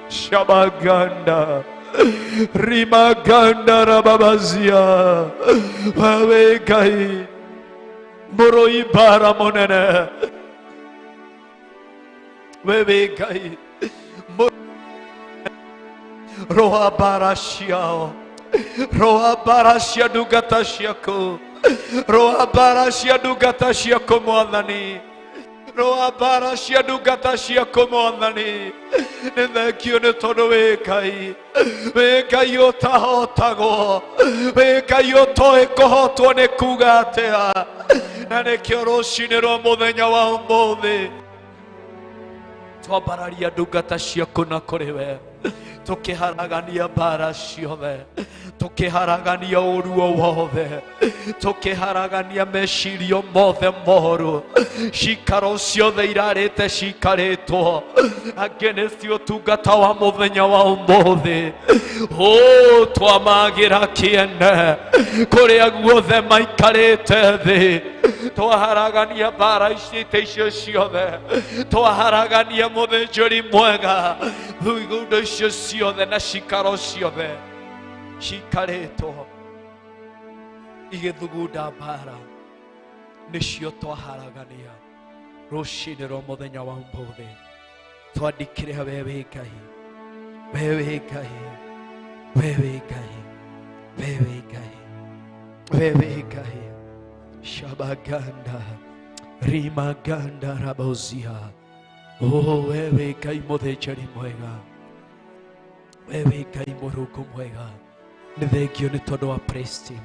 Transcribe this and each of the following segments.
Shabaganda rimaganda rababazia wewe Ngai mũrũi mbara mũnene wewe Ngai rũa mbara ciao, rũa mbara cia ndungata ciaku, rũa mbara cia ndungata ciaku Mwathani, rũa mbara cia ndungata ciaku Mwathani. Nĩ thengio nĩ tondũ wĩ Ngai, wĩ Ngai ũtahotagwo, wĩ Ngai ũtoĩ kũhotwo nĩ kuga atĩa, na nĩkĩo rũcinĩ rwa mũthenya wa ũmũthĩ twambararia ndungata ciaku na kũrĩ we, tũkĩharagania mbara ciothe, tũkĩharagania ũru o wothe, tũkĩharagania mecirio mothe moru, cikaro ciothe irarĩte cikarĩtwo against ũtungata wa mũthenya wa ũmũthĩ. Ũ twamagĩra kĩene kũrĩa guothe maikarĩte thĩ, twaharagania mbara ici icio ciothe, twaharagania mũthĩnjĩri mwega thugundo icio ciothe na cikaro ciothe cikarĩtwo igĩthugunda mbara, nĩcio twaharagania rũcinĩ rwa mũthenya wa ũmũthĩ. Twandĩkĩre we wĩ Ngai, we wĩ Ngai, we wĩ Ngai, we wĩ Ngai, we wĩ Ngai. Shabaganda rimaganda rabozia. O we wĩ Ngai mũthĩnjĩri mwega, we wĩ Ngai mũrungu mwega. Nĩ thengio nĩ tondũ wa praise team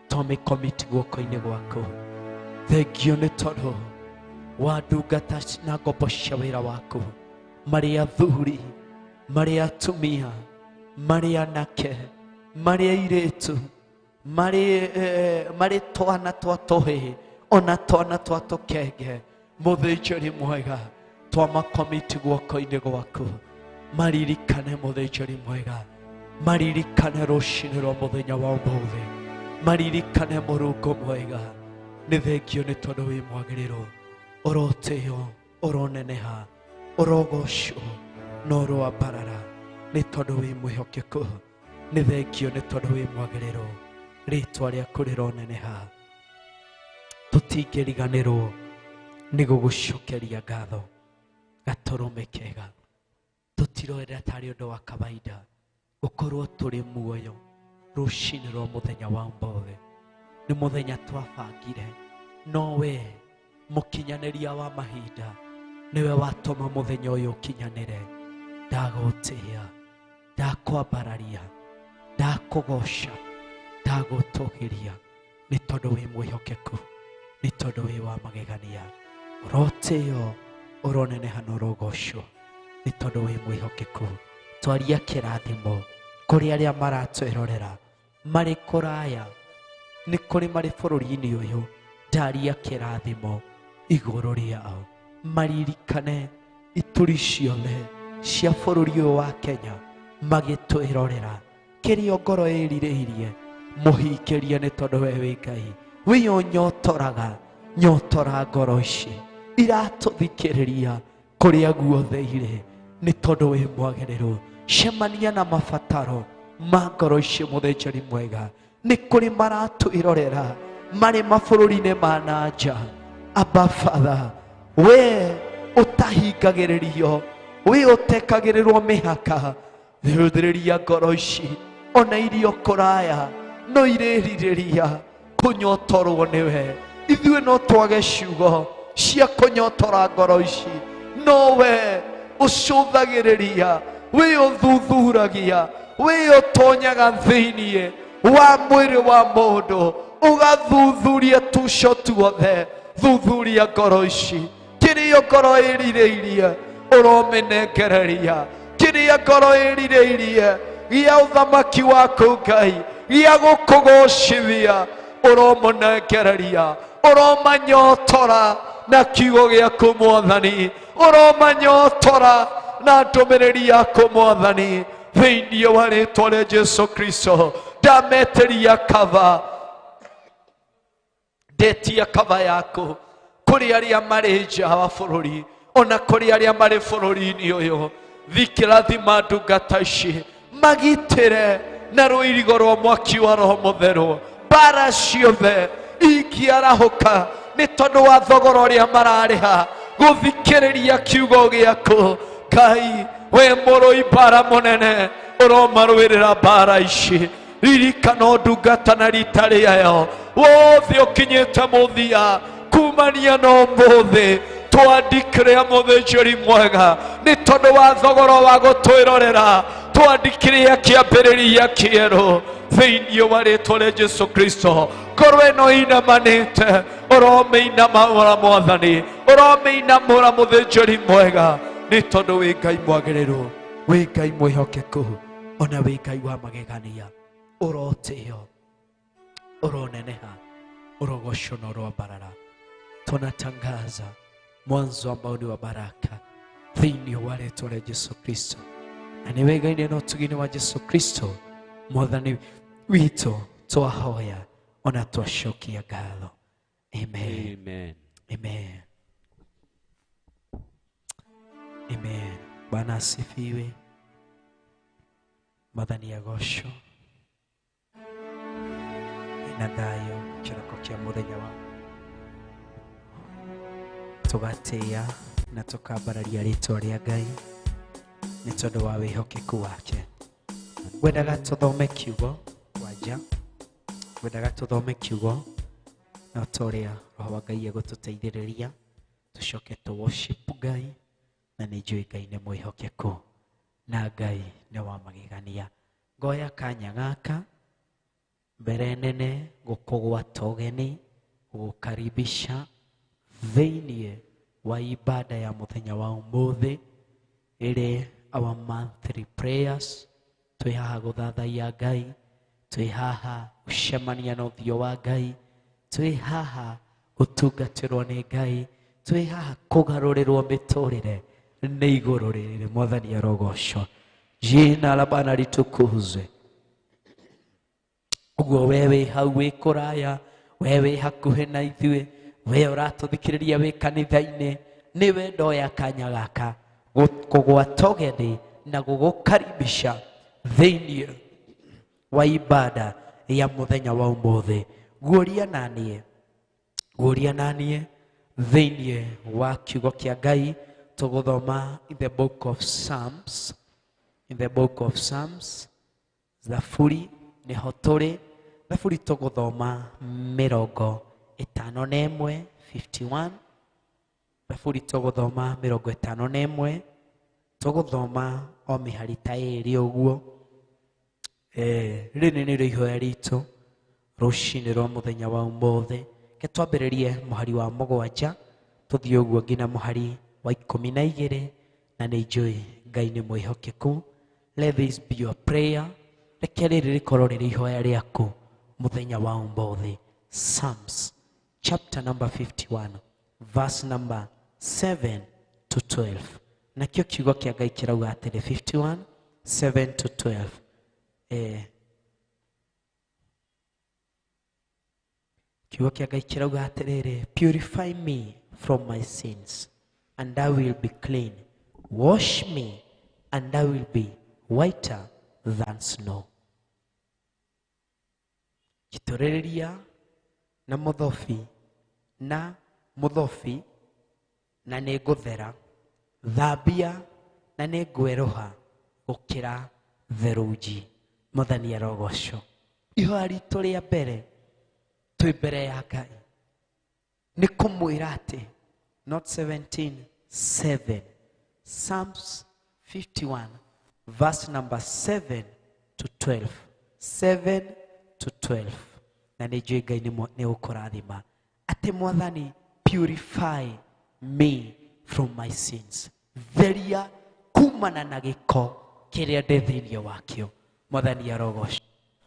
twamĩkomiti guoko-inĩ gwaku. Thengio nĩ tondũ wa ndungata na ngombo cia wĩra waku, marĩ athuri, marĩ atumia, marĩ anake, marĩ airĩtu, marĩ marĩ twana twa tũhĩĩ ona twana twa tũkenge. Mũthĩnjĩri mwega, twamakomiti guoko-inĩ gwaku, maririkane mũthĩnjĩri mwega, maririkane rũcinĩ rwa mũthenya wa ũmũthĩ, maririkane mũrungu mwega. Nĩ thengio nĩ tondũ wĩ mwagĩrĩrwo, ũrotĩo, ũroneneha, ũrogocwo na ũroambarara, nĩ tondũ wĩ mwĩhokeku. Nĩ thengio nĩ tondũ wĩ mwagĩrĩrwo, rĩtwa rĩaku rĩroneneha. Tũtingĩriganĩrwo nĩ gũgũcokeria ngatho gatũrũme kega. Tũtiroera tarĩ ũndũ wa kawaida gũkorwo tũrĩ muoyo rũcinĩ rwa mũthenya wa ũmũthĩ. Nĩ mũthenya twabangire, no we mũkinyanĩria wa mahinda nĩwe watũma mũthenya ũyũ ũkinyanĩre. Ndagũtĩĩa, ndakwambararia, ndakũgoca, ndagũtũgĩria, nĩ tondũ wĩ mwĩhokeku, nĩ tondũ wĩ wa magegania. Ũrotĩo, ũroneneha na ũrogocwo, nĩ tondũ wĩ mwĩhokeku. Twaria kĩrathimo kũrĩ arĩa maratwĩrorera marĩ kũraya, nĩ kũrĩ marĩ bũrũri-inĩ ũyũ. Ndaria kĩrathimo igũrũ rĩao, maririkane ituri ciothe cia bũrũri ũyũ wa Kenya magĩtwĩrorera. Kĩrĩa ngoro ĩrirĩirie mũhingĩrie, nĩ tondũ we wĩ Ngai wĩ ũnyotoraga. Nyotora ngoro ici iratũthikĩrĩria kũrĩa guothe irĩ, nĩ tondũ wĩ mwagĩrĩru. Cemania na mabataro ma ngoro ici mũthĩnjĩri mwega. Nĩ kũrĩ maratwĩrorera marĩ mabũrũri-inĩ ma na nja. Abba Father, we ũtahingagĩrĩrio, we ũtekagĩrĩrwo mĩhaka, thĩrĩria ngoro ici ona irio kũraya no irĩrirĩria kũnyotorwo nĩwe. Ithuĩ no twage ciugo cia kũnyotora ngoro ici, no we ũcũthagĩrĩria, wĩ ũthuthuragia, wĩ ũtonyaga thĩiniĩ wa mwĩrĩ wa mũndũ ũgathuthuria tuco tuothe. Thuthuria ngoro ici, kĩrĩa ngoro ĩrirĩirie ũromĩnengereria, kĩrĩa ngoro ĩrirĩirie gĩa ũthamaki waku Ngai, gĩa gũkũgocithia ũromũnengereria, ũromanyotora na kiugo gĩaku Mwathani, ũromanyotora na ndũmĩrĩri yaku Mwathani, thĩinĩ wa rĩtwa rĩa Jesu Kristo. Ndametĩria kaba, ndetia kaba yaku kũrĩ arĩa marĩ nja wa bũrũri ona kũrĩ arĩa marĩ bũrũri-inĩ ũyũ. Thikĩrathima ndungata ici, magitĩre na rũirigo rwa mwaki wa Roho Mũtheru. Mbara ciothe ingĩarahũka nĩ tondũ wa thogora ũrĩa mararĩha gũthikĩrĩria kiugo gĩaku. Ngai, we mũrũi mbara mũnene, ũromarũĩrĩra mbara ici. Ririkana ndungata na rita rĩayo wothe ũkinyĩte mũthia kumania na ũmũthĩ, twandikĩre mũthĩnjĩri mwega nĩ tondũ wa thogora wa gũtwĩrorera, twandikĩre kĩambĩrĩria kĩerũ thĩinĩ wa rĩtwa rĩa Jesu Kristo. Ngoro ĩno inamanĩte, ũromĩinamũra Mwathani, ũromĩinamũra mũthĩnjĩri mwega, nĩ tondũ wĩ Ngai mwagĩrĩru, wĩ Ngai mwĩhokeku, ona wĩ Ngai wa magegania. Ũrotĩo, ũroneneha, ũrogocwo na ũroambarara. Tunatangaza mwanzo ambao ni wa baraka thĩinĩ wa rĩtwa rĩa Jesu Kristo, na nĩ wega-inĩ na ũtugi-inĩ wa Jesu Kristo Mwathani witũ twahoya ona twacokia ngatho. Amen. Amen. Amen. Amen. Bwana asifiwe. Mwathani agocwo. Na thayũ kĩroko kĩa mũthenya wa tũgatĩĩa na tũkambararia rĩtwa rĩa Ngai nĩ tondũ wa wĩhokeku wake. Ngwendaga tũthome kiugo kwanja, ngwendaga tũthome kiugo na ta ũrĩa Roho wa Ngai egũtũteithĩrĩria tũcoke tũ worship Ngai, na nĩ njũĩ Ngai nĩ mwĩhokeku na Ngai nĩ wa magegania. Ngoya kanya gaka mbere nene gũkũgwata ũgeni, gũgũkaribisha thĩinĩ wa ibada ya mũthenya wa ũmũthĩ, ĩrĩ our monthly prayers. Twĩ haha gũthathaiya Ngai, twĩ haha gũcemania na ũthiũ wa Ngai, twĩ haha gũtungatĩrwo nĩ Ngai, twĩ haha kũgarũrĩrwo mĩtũrĩre nĩ igũrũ rĩrĩ. Mwathani arogocwo, jina la Bwana litukuzwe. Ũguo we wĩ hau wĩ kũraya, we wĩ hakuhĩ na ithuĩ, we ũratũthikĩrĩria wĩ kanitha-inĩ, nĩwe ndoya kanya gaka kũgwata ũgeni na gũgũkaribisha thĩinĩ wa ibada ya mũthenya wa ũmũthĩ. Guũria naniĩ, guũria naniĩ thĩinĩ wa kiugo kĩa Ngai. Tũgũthoma in the book of Psalms, in the book of Psalms, Zaburi nĩho tũrĩ. Thaburi tũgũthoma 51, 51. Thaburi tũgũthoma 51, tũgũthoma o mĩhari ta ĩĩrĩ ũguo. Rĩrĩ nĩrĩo ihoya ritũ rũcinĩ rwa mũthenya wa ũmũthĩ. Reke twambĩrĩrie mũhari wa 7 tũthiĩ ũguo nginya mũhari wa 12, na nĩ njũĩ Ngai nĩ mwĩhokeku. Let this be your prayer. Reke rĩrĩ rĩkorwo rĩrĩ ihoya rĩaku mũthenya wa ũmũthĩ. Psalms chapter number 51 verse number 7 to 12. Nakĩo kiugo kĩa Ngai kĩrauga atĩrĩ, 51 7 to 12. Kiugo kĩa Ngai kĩrauga atĩrĩrĩ, purify me from my sins and I will be clean, wash me and I will be whiter than snow. Njitũrĩrĩria na mũthobi na mũthobi na nĩngũthera, thambia na nĩngwerũha gũkĩra therunji. Mwathani arogocwo. Ihoya ritũ rĩa mbere twĩ mbere ya Ngai nĩ kũmwĩra atĩ, not 17, 7, Psalms 51 verse number 7 to 12, 7 to 12. Na nĩ njũĩ Ngai nĩ ũkũrathima atĩ Mwathani, purify me from my sins, theria kumana na gĩko kĩrĩa ndĩ thĩinĩ wakĩo. Mwathani arogocwo.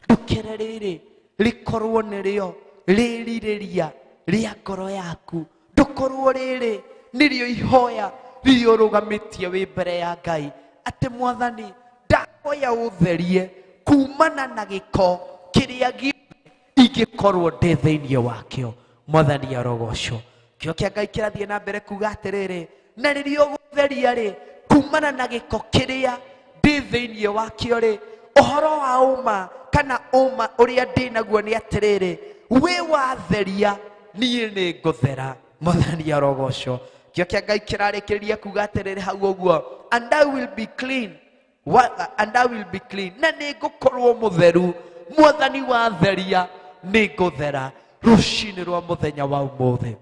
Ndũkere rĩrĩ rĩkorwo nĩrĩo rĩrirĩria rĩa ngoro yaku, ndũkorwo rĩrĩ nĩrĩo ihoya rĩrĩa ũrũgamĩtie wĩ mbere ya Ngai atĩ Mwathani, ndahoya ũtherie kumana na gĩko kĩrĩa gĩothe ingĩkorwo ndĩ thĩinĩ wakĩo. Mwathani arogocwo. Kĩo kĩa Ngai kĩrathiĩ na mbere kuga atĩrĩrĩ, na rĩrĩa ũgũtheria rĩ, Kumana na gĩko kĩrĩa ndĩ thĩinĩ wakĩo rĩ, ũhoro wa ũma kana ũma ũrĩa ndĩ naguo nĩ atĩrĩrĩ, wĩ watheria niĩ nĩ ngũthera. Mwathani arogocwo. Kĩo kĩa Ngai kĩrarĩkĩrĩria kuga atĩrĩrĩ hau ũguo, and I will be clean. And I will be clean. Na nĩ ngũkorwo mũtheru. Mwathani watheria nĩ ngũthera. Rũcinĩ rwa mũthenya wa ũmũthĩ,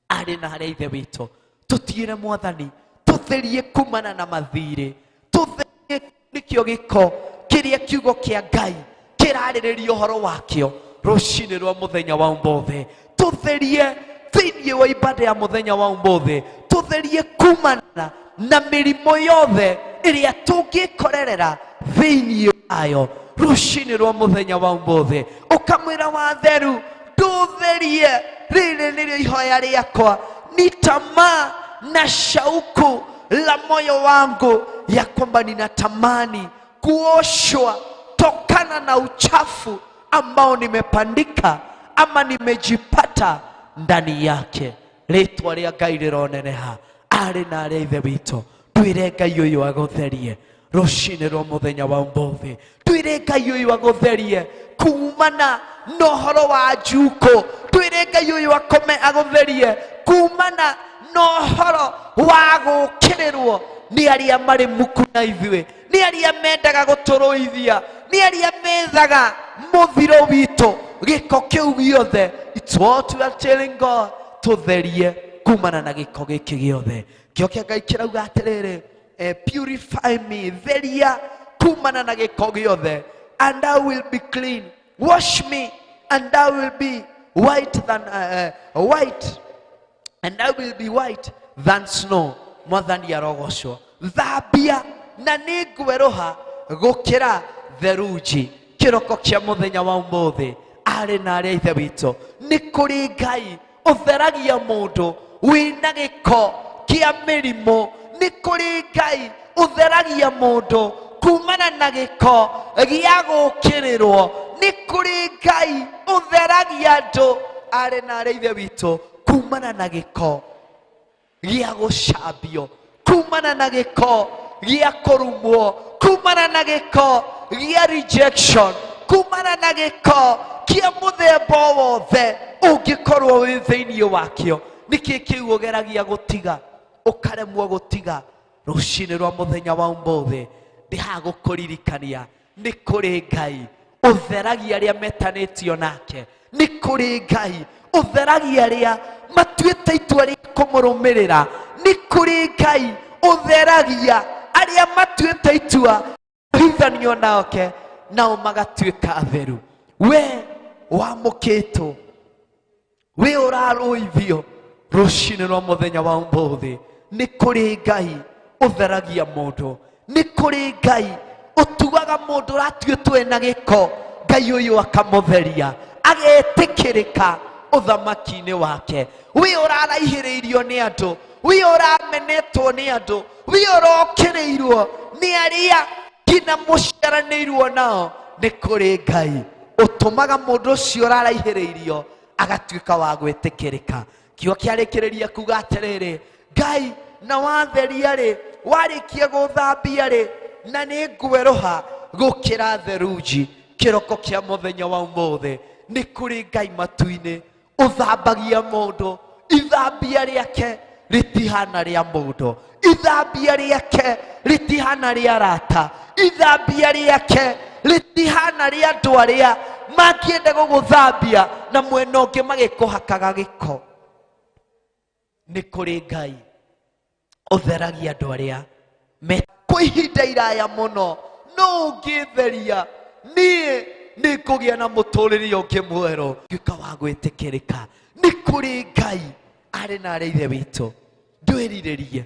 arĩ na harĩa Ithe witũ, tũtigĩre Mwathani tũtherie kumana na mathirĩ, tũtherie nĩkĩo gĩko kĩrĩa kiugo kĩa Ngai kĩrarĩrĩria ũhoro wakĩo rũcinĩ rwa mũthenya wa ũmũthĩ. Tũtherie thĩinĩ wa ibada ya mũthenya wa ũmũthĩ, tũtherie kumana na mĩrimũ yothe ĩrĩa tũngĩkorerera thĩinĩ wayo rũcinĩ rwa mũthenya wa ũmũthĩ. Ũkamwĩra watheru ndũtherie, rĩrĩ nĩrĩo ihoya rĩakwa, ni tamaa na shauku la moyo wangu ya kwamba ninatamani kuoshwa tokana na uchafu ambao nimepandika ama nimejipata ndani yake. Rĩtwa rĩa Ngai rĩroneneha. Arĩ na arĩa Ithe witũ, twĩre Ngai ũyũ agũtherie rũcinĩ rwa mũthenya wa ũmũthĩ. Twĩre Ngai ũyũ agũtherie kumana na ũhoro wa njukũ. Twĩre Ngai ũyũ akome agũtherie kumana na ũhoro wa gũũkĩrĩrwo nĩ arĩa marĩ muku na ithuĩ, nĩ arĩa mendaga gũtũrũithia, nĩ arĩa methaga mũthiro witũ. Gĩko kĩu gĩothe, it's what we are telling God, tũtherie kumana na gĩko gĩkĩ gĩothe. Kĩo kĩa Ngai kĩrauga atĩrĩrĩ, purify me, theria kumana na gĩko gĩothe, and I will be clean. Wash me and I will be white than white, and I will be white than snow. Mwathani arogocwo. Thambia na nĩ ngwerũha gũkĩra theruji. Kĩroko kĩa mũthenya wa ũmũthĩ, arĩ na arĩa Ithe witũ, nĩ kũrĩ Ngai ũtheragia mũndũ wĩna gĩko kĩa mĩrimũ. Nĩ kũrĩ Ngai ũtheragia mũndũ kumana na gĩko gĩa gũũkĩrĩrwo. Nĩ kũrĩ Ngai ũtheragia andũ, arĩ na arĩa Ithe witũ, kumana na gĩko gĩa gũcambio, kumana na gĩko gĩa kũrumwo, kumana na gĩko gĩa rejection, kumana na gĩko kĩa mũthemba wothe ũngĩkorwo wĩ thĩinĩ wakĩo. Nĩkĩ kĩu ũgeragia gũtiga ũkaremwo gũtiga? Rũcinĩ rwa mũthenya wa ũmũthĩ ndĩhagũkũririkania nĩ kũrĩ Ngai ũtheragia arĩa metanĩtio nake. Nĩ kũrĩ Ngai ũtheragia arĩa matuĩte itua rĩa kũmũrũmĩrĩra. Nĩ kũrĩ Ngai ũtheragia arĩa matuĩte itua hithanio nake, nao magatuĩka atheru. We wamũkĩtwo, we ũrarũithio rũcinĩ rwa mũthenya wa ũmũthĩ, nĩ kũrĩ Ngai ũtheragia mũndũ. Nĩ kũrĩ Ngai ũtuaga mũndũ ũratuĩtwo ena gĩko, Ngai ũyũ akamũtheria agetĩkĩrĩka ũthamaki-inĩ wake. We ũraraihĩrĩirio nĩ andũ, we ũramenetwo nĩ andũ, we ũrokĩrĩirwo nĩ arĩa nginya mũciaranĩirwo nao, nĩ kũrĩ Ngai ũtũmaga mũndũ ũcio ũraraihĩrĩirio agatuĩka wa gwĩtĩkĩrĩka. Kiugo kĩarĩkĩrĩria kuga atĩrĩrĩ, Ngai na watheria rĩ, warĩkia gũthambia rĩ, na nĩ ngwerũha gũkĩra theruji. Kĩroko kĩa mũthenya wa ũmũthĩ, nĩ kũrĩ Ngai matu-inĩ ũthambagia mũndũ. Ithambia rĩake rĩtihana rĩa mũndũ, ithambia rĩake rĩtihana rĩa arata, ithambia rĩake rĩtihana rĩa andũ arĩa mangĩenda gũgũthambia na mwena ũngĩ magĩkũhakaga gĩko. Nĩ kũrĩ Ngai ũtheragia andũ arĩa me kwa ihinda iraya mũno. No ũngĩtheria niĩ nĩ ngũgĩa na mũtũrĩre ũngĩ mwerũ, nduĩka wa gwĩtĩkĩrĩka. Nĩ kũrĩ Ngai arĩ na arĩa Ithe witũ. Ndwĩrirĩrie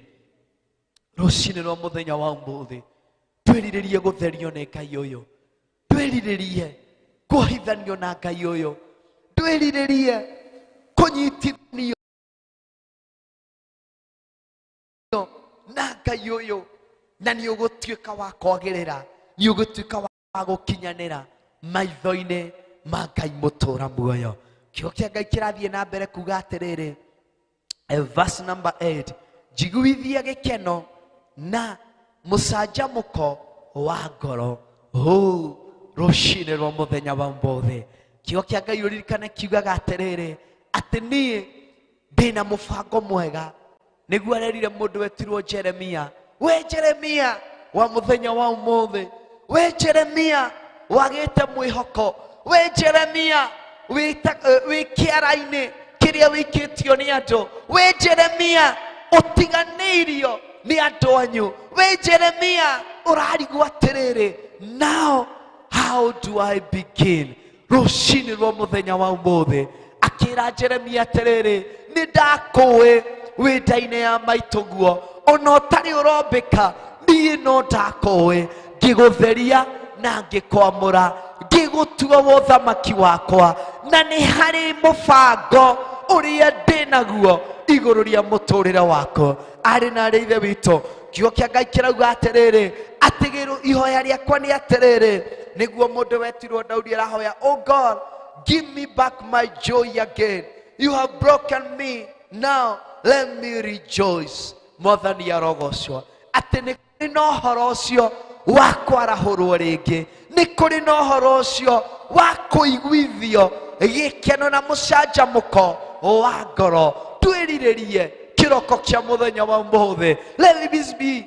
rũcinĩ rwa mũthenya wa ũmũthĩ, ndwĩrirĩrie gũtherio nĩ Ngai ũyũ, ndwĩrirĩrie kũhithanio na Ngai ũyũ, ndwĩrirĩrie kũnyitithanio na Ngai ũyũ, na nĩ ũgũtuĩka wa kwagĩrĩra, nĩ ũgũtuĩka wa gũkinyanĩra maitho-inĩ ma Ngai mũtũra muoyo. Kiugo kĩa Ngai kĩrathiĩ na mbere kuga atĩrĩrĩ, verse number 8, njiguithia gĩkeno Na mũcanjamũko wa ngoro. Hũ rũcinĩ rwa mũthenya wa ũmũthĩ, kiugo kĩa Ngai ũririkane kiugaga atĩrĩrĩ, atĩ niĩ ndĩna mũbango mwega. Nĩguo arerire mũndũ wetirwo Jeremia, we Jeremia wa mũthenya wa ũmũthĩ, we Jeremia wagĩte mwĩhoko, we Jeremia wĩ kĩara-inĩ kĩrĩa wĩkĩtio nĩ andũ, we Jeremia ũtiganĩirio nĩ andũ anyu, we Jeremia ũrarigwo atĩrĩrĩ, now how do I begin? Rũcinĩ rwa mũthenya wa ũmũthĩ akĩra Jeremia atĩrĩrĩ, nĩ ndakũĩ wĩ nda-inĩ ya maitũguo, ona ũtarĩ ũrombĩka niĩ no ndakũĩ, ngĩgũtheria na ngĩkwamũra, ngĩgũtua ũthamaki wakwa, na nĩ harĩ mũbango ũrĩa ndĩ naguo igũrũ rĩa mũtũrĩre wakwa. Arĩ na arĩ ithe witũ, kiugo kĩa Ngai kĩrauga atĩrĩrĩ, atĩ ihoya rĩakwa nĩ atĩrĩrĩ, nĩguo mũndũ wetirwo Daudi arahoya, oh God, give me back my joy again, you have broken me, now let me rejoice. Mwathani arogocwo. Atĩ nĩ kũrĩ na ũhoro ũcio wa kwarahũrwo rĩngĩ, nĩ kũrĩ na ũhoro ũcio wa kũiguithio gĩkeno na mũcanjamũko wa ngoro. Twĩrirĩrie kĩroko kĩa mũthenya wa ũmũthĩ. Let this be,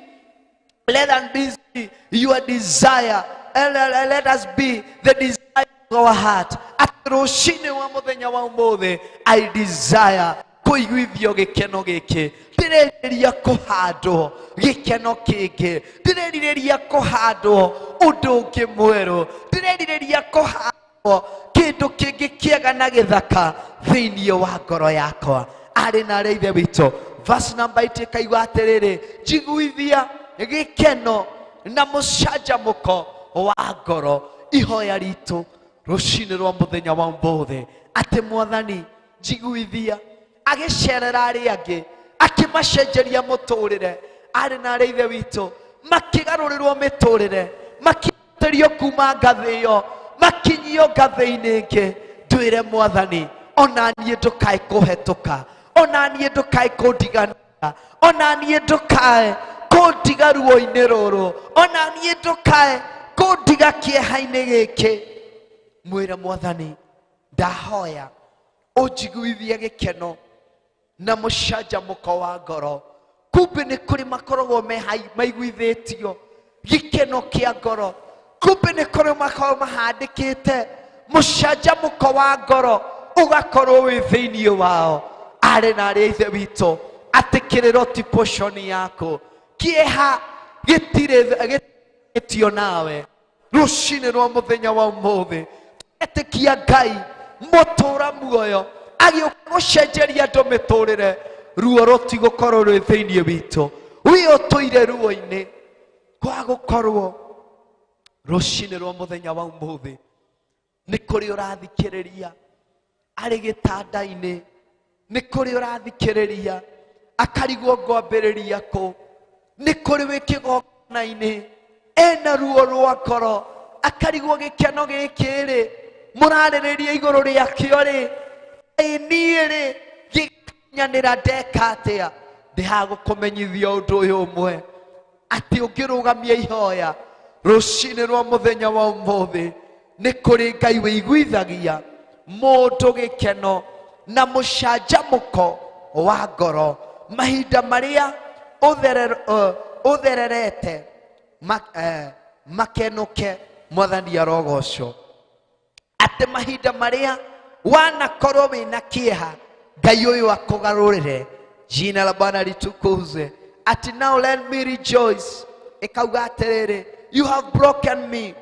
let this be your desire, and let us be the desire of our heart. Atĩ rũcinĩ wa mũthenya wa ũmũthĩ, I desire kũiguithio gĩkeno gĩkĩ, ndĩrerirĩria kũhandwo gĩkeno kĩngĩ, ndĩrerirĩria kũhandwo ũndũ ũngĩ mwerũ, ndĩrerirĩria kũhandwo kĩndũ kĩngĩ kĩega na gĩthaka thĩinĩ wa ngoro yakwa. Arĩ na arĩa ithe witũ, verse number 8 ĩkaigua atĩrĩrĩ, njiguithia gĩkeno na mũcanjamũko wa ngoro. Ihoya ritũ rũcinĩ rwa mũthenya wa ũmũthĩ, atĩ Mwathani njiguithia. Agĩcerera arĩa angĩ, akĩmacenjeria mũtũrĩre. Arĩ na arĩa ithe witũ, makĩgarũrĩrwo mĩtũrĩre, makĩeterio kuma ngathĩ ĩyo, makinyio ngathĩ-inĩ ĩngĩ. Ndwĩre Mwathani, ona niĩ ndũkae kũhetũka, ona niĩ ndũkae kũndiganĩra, ona niĩ ndũkae kũndiga ruo-inĩ rũrũ, ona niĩ ndũkae kũndiga kĩeha-inĩ gĩkĩ. Mwĩre Mwathani, ndahoya ũnjiguithie gĩkeno na mũcanjamũko wa ngoro. Kumbe nĩ kũrĩ makoragwo maiguithĩtio gĩkeno kĩa ngoro, kumbe nĩ kũrĩ makoragwo mahandĩkĩte mũcanjamũko wa ngoro ũgakorwo wĩ thĩinĩ wao. Arĩ na arĩa ithe witũ, atĩ kĩrĩro ti portion yaku, kĩeha gĩtirĩ gĩtio nawe. Rũcinĩ rwa mũthenya wa ũmũthĩ etĩkia Ngai mũtũra muoyo agĩũka gũcenjeria andũ mĩtũrĩre, ruo rũtigũkorwo rwĩ thĩinĩ witũ. Wĩ ũtũire ruo-inĩ kwa gũkorwo rũcinĩ rwa mũthenya wa ũmũthĩ nĩ kũrĩ ũrathikĩrĩria arĩ gĩtanda-inĩ, nĩ kũrĩ ũrathikĩrĩria akarigwo ngwambĩrĩria kũ, nĩ kũrĩ wĩ kĩgongona-inĩ ena ruo rwa ngoro akarigwo gĩkeno gĩkĩ rĩ mũrarĩrĩria igũrũ rĩakĩo rĩ, ĩ niĩ rĩ gĩkinyanĩra ndeka atĩa? Ndĩhagũkũmenyithia ũndũ ũyũ ũmwe, atĩ ũngĩrũgamia ihoya rũcinĩ rwa mũthenya wa ũmũthĩ, nĩ kũrĩ Ngai wĩiguithagia mũndũ gĩkeno na mũcanjamũko wa ngoro. Mahinda marĩa ũthererete makenũke. Mwathani arogocwo. Atĩ mahinda marĩa wanakorwo wĩna kĩeha, Ngai ũyũ akũgarũrĩre. Jina la Bwana litukuzwe. Ati now let me rejoice. Ĩkauga atĩrĩrĩ, you have broken me,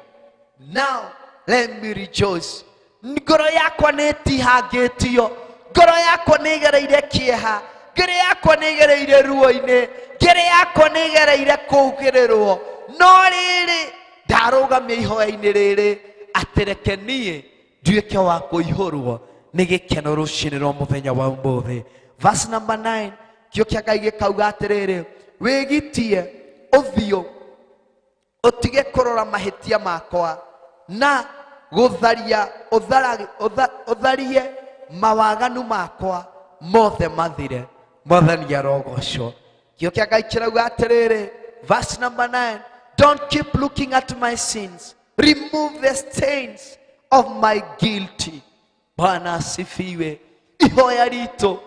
now let me rejoice. Ngoro yakwa nĩ ĩtihangĩtio, ngoro yakwa nĩ ĩgereire kĩeha, ngoro yakwa nĩ ĩgereire ruo-inĩ, ngoro yakwa nĩ ĩgereire kũugĩrĩrwo, no rĩrĩ ndarũgamia ihoya-inĩ rĩrĩ, atĩ reke niĩ nduĩke wa kũihũrwo nĩ gĩkeno rũcinĩ rwa mũthenya wa ũmũthĩ. Verse number 9, kĩo kĩa Ngai gĩkauga atĩrĩrĩ, wĩgitie ũthiũ ũtige kũrora mahĩtia makwa na gũtharia ũtharie mawaganu makwa mothe mathire. Mwathani arogocwo. Kĩo kĩa Ngai kĩrauga atĩrĩrĩ, Verse number 9, don't keep looking at my sins, remove the stains of my guilty. Bwana asifiwe. Ihoya ritũ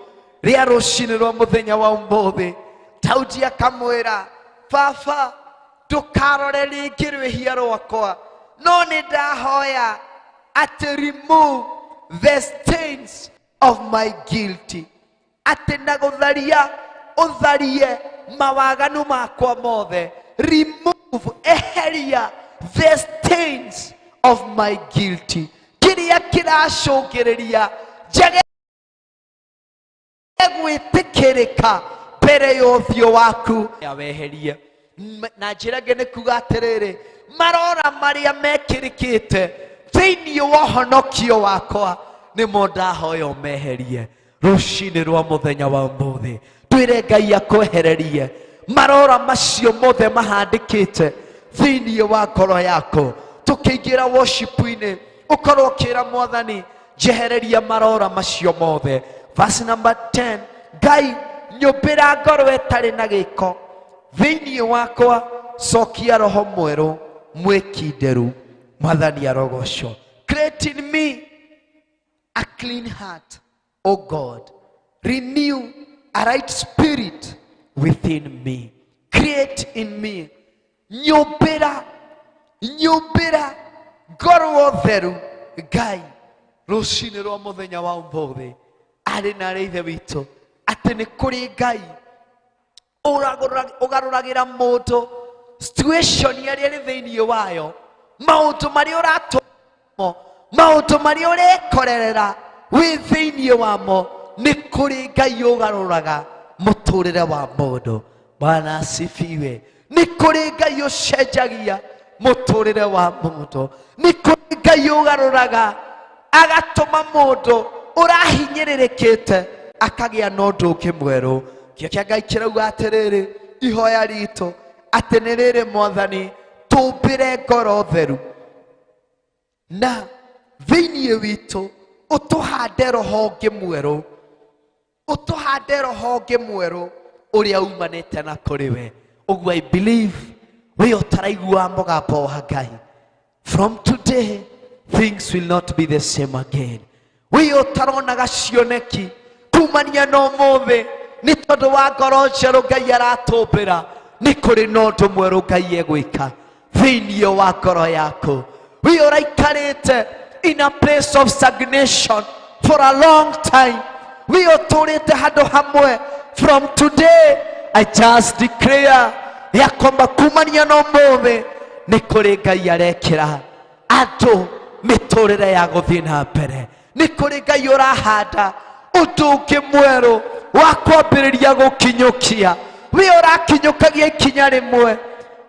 rĩa rũcinĩ rwa mũthenya wa ũmũthĩ, Daudi akamwĩra, baba, ndũkarore rĩngĩ rwĩhia rwakwa, no nĩ ndahoya atĩ remove the stains of my guilty, atĩ na gũtharia ũtharie mawaganu makwa mothe. Remove, eheria the stains of my guilty, kĩrĩa kĩracũngĩrĩria njage gwĩtĩkĩrĩka mbere ya ũthiũ waku, weherie. Na njĩra ĩngĩ nĩ kuga atĩrĩrĩ, marora marĩa mekĩrĩkĩte thĩinĩ wa ũhonokio wakwa nĩmo ndahoya ũmeherie rũcinĩ rwa mũthenya wa ũmũthĩ. Twĩre Ngai akwehererie marora macio mothe mahandĩkĩte thĩinĩ wa ngoro yako. Tũkĩingĩra worship-inĩ, ũkorwo ũkĩra Mwathani, njehereria marora macio mothe. Verse number 10, Ngai nyũmbĩra ngoro ĩtarĩ na gĩko thĩinĩ wakwa, cokia roho mwerũ mwĩkinderu. Mwathani arogocwo. Create in me a clean heart, O God, renew a right spirit within me. Create in me, nyũmbĩra, nyũmbĩra ngorwo theru. Ngai, rũcinĩ rwa mũthenya wa ũmũthĩ, arĩ na arĩ ithe witũ, atĩ nĩ kũrĩ Ngai ũgarũragĩra mũndũ situation ĩrĩa ĩrĩ thĩinĩ wayo, maũndũ marĩa ũratũmo, maũndũ marĩa ũrekorerera wĩ thĩinĩ wamo, nĩ kũrĩ Ngai ũgarũraga mũtũrĩre wa mũndũ. Bwana asifiwe. Nĩ kũrĩ Ngai ũcenjagia mũtũrĩre wa mũndũ, nĩ kũrĩ Ngai ũgarũraga agatũma mũndũ ũrahinyĩrĩrĩkĩte akagĩa na ũndũ ũngĩ mwerũ. Kĩo kĩa Ngai kĩrauga atĩrĩrĩ, ihoya ritũ atĩ nĩ rĩrĩ, Mwathani, tũmbĩre ngoro theru na thĩinĩ witũ ũtũhande roho ũngĩ mwerũ, ũtũhande roho ũngĩ mwerũ ũrĩa umanĩte na kũrĩ we. Ũguo I believe we ũtaraigua mũgambo wa Ngai, from today things will not be the same again. We ũtaronaga cioneki kumania na ũmũthĩ, nĩ tondũ wa ngoro njerũ Ngai aratũmbĩra, nĩ kũrĩ na ũndũ mwerũ Ngai egwĩka thĩinĩ wa ngoro yaku. We ũraikarĩte in a place of stagnation for a long time, we ũtũrĩte handũ hamwe, from today I just declare ya kwamba kumania na ũmũthĩ nĩ kũrĩ Ngai arekĩra andũ mĩtũrĩre ya gũthiĩ na mbere, nĩ kũrĩ Ngai ũrahanda ũndũ ũngĩ mwerũ wa kwambĩrĩria gũkinyũkia. We ũrakinyũkagia ikinya rĩmwe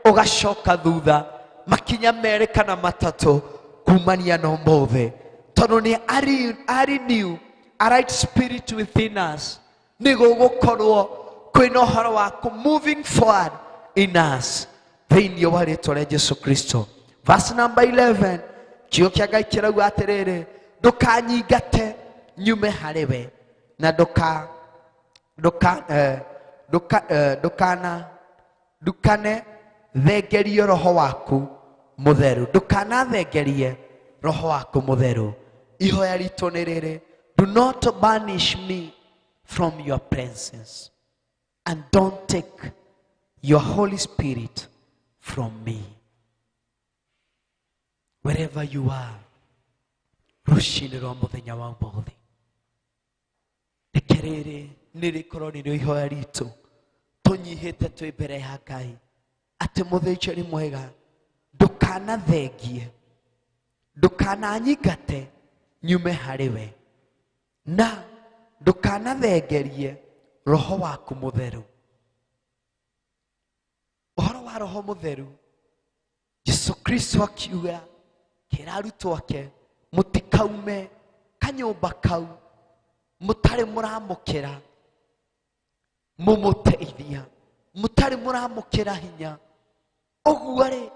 ũgacoka thutha makinya merĩ kana matatũ kumania na ũmũthĩ, tondũ nĩ ari new a right spirit within us, nĩ gũgũkorwo kwĩna ũhoro wa moving forward in us thĩinĩ wa rĩtwa rĩa Jesu Kristo. Verse number 11, kiugo kĩa Ngai kĩrauga atĩrĩrĩ, ndũkanyingate nyume harĩ we, na ndũkane thengerie roho waku mũtheru, ndũkanathengerie roho waku mũtheru. Ihoya ritũ nĩ rĩrĩ, do not banish me from your presence and don't take your Holy Spirit from me. Wherever you are, rũcinĩ rwa mũthenya wa ũmũthĩ, reke rĩrĩ nĩ rĩkorwo rĩrĩ ihoya ritũ tũnyihĩte twĩ mbere ya Ngai, atĩ mũthĩnjĩri mwega, ndũkanathengie, ndũkananyingate nyume harĩ we, na ndũkanathengerie roho waku mũtheru. Ũhoro wa roho mũtheru, Jesu Kristo akiuga kĩra arutwo ake, mũtikaume kanyũmba kau mũtarĩ mũramũkĩra mũmũteithia, mũtarĩ mũramũkĩra hinya. Ũguo rĩ,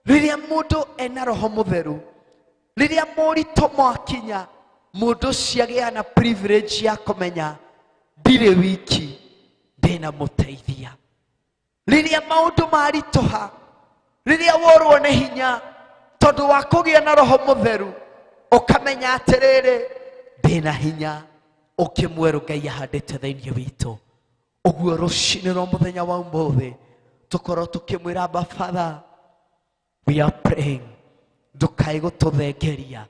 rĩrĩa mũndũ ena roho mũtheru, rĩrĩa moritũ mwakinya, mũndũ ũcio agĩa na privilege ya kũmenya ndirĩ wiki, ndĩna mũteithia. Rĩrĩa maũndũ maritũha, rĩrĩa worwo nĩ hinya tondũ wa kũgĩa na roho mũtheru, ũkamenya atĩrĩrĩ, ndĩna hinya ũngĩ mwerũ Ngai ahandĩte thĩinĩ witũ. Ũguo rũcinĩ rwa mũthenya wa ũmũthĩ tũkorwo tũkĩmwĩra Abba Father, we are praying, ndũkae gũtũthengeria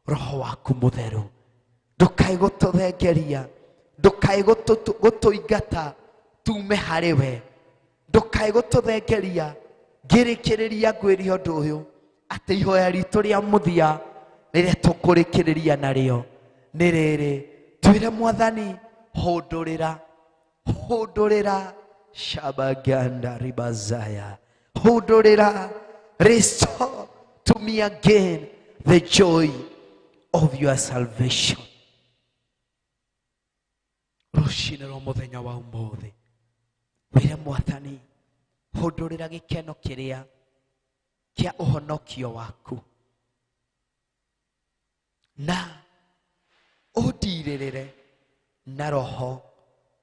roho waku mũtheru, ndũkae gũtũthengeria, ndũkae gũtũingata tume harĩ we, ndũkae gũtũthengeria. Ngĩrĩkĩrĩria ngwĩre ũndũ ũyũ atĩ ihoya ritũ rĩa mũthia rĩrĩa tũkũrĩkĩrĩria narĩo nĩ rĩrĩ, twĩre Mwathani, hũndũrĩra, hũndũrĩra, shabaganda ribazaya, hũndũrĩra, restore to me again the joy of your salvation. Rũcinĩ rwa mũthenya wa ũmũthĩ wĩre Mwathani, hũndũrĩra gĩkeno kĩrĩa kĩa ũhonokio waku na ũndirĩrĩre na roho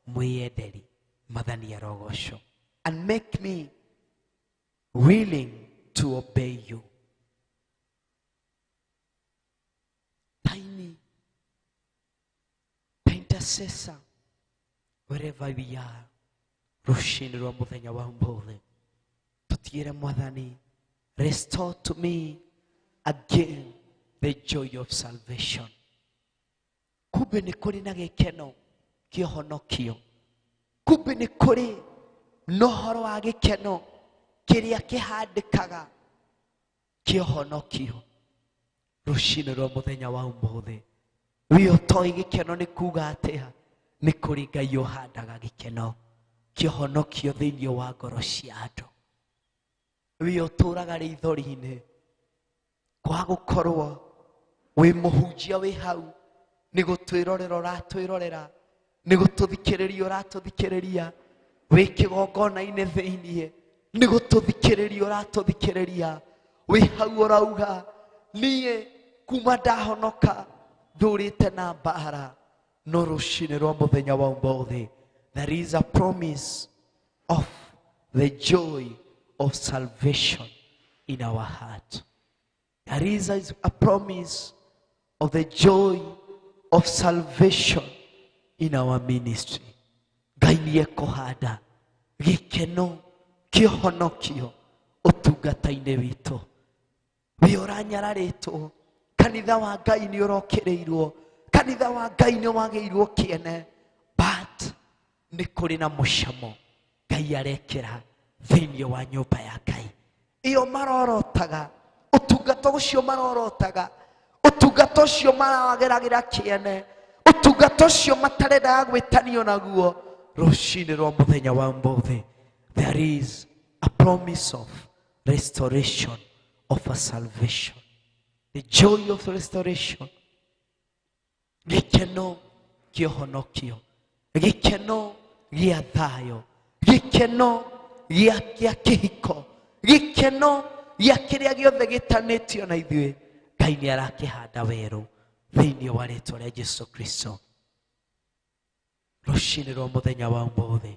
mwĩyenderi. Mwathani arogocwo. And make me willing to obey you. Tiny intercessor, wherever we are, rũcinĩ rwa mũthenya wa ũmũthĩ tũtigĩre Mwathani, restore to me again the joy of salvation. Kumbe nĩ kũrĩ na gĩkeno kĩa ũhonokio, kumbe nĩ kũrĩ na ũhoro wa gĩkeno kĩrĩa kĩhandĩkaga kĩa ũhonokio. Rũcinĩ rwa mũthenya wa ũmũthĩ wĩ ũtoĩ gĩkeno nĩ kuga atĩa, nĩ kũrĩ Ngai ũhandaga gĩkeno kĩa ũhonokio thĩinĩ wa ngoro cia andũ. Wĩ ũtũraga rĩithori-inĩ kwa gũkorwo wĩ mũhunjia wĩ hau, nĩ gũtwĩrorera ũratwĩrorera, nĩ gũtũthikĩrĩria ũratũthikĩrĩria, wĩ kĩgongona-inĩ thĩiniĩ nĩ gũtũthikĩrĩria ũratũthikĩrĩria, wĩ hau ũrauga niĩ kuma ndahonoka ndũrĩte na mbara. No rũcinĩ rwa mũthenya wa ũmũthĩ, there is a promise of the joy of salvation in our heart. There is a promise of the joy of salvation in our ministry. Ngai nĩ ekũhanda gĩkeno kĩa ũhonokio ũtungata-inĩ witũ. Wĩ ũranyararĩtwo, kanitha wa Ngai nĩ ũrokĩrĩirwo, kanitha wa Ngai nĩ wagĩirwo kĩene, but nĩ kũrĩ na mũcamo Ngai arekĩra thĩinĩ wa nyũmba ya Ngai. Ĩyo marorotaga, ũtungata ũcio marorotaga, ũtungata ũcio marageragĩra kĩene, ũtungata ũcio matarendaga gwĩtanio naguo, rũcinĩ rwa mũthenya wa ũmũthĩ, there is a promise of restoration of a salvation, the joy of restoration, gĩkeno kĩa ũhonokio, gĩkeno gĩa thayũ, gĩkeno gĩa kĩhiko, gĩkeno gĩa kĩrĩa gĩothe gĩtanĩtio na ithuĩ. Ngai nĩ arakĩhanda werũ thĩinĩ wa rĩtwa rĩa Jesu Kristo. Rũcinĩ rwa mũthenya wa ũmũthĩ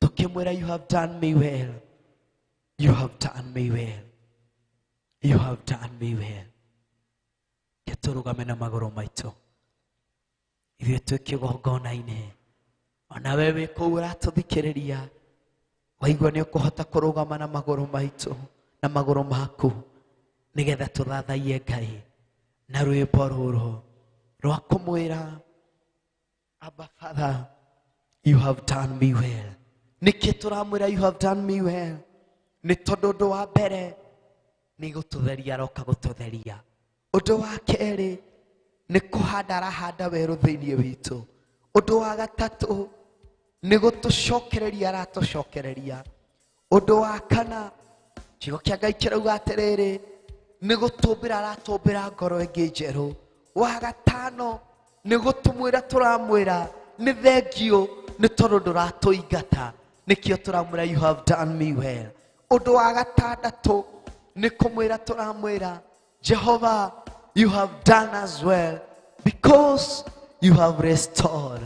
tũkĩmwĩra, you have done me well, you have done me well, you have done me well. Ke tũrũgame na magũrũ maitũ ithuĩ twĩ kĩgongona-inĩ. Ona we wĩ kũu ũratũthikĩrĩria, waigua nĩ ũkũhota kũrũgama na magũrũ maitũ na magũrũ maku, nĩgetha tũthathaiye Ngai na rwĩmbo rũrũ rwa kũmwĩra, Abba Father, you have done me well. Nĩkĩ tũramwĩra you have done me well? Nĩ tondũ ũndũ wa mbere nĩ gũtũtheria aroka gũtũtheria. Ũndũ wa kerĩ nĩ kũhanda arahanda werũ thĩinĩ witũ. Ũndũ wa gatatũ nĩ gũtũcokereria aratũcokereria. Ũndũ wa kana, kiugo kĩa Ngai kĩrauga atĩrĩrĩ, nĩ gũtũmbĩra aratũmbĩra ngoro ĩngĩ njerũ. Wa gatano nĩ gũtũmwĩra tũramwĩra nĩ thengiũ nĩ tondũ ndũratũingata, nĩkĩo tũramwĩra you have done me well. Ũndũ wa gatandatũ nĩ kũmwĩra tũramwĩra Jehovah, you have done us well because you have restored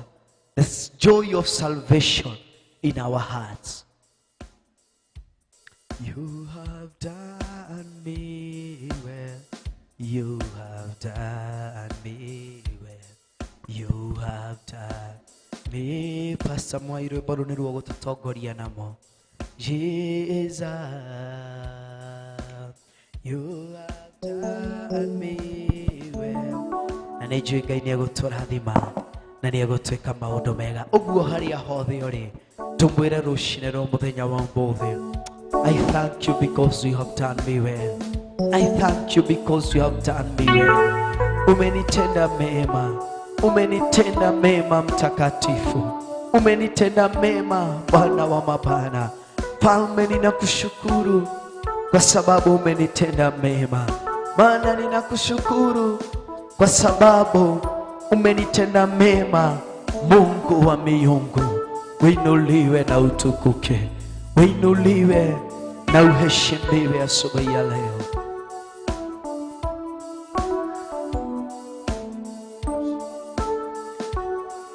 the joy of salvation in our hearts. You have done me well. You have done me well. You have done me. Pastor Mwai rwĩmbo rũu nĩruo gũtũtongoria namo. Jesus, you have done me well. Na nĩ njũĩ Ngai nĩegũtũrathima na nĩegũtwĩka maũndũ mega. Ũguo harĩa hothe ũrĩ, tũmwĩre rũcinĩ rwa mũthenya wa ũmũthĩ. I thank you because you have done me well. I thank you because you have done me well. Umenitenda mema. Umenitenda mema mtakatifu. Umenitenda mema Bwana wa mabwana. Falme, ninakushukuru kwa sababu umenitenda mema. Maana ninakushukuru kwa sababu umenitenda mema. Mungu wa miungu, uinuliwe na utukuke. Uinuliwe na uheshimiwe asubuhi ya leo.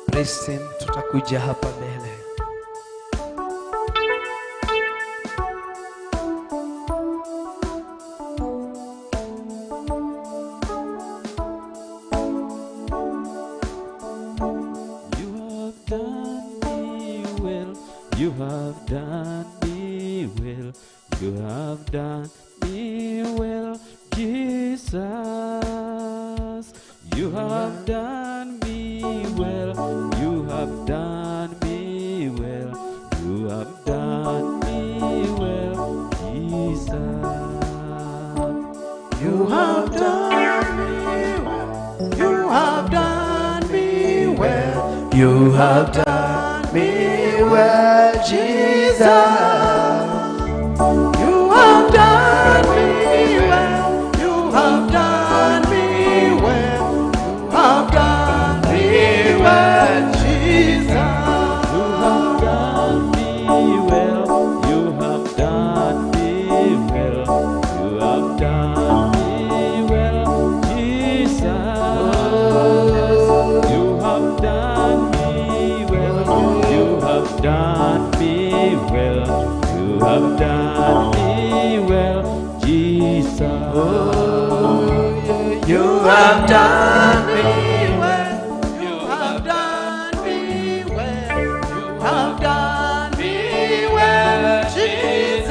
Praise him, tutakuja hapa mbele. You have done me well. You have done me well. You have done me well, Jesus. You have done me well. You have done me well. You have done me well, Jesus. You have done me well. You have done me well. You have done me well, Jesus. You have done me well. You have done me well. You have done me well, Jesus. You have done me well. You have done me well. You have done me well, Jesus. You have done me well. You have done me well. You have done me well, Jesus. You have done me well. You have done me well. You have done me well, Jesus.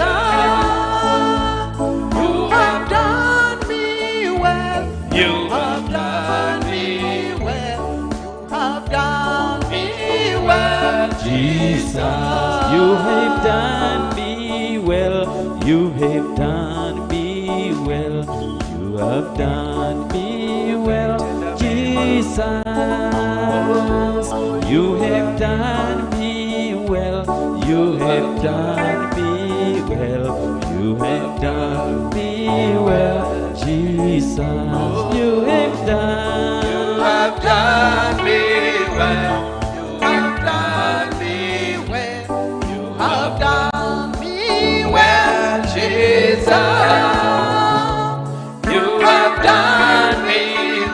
You have done me well. You have done me well. You have done me well, Jesus. You have done me well. You have done me well. You have done me well, Jesus. You have done me well. You have done me well. You have done me well, Jesus. You have done. You have done me well. You have done me well. You have done me well, Jesus. You have done me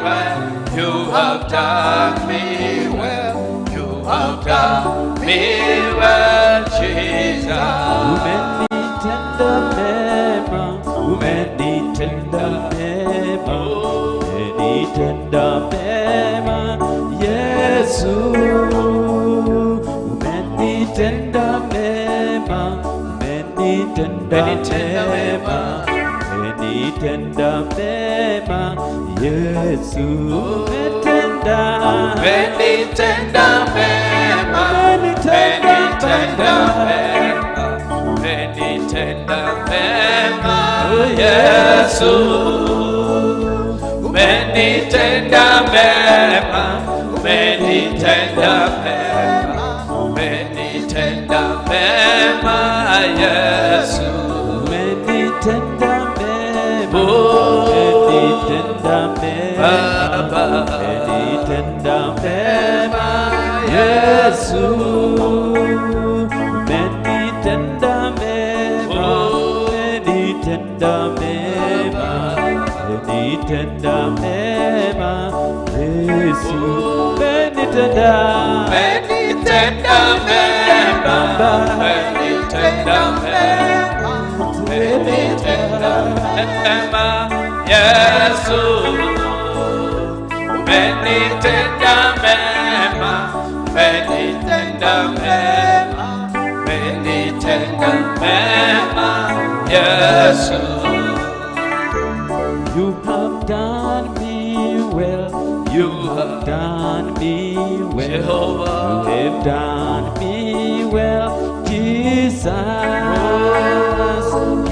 well. You have done me well. You have done me well, Jesus. Umenitenda mema, umenitenda mema, umenitenda mema, Yesu. Umenitenda mema, umenitenda mema, umenitenda mema, Yesu. Umetenda, Umenitenda mema, umenitenda mema, umenitenda mema, Yesu. Umenitenda mema, umenitenda mema, umenitenda mema, Yesu. Umenitenda mema, umenitenda mema, umenitenda mema, Yesu. Umenitenda mema, umenitenda mema, umenitenda mema, Yesu. Umenitenda, Umenitenda mema, umenitenda mema, Umenitenda mema Yesu, umenitenda mema, umenitenda mema, umenitenda mema Yesu. You have done me well, you have done me well, Jehovah. You have done me well, Jesus.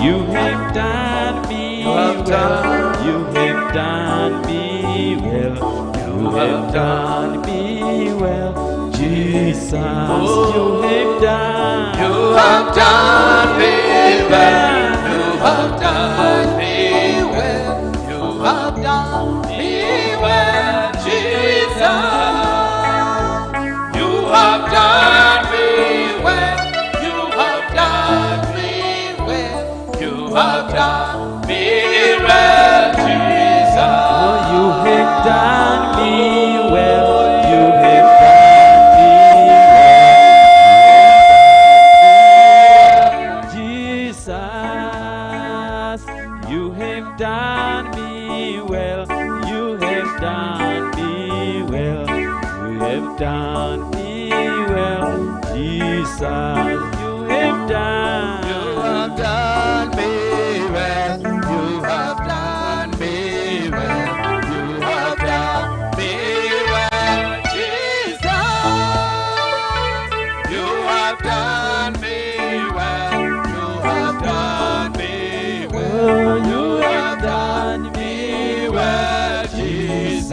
You have done me have well, done. you have done me well, you have done me well, Jesus. You have done, You have done me well, you have done me well, you have done me well, Jesus. You have done me well, you have done me well, you have done me well, Jesus. Oh, you have done me well, you have done me well, Jesus. You have done me well, you have done me well, you have done me well, Jesus. You have done. You have done me well. You have done me well. You have done me well, Jesus. You have done me well. You have done me well. Oh, You have done me well, Jesus.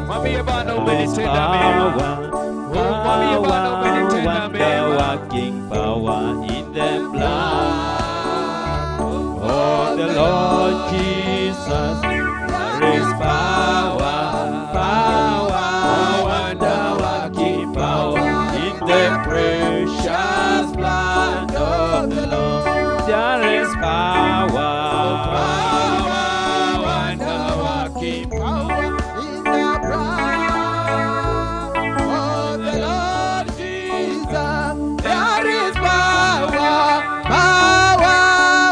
Mwambie Bwana umenitenda mema. Power, Mwambie Bwana umenitenda power, mema. working power in the blood of the Lord Jesus. There is power, power, wonder working power in the precious blood of the Lord. There is power, Power, wonder working power in the blood of the Lord Jesus. There is power, power,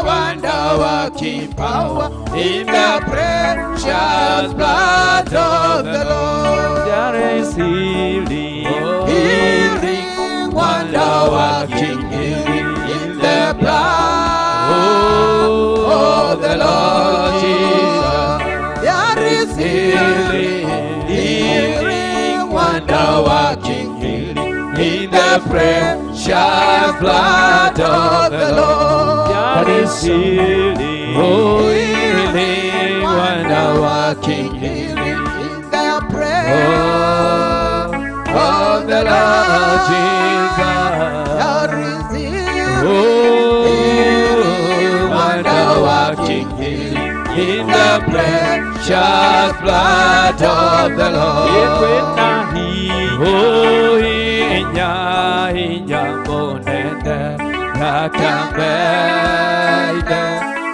wonder working power in the precious blood of the Lord. There is healing, Healing, wonder working healing in the blood of the Lord Jesus. There is healing, healing, wonder working healing in the precious blood of the Lord. There is healing. Oh, healing, wonder working healing in the prayer of the Lord Jesus. There is healing, Oh, healing, wonder working healing in the precious blood of the Lord. Oh, hinya, hinya, monene, nakameide,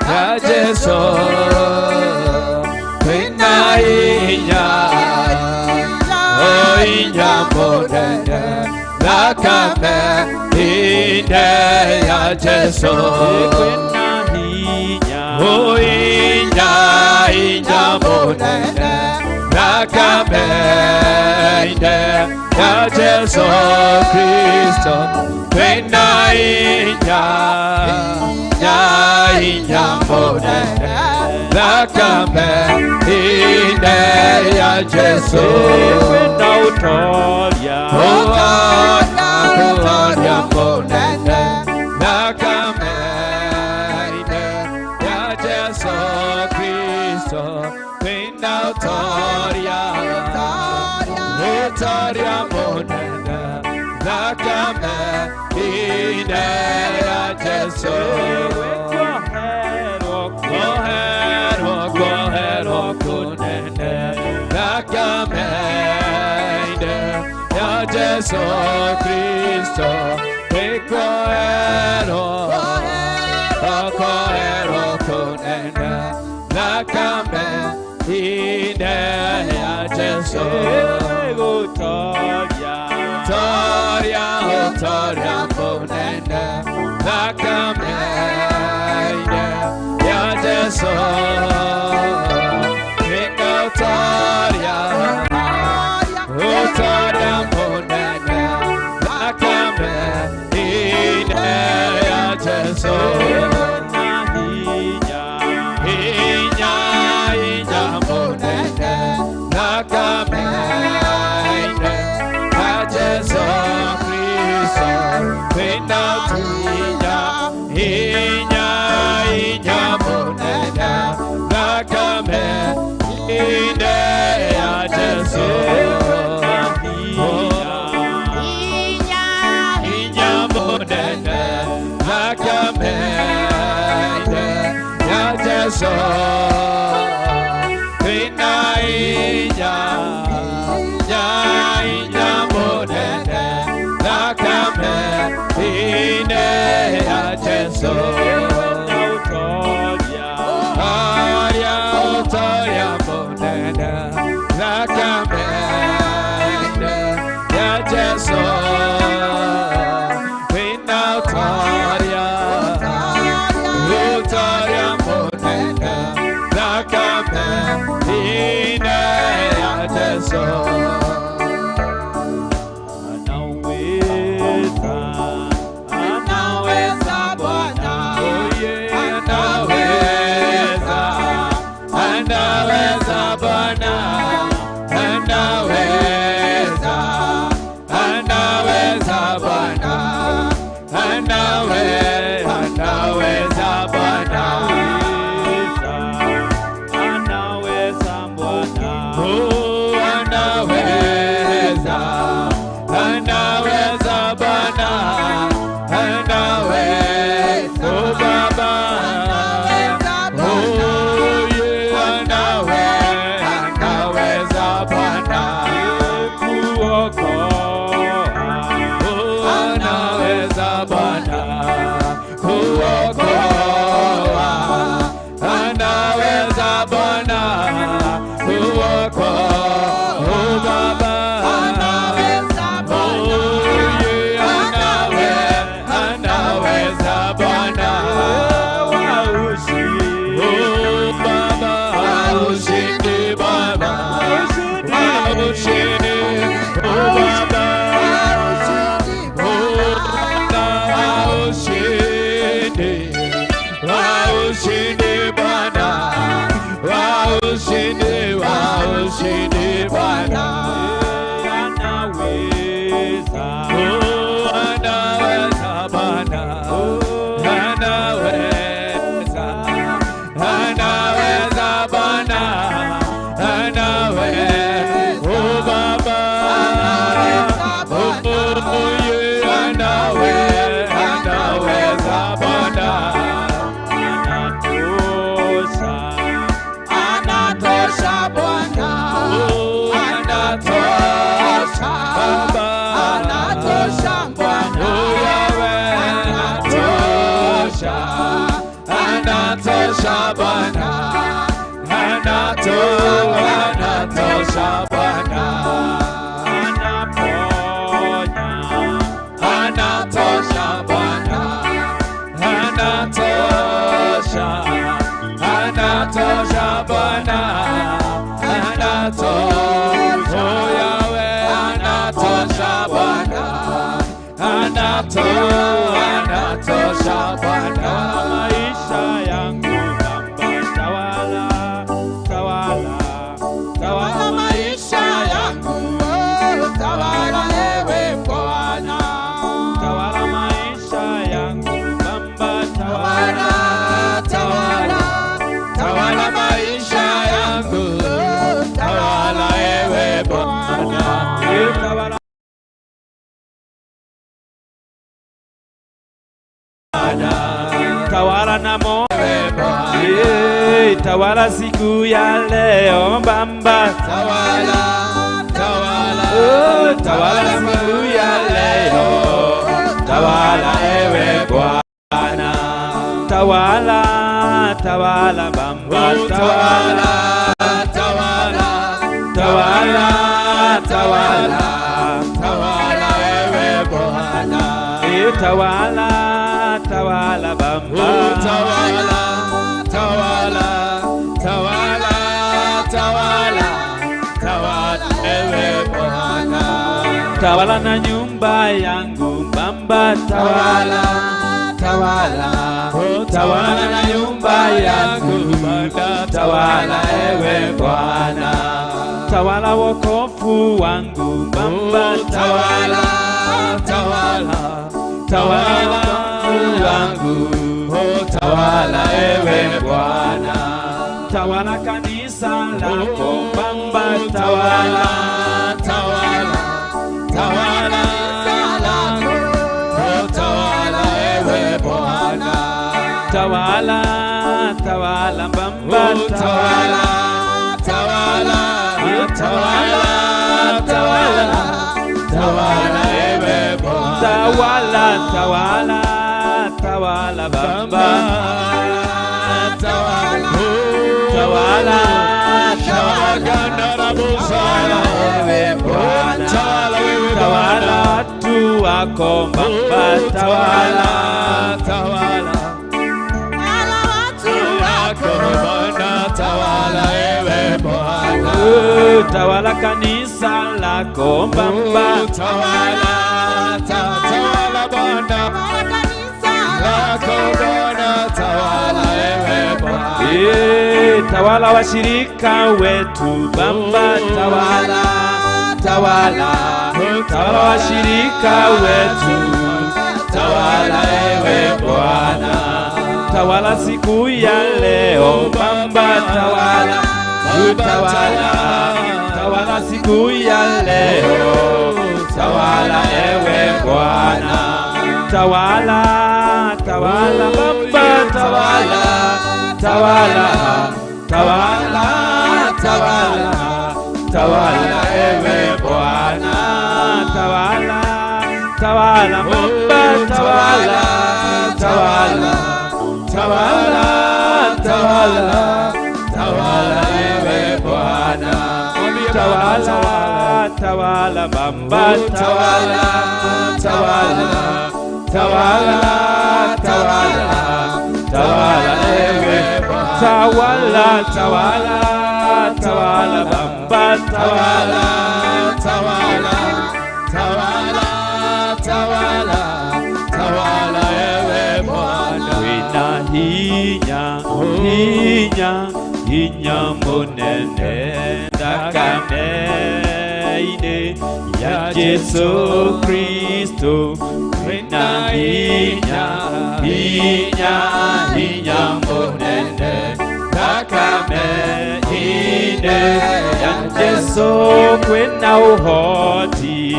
ya Jesu. Hinya, hinya, oh, hinya, monene, nakameide, ya Jesu. Oh, hinya, hinya, monene, nakameide, ya Jesu Kristo. Kwena hinya, hinya, hinya, monene, nakameide, ya Jesu. Oh, Gloria monene, nakameide, ya Jesu Kristo. Kwena utoria, utoria monene, nakameide, ya Jesu. Kohero, kohero, kunene, nakameide, ya Jesu Kristo. Kohero, kohero, kunene, nakameide, ya Jesu. Toria, toria, kunene, nakameide. Jesu Kwĩna ũtoria Ũtoria mũnene Thakame-inĩ ya Jesu Hinya hinya mũnene Thakame-inĩ ya Jesu Kristo Kwĩna hinya hinya hinya mũnene Thakame-inĩ ya Jesu Hinya mũnene Thakame-inĩ ya Jesu Kwĩna hinya hinya hinya mũnene Thakame-inĩ ya Jesu Ũtoria ũtoria mũnene Thakame-inĩ ya Jesu Kwĩna ũtoria ũtoria mũnene Thakame-inĩ ya Jesu Anaweza, Anaweza Bwana, Anaweza, anaweza Bwana, anaweza, anaweza Bwana, anaweza Bwana, anaweza Bwana, oh, anaweza, anaweza Bwana, anaweza, oh Baba. Oh, yeah, anaweza Bwana. Kuokoa, Oh, anaweza Bwana kuokoa, anaweza Bwana kuokoa, oh Baba. Anaweza Oh, yeah, anaweza Bwana. wa ushindi, Oh, Baba, ushindi Baba, ushindi, oh Baba. Ushindi, ushindi Bwana, ushindi, ushindi Bwana. Anaweza, Oh, anaweza Bwana, anaweza, anaweza Bwana, anaweza, oh Baba, oh, oh, yeah, anaweza Bwana. Anatosha, Anatosha Bwana, Oh, anatosha Baba, anatosha Bwana, oh Yahweh, anatosha, anatosha Bwana, anatosha Bwana, anaponya, anatosha Bwana, anatosha, anatosha Bwana, anatosha, oh Yahweh, anatosha Bwana, anatosha Bwana. Maisha yangu Baba, tawala, tawala, Tawala tawala maisha yangu, oh, tawala ewe Bwana, tawala maisha yangu Baba, tawala, tawala, tawala, Tawala maisha yangu, tawala ewe Bwana. Tawala tawala na moyo, tawala siku ya leo Baba, Tawala, tawala, oh, tawala siku ya leo, tawala ewe Bwana, tawala, tawala Baba, tawala, tawala, tawala, tawala, tawala ewe Bwana. Tawala, tawala Baba, Tawala, tawala, Tawala na nyumba yangu Baba, tawala, tawala, tawala na nyumba yangu Baba, tawala ewe Bwana. Tawala wokovu wangu Baba, tawala, tawala, tawala wokovu wangu, tawala ewe Bwana. Tawala kanisa lako Baba, tawala, tawala, tawala lako, tawala ewe Bwana. Tawala, tawala Baba, tawala, tawala, tawala, tawala, tawala ewe Bwana. Tawala, tawala, tawala Baba, tawala, tawala, tawala ewe Bwana. Tawala watu wako Baba, tawala, tawala, watu wako Bwana, tawala ewe Bwana. Tawala kanisa lako Baba, tawala, tawala Bwana, lako Bwana, tawala ewe Bwana. Tawala washirika wetu Baba, tawala, tawala, tawala washirika wetu, tawala ewe Bwana. Tawala siku ya leo Baba, tawala, tawala, tawala siku ya leo, tawala ewe Bwana. Tawala, tawala Baba, tawala, tawala, tawala, tawala, tawala ewe Bwana. Tawala, tawala Baba, tawala, tawala, tawala, tawala, tawala ewe Bwana. Tawala, tawala Baba, tawala, tawala, tawala, tawala, tawala ewe Bwana. Tawala, tawala, tawala Baba, tawala, tawala, tawala, tawala, tawala ewe Bwana. Wina hinya, hinya, hinya munene ndakameine ya Jesu Kristo. Wina hinya, hinya, hinya munene ndakameine ya Jesu. Kwina uhoti,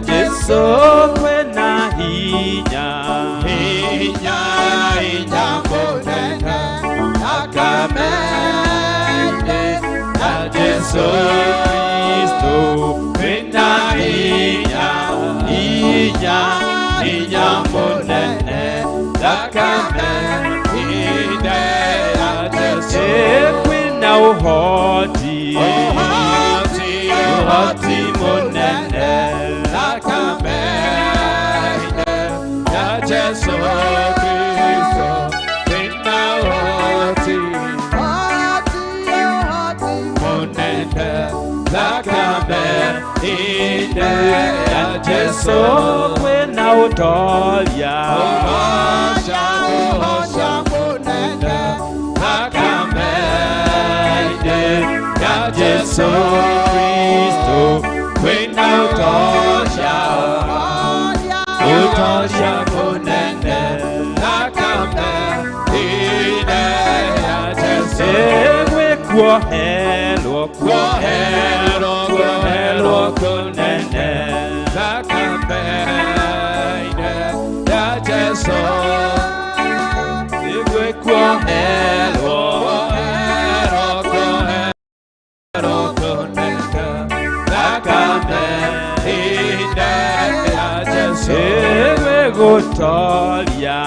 Jesu kwena hinya, hinya, hinya munene ndakameine ya Jesu Kristo. Kwena hinya, hinya, hinya munene ndakameine ya Jesu. Kwena uhoti, uhoti, uhoti munene ndakameine ya Jesu Kristo. Kwena uhoti munene ndakameine ya Jesu. Kwena utolia, uhosha, uhosha munene ndakameine ya Jesu Kristo. Kwena utosha, utosha munene ndakameine ya Jesu. Ewe kuohelwo, Kuohelwo, kuohelwo kunene ndakameine ya Jesu. Ewe kuohelwo, Kuohelwo, kuohelwo kunene ndakameine ya Jesu. Ewe gutoria,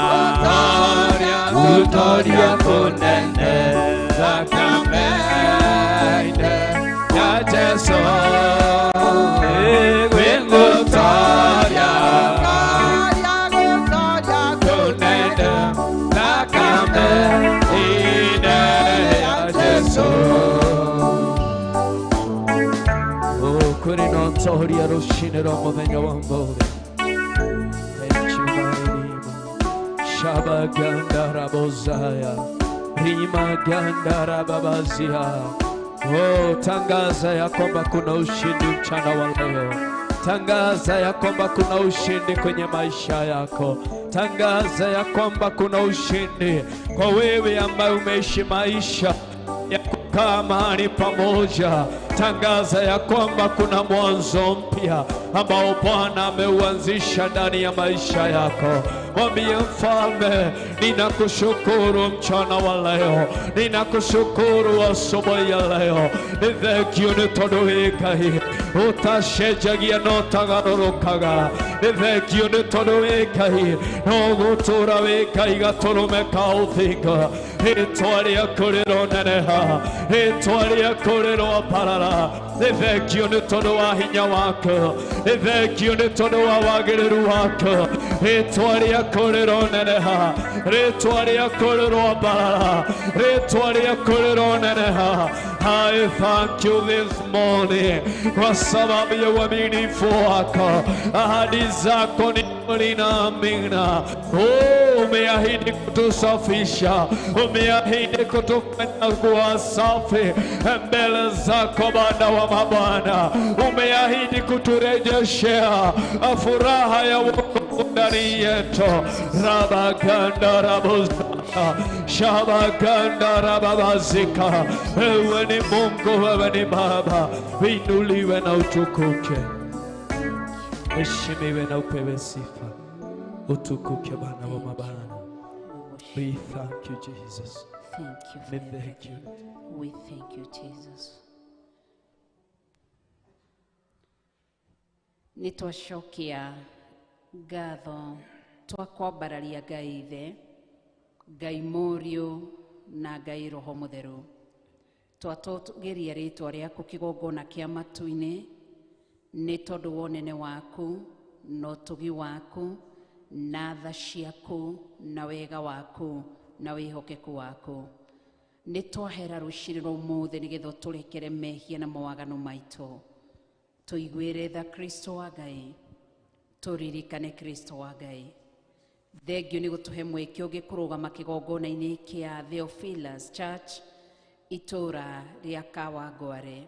Utoria, utoria kunene ndakameine Jesu Oh, tangaza ya kwamba kuna ushindi mchana wa leo. Tangaza ya kwamba kuna ushindi kwenye maisha yako. Tangaza ya kwamba kuna ushindi kwa wewe ambaye umeishi maisha ya kukaa mahali pamoja. Tangaza ya kwamba kuna mwanzo mpya ambao Bwana ameuanzisha ndani ya maisha yako. Mwambie Mfalme, ninakushukuru mchana wa leo, ninakushukuru asubuhi ya leo. Ni thank you nĩ tondũ wĩ Ngai ũtacenjagia na ũtagarũrũkaga. Nĩ thank you nĩ tondũ wĩ Ngai no gũtũũra wĩ Ngai gatũrũme ka ũthingu. Rĩtwa rĩaku rĩroneneha, rĩtwa rĩaku rĩroambarara. Nĩ thank you nĩ tondũ wa hinya waku, nĩ thank you nĩ tondũ wa wagĩrĩru waku. Rĩtwa rĩaku rĩroneneha, rĩtwa rĩaku rĩroambarara, rĩtwa rĩaku rĩroneneha. I thank you this morning kwa sababu ya uaminifu wako. Ahadi zako ni kweli na amina. Oh, umeahidi kutusafisha, umeahidi kutufanya kuwa safi mbele zako Bwana wa mabwana. Umeahidi kuturejeshea furaha ya wokovu ndani yetu. Rabaganda rabuza Shabaganda rababazika. Wewe ni Mungu, wewe ni Baba, uinuliwe na utukuke, heshimiwe na upewe sifa. Utukuke Bwana wa mabwana. We thank you, Jesus. Thank you. We thank you. We thank you, Jesus. Nitwacokia ngatho twakwambararia Ngai Ithe, Ngai Mũriũ na Ngai Roho Mũtheru. Twatũgeria rĩtwa rĩaku kĩgongona kĩa matu-inĩ nĩ tondũ wa ũnene waku na ũtugi waku na tha ciaku na wega waku na wĩhokeku waku. Nĩ twahera rũciinĩ rwa ũmũthĩ nĩgetha ũtũrekere mehia na mawaganu maitũ. Tũiguĩre tha Kristo wa Ngai, tũririkane Kristo wa Ngai. Thengio nĩ gũtũhe mweke ũngĩ kũrũgama kĩgongona-inĩ kĩa Theophilus Church itũra rĩa Kawangware.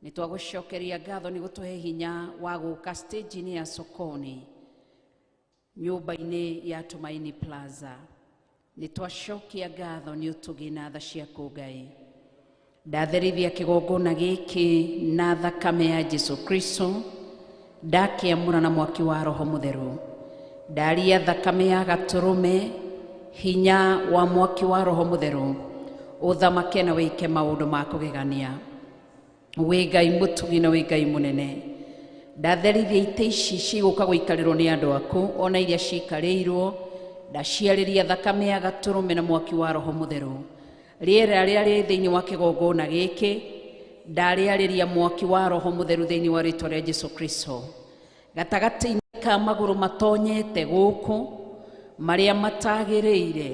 Nĩ twagũcokeria ngatho nĩ gũtũhe hinya wa gũka stage-inĩ ya sokoni nyũmba-inĩ ya Tumaini Plaza. Nĩ twacokia ngatho nĩ ũtugi na tha ciaku Ngai. Ndatherithia kĩgongona gĩkĩ na thakame ya Jesu Kristo, ndakĩamũra na mwaki wa Roho Mũtheru. Ndaria thakame ya gatũrũme, hinya wa mwaki wa Roho Mũtheru ũthamake na wĩke maũndũ ma kũgegania. Wĩ Ngai mũtugi na wĩ Ngai mũnene. Ndatherithia itĩ ici cigũka gũikarĩrwo nĩ andũ aku ona iria cikarĩirwo, ndaciarĩria thakame ya gatũrũme na mwaki wa Roho Mũtheru. Rĩera rĩrĩa rĩ thĩinĩ wa kĩgongona gĩkĩ ndarĩarĩria mwaki wa Roho Mũtheru thĩinĩ wa rĩtwa rĩa Jesu Kristo. Gatagatĩ-inĩ ka magũrũ matonyete gũkũ marĩa matagĩrĩire,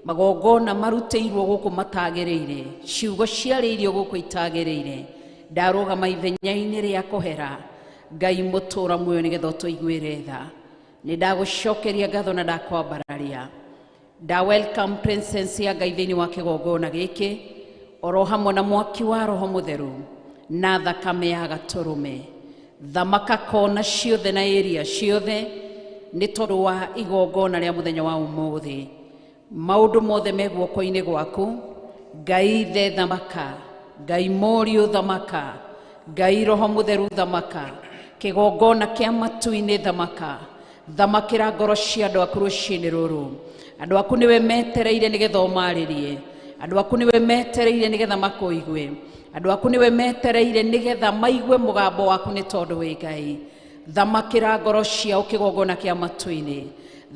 magongona marutĩirwo gũkũ matagĩrĩire, ciugo ciarĩirio gũkũ itagĩrĩire, ndarũgama ithenya-inĩ rĩa kũhera Ngai mũtũũra muoyo nĩgetha ũtũiguĩre tha. Nĩ ndagũcokeria ngatho na ndakwambararia. Nda welcome presence ya Ngai thĩinĩ wa kĩgongona gĩkĩ oro hamwe na mwaki wa Roho Mũtheru na thakame ya gatũrũme. Thamaka kona ciothe na area ciothe nĩ tondũ wa igongona rĩa mũthenya wa ũmũthĩ. Maũndũ mothe me guoko-inĩ gwaku. Ngai Ithe thamaka, Ngai Mũriũ thamaka, Ngai Roho Mũtheru thamaka, kĩgongona kĩa matu-inĩ thamaka. Thamakĩra ngoro cia andũ aku rũciinĩ rũrũ. Andũ aku nĩwe metereire nĩgetha ũmarĩrie, andũ aku nĩwe metereire nĩgetha makũigue, andũ aku nĩwe metereire nĩgetha maigue mũgambo waku nĩ tondũ wĩ Ngai. Thamakĩra ngoro ciao kĩgongona kĩa matu-inĩ,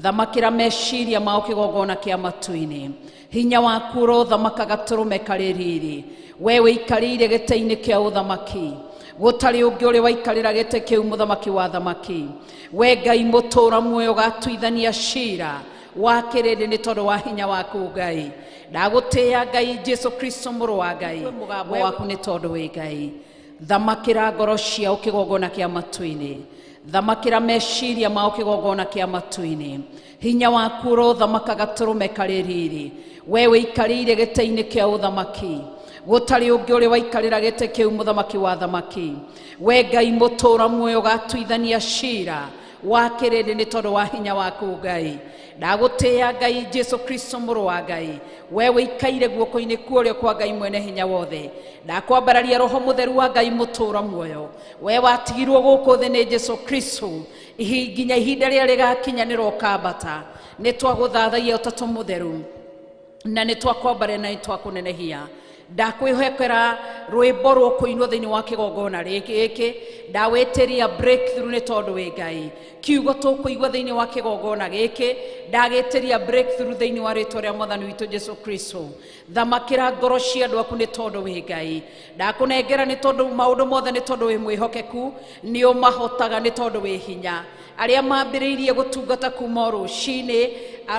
thamakĩra meciria mao kĩgongona kĩa matu-inĩ. Hinya waku ũrothamaka gatũrũme karĩ riri. We wĩikarĩire gĩtĩ-inĩ kĩa ũthamaki, Gũtarĩ ũngĩ ũrĩ waikarĩra gĩtĩ kĩu mũthamaki wa thamaki. We Ngai mũtũũra muoyo ũgatuithania cira wa kĩrĩndĩ nĩ tondũ wa hinya waku Ngai. Ndagũtĩĩa Ngai Jesu Kristo mũrũ wa Ngai. Mũgambo waku nĩ tondũ wĩ Ngai. Thamakĩra ngoro ciao kĩgongona kĩa matu-inĩ. Thamakĩra meciria mao kĩgongona kĩa matu-inĩ. Hinya waku ũrothamaka gatũrũme karĩ riri. We wĩikarĩire gĩtĩ-inĩ kĩa ũthamaki. Gũtarĩ ũngĩ ũrĩ waikarĩra gĩtĩ kĩu mũthamaki wa thamaki. We Ngai mũtũũra muoyo ũgatuithania cira wa kĩrĩndĩ nĩ tondũ wa hinya waku Ngai. Ndagũtĩĩa Ngai Jesu Kristo mũrũ wa Ngai. We wĩikaire guoko-inĩ kuorĩo kwa Ngai mwene hinya wothe. Ndakwambararia roho mũtheru wa Ngai mũtũũra muoyo. We watigirwo gũkũ thĩ nĩ Jesu Kristo nginya ihinda rĩrĩa rĩgakinyanĩra ũkambata. Nĩ twagũthathaia ũtatũ mũtheru na nĩ twakwambaria na nĩ twakũnenehia. Ndakwĩhokera rwĩmbo rũkũinwo thĩinĩ wa kĩgongona gĩkĩ. Ndawĩtĩria breakthrough nĩ tondũ wĩ Ngai. Kiugo tũkũigua thĩinĩ wa kĩgongona gĩkĩ ndagĩtĩria breakthrough thĩinĩ wa rĩtwa rĩa Mwathani witũ Jesu Kristo. Thamakĩra ngoro cia andũ aku nĩ tondũ wĩ Ngai. Ndakũnengera nĩ tondũ maũndũ mothe nĩ tondũ wĩ mwĩhokeku, nĩ ũmahotaga nĩ tondũ wĩ hinya. Arĩa mambĩrĩirie gũtungata kuma rũcinĩ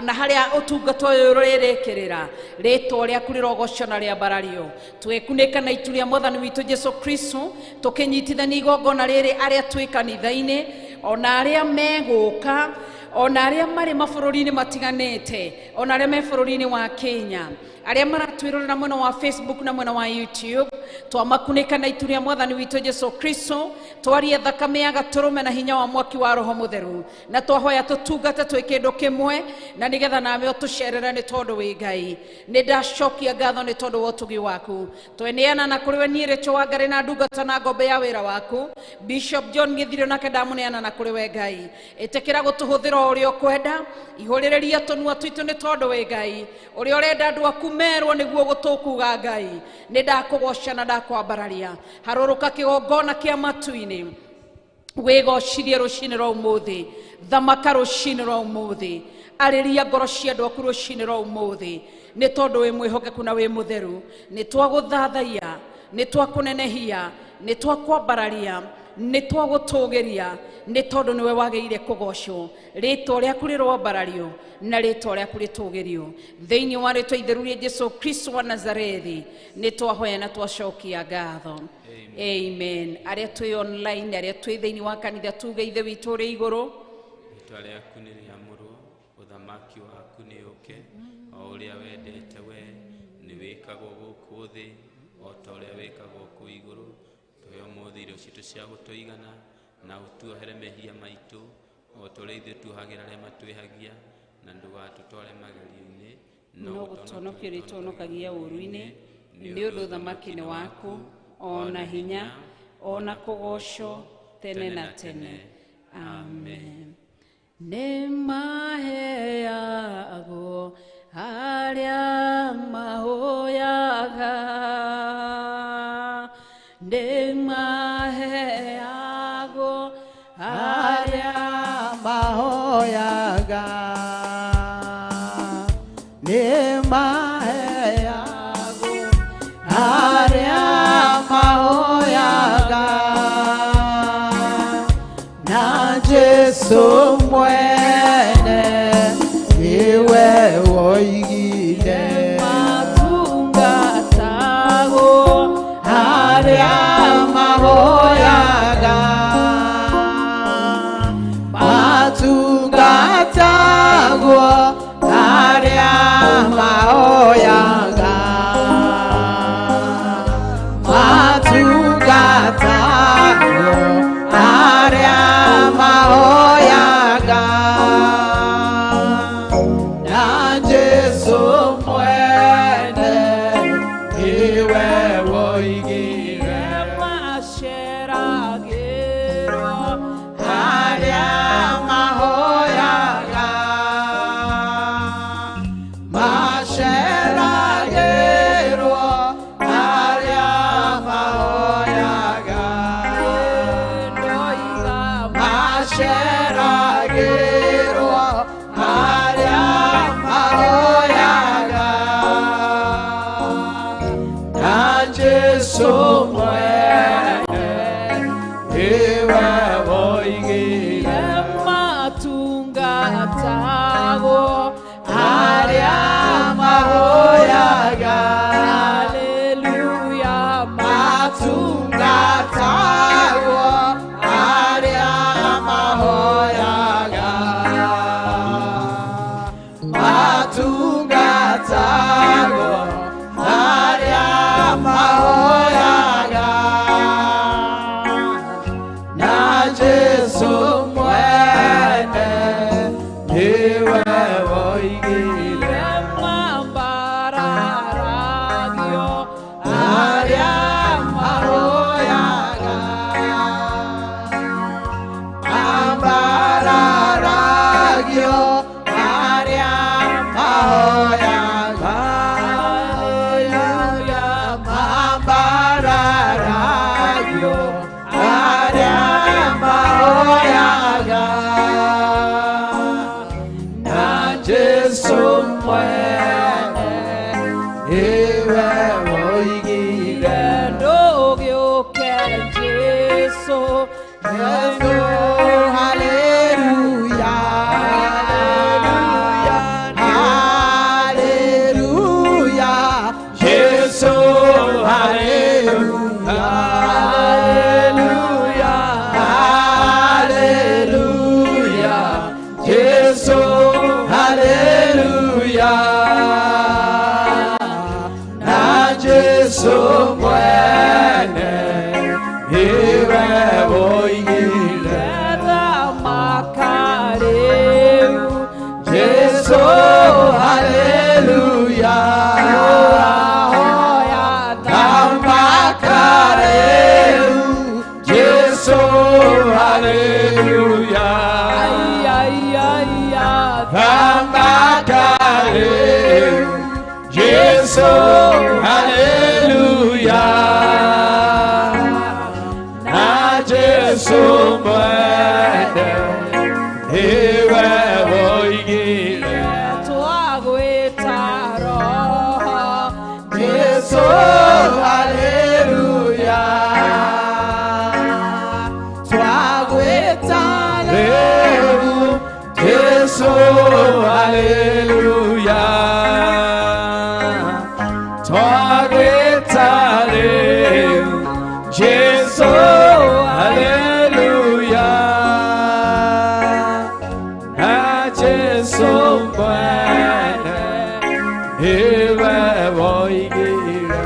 na harĩa ũtungata ũyũ ũrĩrĩkĩrĩra, rĩtwa rĩaku rĩrogocwo na rĩambarario. Twĩkunĩka na itu rĩa Mwathani witũ Jesu Kristo, tũkĩnyitithania igongona rĩrĩ arĩa twĩ kanitha-inĩ ona arĩa megũka, ona arĩa marĩ mabũrũri-inĩ matiganĩte, ona arĩa me bũrũri-inĩ wa Kenya, arĩa maratwĩrorera mwena wa Facebook na mwena wa YouTube. Twamakunĩka na itu rĩa Mwathani witũ Jesu Kristo, twarie thakame ya gatũrũme na hinya wa mwaki wa Roho Mũtheru, na twahoya tũtungate twĩ kĩndũ kĩmwe, na nĩgetha nawe ũtũcerere nĩ tondũ wĩ Ngai. Nĩ ndacokia ngatho nĩ tondũ wa ũtugi waku. Tweneana na kũrĩ we niĩ Rachel Wangari na ndungata na ngombe ya wĩra waku Bishop John Githirio, nake ndamũneana na kũrĩ we Ngai. Ĩtĩkĩra gũtũhũthĩra o ũrĩa ũkwenda, ihũrĩrĩria tũnua twitũ nĩ tondũ wĩ Ngai. Ũrĩa ũrenda andũ aku merwo nĩguo gũtũkuga Ngai. Nĩ ndakũgoca na ndakwambararia. Harũrũka kĩgongona kĩa matu-inĩ, wĩgocirie rũcinĩ rwa ũmũthĩ. Thamaka rũcinĩ rwa ũmũthĩ. Arĩria ngoro cia andũ aku rũcinĩ rwa ũmũthĩ nĩ tondũ wĩ mwĩhokeku na wĩ mũtheru. Nĩ twagũthathaia, nĩ twakũnenehia, nĩ twakwambararia, nĩ twagũtũgĩria, nĩ tondũ nĩwe wagĩrĩire kũgocwo. Rĩtwa rĩaku rĩroambarario na rĩtwa rĩaku rĩtũgĩrio. Thĩinĩ wa rĩtwa itheru rĩa Jesu Kristo wa Nazarethi nĩ twahoya na twacokia ngatho. Amen. Arĩa twĩ online, arĩa twĩ thĩinĩ wa kanitha, tuge Ithe witũ ũrĩ igũrũ, rĩtwa rĩaku nĩ rĩamũrwo, ũthamaki waku nĩ ũke, o ũrĩa wendete we nĩ wĩkagwo gũkũ thĩ o ta ũrĩa wĩkagwo kũu igũrũ. Tũhe ũmũthĩ irio citũ cia gũtũigana, na ũtuohere mehia maitũ o ta ũrĩa ithuĩ tuohagĩra arĩa matwĩhagia, na ndũgatũtware magerio-inĩ, no gũtũhonokia ũrĩtũhonokagia ũũru-inĩ, nĩ ũndũ ũthamaki nĩ waku, ona hinya, ona kũgocwo tene na tene. Amen. Nĩ maheagwo arĩa mahoyaga, nĩ maheagwo arĩa mahoyaga, nĩ maheagwo arĩa mahoyaga, na Jesu mwene niwe woigire matungatagwo arĩa mahoyaga, matungatagwo arĩa mahoyaga, matungatagwo arĩa mahoyaga. Matungatagwo arĩa mahoyaga na Jesu mwene niwe woigire Mambararagio arĩa mahoyaga Mambararagio arĩa mahoyaga Mambararagio arĩa mahoyaga na Jesu mwene niwe woigire Ndũgĩũke Jesu Jesu, haleluya, haleluya, Jesu, haleluya, haleluya, Jesu, haleluya, na Jesu mwene niwe woigire Thamaka rĩu Jesu, haleluya, Ũrahoya thamaka rĩu, Jesu, haleluya, Ai, ai, ai, ai. thamaka rĩu, Jesu, haleluya, na Jesu mwene niwe woigire Twagwĩta Roho Jesu, haleluya, twagwĩta rĩu, Jesu, haleluya, twagwĩta rĩu, Jesu, haleluya, na Jesu mwene niwe woigire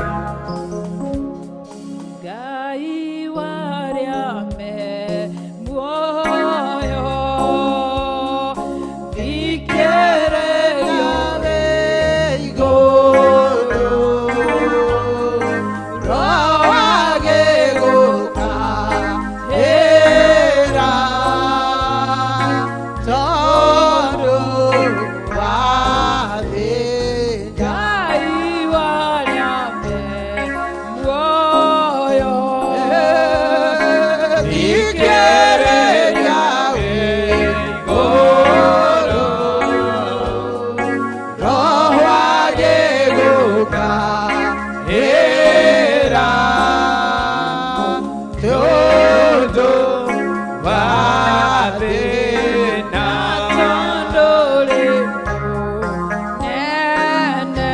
Ngai warĩa me muoyo thikĩrĩria Ngai warĩa me muoyo Tondũ rĩ mũnene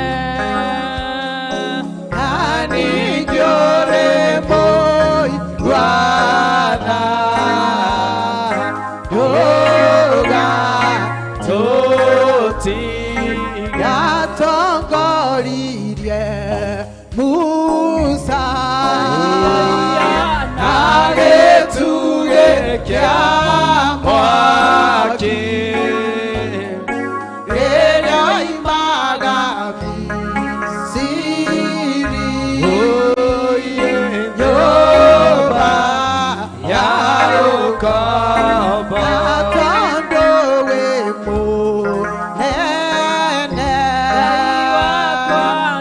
Yatongoririe Musa na gĩtugĩ kĩa mwaki rĩrĩa oimaga Misiri nyũmba ya ũkombo tondũ wĩ mũnene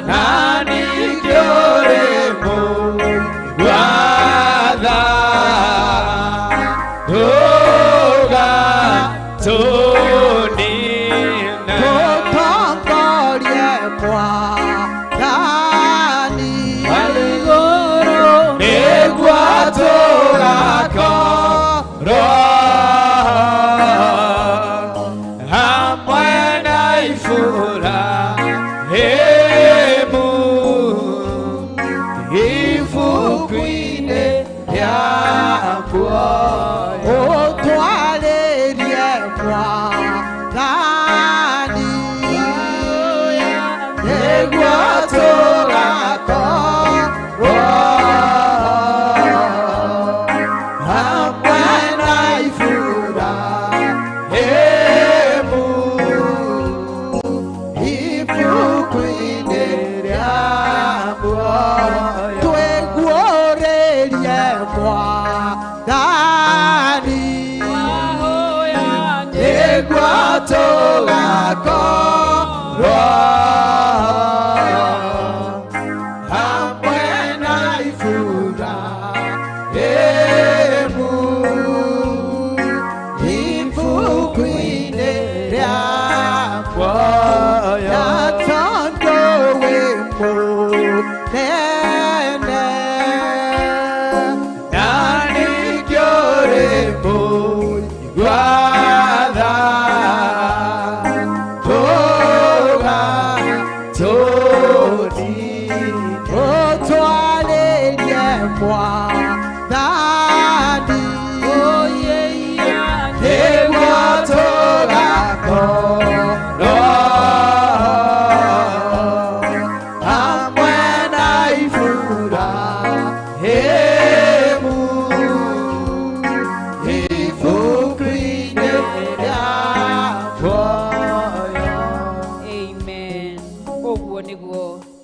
na ningĩ ũrĩ mũigua tha.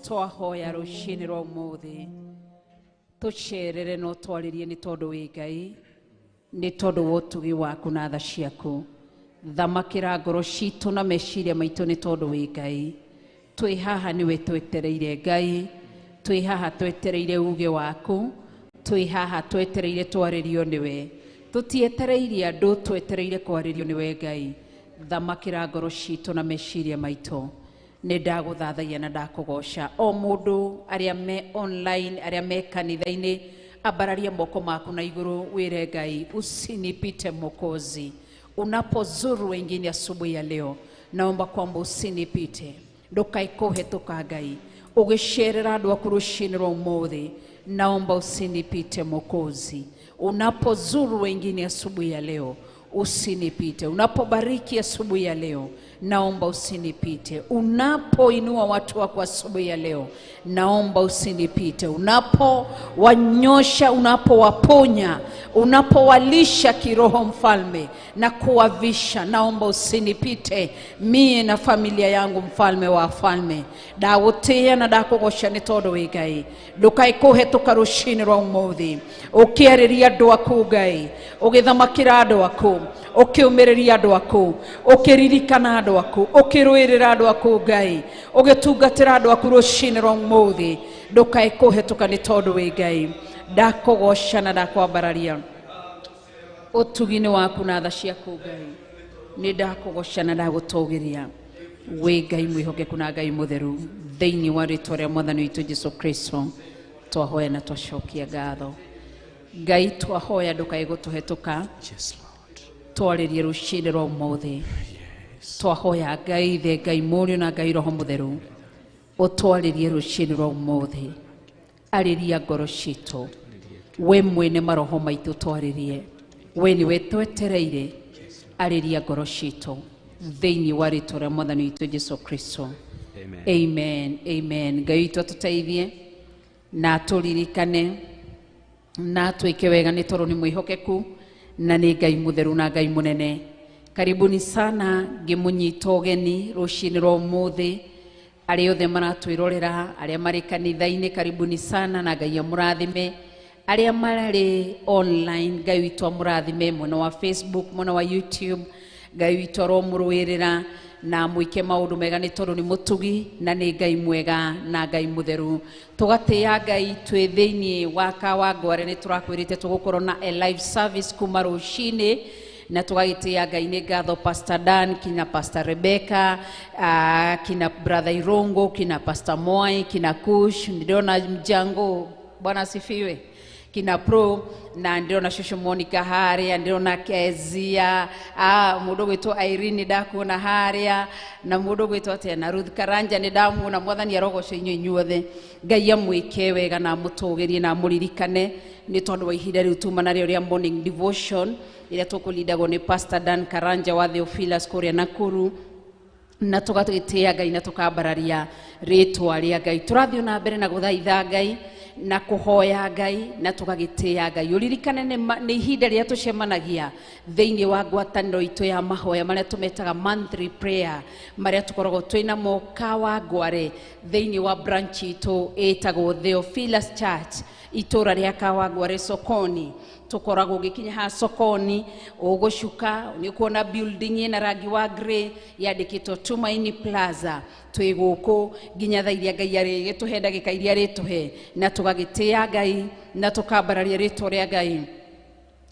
Twahoya rũcinĩ rwa ũmũthĩ tũcerere no twarĩrie nĩ tondũ wĩ Ngai, nĩ tondũ wa ũtugi waku na tha ciaku. Thamakĩra ngoro citũ na meciria maitũ nĩ tondũ wĩ Ngai. Twĩ haha nĩwe twetereire Ngai, twĩ haha twetereire uge waku, twĩ haha twetereire twarĩrio nĩwe. Tũtietereire andũ, twetereire kwarĩrio nĩwe Ngai. Thamakĩra ngoro citũ na meciria maitũ. Nĩ ndagũthathaia na ndakũgoca. O mũndũ arĩa me online, arĩa me kanitha-inĩ, ambararia moko maku na igũrũ wĩre Ngai, usinipite Mwokozi. Unapozuru wengine asubuhi ya leo, naomba kwamba usinipite. Ndukaikuhĩtũka Ngai. Ũgĩcerera andũ aku rũcinĩ rwa ũmũthĩ, naomba usinipite Mwokozi. Unapozuru wengine asubuhi ya leo, usinipite. Unapobariki asubuhi ya leo, naomba usinipite. Unapoinua watu wako asubuhi ya leo, naomba usinipite. Unapowanyosha, unapowaponya, unapowalisha kiroho mfalme na kuwavisha, naomba usinipite mie na familia yangu, mfalme wa wafalme. Ndagũtĩĩa na ndakũgoca nĩ tondũ wĩ Ngai. Ndũkaĩkũhetũka rũcinĩ rwa ũmũthĩ ũkĩarĩria andũ aku Ngai, ũgĩthamakĩra andũ aku, ũkĩũmĩrĩria andũ aku, ũkĩririkana andũ aku, ũkĩrũĩrĩra andũ aku Ngai, ũgĩtungatĩra andũ aku rũcinĩ rwa ũmũthĩ. Ndũkaĩkũhetũka nĩ tondũ wĩ Ngai. Ndakũgoca na ndakwambararia ũtugi-inĩ waku na tha ciaku Ngai. Nĩ ndakũgoca na ndagũtũgĩria. Wĩ Ngai mwĩhokeku na Ngai mũtheru. Thĩinĩ wa rĩtwa rĩa Mwathani witũ Jesu Kristo twahoya na twacokia ngatho. Ngai, twahoya ndũkae gũtũhetũka. Yes, Lord. Twarĩrie rũcinĩ rwa ũmũthĩ. Twahoya Ngai Ithe, Ngai Mũriũ na Ngai Roho Mũtheru, ũtwarĩrie rũcinĩ rwa ũmũthĩ. Arĩria ngoro citũ. We mwene maroho maitũ twarĩrie. We nĩwe twetereire. Arĩria ngoro citũ thĩinĩ wa rĩtwa rĩa Mwathani witũ Jesu Kristo. Amen. Amen. Amen. Ngai witũ atũteithie na atũririkane na atwĩke wega nĩ tondũ nĩ mwĩhokeku na nĩ Ngai mũtheru na Ngai mũnene. Karibuni sana ngĩmũnyita ũgeni rũcinĩ rwa ũmũthĩ. Arĩa othe maratwĩrorera, arĩa marĩ kanitha-inĩ, karibuni sana na Ngai amũrathime. Arĩa marĩ online, Ngai witũ amũrathime, mwena wa Facebook, mwena wa YouTube, Ngai witũ aromũrũĩrĩra na mwĩke maũndũ mega nĩ tondũ nĩ mũtugi na nĩ Ngai mwega na Ngai mũtheru. Tũgatĩĩa Ngai twĩ thĩinĩ wa Kawangware, nĩ tũrakwĩrĩte tũgũkorwo na a live service kuma rũcinĩ, na tũgagĩtĩĩa Ngai. Nĩ ngatho Pastor Dan, kina Pastor Rebecca, kina Brother Irongo, kina Pastor Moi, kina Kush, ndĩrona Mjango, Bwana asifiwe, kina Pro, na ndĩrona Shosho Monica harĩa, ndĩrona Kezia, mũndũ ũgwĩtwo Irene ndakuona harĩa, na mũndũ ũgwĩtwo atĩa, na Ruth Karanja nĩ ndamuona. Mwathani arogocwo inyuĩ inyuothe. Ngai amwĩke wega na amũtũgĩrie na amũririkane nĩ tondũ wa ihinda rĩu tuma narĩo rĩa morning devotion ĩrĩa tũkũlindagwo nĩ Pastor Dan Karanja wa Theophilus kũrĩa Nakuru, na tũgatĩĩa Ngai na tũkambararia rĩtwa rĩa Ngai. Tũrathiĩ na mbere na gũthaitha Ngai na kũhoya Ngai na tũgagĩtĩĩa Ngai. Ũririkane nĩ ihinda rĩrĩa tũcemanagia thĩinĩ wa ngwatanĩro itũ ya mahoya marĩa tũmetaga monthly prayer, marĩa tũkoragwo twĩ namo Kawangware thĩinĩ wa branch itũ ĩtagwo Theophilus Church, itũra rĩa Kawangware sokoni. Tũkoragwo ũgĩkinya haha sokoni, ũgũcuka nĩ ũkuona building ĩna rangi wa grey yandĩkĩtwo Tumaini Plaza. Twĩ gũkũ nginya thaa iria Ngai arĩgĩtũhe, ndagĩka iria arĩtũhe, na tũgagĩtĩĩa Ngai na tũkambararia rĩtwa rĩa Ngai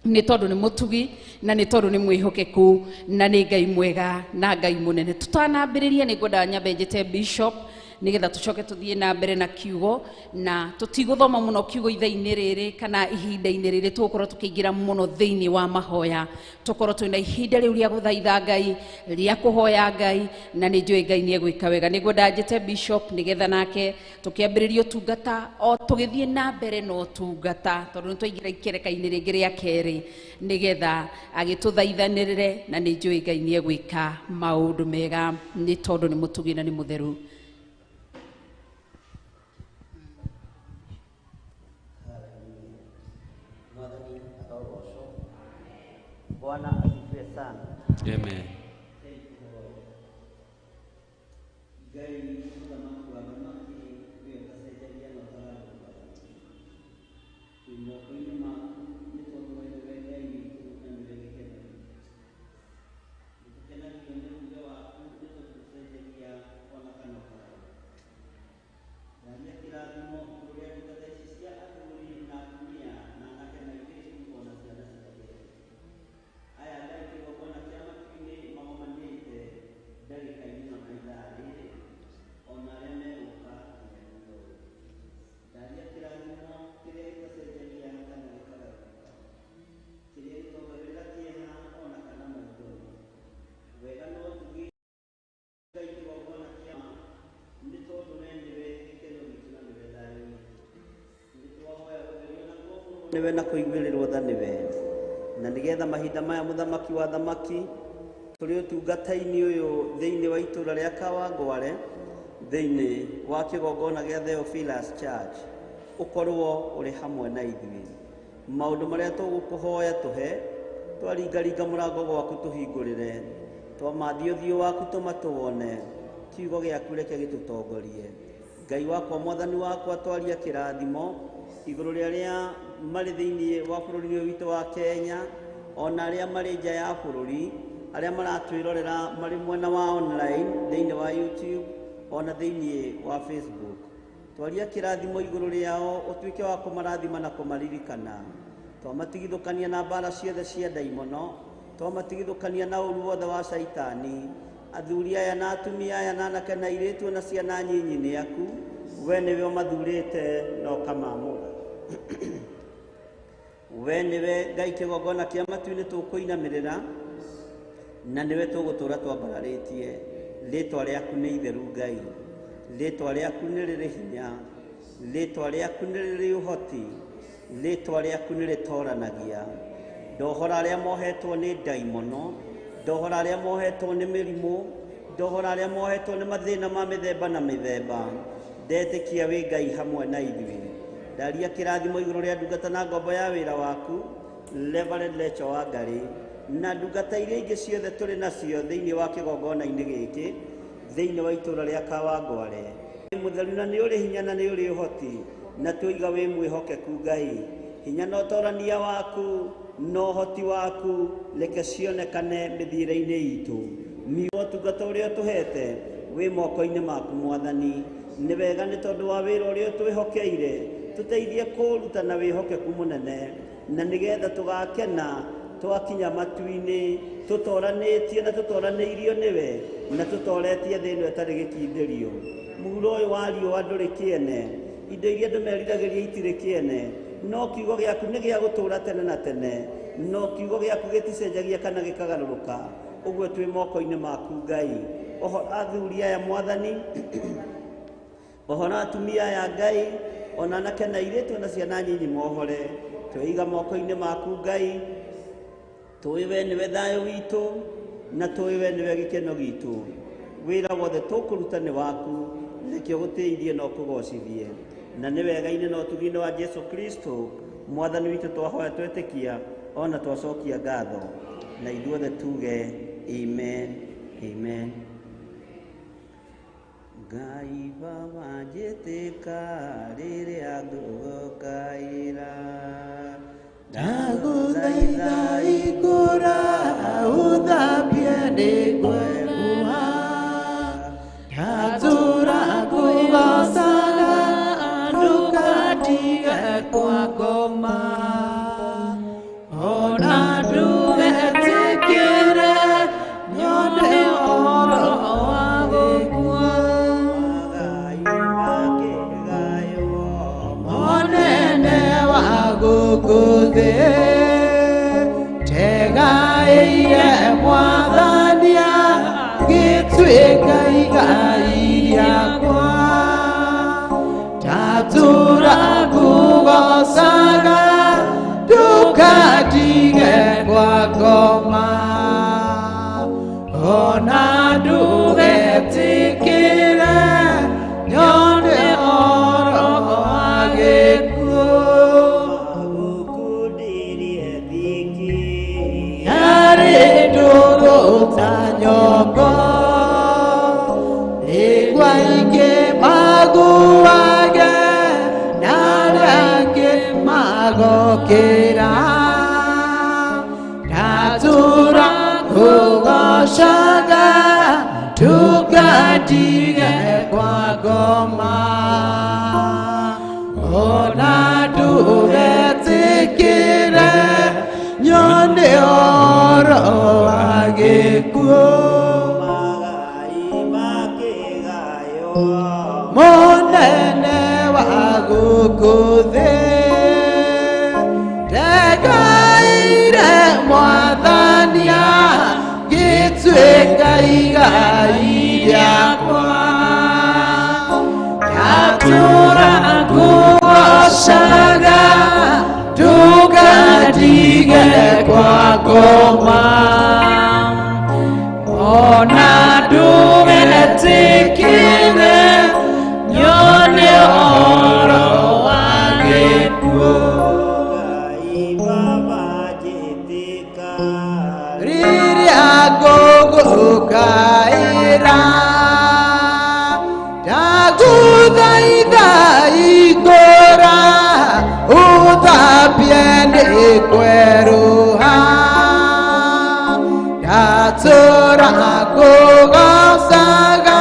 nĩ tondũ nĩ mũtugi na nĩ tondũ nĩ mwĩhokeku na nĩ Ngai mwega na Ngai mũnene. Tũtanambĩrĩria nĩ ngwendaga nyambe njĩte Bishop nĩgetha tũcoke tũthiĩ na mbere na kiugo, na tũtigũthoma mũno kiugo ithaa-inĩ rĩrĩ kana ihinda-inĩ rĩrĩ, tũgũkorwo tũkĩingĩra mũno thĩinĩ wa mahoya. Tũkorwo twĩna ihinda rĩu rĩa gũthaitha Ngai, rĩa kũhoya Ngai, na nĩ njũĩ Ngai nĩ egwĩka wega. Nĩ ngwenda njĩte Bishop nĩgetha nake tũkĩambĩrĩria ũtungata o tũgĩthiĩ na mbere na ũtungata, tondũ nĩ twaingĩra ikereka-inĩ rĩngĩ rĩa kerĩ, nĩgetha agĩtũthaithanĩrĩre, na nĩ njũĩ Ngai nĩ egwĩka maũndũ mega nĩ tondũ nĩ mũtugi na nĩ mũtheru. Bwana asifiwe sana. Amen. Ngai mũthamaki wa athamaki, nĩwe Moko-inĩ maku nĩ tondũ we nĩwe Ngai witũ na nĩwe gĩkeno gitũ. Nĩtũkenagio nĩ uuge waku nĩ tondũ ndũcenjagia ona kana ũkagarũrũka. Ndaria kĩrathimo igũrũ rĩa ndungata ici cia athuri na atumia na anake na airĩtu ona ciana ciake. Aya Ngai kĩgongona kĩa matu-inĩ magomanĩte ndagĩka-inĩ ĩno na ithaa rĩrĩ ona arĩa megũka nginya thutha ũyũ. Ndaria kĩrathimo kĩrĩa gĩtacenjagia kana gĩkagarũrũka, kĩrĩa gĩtongagĩrĩra kĩeha ona kana maithori. Wega na ũtugi Ngai kĩgongona kĩa ma nĩ tondũ we nĩwe gĩkeno gitũ na nĩwe thayũ witũ. Nĩ twahoya gũtherio na kuohorwo nĩwe na kũiguĩrĩrwo tha nĩwe, na nĩgetha mahinda maya mũthamaki wa thamaki tũrĩ ũtungata-inĩ ũyũ thĩinĩ wa itũũra rĩa Kawangware thĩinĩ wa kĩgongona gĩa Theophilus Church ũkorwo ũrĩ hamwe na ithuĩ. Maũndũ marĩa tũgũkũhoya tũhe, twaringaringa mũrango gwaku tũhingũrĩre, twamathia ũthiũ waku tũma tũwone, kiugo gĩaku reke gĩtũtongorie. Ngai wakwa mwathani wakwa twaria kĩrathimo igũrũ rĩa arĩa marĩ thĩinĩ wa bũrũri ũyũ witũ wa Kenya ona arĩa marĩ nja ya bũrũri, arĩa maratwĩrorera marĩ mwena wa online thĩinĩ wa YouTube ona thĩinĩ wa Facebook. Twaria kĩrathimo igũrũ rĩao ũtuĩke wa kũmarathima na kũmaririkana. Twamatigithũkania na mbara ciothe cia ndaimono, twamatigithũkania na ũru wothe wa caitani. Athuri aya na atumia aya na anake na airĩtu na ciana nyinyi nĩ aku, we nĩwe ũmathurĩte na ũkamaamũra. We nĩwe Ngai kĩgongona kĩa matu-inĩ tũkũinamĩrĩra na nĩwe tũgũtũũra twambararĩtie. Rĩtwa rĩaku nĩ itheru Ngai, rĩtwa rĩaku nĩ rĩrĩ hinya, rĩtwa rĩaku nĩ rĩrĩ ũhoti, rĩtwa rĩaku nĩ rĩtoranagia. Ndohora arĩa mohetwo nĩ ndaimono, ndohora arĩa mohetwo nĩ mĩrimũ, ndohora arĩa mohetwo nĩ mathĩna ma mĩthemba na mĩthemba. Ndetĩkia wĩ Ngai hamwe na ithuĩ. Ndaria kĩrathimo igũrũ rĩa ndungata na ngombo ya wĩra waku Reverend Lecho Wangari na ndungata iria ingĩ ciothe tũrĩ nacio thĩinĩ wa kĩgongona-inĩ gĩkĩ thĩinĩ wa itũũra rĩa Kawangware. Wĩ mũtheru na nĩ ũrĩ hinya na nĩ ũrĩ ũhoti, na tũiga wĩ mwĩhokeku Ngai. Hinya na ũtorania waku na ũhoti waku reke cionekane mĩthiĩre-inĩ itũ. Migo ũtungata ũrĩa ũtũhete wĩ moko-inĩ maku Mwathani. Nĩ wega nĩ tondũ wa wĩra ũrĩa ũtwĩhokeire, tũteithie kũũruta na wĩhokeku mũnene, na nĩgetha tũgakena twakinya matu-inĩ tũtoranĩtie na tũtoranĩirio nĩwe na tũtoretie thĩ ĩno ĩtarĩ gĩkindĩrio. Mũhuro ũyũ wa riũa ndũrĩ kĩene, indo iria andũ meriragĩria itirĩ kĩene, no kiugo gĩaku nĩ gĩa gũtũũra tene na tene, no kiugo gĩaku gĩticenjagia kana gĩkagarũrũka. Ũguo twĩ moko-inĩ maku Ngai. Ũhoro athuri aya Mwathani, ũhoro atumia aya Ngai, ona anake na airĩtu na ciana nyinyi mohore, tweiga moko-inĩ maku Ngai. Tũĩ we nĩwe thayũ witũ na tũĩ we nĩwe gĩkeno gitũ. Wĩra wothe tũkũruta nĩ waku, reke ũgũtĩithie na ũkũgocithie. Na nĩ wega-inĩ na ũtugi-inĩ wa Jesu Kristo Mwathani witũ twahoya twetĩkia ona twacokia ngatho, na ithuothe tuge amen, amen. Ngai Baba njĩtĩka rĩrĩa ngũgũkaĩra, Ndagũthaitha ikũra ũthambie nĩngwĩruha, ndatũũra ngũgoocaga ndũkatige kwangoma. Ona ndũgetĩkĩre nyone ũhoro wa gũkua, mũnene wa gũkũ thĩ, tegaĩire Mwathani Ndukatige kwa ngoma ona ndugetikire nyone oro wa gĩkuũ Munene wa gũkũ thĩ ndegaire Mwathani gĩtuĩka igai rĩakwa ndatũra ngũgocaga ndũgatige kwa ngoma ona ndũgetikire nyone oro wa gĩkuũ rĩrĩa ngũgũkaĩra ndagũthaitha igũra ũthambie nĩkwerũha ndatũra ngũgocaga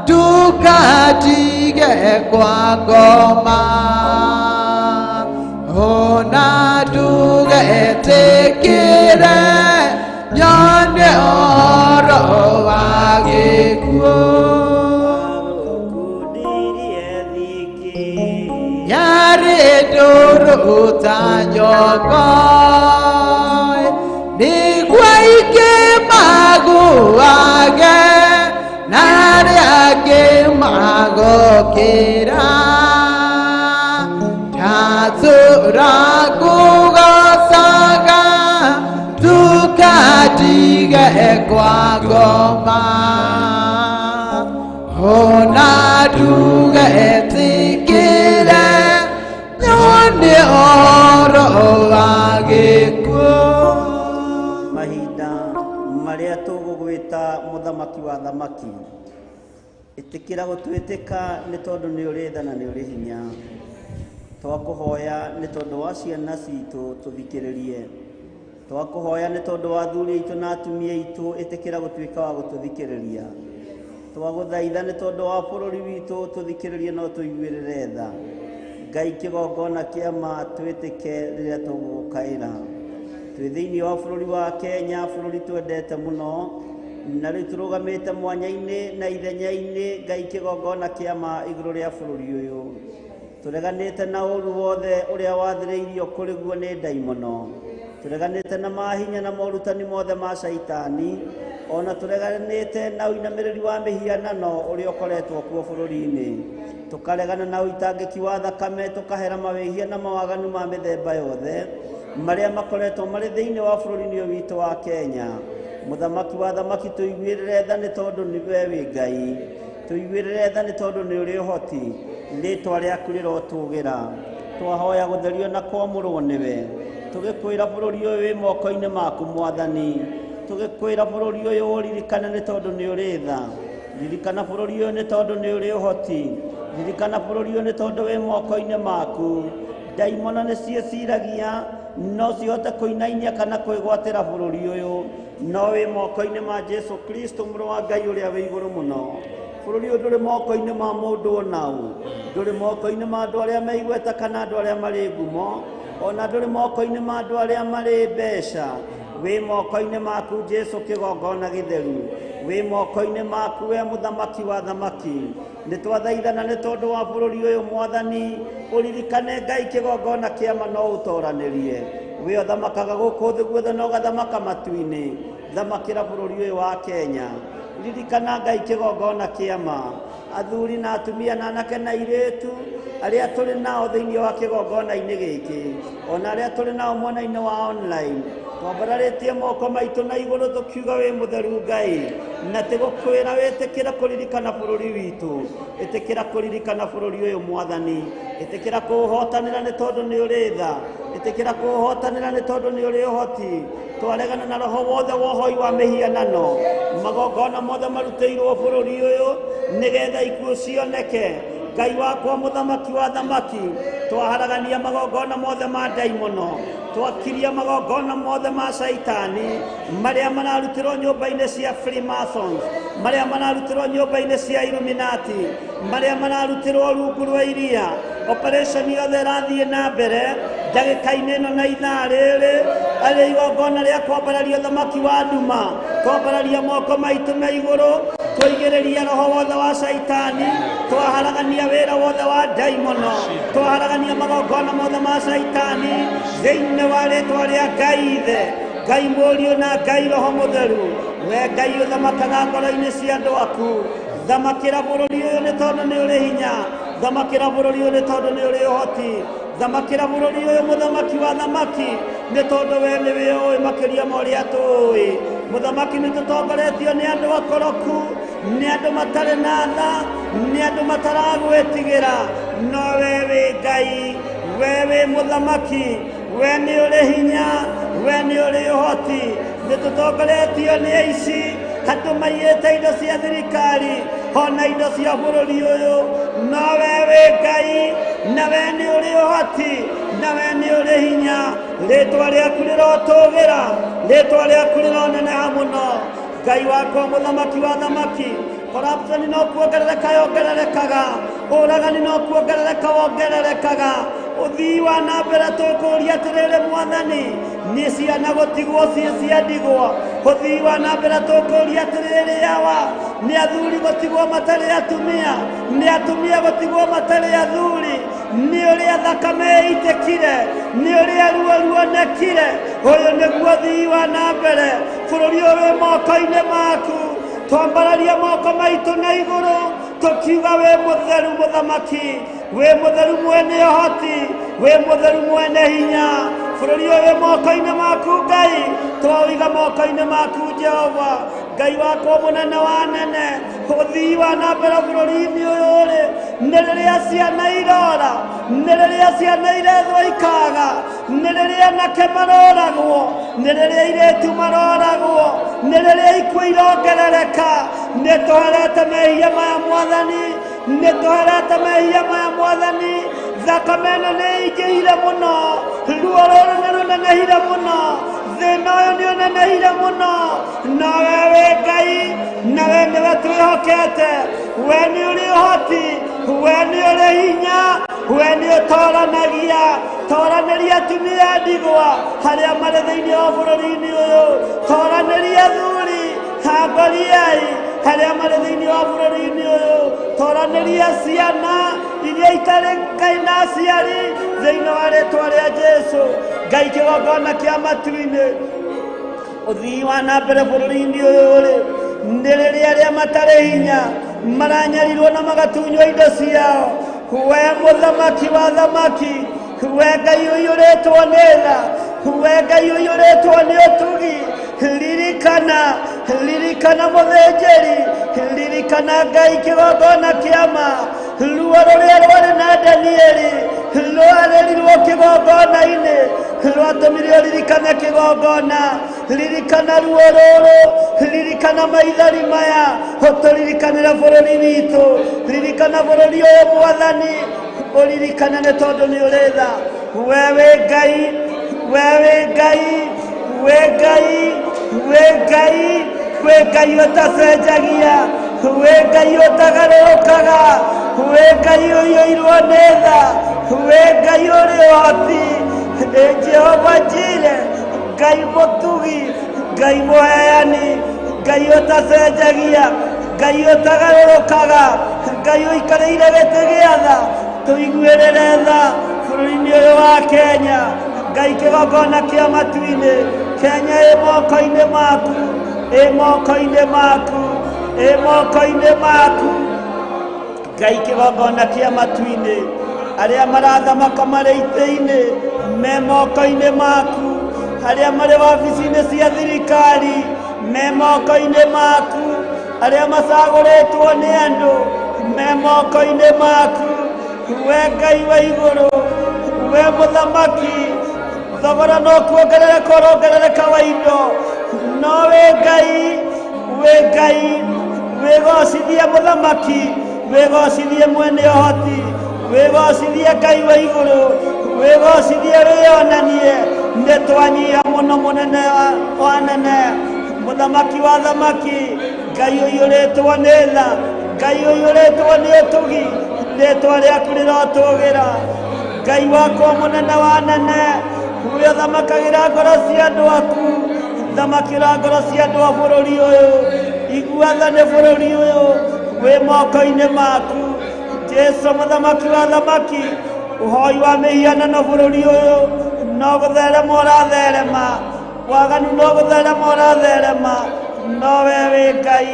ndũkatige kwa ngoma ona ndũgetikire nyone oro wa gĩkuũ yarĩ ndũrũ ta nyongo nĩguo aingĩ magũage na arĩa angĩ magokĩra ndatũra ngũgocaga ndũkatige kwa ngoma ona ndũgetikire nyone oro wa gĩkuũ Mahinda marĩa tũgũgwĩta mũthamaki wa thamaki ĩtĩkĩra gũtwĩtĩka nĩ tondũ nĩ ũrĩ tha na nĩ ũrĩ hinya twakũhoya nĩ tondũ wa ciana citũ tũthikĩrĩrie twakũhoya nĩ tondũ wa athuri aitũ na atumia aitũ ĩtĩkĩra gũtuĩka wa gũtũthikĩrĩria twagũthaitha nĩ tondũ wa bũrũri witũ tũthikĩrĩrie no tũiguĩrĩre tha Ngai kĩgongona kĩa ma twĩtĩke rĩrĩa tũgũgũkaĩra twĩ thĩinĩ wa bũrũri wa Kenya bũrũri twendete mũno na rĩu tũrũgamĩte mwanya-inĩ na ithenya-inĩ Ngai kĩgongona kĩa ma igũrũ rĩa bũrũri ũyũ tũreganĩte na ũru wothe ũrĩa wathĩrĩirio kũrĩ guo nĩ ndaimono tũreganĩte na mahinya na morutani mothe ma caitani ona tũreganĩte na ũinamĩrĩri wa mĩhianano ũrĩa ũkoretwo kuo bũrũri-inĩ tũkaregana na ũitangĩki wa thakame tũkahera mawĩhia na mawaganu ma mĩthemba yothe marĩa makoretwo marĩ thĩinĩ wa bũrũri-inĩ ũyũ witũ wa Kenya mũthamaki wa thamaki tũiguĩrĩre tha nĩ tondũ nĩwe wĩ Ngai tũiguĩrĩre tha nĩ tondũ nĩ ũrĩ ũhoti rĩtwa rĩaku rĩrotũgĩra twahoya gũtherio na kwamũrwo nĩwe tũgĩkwĩra bũrũri ũyũ wĩ moko-inĩ maku Mwathani tũgĩkwĩra bũrũri ũyũ ũririkane nĩ tondũ nĩ ũrĩ tha ririkana bũrũri ũyũ nĩ tondũ nĩ ũrĩ ũhoti ririkana bũrũri ũyũ nĩ tondũ wĩ moko-inĩ maku ndaimono nĩ ciĩciragia no cihote kũinainia kana kwĩgwatĩra bũrũri ũyũ no wĩ moko-inĩ ma Jesu Kristo mũrũ wa Ngai ũrĩa wĩ igũrũ mũno bũrũri ũyũ ndũrĩ moko-inĩ ma mũndũ ona ũ ndũrĩ moko-inĩ ma andũ arĩa meigweta kana andũ arĩa marĩ ngumo ona ndũrĩ moko-inĩ ma andũ arĩa marĩ mbeca wĩ moko-inĩ maku Jesu kĩgongona gĩtheru wĩ moko-inĩ maku we mũthamaki wa thamaki nĩ twathaithana nĩ tondũ wa bũrũri ũyũ Mwathani ũririkane Ngai kĩgongona kĩama no ũtoranĩrie wĩ ũthamakaga gũkũ thĩ guothe na ũgathamaka matu-inĩ thamakĩra bũrũri ũyũ wa Kenya ririkana Ngai kĩgongona kĩama athuri na atumia na anake na airĩtu arĩa tũrĩ nao thĩinĩ wa kĩgongona-inĩ gĩkĩ ona arĩa tũrĩ nao mwena-inĩ wa online twambararĩtie moko maitũ na igũrũ tũkiuga wĩ mũtheru Ngai na tĩgũkwĩra wĩtĩkĩra kũririkana bũrũri witũ ĩtĩkĩra kũririkana bũrũri ũyũ Mwathani ĩtĩkĩra kũũhotanĩra nĩ tondũ nĩ ũrĩ tha ĩtĩkĩra kũũhotanĩra nĩ tondũ nĩ ũrĩ ũhoti twaregana na roho wothe wa ũhoi wa mĩhianano magongona mothe marutĩirwo bũrũri ũyũ nĩgetha ikuũ cioneke Ngai wakwa mũthamaki wa thamaki, twaharagania magongona mothe ma ndaimono, twakiria magongona mothe ma caitani marĩa mararutĩrwo nyũmba-inĩ cia Freemasons, marĩa mararutĩrwo nyũmba-inĩ cia Illuminati, marĩa mararutĩrwo rungu rwa iria. Operation yothe ĩrathiĩ na mbere ndagĩka-inĩ ĩno na ithaa rĩrĩ, arĩ igongona rĩa kwambararia thamaki wa nduma, twambararia moko maitũ na igũrũ, twaigĩrĩria roho wothe wa caitani, twaharagania wĩra wothe wa ndaimono, twaharagania magongona mothe ma caitani thĩinĩ wa rĩtwa rĩa Ngai Ithe, Ngai Mũriũ na Ngai Roho Mũtheru. We Ngai ũthamakaga ngoro-inĩ cia andũ aku, thamakĩra bũrũri ũyũ nĩ tondũ nĩ ũrĩ hinya, thamakĩra bũrũri ũyũ nĩ tondũ nĩ ũrĩ ũhoti, thamakĩra bũrũri ũyũ mũthamaki wa thamaki nĩ tondũ we nĩwe ũĩ makĩria ma ũrĩa tũĩ. Mũthamaki nĩ tũtongoretio nĩ andũ akoroku, nĩ andũ matarĩ na tha, nĩ andũ mataragwĩtigĩra, no we wĩ Ngai, we wĩ mũthamaki, we nĩ ũrĩ hinya, we nĩ ũrĩ ũhoti. Nĩ tũtongoretio nĩ aici, andũ maiyĩte indo cia thirikari ona indo cia bũrũri ũyũ, no we wĩ Ngai na we nĩ ũrĩ ũhoti na we nĩ ũrĩ hinya. Rĩtwa rĩaku rĩrotũgĩra, rĩtwa rĩaku rĩroneneha mũno. Ngai wakwa mũthamaki wa thamaki, corruption no kuongerereka yongererekaga, ũragani no kuongerereka wongererekaga, ũthii wa na mbere tũkũria atĩrĩrĩ Mwathani, nĩ ciana gũtigwo ciĩ cia ndigwa, ũthii wa na mbere tũkũria atĩrĩrĩ Awa, nĩ athuri gũtigwo matarĩ atumia, nĩ atumia gũtigwo matarĩ athuri, nĩ ũrĩa thakame ĩitĩkire, nĩ ũrĩa ruo ruonekire, ũyũ nĩguo ũthii wa na mbere. Bũrũri ũyũ wĩ moko-inĩ maku, twambararia moko maitũ na igũrũ tũkiuga wĩ mũtheru mũthamaki, wĩ mũtheru mwene ũhoti, wĩ mũtheru mwene hinya. Bũrũri ũyũ wĩ moko-inĩ maku Ngai, twaũiga moko-inĩ maku Jehova. Ngai wakwa mũnene wa nene, ũthii wa na mbere bũrũri-inĩ ũyũ rĩ, nĩ rĩrĩa ciana irora, nĩ rĩrĩa ciana irethwo ikaga, nĩ rĩrĩa anake maroragwo, nĩ rĩrĩa airĩtu maroragwo, nĩ rĩrĩa ikuũ irongerereka. Nĩ tũherete mehia maya Mwathani, nĩ tũherete mehia maya Mwathani. Thakame ĩno nĩ ĩingĩhire mũno, ruo rũrũ nĩ rũnenehire mũno, thĩna ũyũ nĩ ũnenehire mũno, no we wĩ Ngai na we nĩwe twĩhokete. We nĩ ũrĩ ũhoti, we nĩ ũrĩ hinya, we nĩ ũtoranagia. Toranĩria atumia ndigwa harĩa marĩ thĩinĩ wa bũrũri-inĩ ũyũ, toranĩria athuri hangoriai harĩa marĩ thĩinĩ wa bũrũri-inĩ ũyũ, toranĩria ciana iria itarĩ Ngai na aciari thĩinĩ wa rĩtwa rĩa Jesũ. Ngai kĩgongona kĩa matu-inĩ, ũthii wa na mbere bũrũri-inĩ ũyũ rĩ, nĩ rĩrĩa arĩa matarĩ hinya maranyarirwo na magatunywo indo ciao. We mũthamaki wa thamaki, we Ngai ũiyũrĩtwo nĩ tha, we Ngai ũiyũrĩtwo nĩ ũtugi, ririkana, ririkana mũthĩnjĩri, ririkana Ngai kĩgongona kĩa ma. Ruo rũrĩa rwarĩ na Danieli rwarĩrirwo kĩgongona-inĩ, rwatũmire ũririkane kĩgongona. Ririkana ruo rũrũ, ririkana maithori maya, ũtũririkanĩre bũrũri witũ, ririkana bũrũri ũyũ Mwathani, ũririkane nĩ tondũ nĩ ũrĩ tha. We wĩ Ngai, we wĩ Ngai, wĩ Ngai, wĩ Ngai, wĩ Ngai ũtacenjagia, wĩ Ngai ũtagarũrũkaga, wĩ Ngai ũiyũirwo nĩ tha, wĩ Ngai ũrĩ ũhoti. Nĩ Jehova Jire, Ngai mũtugi, Ngai mũheani, Ngai ũtacenjagia, Ngai ũtagarũrũkaga, Ngai ũikarĩire gĩtĩ gĩa tha. Tũiguĩrĩre tha bũrũri-inĩ ũyũ wa Kenya. Ngai kĩgongona kĩa matu-inĩ, Kenya ĩ moko-inĩ maku, ĩ moko-inĩ maku, ĩ moko-inĩ maku. Ngai kĩgongona kĩa matu-inĩ, arĩa marathamaka marĩ itĩ-inĩ me moko-inĩ maku, arĩa marĩ wabici-inĩ cia thirikari me moko-inĩ maku, arĩa macagũrĩtwo nĩ andũ me moko-inĩ maku. We Ngai wa igũrũ, we mũthamaki, thogora no kuongerereka ũrongerereka wa indo, no wĩ Ngai, wĩ Ngai, wĩgocithie mũthamaki, Wĩgocithie mwene ũhoti, wĩgocithie Ngai wa igũrũ, wĩgocithie wĩonanie. Nĩ twanyiha mũno mũnene wa nene, mũthamaki wa thamaki, Ngai ũiyũrĩtwo nĩ tha, Ngai ũiyũrĩtwo nĩ ũtugi, rĩtwa rĩaku rĩrotũgĩra. Ngai wakwa mũnene wa nene, we ũthamakagĩra ngoro cia andũ aku, thamakĩra ngoro cia andũ a bũrũri ũyũ, igua tha nĩ bũrũri ũyũ wĩ moko-inĩ maku. Jesu mũthamaki wa thamaki, ũhoi wa mĩhianano bũrũri ũyũ no gũtherema ũratherema, waganu no gũtherema ũratherema, no we wĩ Ngai.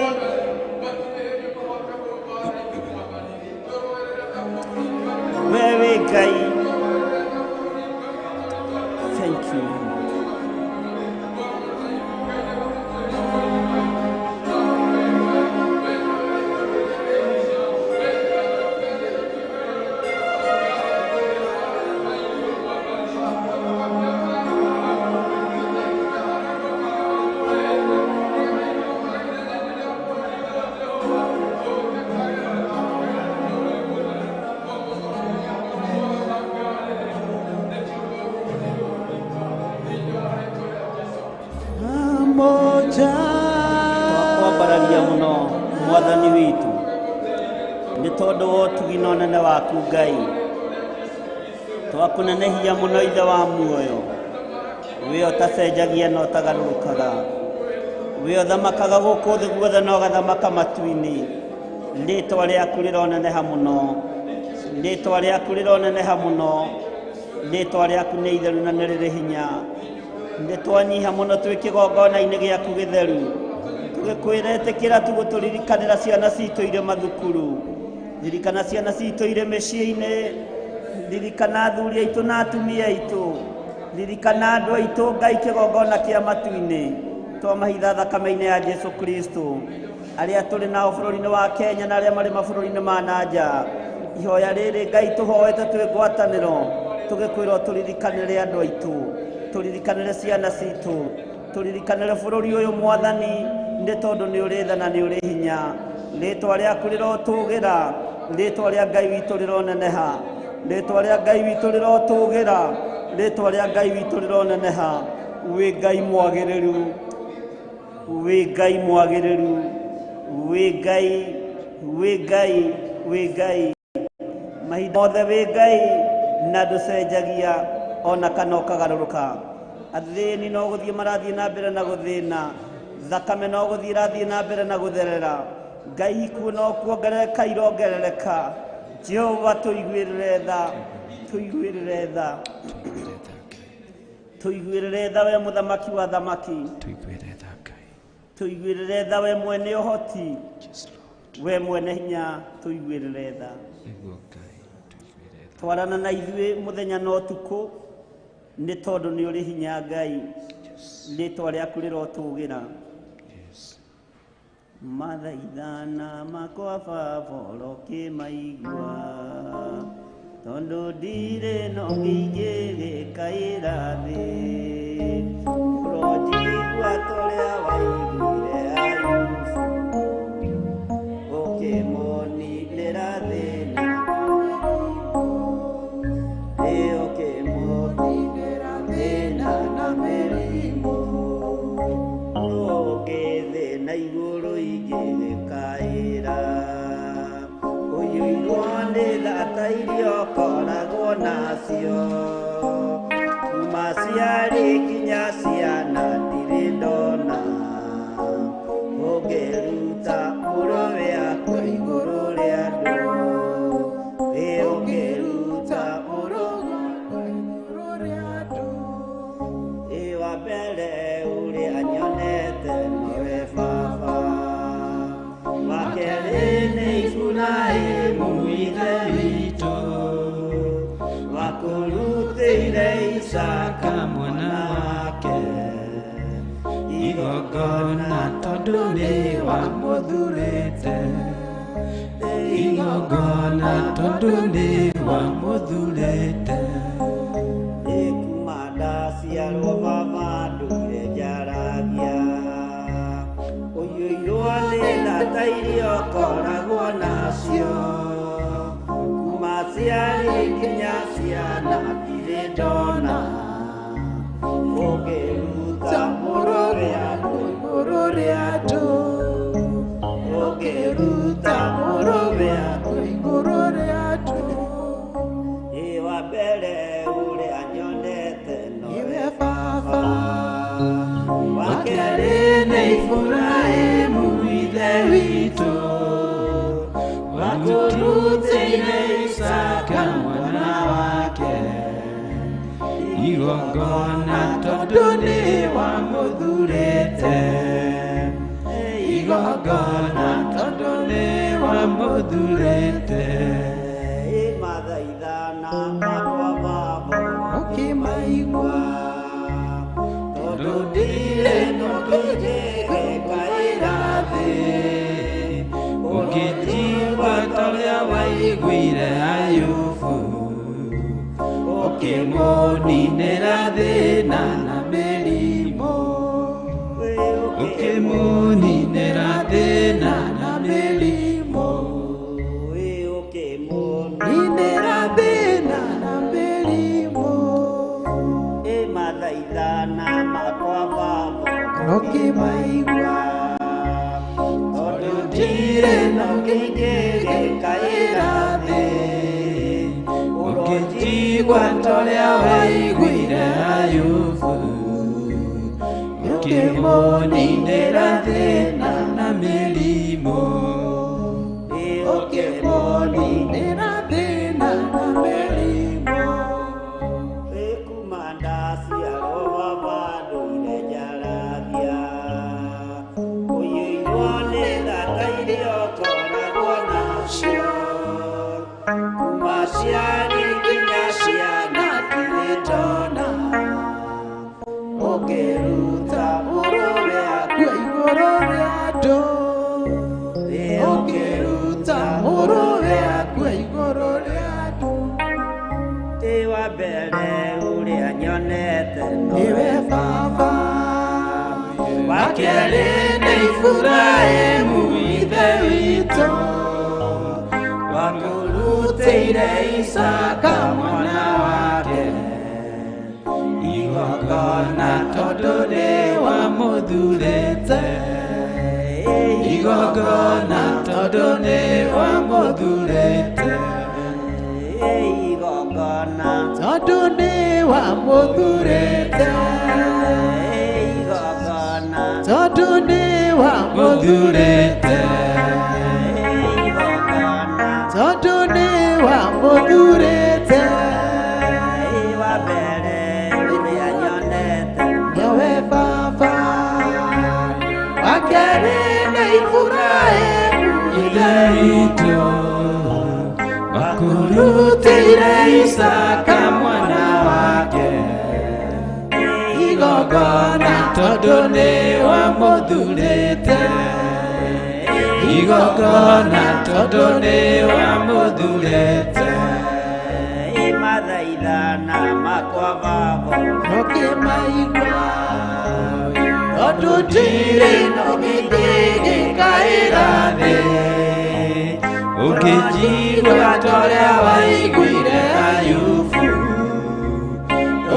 We wĩ Ngai. Thank you. Twakwambararia mũno mwathani witũ nĩ tondũ wa ũtugi na ũnene waku Ngai. Twakũnenehia mũno Ithe wa muoyo, we ũtacenjagia na ũtagarũrũkaga, we ũthamakaga gũkũ thĩ guothe na ũgathamaka matu-inĩ. Rĩtwa rĩaku rĩroneneha mũno, rĩtwa rĩaku rĩroneneha mũno, rĩtwa rĩaku nĩ itheru na nĩ rĩrĩ hinya. Nĩ twanyiha mũno twĩ kĩgongona-inĩ gĩaku gĩtheru, tũgĩkwĩra ĩtĩkĩra tu gũtũririkanĩra ciana citũ irĩ mathukuru, ririkana ciana citũ irĩ mĩciĩ-inĩ, ririkana athuri aitũ na atumia aitũ, ririkana andũ aitũ Ngai kĩgongona kĩa matu-inĩ. Twamahitha thakame-inĩ ya Jesu Kristo, arĩa tũrĩ nao bũrũri-inĩ wa Kenya na arĩa marĩ mabũrũri-inĩ ma na nja. Ihoya rĩrĩ Ngai tũhoete twĩ ngwatanĩro, tũgĩkwĩra ũtũririkanĩre andũ aitũ, tũririkanĩre ciana citũ, tũririkanĩre bũrũri ũyũ mwathani, nĩ tondũ nĩ ũrĩ tha na nĩ ũrĩ hinya. Rĩtwa rĩaku rĩrotũgĩra, rĩtwa rĩa Ngai witũ rĩroneneha, rĩtwa rĩa Ngai witũ rĩrotũgĩra, rĩtwa rĩa Ngai witũ rĩroneneha. Wĩ Ngai mwagĩrĩru, wĩ Ngai mwagĩrĩru, wĩ Ngai, wĩ Ngai, wĩ Ngai mahinda mothe, wĩ Ngai na ndũcenjagia ona kana ũkagarũrũka. Athĩni no gũthiĩ marathiĩ na mbere na gũthĩna, thakame no gũthiĩ ĩrathiĩ na mbere na gũtherera, Ngai ikuũ no kuongerereka irongerereka. Jehova tũiguĩrĩre tha, tũiguĩrĩre tha, tũiguĩrĩre tha we mũthamaki wa thamaki, tũiguĩrĩre tha we mwene ũhoti, we mwene hinya, tũiguĩrĩre tha. Twarana na ithuĩ mũthenya na ũtukũ, nĩ tondũ nĩ ũrĩ hinya Ngai, rĩtwa rĩaku rĩrotũgĩra. Mathaithana makwa baba ũrokĩmaigua, tondũ ndirĩ na ũngĩ ingĩgĩkaĩra thĩ. Ũronjigua ta ũrĩa waiguire Ayubu, ũkĩmũninĩra thĩna, ĩ ũkĩmũninĩra thĩna na mĩrimũ. Ũngĩthĩ na igũrũ ingĩgĩkaĩra, ũiyũirwo nĩ thata iria ũkoragwo nacio, kuma ciarĩ nginya ciana ndirĩ ndona. Ũngĩruta mũrũwe akwa igũrũ rĩa andũ, ĩ ũngĩruta mũrũwe akwa igũrũ rĩa andũ. Ĩ wa mbere ũrĩa nyonete nĩwe baba, wa kerĩ nĩ Iburahĩmu ithe witũ, wakũrutĩire Isaka mwana wake igongona tondũ nĩ wamũthurĩte, igongona tondũ nĩ wamũthurĩte. Ĩ kuma ndaciarwo baba ndũire njaragia, ũiyũirwo nĩ tha ta iria ũkoragwo nacio, nginya ciana ndirĩ ndona ũngĩruta mũrũ rĩaku igũrũ rĩa andũ ũngĩruta mũrũ rĩaku igũrũ rĩa andũ ĩ wa mbere ũrĩa nyonete niwe nowe baba wa wa kerĩ kerĩ nĩ Iburahĩmu ithe witũ wakũrutĩire Isaka mwana wake igongona tondũ nĩ wamũthurĩte igongona tondũ nĩ wamũthurĩte ĩ mathaithana makwa baba ũkĩmaigua tondũ ndirĩ ũngĩkaĩra thĩ ũngĩnjigua ta ũrĩa waiguire Ayubu ũkĩmũninĩra thĩna na mĩrimũ ũkĩmũninĩra thĩna na mĩrimũ ĩ ũkĩmũninĩra ninĩra thĩna na mĩrimũ ĩ mathaithana makwa baba ũkĩmaigua tondũ ndirĩ na ũngĩkaĩra thĩ ũkĩnjigua ta ũrĩa waiguire Ayubu ũkĩmũninĩra thĩna na mĩrimũ ĩ ũkĩmũninĩra thĩna na mĩrimũ ĩ kuma ndaciarwo baba ndũire njaragia kũiyũirwo nĩ thata iria ũkoragwo nacio kuma ciari nginya ciana ndirĩ ndona ũngĩruta mũrũ rĩaku igũrũ rĩa andũ ĩ ũngĩruta mũrũ rĩaku igũrũ rĩa andũ ĩ wa mbere ũrĩa nyonete niwe nowe baba wa wa kerĩ kerĩ nĩ Iburahĩmu ithe witũ wakũrutĩire Isaka mwana wake igongona tondũ nĩ wamũthurĩte igongona tondũ nĩ wamũthurĩte ĩ igongona tondũ nĩ wamũthurĩte ĩ igongona tondũ nĩ wamũthurĩte ĩ igongona tondũ nĩ wamũthurĩte ĩ wa mbere ũrĩa nyonete nowe baba wa kerĩ nĩ Iburahĩmu ithe witũ wakũrutĩire Isaka mwana wake igongona tondũ nĩ wamũthurĩte igongona tondũ nĩ wamũthurĩte ĩ mathaithana makwa baba ũkĩmaigua tondũ ndirĩ na ũngĩkaĩra thĩ ũkĩnjigua ta ũrĩa waiguire Ayubu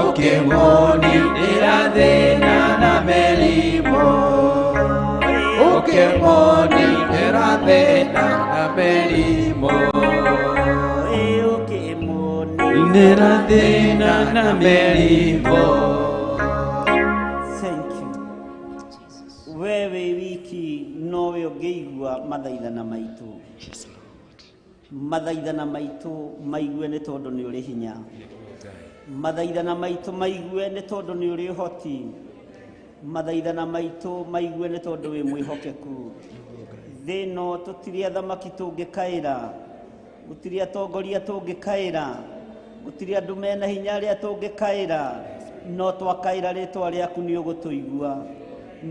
ũkĩmũninĩra thĩna na mĩrimũ ũkĩmũninĩra thĩna na mĩrimũ ĩ ũkĩmũninĩra ninĩra thĩna na mĩrimũ Thank you. We wĩ wiki nowe ũngĩigua mathaithana maitũ mathaithana maitũ maigue nĩ tondũ nĩ ũrĩ hinya mathaithana maitũ maigue nĩ tondũ nĩ ũrĩ ũhoti mathaithana maitũ maigue nĩ tondũ wĩ mwĩhokeku thĩ ĩno tũtirĩ athamaki tũngĩkaĩra gũtirĩ atongoria tũngĩkaĩra gũtirĩ andũ mena hinya arĩa tũngĩkaĩra no twakaĩra rĩtwa rĩaku nĩ ũgũtũigua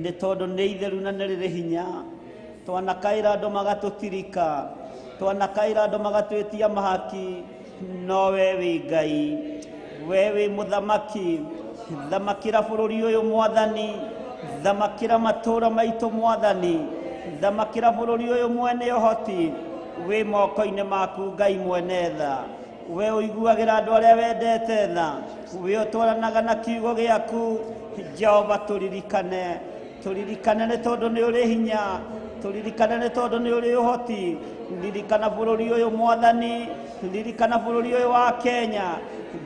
nĩ tondũ nĩ itheru na nĩ rĩrĩ hinya twanakaĩra andũ magatũtirika twanakaĩra andũ magatwĩtia mahaki no we wĩ Ngai we wĩ mũthamaki thamakĩra bũrũri ũyũ mwathani thamakĩra matũũra maitũ mwathani thamakĩra bũrũri ũyũ mwene ũhoti wĩ moko-inĩ maku Ngai mwene tha. We ũiguagĩra andũ arĩa wendete tha, we ũtwaranaga na kiugo gĩaku. Jehova tũririkane, tũririkane nĩ tondũ nĩ ũrĩ hinya, tũririkane nĩ tondũ nĩ ũrĩ ũhoti. Ririkana bũrũri ũyũ Mwathani, ririkana bũrũri ũyũ wa Kenya.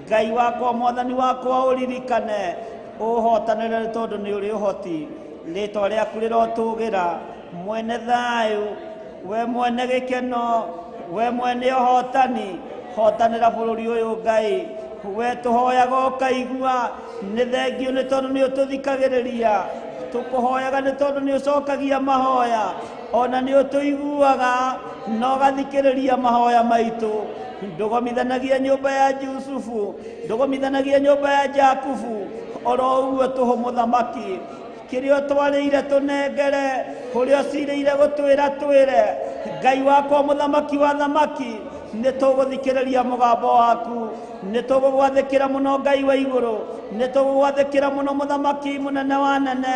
Ngai wakwa, Mwathani wakwa, ũririkane, ũhotanĩre nĩ tondũ nĩ ũrĩ ũhoti. Rĩtwa rĩaku rĩrotũgĩra, mwene thayũ, we mwene gĩkeno, we mwene ũhotani, hotanĩra bũrũri ũyũ Ngai. We tũhoyaga ũkaigua, nĩ thengio nĩ tondũ nĩ ũtũthikagĩrĩria. Tũkũhoyaga nĩ tondũ nĩ ũcokagia mahoya, ona nĩ ũtũiguaga na ũgathikĩrĩria mahoya maitũ. Ndũgomithanagia nyũmba ya Jusufu, ndũgomithanagia nyũmba ya Jakubu, oro ũguo tũhũ mũthamaki. Kĩrĩa ũtwarĩire tũnengere, kũrĩa ũcirĩire gũtwĩra twĩre. Ngai wakwa mũthamaki wa thamaki, nĩ tũgũthikĩrĩria mũgambo waku, nĩ tũgũgwathĩkĩra mũno Ngai wa igũrũ, nĩ tũgũgwathĩkĩra mũno mũthamaki mũnene wa nene.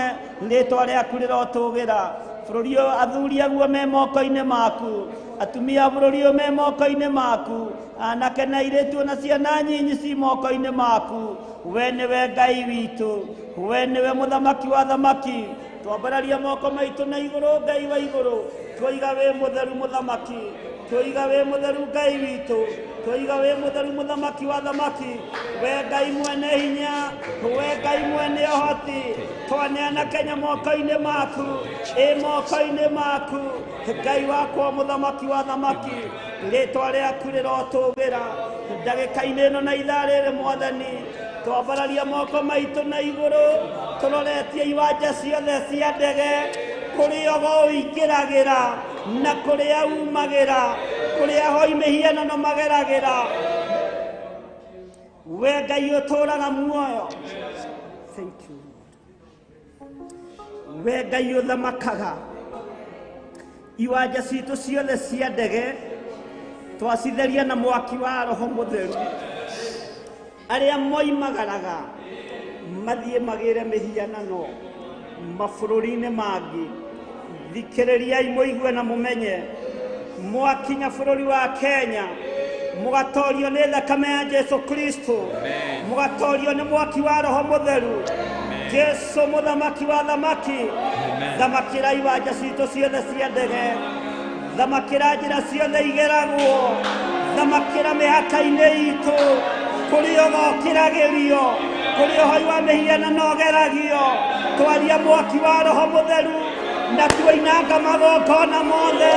Rĩtwa rĩaku rĩrotũgĩra. Bũrũri ũyũ athuri aguo me moko-inĩ maku, atumia a bũrũri ũyũ me moko-inĩ maku, anake na airĩtu ona ciana nyinyi ci moko-inĩ maku. We nĩwe Ngai witũ, we nĩwe mũthamaki wa thamaki. Twambararia moko maitũ na igũrũ Ngai wa igũrũ, twoiga wĩ mũtheru mũthamaki, twoiga wĩ mũtheru Ngai witũ, twoiga wĩ mũtheru mũthamaki wa thamaki. We Ngai mwene hinya, we Ngai mwene ũhoti, twaneana Kenya moko-inĩ maku, ĩ moko-inĩ maku. Ngai wakwa mũthamaki wa thamaki, rĩtwa rĩaku rĩrotũgĩra ndagĩka-inĩ ĩno na ithaa rĩrĩ Mwathani. Twambararia moko maitũ na igũrũ, tũroretie iwanja ciothe cia ndege, kũrĩa ũingĩragĩra na kũrĩa umagĩra, kũrĩa hoi mĩhianano mageragĩra. We Ngai ũtũũraga muoyo, thank you. We Ngai ũthamakaga, iwanja citũ ciothe cia ndege twacitheria na mwaki wa Roho Mũtheru. Arĩa moimagaraga mathiĩ magĩre mĩhianano mabũrũri-inĩ mangĩ, thikĩrĩriai mũigue na mũmenye, mwakinya bũrũri wa Kenya mũgatorio nĩ thakame ya Jesu Kristo, mũgatorio nĩ mwaki wa Roho Mũtheru. Jesu mũthamaki wa thamaki, thamakĩra iwanja citũ ciothe cia ndege, thamakĩra njĩra ciothe igeragwo, thamakĩra mĩhaka-inĩ itũ, kũrĩa ũgokĩragĩrio, kũrĩa ũhoi wa mĩhianano ũgeragio. Twaria mwaki wa Roho Mũtheru na tuoinanga magongona mothe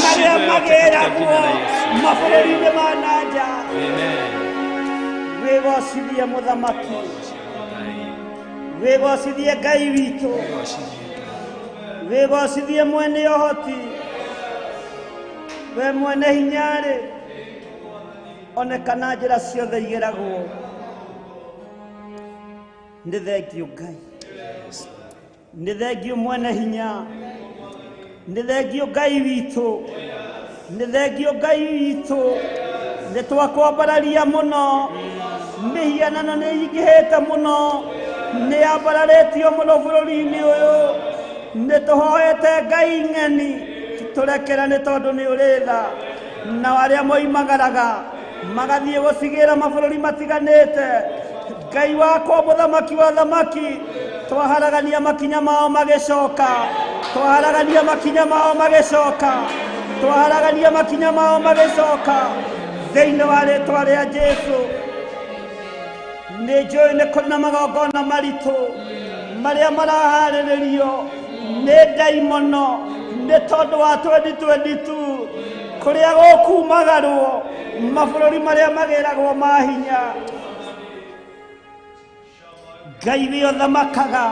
marĩa magĩragwo mabũrũri-inĩ ma na nja. Wĩgocithie mũthamaki, wĩgocithie Ngai witũ, wĩgocithie mwene ũhoti, we mwene hinya-rĩ, onekana njĩra ciothe igeragwo. Nĩ thengio Ngai, nĩ thengio mwene hinya, nĩ thengio Ngai witũ, nĩ thengio Ngai witũ. Nĩ twakwambararia mũno, mĩhianano nĩ ĩingĩhĩte mũno, nĩ yambararĩtio mũno bũrũri-inĩ ũyũ. Nĩ tũhoete Ngai ng'eni, tũrekere nĩ tondũ nĩ ũrĩ tha. Nao arĩa moimagaraga magathiĩ gũcigĩra mabũrũri matiganĩte, Ngai wakwa mũthamaki wa thamaki, twaharagania makinya mao magĩcoka, twaharagania makinya mao magĩcoka, twaharagania makinya mao magĩcoka, thĩinĩ wa rĩtwa rĩa Jesu. Nĩ njũĩ nĩ kũrĩ na magongona maritũ marĩa maraharĩrĩrio nĩ ndaimono nĩ tondũ wa 2022, kũrĩa gũkumagarwo mabũrũri marĩa magĩragwo ma hinya. Ngai wĩ ũthamakaga,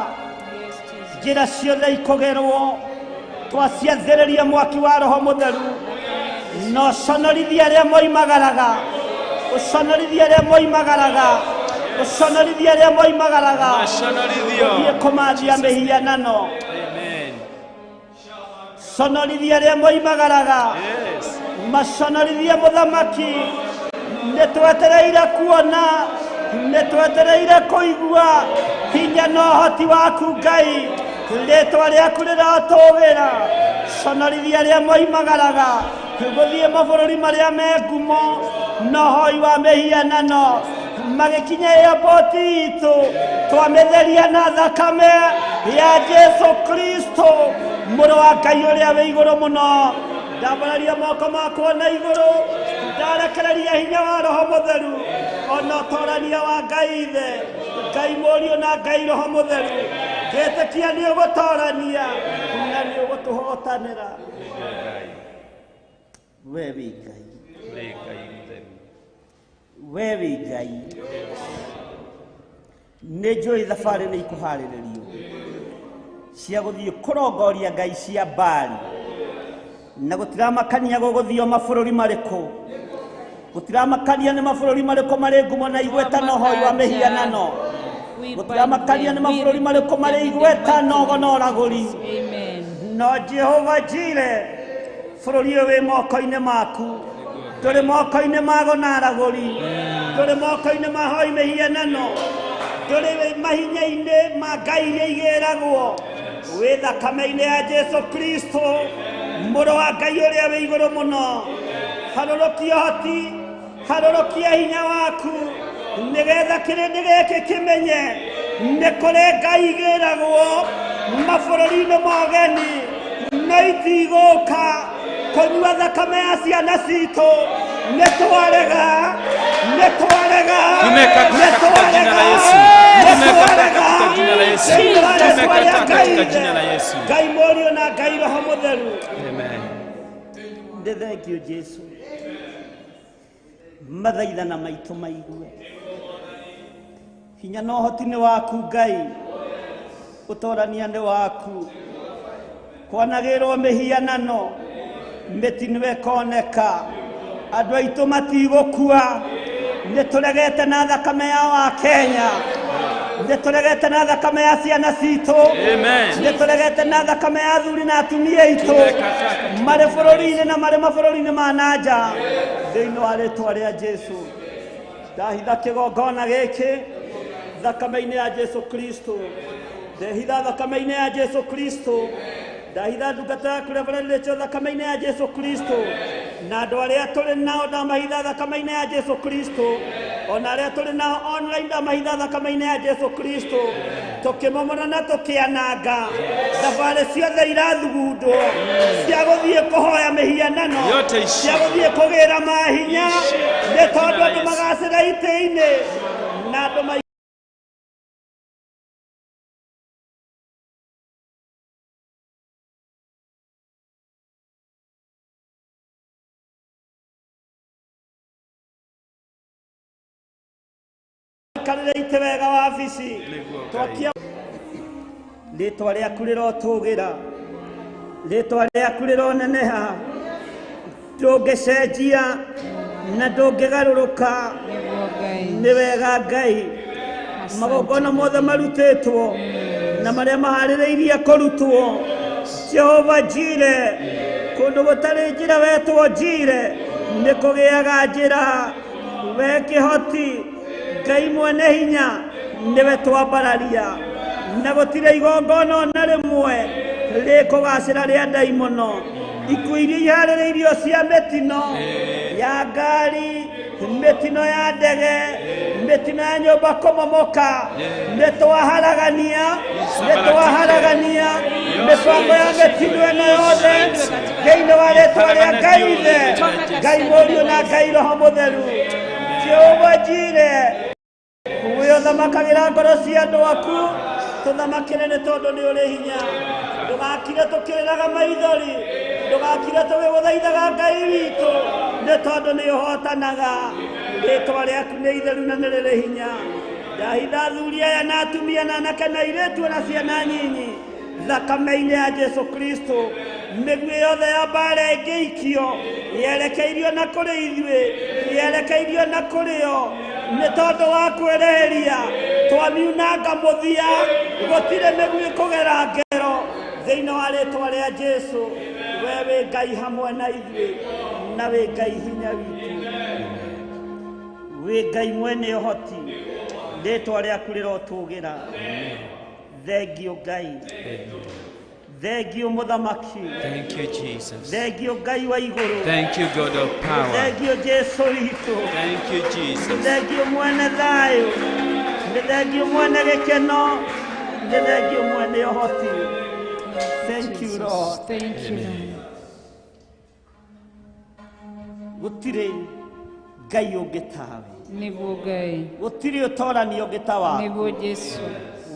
njĩra ciothe ikũgerwo, twaciathĩrĩria mwaki wa Roho Mũtheru, na ũconorithie arĩa moimagaraga, ũconorithie arĩa moimagaraga, ũconorithie arĩa moimagaraga, ũthiĩ kũmathia mĩhianano. Conorithie arĩa moimagaraga, maconorithie mũthamaki. Nĩ twetereire kuona, nĩ twetereire kũigua hinya na ũhoti waku Ngai. Rĩtwa rĩaku rĩrotũgĩra. Conorithie arĩa moimagaraga Gũthiĩ mabũrũri marĩa me ngumo na ũhoi wa mĩhianano magĩkinya airport itũ twamĩtheria na thakame ya Jesu Kristo mũrũ wa Ngai ũrĩa wĩ igũrũ mũno. Ndambararia moko makwa na igũrũ, ndarekereria hinya wa Roho Mũtheru ona ũtorania wa Ngai Ithe, Ngai Mũriũ na Ngai Roho Mũtheru. Ngĩtĩkia nĩ ũgũtorania na nĩ ũgũtũhotanĩra. We wĩ Ngai, we wĩ Ngai. Nĩ njũĩ thabarĩ nĩ ikũharĩrĩrio cia gũthiĩ kũrongoria ngai cia Baali, na gũtiramakania gũgũthio mabũrũri marĩkũ, gũtiramakania nĩ mabũrũri marĩkũ marĩ ngumo na igweta na ũhoi wa mĩhianano, gũtiramakania nĩ mabũrũri marĩkũ marĩ igweta na ũgo na ũragũri. No Jehova Jire, bũrũri ũyũ wĩ moko-inĩ maku, ndũrĩ moko-inĩ mago na aragũri, ndũrĩ moko-inĩ ma hoi mĩhianano, ndũrĩ mahinya-inĩ ma ngai iria igĩragwo, wĩ thakame-inĩ ya Jesu Kristo mũrũ wa Ngai ũrĩa wĩ igũrũ mũno. Harũrũkia ũhoti, harũrũkia hinya waku, nĩgetha kĩrĩndĩ gĩkĩ kĩmenye nĩ kũrĩ ngai igĩragwo mabũrũri-inĩ ma ũgeni, no itigũka kũnyua thakame ya ciana citũ. Nĩ twarega, nĩ twarega, nĩ twarega, nĩ twarega thĩinĩ wa rĩĩtwa rĩa Ngai Ithe, Ngai Mũriũ na Ngai Roho Mũtheru. Nĩ thengio Jesu, mathaithana maitũ maigue. Hinya na ũhoti nĩ waku Ngai, ũtorania nĩ waku. Kwanagĩrwo mĩhianano, mĩtino ĩkoneka, andũ aitũ matigũkua. Nĩ tũregete na thakame ya wa Kenya, nĩ tũregete na thakame ya ciana citũ, nĩ tũregete na thakame ya athuri na atumia aitũ marĩ bũrũri-inĩ na marĩ mabũrũri-inĩ ma na nja, thĩinĩ wa rĩtwa rĩa Jesu. Ndahitha kĩgongona gĩkĩ thakame-inĩ ya Jesu Kristo, ndehitha thakame-inĩ ya Jesu Kristo, ndahitha ndungata yaku Reverend Rachel thakame-inĩ ya Jesu Kristo, na andũ arĩa tũrĩ nao ndamahitha thakame-inĩ ya Jesu Kristo, ona arĩa tũrĩ nao online ndamahitha thakame-inĩ ya Jesu Kristo. Tũkĩmomora na tũkĩananga thabarĩ ciothe irathugundwo cia gũthiĩ kũhoya mĩhianano, cia gũthiĩ kũgĩra mahinya, nĩ tondũ andũ magacĩra itĩ-inĩ na andũ maikarĩre itĩ wega wabici. Twakia rĩtwa rĩaku rĩrotũgĩra, rĩtwa rĩaku rĩroneneha, ndũngĩcenjia na ndũngĩgarũrũka. Nĩ wega Ngai, magongona mothe marutĩtwo na marĩa maharĩrĩirie kũrutwo. Jehova Jire, kũndũ gũtarĩ njĩra wetwo Jire, nĩ kũgĩaga njĩra. We kĩhoti Ngai mwene hinya, nĩwe twambararia, na gũtirĩ igongona ona rĩmwe rĩkũgacĩra rĩa ndaimono. Ikuũ iria iharĩrĩirio cia mĩtino ya ngari, mĩtino ya ndege, mĩtino ya nyũmba kũmomoka, nĩ twaharagania, nĩ twaharagania mĩbango ya mĩtino ĩno yothe thĩinĩ wa rĩtwa rĩa Ngai Ithe, Ngai Mũriũ na Ngai Roho Mũtheru. Jehova Jire, wĩ ũthamakagĩra ngoro cia andũ aku, tũthamakĩre nĩ tondũ nĩ ũrĩ hinya. Ndũgakire tũkĩrĩraga maithori, ndũgakire tũgĩgũthaithaga Ngai witũ, nĩ tondũ nĩ ũhotanaga. Rĩtwa rĩaku nĩ itheru na nĩ rĩrĩ hinya. Ndahitha athuri aya na atumia na anake na airĩtu na ciana nyinyi thakame-inĩ ya Jesu Kristo. Mĩguĩ yothe ya mbara ĩngĩikio yerekeirio na kũrĩ ithuĩ, yerekeirio na kũrĩ o, nĩ tondũ wa kwĩrĩhĩria twamiunanga mũthia, gũtirĩ mĩguĩ kũgera ngero thĩinĩ wa rĩtwa rĩa Jesu. We wĩ Ngai hamwe na ithuĩ, na wĩ Ngai hinya witũ, wĩ Ngai mwene ũhoti, rĩtwa rĩaku rĩrotũgĩra. Thengio Ngai, Thengio mũthamaki. Thank you, Jesus. Thengio Ngai wa igũrũ. Thank you, God of power. Thengio Jesu witũ. Thank you, Jesus. Thengio mwene thayũ. Thengio mwene gĩkeno. Thengio mwene ũhoti. Thank you, Lord. Thank you, Lord. Gũtirĩ Ngai ũngĩ tawe. Nĩguo Ngai. Gũtirĩ ũtorani ũngĩ ta waku. Nĩguo Jesu.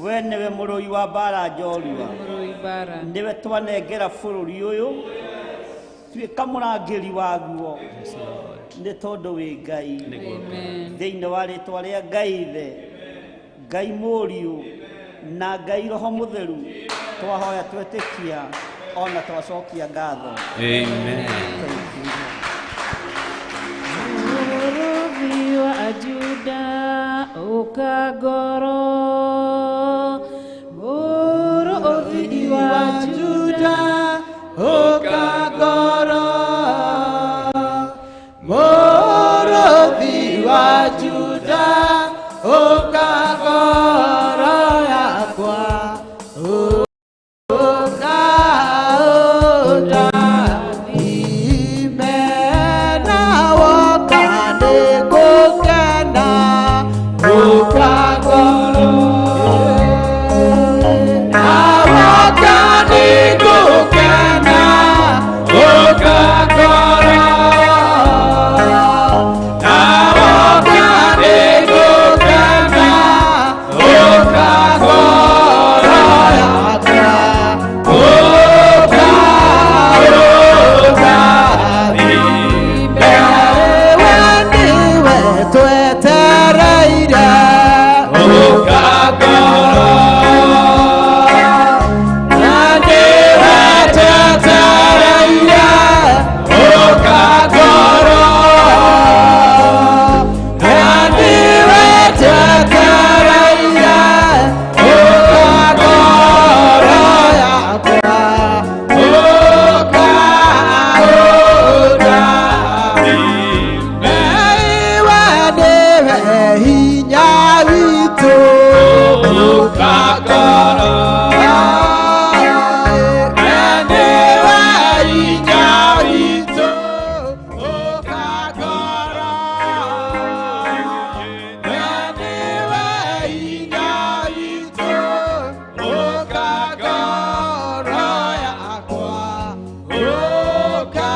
We nĩwe mũrũi wa mbara njorua. Mũrũi mbara. Nĩwe twanengera bũrũri ũyũ. Tuĩka mũrangĩri waguo. Nĩ tondũ wĩ Ngai. Thĩinĩ wa rĩtwa rĩa Ngai Ithe, Ngai Mũriũ na Ngai Roho Mũtheru, twahoya twetĩkia ona twacokia ngatho. Amen. Mũrũthi wa Juda ũka ngoro. Mũrũthi wa Juda ũka ngoro. Mũrũthi wa Juda ũka ngoro yakwa. Ũka ũndathime na woka nĩngũkena. Ũka ngoro na woka nĩngũkena. Ũka ngoro na woka nĩngũkena. Ũka ngoro yakwa. Ũka ũndathime. We nĩwe twetereire. Ũka ngoro na nĩwe twetereire. Ũka ngoro na nĩwe twetereire. Ũka ngoro yakwa. Ũka ũndathime. We nĩwe hinya witũ. Ũka ngoro nĩwe hinya witũ. Ũka ngoro nĩwe hinya witũ. Ũka ngoro yakwa. Ũka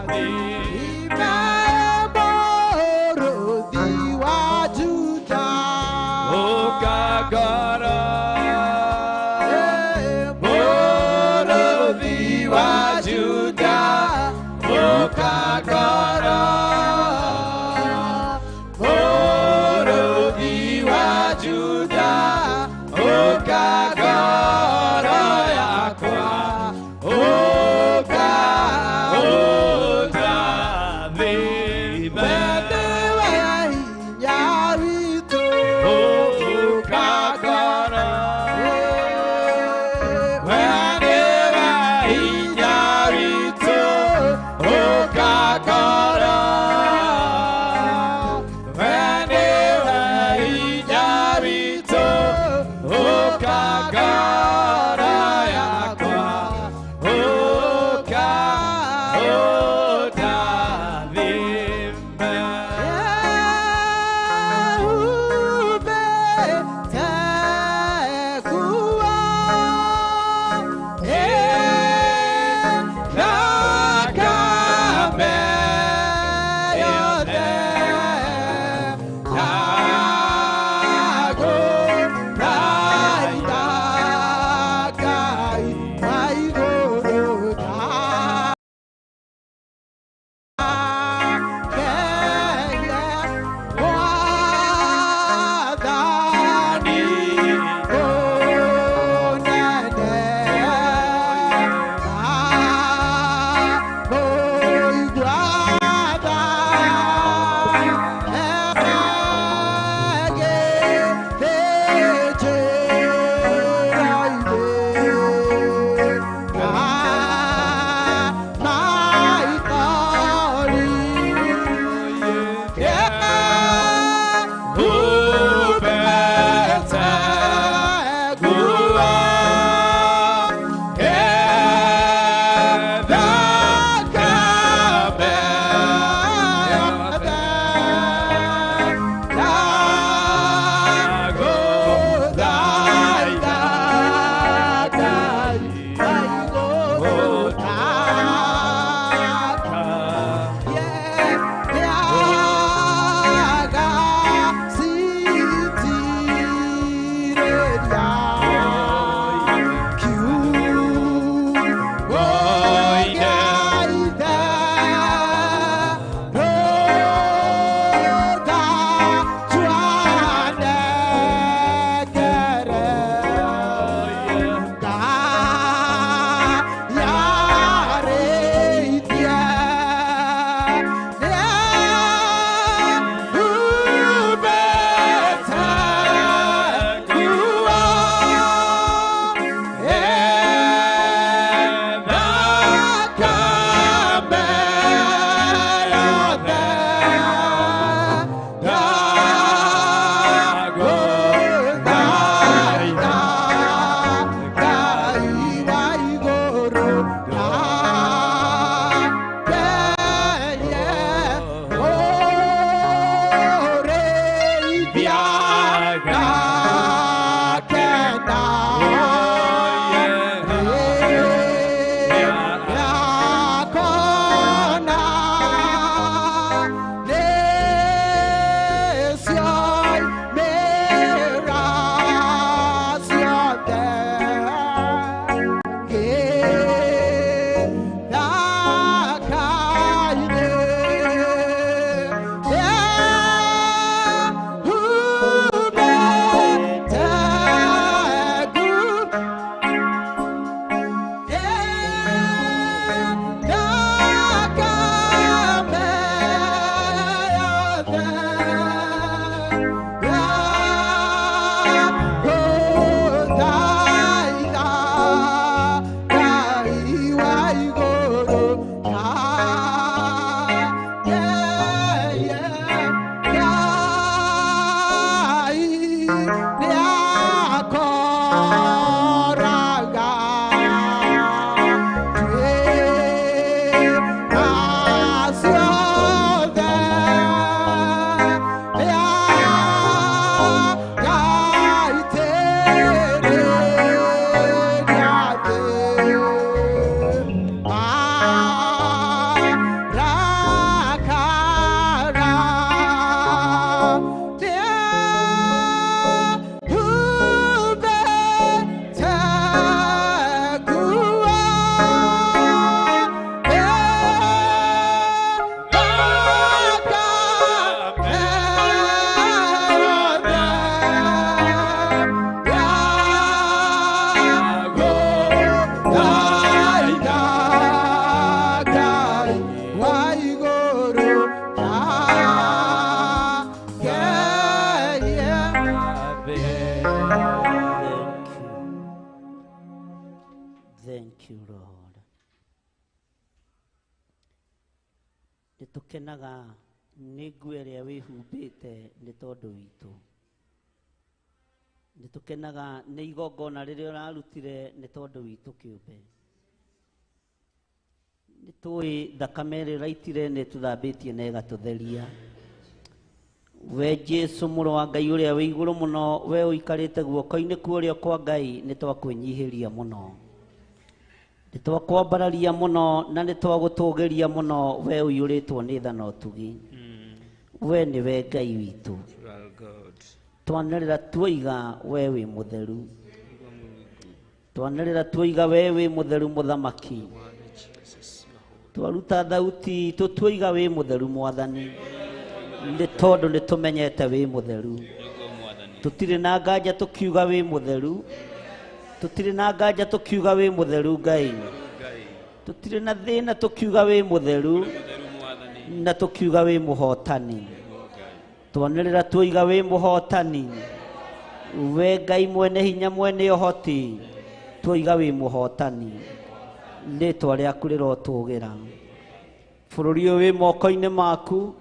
ũndathime. Mũrũthi wa Juda. Nĩ tũkenaga nĩ nguo ĩrĩa wĩhumbĩte nĩ tondũ witũ. Nĩ tũkenaga nĩ igongona rĩrĩa ũrarutire nĩ tondũ witũ kĩũmbe. Nĩ tũĩ thakame ĩrĩa ũraitire nĩ ĩtũthambĩtie na ĩgatũtheria. We Jesu mũrũ wa Ngai ũrĩa wĩ igũrũ mũno, we ũikarĩte guoko-inĩ kwa ũrĩo kwa Ngai, nĩ twakwĩnyihĩria mũno. Nĩ twakwambararia mũno na nĩ twagũtũgĩria mũno, we ũiyũrĩtwo nĩ tha na ũtugi. We nĩwe Ngai witũ. Twanĩrĩra tuoiga we wĩ mũtheru. Twanĩrĩra tuoiga we wĩ mũtheru mũthamaki. Twaruta thauti itũ tuoiga wĩ mũtheru mwathani. Nĩ tondũ nĩ tũmenyete wĩ mũtheru. Tũtirĩ na nganja tũkiuga wĩ mũtheru. Tũtirĩ na nganja tũkiuga wĩ mũtheru Ngai. Tũtirĩ na thĩna tũkiuga wĩ mũtheru na tũkiuga wĩ mũhotani. Twanĩrĩra tuoiga wĩ mũhotani. We Ngai mwene hinya mwene ũhoti, tuoiga wĩ mũhotani. Rĩtwa rĩaku rĩrotũgĩra. Bũrũri ũyũ wĩ moko-inĩ maku,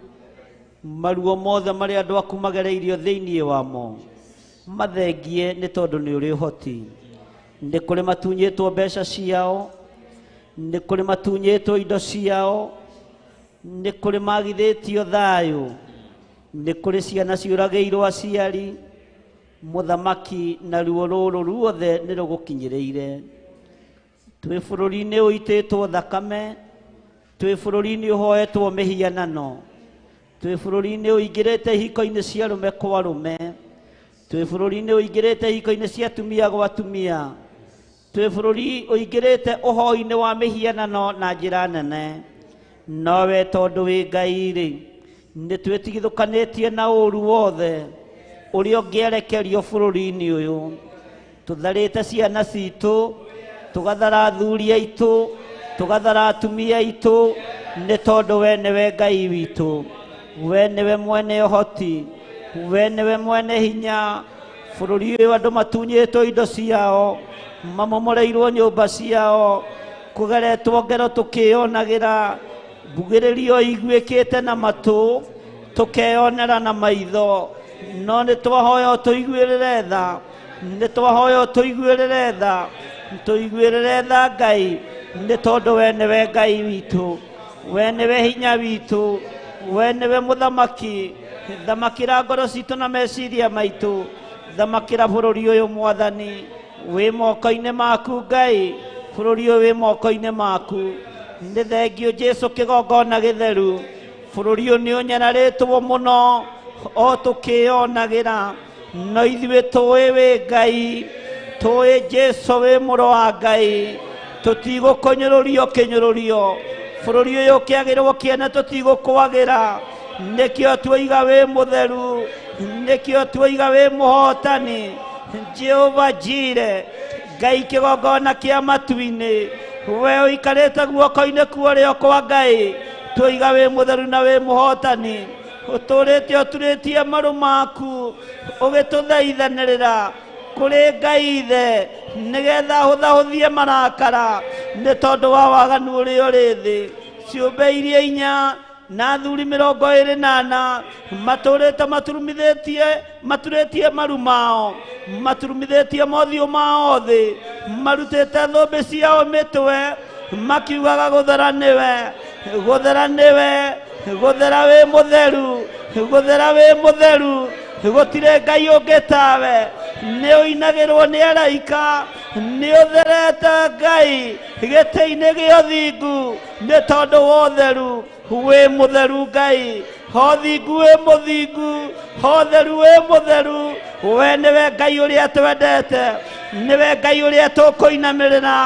maruo mothe marĩa andũ aku magereirio thĩinĩ wamo, mathengie nĩ tondũ nĩ ũrĩ ũhoti. Nĩ kũrĩ matunyĩtwo mbeca ciao, nĩ kũrĩ matunyĩtwo indo ciao, nĩ kũrĩ magithĩtio thayũ, nĩ kũrĩ ciana ciũragĩirwo aciari. Mũthamaki na ruo rũrũ ruothe nĩ rũgũkinyĩrĩire. Twĩ bũrũri-inĩ ũitĩtwo thakame, twĩ bũrũri-inĩ ũhoetwo mĩhianano, twĩ bũrũri-inĩ ũingĩrĩte ihiko-inĩ cia arũme kwa arũme, twĩ bũrũri-inĩ ũingĩrĩte ihiko-inĩ cia atumia gwa atumia, twĩ bũrũri ũingĩrĩte ũhoi-inĩ wa mĩhianano na njĩra nene. Nowe tondũ wĩ Ngai rĩ, nĩ twĩtigithũkanĩtie na ũũru wothe ũrĩa ũngĩerekerio bũrũri-inĩ ũyũ. Tũtharĩte ciana citũ, tũgathara athuri aitũ, tũgathara atumia aitũ, nĩ tondũ we nĩwe Ngai witũ, we nĩwe mwene ũhoti, we nĩwe mwene hinya. Bũrũri ũyũ andũ matunyĩtwo indo ciao, mamomoreirwo nyũmba ciao, kũgeretwo ngero tũkĩyonagĩra, mbugĩrĩrio iguĩkĩte na matũ, tũkeyonera na maitho. No nĩ twahoya ũtũiguĩrĩre tha, nĩ twahoya ũtũiguĩrĩre tha, tũiguĩrĩre tha Ngai, nĩ tondũ we nĩwe Ngai witũ, we nĩwe hinya witũ, we nĩwe mũthamaki. Thamakĩra ngoro citũ na meciria maitũ, thamakĩra bũrũri ũyũ mwathani, wĩ moko-inĩ maku Ngai, bũrũri ũyũ wĩ moko-inĩ maku. Nĩ thengio Jesu kĩgongona gĩtheru, bũrũri ũyũ nĩ ũnyararĩtwo mũno o tũkĩyonagĩra, no ithuĩ tũĩ wĩ Ngai, tũĩ Jesu wĩ mũrũ wa Ngai, tũtigũkũnyũrũrio kĩnyũrũrio. Bũrũri ũyũ ũkĩagĩrwo kĩene tũtigũkwagĩra, nĩkĩo tuoiga wĩ mũtheru, nĩkĩo tuoiga wĩ mũhotani. Jehova Jire, Ngai kĩgongona kĩa matu-inĩ, we ũikarĩte guoko-inĩ kwa ũrĩo kwa Ngai, tuoiga wĩ mũtheru na wĩ mũhotani. Ũtũrĩte ũturĩtie maru maku ũgĩtũthaithanĩrĩra kũrĩ Ngai Ithe, nĩgetha hũthahũthie marakara nĩ tondũ wa waganu ũrĩa ũrĩ thĩ. Ciũmbe iria inya na athuri 24 matũrĩte maturumithĩtie, maturĩtie maru mao, maturumithĩtie mothiũ mao thĩ, marutĩte thũmbĩ ciao mĩtwe, makiugaga gũthera nĩwe, gũthera nĩwe, gũthera wĩ mũtheru, gũthera wĩ mũtheru, gũtirĩ Ngai ũngĩ tawe. Nĩ ũinagĩrwo nĩ araika, nĩ ũtherete Ngai gĩtĩ-inĩ gĩa ũthingu, nĩ tondũ wa ũtheru. Wĩ mũtheru Ngai, hothingu wĩ mũthingu, hotheru wĩ mũtheru. We nĩwe Ngai ũrĩa twendete, nĩwe Ngai ũrĩa tũkũinamĩrĩra,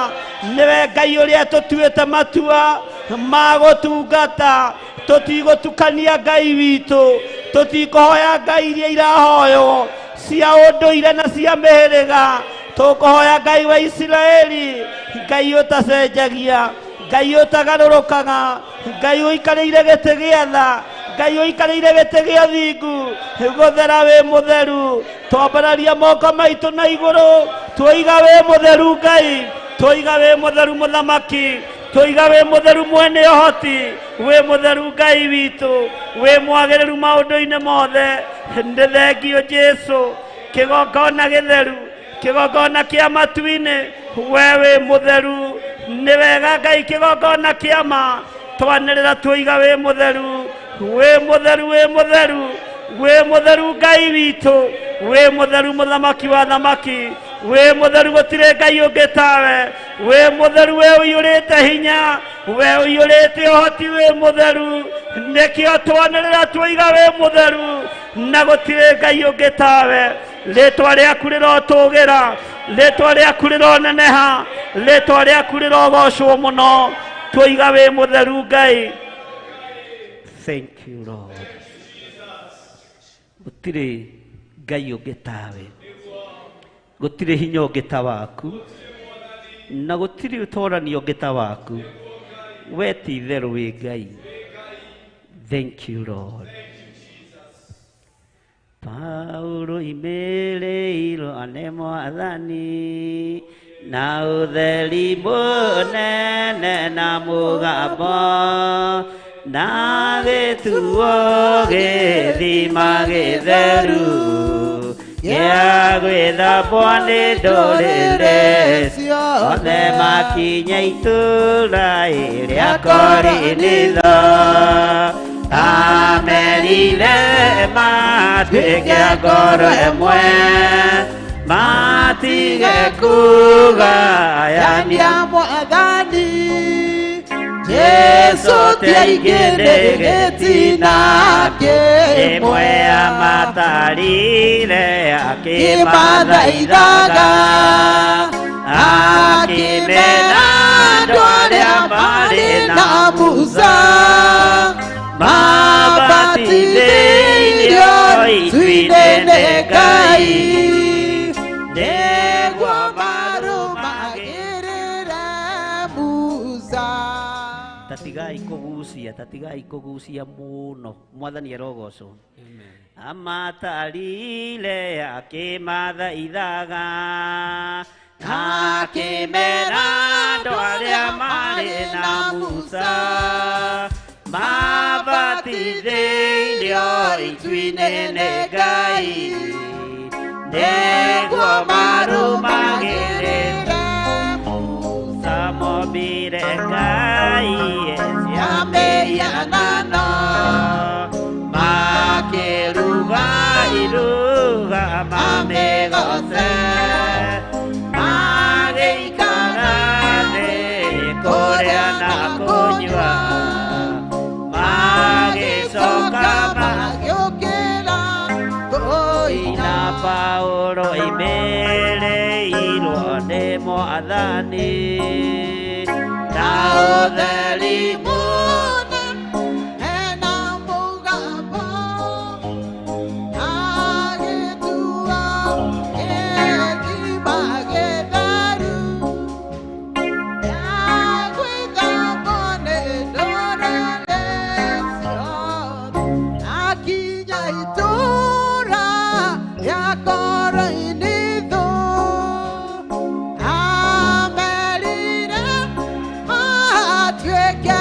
nĩwe Ngai ũrĩa tũtuĩte matua ma gũtungata. Tũtigũtukania Ngai witũ, tũtikũhoya Ngai iria irahoywo cia ũndũire na cia mĩhĩrĩga. Tũkũhoya Ngai wa Isiraeli, Ngai ũtacenjagia, Ngai ũtagarũrũkaga, Ngai ũikarĩire gĩtĩ gĩa tha, Ngai ũikarĩire gĩtĩ gĩa thingu. Gũthera wĩ mũtheru, twambararia moko maitũ na igũrũ, tuoiga wĩ mũtheru Ngai, tuoiga wĩ mũtheru mũthamaki, Tũiga wĩ mũtheru mwene ũhoti, wĩ mũtheru Ngai witũ, wĩ mwagĩrĩru maũndũ-inĩ mothe. Nĩ thengio Jesu, kĩgongona gĩtheru, kĩgongona kĩa matu-inĩ, we wĩ mũtheru. Nĩ wega Ngai kĩgongona kĩa ma, twanĩrĩra tũiga wĩ mũtheru, wĩ mũtheru, wĩ mũtheru, wĩ mũtheru Ngai witũ, wĩ mũtheru mũthamaki wa thamaki, wĩ mũtheru gũtirĩ Ngai ũngĩ tawe, wĩ mũtheru we ũiyũrĩte hinya, we ũiyũrĩte ũhoti, wĩ mũtheru. Nĩkĩo twanĩrĩra tũiga wĩ mũtheru, na gũtirĩ Ngai ũngĩ tawe. Rĩtwa rĩaku rĩrotũgĩra, rĩtwa rĩaku rĩroneneha, rĩtwa rĩaku rĩrogocwo mũno. Tũiga wĩ mũtheru Ngai. Thank you Lord. Gũtirĩ Ngai ũngĩ tawe, gũtirĩ hinya ũngĩ ta waku, na gũtirĩ ũtorani ũngĩ ta waku. We ti itherũ wĩ Ngai. Thank you Lord. Paulo imĩrĩirwo nĩ Mwathani na ũtheri mũnene na mũgambo, na gĩtuo gĩthima gĩtheru gĩa gwĩthambwo nĩ ndũrĩrĩ ciothe, makinya itũũra rĩa Korinitho. Amerire matuĩke ngoro ĩmwe, matige kũgayania Mwathani Jesu ti aingĩ nĩ gĩtina ĩmwe kĩmwe, amatarire akĩmathaithaga, akĩmathaithaga, akĩmera andũ arĩa marĩ na Musa, mabatithĩirio itu-inĩ nĩ Ngai, nĩguo marũmagĩrĩre Musa. Tatigai kũgucia, tatigai kũgucia mũno. Mwathani arogocwo. Amatarire akĩmathaithaga, akĩmera andũ arĩa marĩ na Musa, mabatithĩirio itu-inĩ nĩ Ngai, nĩguo marũmagĩrĩre Musa. Mombire Ngai Mĩhianano, makĩruga iruga mamĩgoce, magĩikara thĩ kũrĩa na kũnyua, magĩcoka magĩũkĩra kũina. Na Paulo imĩrĩirwo nĩ Mwathani na ũtheri mũnene na mũgambo, na gĩtuo gĩthima gĩtheru gĩa gwĩthambwo nĩ ndũrĩrĩ ciothe, akinya itũũra rĩa Korinitho, amerire matuĩke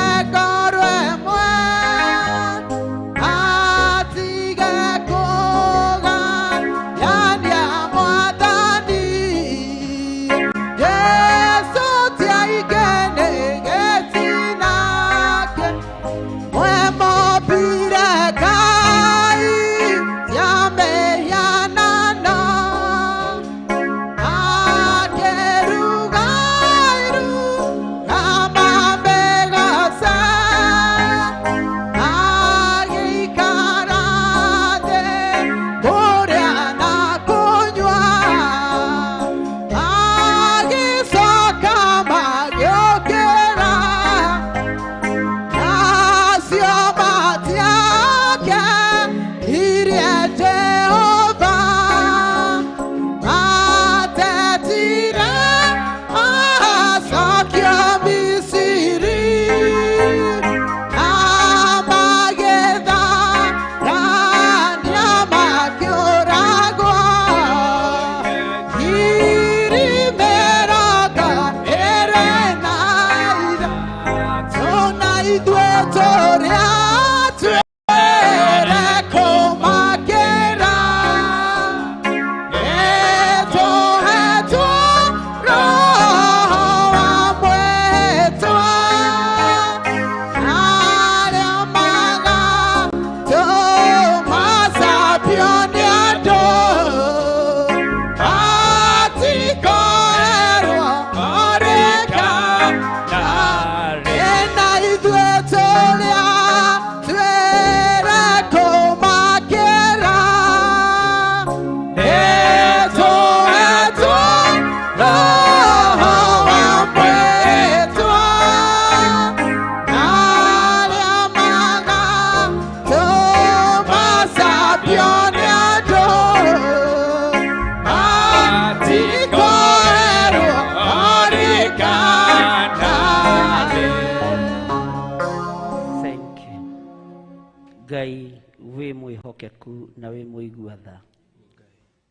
Ngai wĩ mwĩhokeku na wĩ mũigua tha.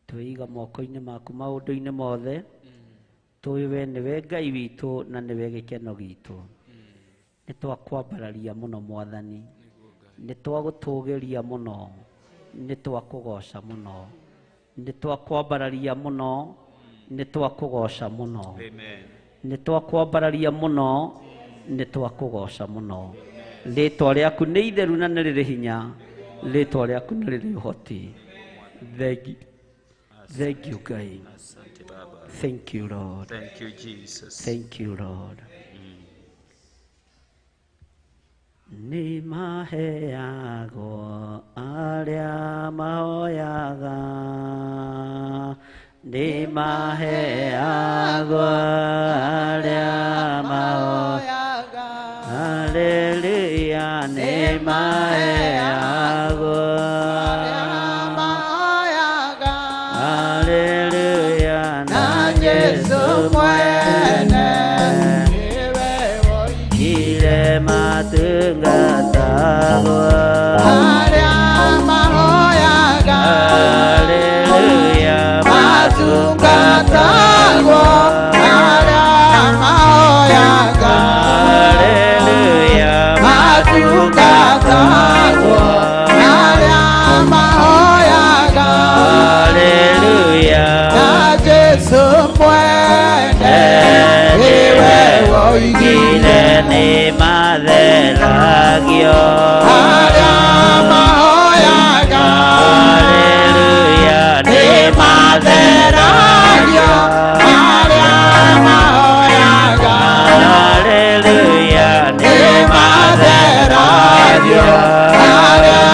Twĩiga moko-inĩ maku maũndũ-inĩ mothe. Tũĩ we nĩwe Ngai witũ na nĩwe gĩkeno gitũ. Nĩ twakwambararia mũno Mwathani, nĩ twagũtũgĩria mũno, nĩ twakũgoca mũno, nĩ twakwambararia mũno, nĩ twakũgoca mũno. Nĩ twakwambararia mũno, nĩ twakũgoca mũno. Rĩtwa rĩaku nĩ itheru na nĩ rĩrĩ hinya, rĩtwa rĩaku nĩ rĩrĩ ũhoti. Thank you. Thank you, Ngai. Asante Baba. Thank you, Lord. Thank you, Jesus. Thank you, Lord. Nĩ maheagwo arĩa mahoyaga, nĩ maheagwo arĩa mahoyaga. Haleluya, nĩ maheagwo arĩa mahoyaga. Haleluya, na Yesu mwene ile matungatagwo arĩa mahoyaga. Haleluya, matungatagwo arĩa mahoyaga. Haleluya, matungatagwo arĩa mahoyaga. Haleluya, na Jesu mwene niwe woigire nĩ matheragio arĩa mahoyaga. Haleluya, nĩ matheragio arĩa mahoyaga. Haleluya, nĩ matheragio arĩa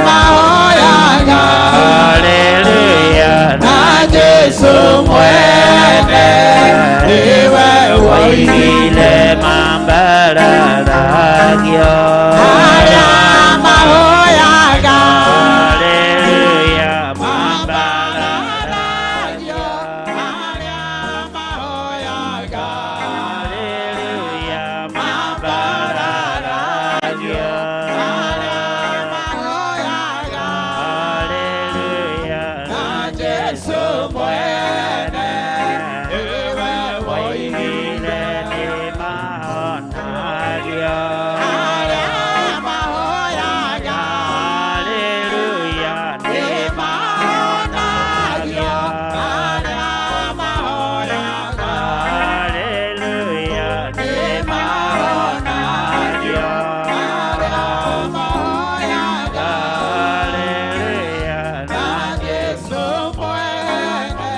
mahoyaga. Haleluya, na Jesu mwene niwe woigire mambararagio arĩa mahoyaga. Haleluya, mambararagio arĩa mahoyaga. Haleluya, mambararagio arĩa mahoyaga. Haleluya, na Jesu mwene niwe woigire nĩ mahonagio arĩa mahoyaga. Haleluya, nĩ mahonagio arĩa mahoyaga. Haleluya, nĩ mahonagio arĩa mahoyaga. Haleluya, na Jesu mwene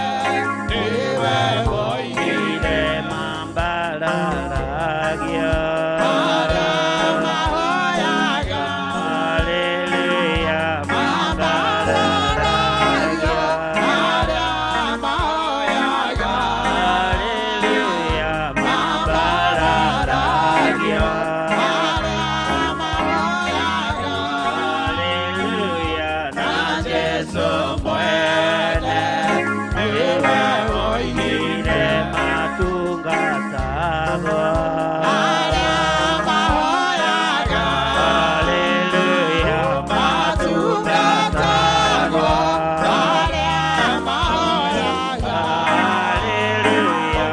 niwe woigire mambararagio arĩa mahoyaga. Haleluya, mambararagio arĩa mahoyaga. Haleluya, mambararagio arĩa mahoyaga. Haleluya, na Jesu mwene niwe woigire matungatagwo arĩa mahoyaga. Haleluya, matungatagwo arĩa mahoyaga. Haleluya,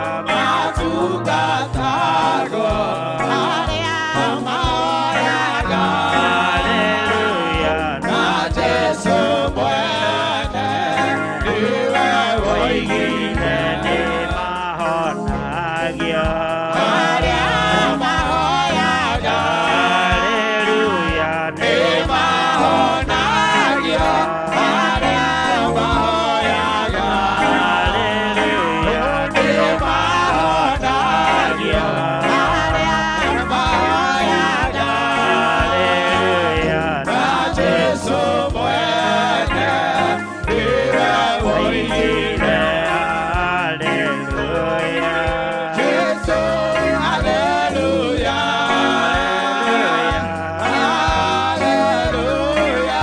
matungatagwo arĩa mahoyaga. Haleluya, na Jesu mwene niwe woigire nĩ mahonagio arĩa mahoyaga. Haleluya, nĩ mahonagio arĩa mahoyaga. Haleluya, nĩ mahonagio arĩa mahoyaga. Haleluya, na Jesu mwene niwe woigire. Haleluya, Jesu, haleluya, haleluya,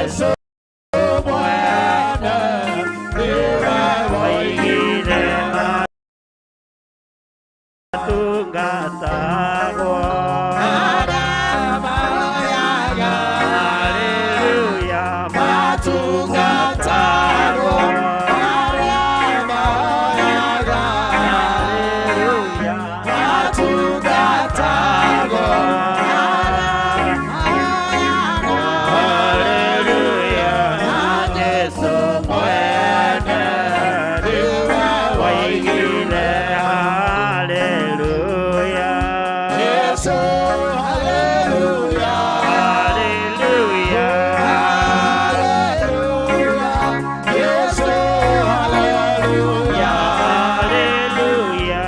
Jesu mwene nĩwe woigire matungatagwo. Haleluya, Haleluya, matungatagwo. Haleluya, Matungatagwo. Haleluya, Jesu mwene Nĩwe woigire haleluya. Jesu, haleluya. Haleluya, Haleluya. Jesu, haleluya. haleluya,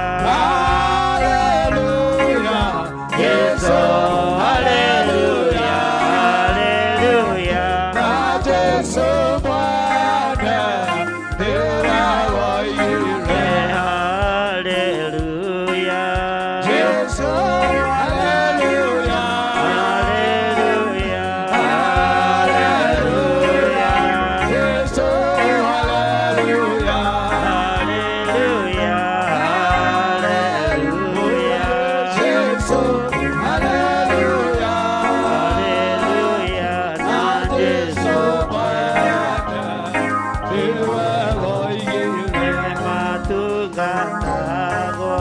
Haleluya. Jesu, haleluya. haleluya. Na Jesu mwene nĩwe woigire. Haleluya. Jesu, haleluya. Haleluya. Haleluya. Jesu, haleluya. Haleluya. Haleluya. Jesu, haleluya. Haleluya. Na Jesu mwene nĩwe woigire. Matungatagwo.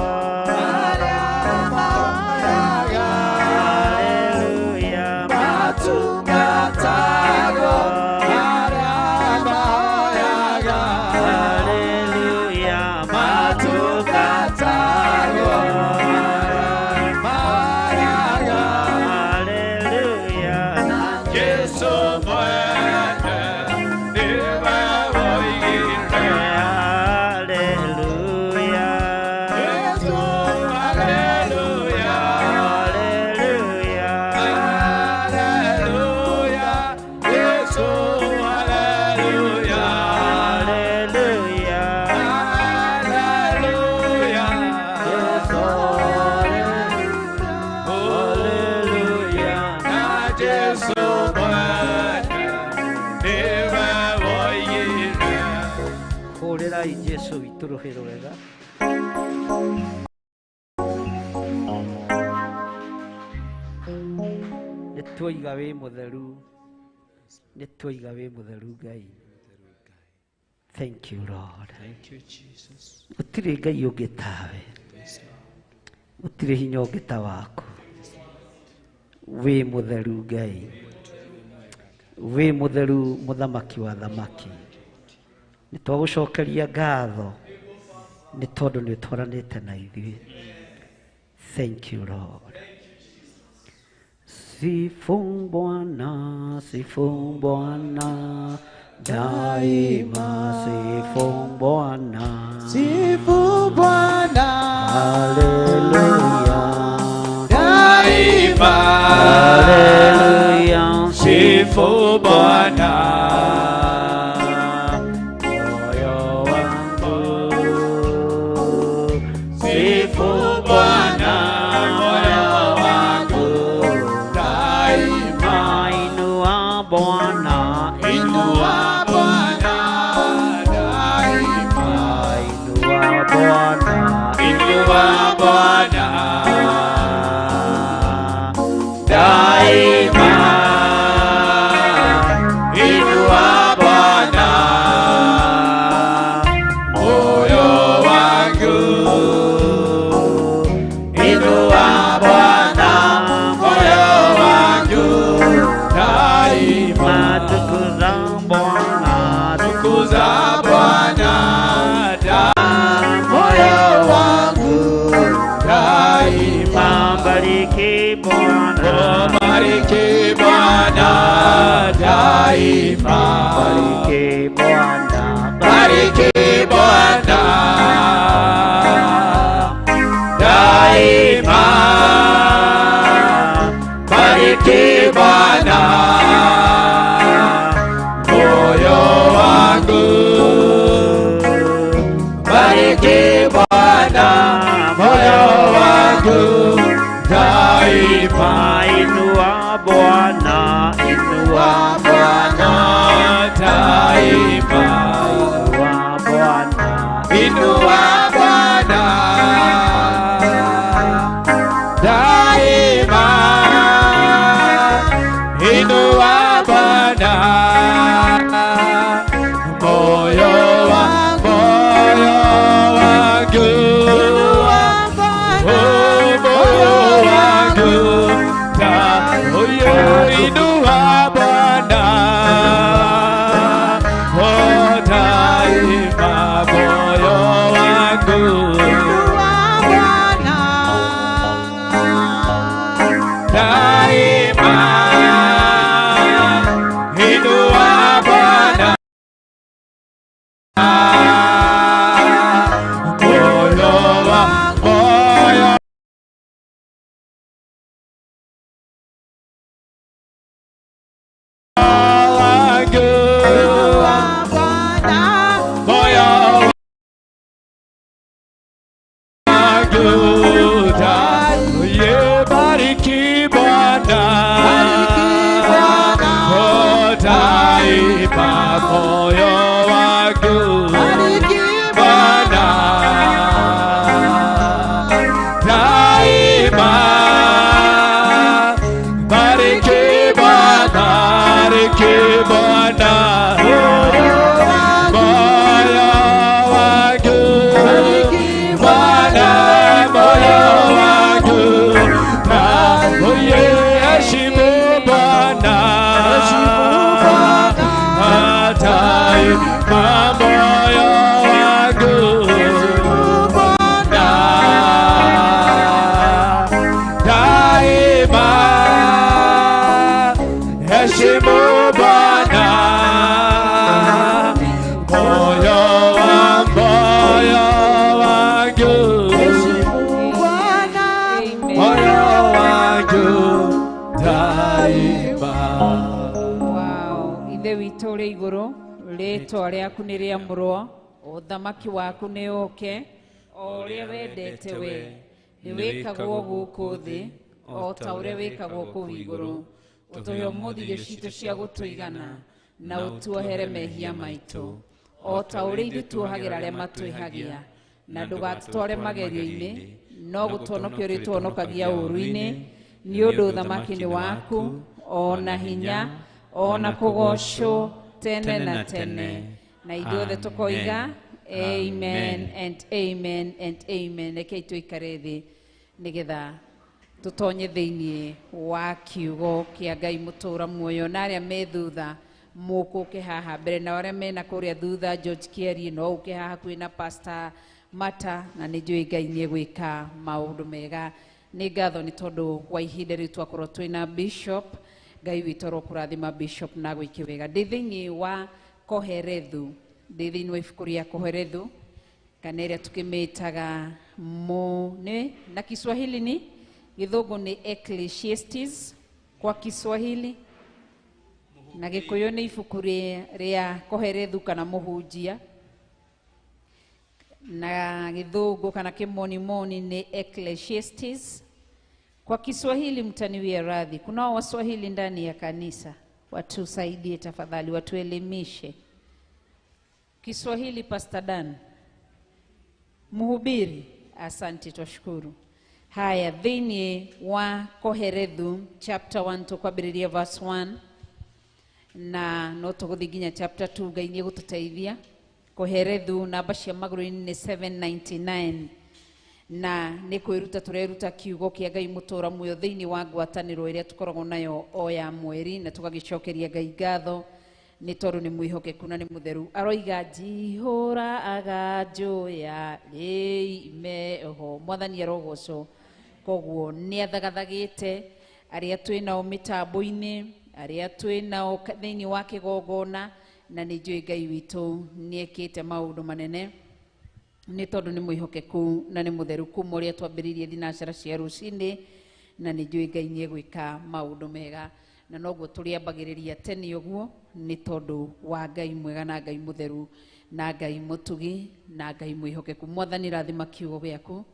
Haleluya. Matungatagwo. Arĩa mahoyaga. Haleluya. Matungatagwo. Mahoyaga. Haleluya. Jesu mwene nĩwe woigire. Haleluya. Jesu, haleluya. Haleluya. Haleluya. Jesu, haleluya. Haleluya. Haleluya. Yesu, haleluya. Na Jesu mwene nĩwe woigire. Hũrĩrai Jesu witũ rũhĩ rwega. Nĩ tuoiga wĩ mũtheru, nĩ tuoiga wĩ mũtheru Ngai. Thank you Lord. Thank you, Jesus. Gũtirĩ Ngai ũngĩ tawe, Yes, Lord. gũtirĩ hinya ũngĩ ta waku. Wĩ mũtheru Ngai, wĩ mũtheru mũthamaki wa thamaki. Nĩ twagũcokeria ngatho nĩ tondũ nĩ ũtwaranĩte na ithuĩ. Thank you Lord. Sifu Bwana, sifu Bwana, daima sifu Bwana. Sifu Bwana Haleluya, Daima haleluya, sifu Bwana. Moyo wangu Sifu Bwana moyo wangu daima. Inua Bwana, Inua Bwana daima. Inua Bwana, Inua Bwana daima. Inua Bwana moyo wangu. Inua Bwana moyo wangu daima. Tukuza Bwana, Tukuza Bwana moyo wangu daima. Bariki Bwana, Bariki Bwana daima. bariki Bwana, Bariki Bwana daima. Bariki Bwana moyo wangu. Bariki Bwana moyo wangu daima. Inua Bwana, inua Bwana Inua Bwana moyo wangu, moyo wangu, inua Bwana, oh daima moyo wangu, Inua Bwana, daima inua Bwana moyo wangu, moyo wangu, Inua Bwana, moyo wangu, bariki Bwana, Bariki Bwana. Oh, daima moyo wangu, Bariki Bwana, daima bariki Bwana, bariki Bwana, moyo wangu, Bwana, moyo wangu, na heshimu Bwana, daima moyo wangu, daima heshimu Bwana, moyo wangu, Bwana, moyo wangu daima. Wow. Ithe witũ ũrĩ igũrũ, rĩtwa rĩaku nĩ rĩamũrwo, ũthamaki waku nĩ ũke, o ũrĩa wendete we nĩ wĩkagwo gũkũ thĩ o ta ũrĩa wĩkagwo kũu igũrũ. Ũtũhe ũmũthĩ irio citũ cia gũtũigana, na ũtuohere mehia maitũ o ta ũrĩa ithuĩ tuohagĩra arĩa matwĩhagia, na ndũgatũtware magerio-inĩ, no gũtũhonokia ũrĩtũhonokagia ũũru-inĩ, nĩ ũndũ ũthamaki nĩ waku, o na hinya, o na kũgoocwo tene na tene. Na ithuothe tũkoiga amen and amen and amen. Rekei tũikare thĩ nĩgetha tũtonye thĩinĩ wa kiugo kĩa Ngai mũtũũra muoyo, na arĩa me thutha mũkũke haha mbere, na arĩa mena kũrĩa thutha George Kiarie no ũke haha hakuhĩ na Pastor Mata, na nĩ njũĩ Ngai nĩ egwĩka maũndũ mega. Nĩ ngatho nĩ tondũ wa ihinda rĩu twakorwo twĩna Bishop. Ngai witũ arokũrathima Bishop na gwĩke wega. Ndĩ thĩinĩ wa Koherethu, ndĩ thĩinĩ wa ibuku rĩa Koherethu, kana ĩrĩa tũkĩmĩtaga nĩ na Kiswahili ni Gĩthũngũ nĩ Ecclesiastes kwa Kiswahili, na Gĩkũyũ nĩ ibuku rĩa Koherethu kana Mũhunjia, na Gĩthũngũ kana Kĩmonimoni nĩ Ecclesiastes. Kwa Kiswahili mtaniwia radhi, kunao Waswahili ndani ya kanisa, watusaidie tafadhali, watuelimishe Kiswahili. Pastor Dan mhubiri, asante, twashukuru. Haya, thĩinĩ wa Koherethu chapter 1 tũkwambĩrĩria verse 1 na no tũgũthiĩ nginya chapter 2. Ngai nĩ egũtũteithia. Koherethu namba cia magũrũ-inĩ nĩ 799, na nĩ kwĩruta tũreruta kiugo kĩa Ngai mũtũũra muoyo thĩinĩ wa ngwatanĩro ĩrĩa tũkoragwo nayo o ya mweri, na tũgagĩcokeria Ngai ngatho nĩ tondũ nĩ mwĩhokeku na nĩ mũtheru. Aroiga njihũraga njũya rĩime ho, Mwathani arogocwo. Koguo nĩ athagathagĩte arĩa twĩ nao mĩtambo-inĩ, arĩa twĩ nao thĩinĩ wa kĩgongona, na nĩ njũĩ Ngai witũ nĩ ekĩte maũndũ manene nĩ tondũ nĩ mwĩhokeku na nĩ mũtheru kuma ũrĩa twambĩrĩirie thinacara cia rũcinĩ, na nĩ njũĩ Ngai nĩ egwĩka maũndũ mega, na noguo tũrĩambagĩrĩria tene ũguo nĩ tondũ wa Ngai mwega na Ngai mũtheru na Ngai mũtugi na Ngai mwĩhokeku. Mwathani, rathima kiugo gĩaku,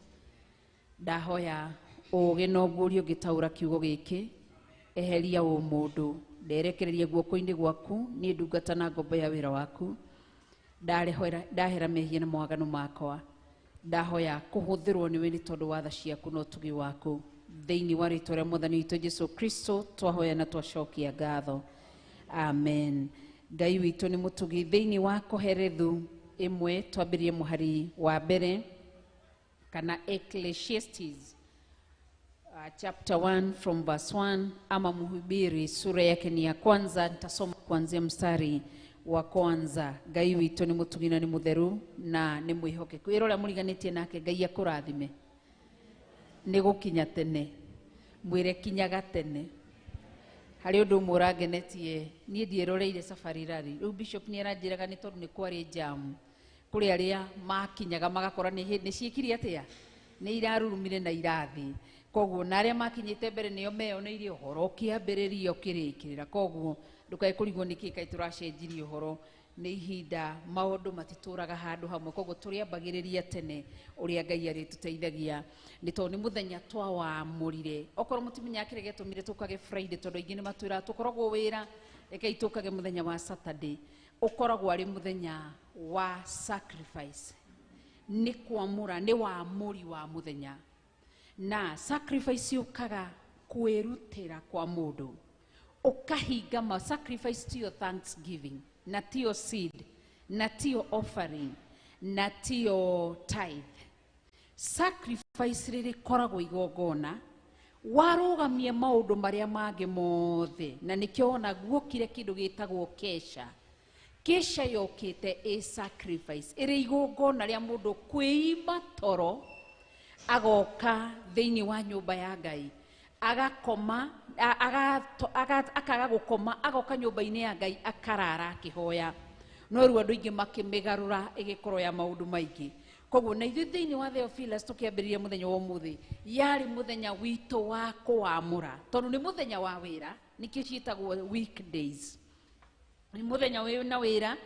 ndahoya ũũgĩ na ũguũrio ngĩtaũra kiugo gĩkĩ, eheria ũmũndũ, nderekereria guoko-inĩ gwaku, niĩ ndungata na ngombo ya wĩra waku, ndahera mehia na mawaganu makwa, ndahoya kũhũthĩrwo nĩwe nĩ tondũ wa tha ciaku na ũtugi waku. Thĩinĩ wa rĩtwa rĩa mwathani witũ Jesu Kristo twahoya na twacokia ngatho, amen. Ngai witũ nĩ mũtugi. Thĩinĩ wa Koherethu ĩmwe twambĩrĩrie mũhari wa mbere kana Ecclesiastes chapter 1 from verse 1 ama Mhubiri sura yake ni ya kwanza, nitasoma kuanzia mstari wa kwanza. Ngai witũ nĩ mũtugi na nĩ mũtheru na nĩ mwĩhokeku. Ĩra ũrĩa mũriganĩtie nake Ngai akũrathime nĩ gũkinya tene, mwĩre kinyaga tene. Harĩ ũndũ ũmwe ũrangenetie niĩ ndieroreire safari rally. Rĩu bishop nĩ aranjĩraga nĩ tondũ nĩ kwarĩ jam, kũrĩ arĩa makinyaga magakora nĩ ciĩkire atĩa, nĩ irarurumire na irathi. Koguo na arĩa makinyĩte mbere nĩo meyoneire ũhoro ũkĩambĩrĩria ũkĩrĩkĩrĩra. Koguo ndũkae kũrigwo nĩkĩ kaĩ tũracenjirie ũhoro, nĩ ihinda maũndũ matitũraga handũ hamwe. Koguo tũrĩambagĩrĩria tene ũrĩa Ngai arĩtũteithagia, nĩ tondũ nĩ mũthenya twawamũrire. Okorwo mũtimenyaga kĩrĩa gĩatũmire tũkage Friday, tondũ aingĩ nĩ matwĩraga tũkoragwo wĩra, rekei tũkage mũthenya wa Saturday. Ũkoragwo arĩ mũthenya wa sacrifice, nĩ kwamũra, nĩ wamũri wa mũthenya. Na sacrifice yũkaga kwĩrutĩra kwa mũndũ, ũkahinga ma sacrifice tiyo thanksgiving, na tiyo seed, na tiyo offering, na tiyo tithe. Sacrifice rĩrĩkoragwo igongona warũgamie maũndũ marĩa mangĩ mothe, na nĩkĩo wona guokire kĩndũ gĩtagwo kesha. Kesha yokĩte ĩ sacrifice, ĩrĩ igongona rĩa mũndũ kwĩima toro agoka thĩinĩ wa nyũmba ya Ngai, agakoma, akaga gũkoma, agoka nyũmba-inĩ ya Ngai akarara akĩhoya. No rĩu andũ aingĩ makĩmĩgarũra ĩgĩkorwo ya maũndũ maingĩ. Koguo na ithuĩ thĩinĩ wa Theophilus tũkĩambĩrĩria mũthenya wa ũmũthĩ, yarĩ mũthenya witũ wa kũwamũra, tondũ nĩ mũthenya wa wĩra, nĩkĩo ciĩtagwo weekdays. Nĩ mũthenya wĩna wĩra,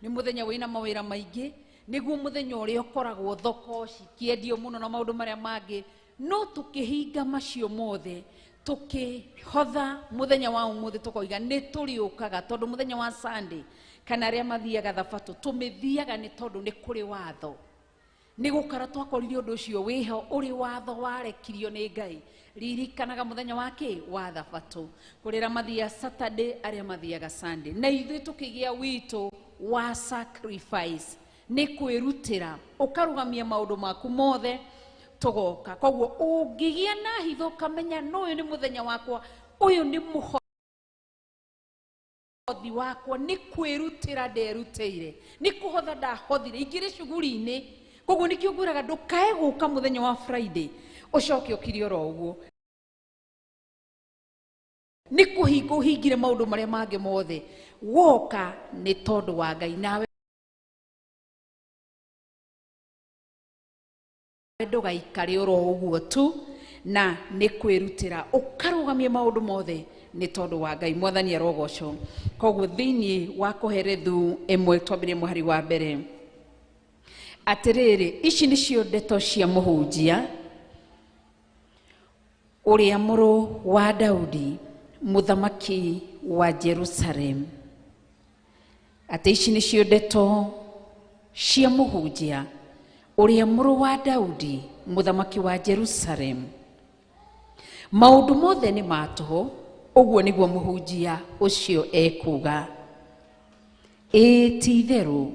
nĩ mũthenya wĩna mawĩra maingĩ, nĩguo mũthenya ũrĩa ũkoragwo thoko cikĩendio mũno na maũndũ marĩa mangĩ. No tũkĩhinga macio mothe, tũkĩhotha mũthenya wa ũmũthĩ tũkoiga nĩ tũrĩũkaga, tondũ mũthenya wa Sunday kana arĩa mathiaga thabatũ tũmĩthiaga nĩ tondũ nĩ kũrĩ watho. Nĩ gũkara twakorire ũndũ ũcio wĩho ũrĩ watho warekirio nĩ Ngai. Ririkanaga mũthenya wa kĩ? Wa thabatũ. Kũrĩ arĩa mathiaga Saturday, arĩa mathiaga Sunday. Na ithuĩ tũkĩgĩa witũ wa sacrifice, nĩ kwĩrutĩra, ũkarũgamia maũndũ maku mothe tũgoka. Koguo ũngĩgĩa na hitho ũkamenya no ũyũ nĩ mũthenya wakwa, ũyũ nĩ mũhothi wakwa, nĩ kwĩrutĩra nderutĩire, nĩ kũhotha ndahothire, ingĩrĩ cuguri-inĩ. Koguo nĩkĩo ngwĩraga ndũkae gũka mũthenya wa Friday ũcoke ũkire oro ũguo, nĩ kũhinga ũhingire maũndũ marĩa mangĩ mothe, woka nĩ tondũ wa Ngai. Nawe ndũgaikare oro ũguo tu, na nĩ kwĩrutĩra ũkarũgamia maũndũ mothe nĩ tondũ wa Ngai. Mwathani arogocwo. Koguo thĩinĩ wa Koherethu ĩmwe twambĩrĩrie mũhari wa mbere, atĩrĩrĩ, ici nĩcio ndeto cia mũhunjia ũrĩa mũrũ wa Daudi, mũthamaki wa Jerusalem. Atĩ ici nĩcio ndeto cia mũhunjia ũrĩa mũrũ wa Daudi, mũthamaki wa Jerusalem. Maũndũ mothe nĩ ma tũhũ, ũguo nĩguo mũhunjia ũcio ekuuga. Ĩĩ ti itherũ,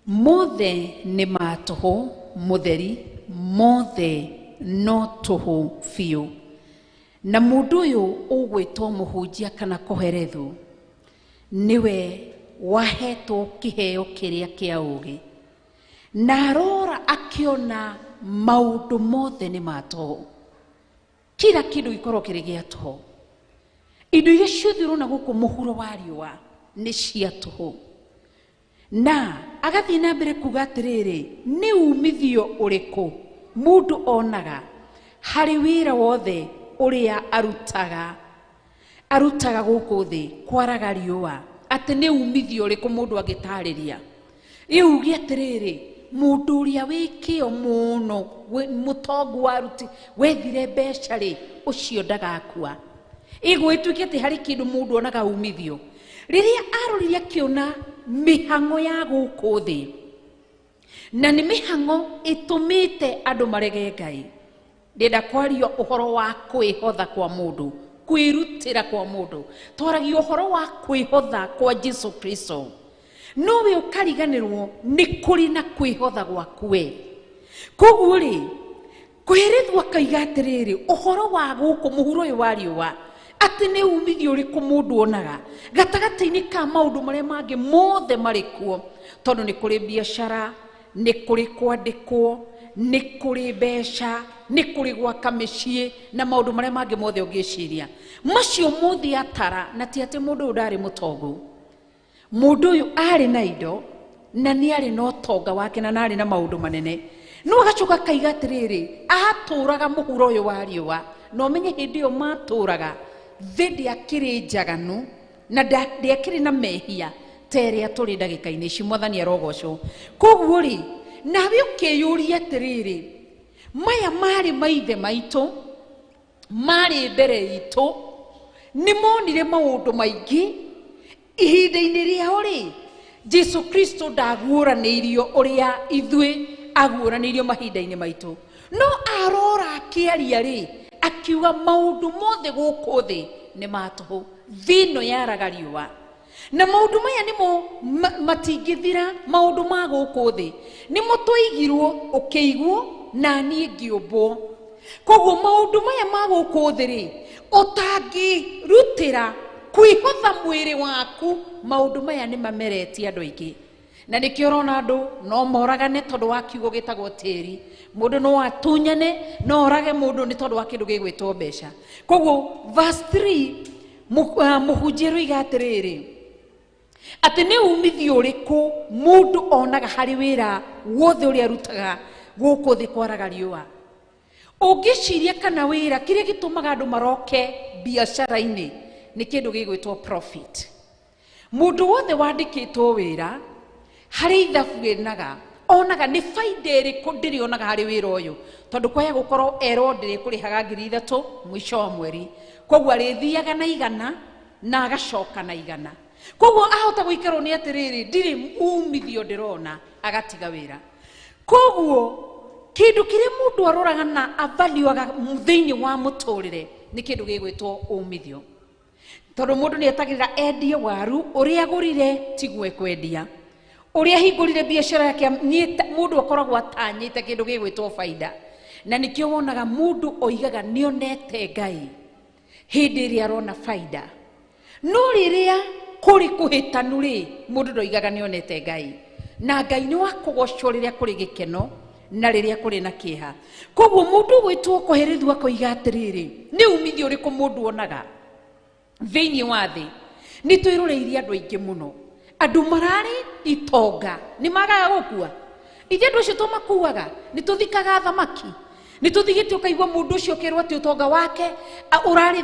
mothe nĩ ma tũhũ mũtheri, mothe no tũhũ biũ. Na mũndũ ũyũ ũgwĩtwo mũhunjia kana Koherethu nĩwe wahetwo kĩheo kĩrĩa kĩa ũũgĩ, na arora akĩona maũndũ mothe nĩ ma tũhũ. Kila kĩndũ gĩkorwo kĩrĩ gĩa tũhũ. Indo iria ciothe ũrona gũkũ mũhuro wa riũa nĩ cia tũhũ. Na agathiĩ na mbere kuga atĩrĩrĩ, nĩ umithio ũrĩkũ mũndũ onaga harĩ wĩra wothe ũrĩa arutaga gũkũ thĩ kwaraga riũa, atĩ nĩ umithio ũrĩkũ mũndũ angĩtarĩria. Rĩu uge atĩrĩrĩ, mũndũ ũrĩa wĩ kĩo mũno, mũtongu waruti, wethire mbeca rĩ, ũcio ndagakua. Ĩgũgĩtuĩke atĩ harĩ kĩndũ mũndũ onaga umithio. Rĩrĩa arorire akĩona mĩhang'o ya gũkũ thĩ, na nĩ mĩhang'o ĩtũmĩte andũ marege Ngai, Ndĩrenda kwaria ũhoro wa kwĩhotha kwa mũndũ, kwĩrutĩra kwa mũndũ. Twaragia ũhoro wa kwĩhotha kwa Jesu Kristo, nowe ũkariganĩrwo nĩ kũrĩ na kwĩhotha gwaku we. Koguo rĩ, kwĩrĩthwo akaiga atĩrĩrĩ, ũhoro wa gũkũ mũhuro ũyũ wa riũa, atĩ nĩ umithio ũrĩkũ mũndũ onaga gatagatĩ-inĩ ka maũndũ marĩa mangĩ mothe marĩ kuo, tondũ nĩ kũrĩ biacara, nĩ kũrĩ kwandĩkwo, nĩ kũrĩ mbeca, nĩ kũrĩ gwaka mĩciĩ na maũndũ marĩa mangĩ mothe ũngĩciria. Macio mothe atara, na ti atĩ mũndũ ũyũ ndarĩ mũtongu. Mũndũ ũyũ arĩ na indo na nĩ arĩ na ũtonga wake na nĩ arĩ na maũndũ manene, no agacoka akaiga atĩrĩrĩ, atũraga mũhuro ũyũ wa riũa, na ũmenye hĩndĩ ĩyo matũraga thĩ ndĩakĩrĩ njaganu na ndĩakĩrĩ na mehia ta ĩrĩa tũrĩ ndagĩka-inĩ ici. Mwathani arogocwo. Koguo rĩ, nawe ũkĩyũria atĩrĩrĩ, maya marĩ maithe maitũ, marĩ mbere itũ, nĩ monire maũndũ maingĩ ihinda-inĩ rĩao rĩ, Jesu Kristo ndaguũranĩirio ũrĩa ithuĩ aguũranĩirio mahinda-inĩ maitũ. No arora akĩaria rĩ, akiuga maũndũ mothe gũkũ thĩ nĩ ma tũhũ, thĩ ĩno yaraga riũa, na maũndũ maya nĩmo matingĩthira. Maũndũ ma gũkũ thĩ nĩmo twaigirwo, ũkĩigwo na niĩ ngĩũmbwo. Koguo maũndũ maya ma gũkũ thĩ rĩ, ũtangĩrutĩra kwĩhotha mwĩrĩ waku, maũndũ maya nĩ mameretie andũ aingĩ. Na nĩkĩo ũrona andũ no moragane tondũ wa kiugo gĩtagwo tĩri. Mũndũ no atunyane, no orage mũndũ nĩ tondũ wa kĩndũ gĩgwĩtwo mbeca. Koguo verse 3 mũhunjia aroiga atĩrĩrĩ, atĩ nĩ umithio ũrĩkũ mũndũ onaga harĩ wĩra wothe ũrĩa arutaga gũkũ thĩ kwaraga riũa. Ũngĩciria kana wĩra, kĩrĩa gĩtũmaga andũ maroke biacara-inĩ nĩ kĩndũ gĩgwĩtwo profit. Mũndũ wothe wandĩkĩtwo wĩra harĩ ithabu ĩnaga, onaga nĩ baida ĩrĩkũ ndĩrĩonaga harĩ wĩra ũyũ, tondũ kwaya gũkorwo erwo ndĩrĩkũrĩhaga 3,000 mũico wa mweri, koguo arĩthiaga na 100 na agacoka na 100. Koguo ahota gũikarwo nĩ atĩrĩrĩ, ndirĩ umithio ndĩrona, agatiga wĩra. Koguo kĩndũ kĩrĩa mũndũ aroraga na avaluaga thĩinĩ wa mũtũrĩre nĩ kĩndũ gĩgwĩtwo umithio. Tondũ mũndũ nĩ etagĩrĩra endie waru, ũrĩa agũrire tiguo ekwendia, ũrĩa ahingũrire biacara yake, mũndũ akoragwo atanyĩte kĩndũ gĩgwĩtwo baida. Na nĩkĩo wonaga mũndũ oigaga nĩonete Ngai hĩndĩ ĩrĩa arona baida. No rĩrĩa kũrĩ kũhĩtanu rĩ, mũndũ ndoigaga nĩonete Ngai. Na Ngai nĩ wa kũgocwo rĩrĩa kũrĩ gĩkeno na rĩrĩa kũrĩ na kĩeha. Koguo mũndũ ũgwĩtwo kũherithio akoiga atĩrĩrĩ, nĩ umithio ũrĩkũ mũndũ onaga thĩinĩ wa thĩ? Nĩ twĩroreirie andũ aingĩ mũno, andũ mararĩ itonga nĩ magaga gũkua. Ithuĩ andũ acio tũmakuaga, nĩ tũthikaga thamaki, nĩ tũthigĩte ũkaigua mũndũ ũcio ũkerwo atĩ ũtonga wake ũrarĩ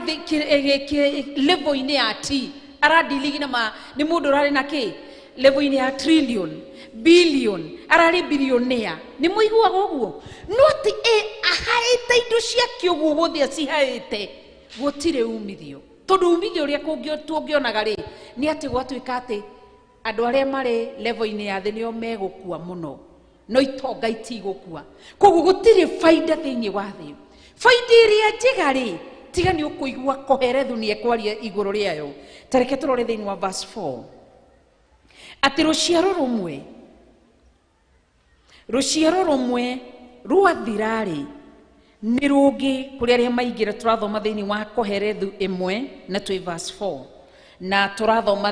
level-inĩ ya T, aradiligi na nĩ mũndũ ũrarĩ na kĩ level-inĩ ya trillion, billion, ararĩ billionaire. Nĩ mũiguaga ũguo? No atĩ ahaĩte indo ciake ũguo gũthiĩ acihaĩte, gũtirĩ umithio. Tondũ umithio ũrĩa tũngĩonaga rĩ, nĩ atĩ gwatuĩka atĩ andũ arĩa marĩ level-inĩ ya thĩ nĩo megũkua mũno, no itonga itigũkua. Koguo gũtirĩ baida thĩinĩ wa thĩ. Baida ĩrĩa njega rĩ, tiga nĩ ũkũigua Koherethu nĩ ekwaria igũrũ rĩayo. Ta reke tũrore thĩinĩ wa verse 4 atĩ rũciaro rũmwe rwathira rĩ, nĩ rũngĩ kũrĩ arĩa maingĩra. Tũrathoma thĩinĩ wa Koherethu 1 na twĩ verse 4, na tũrathoma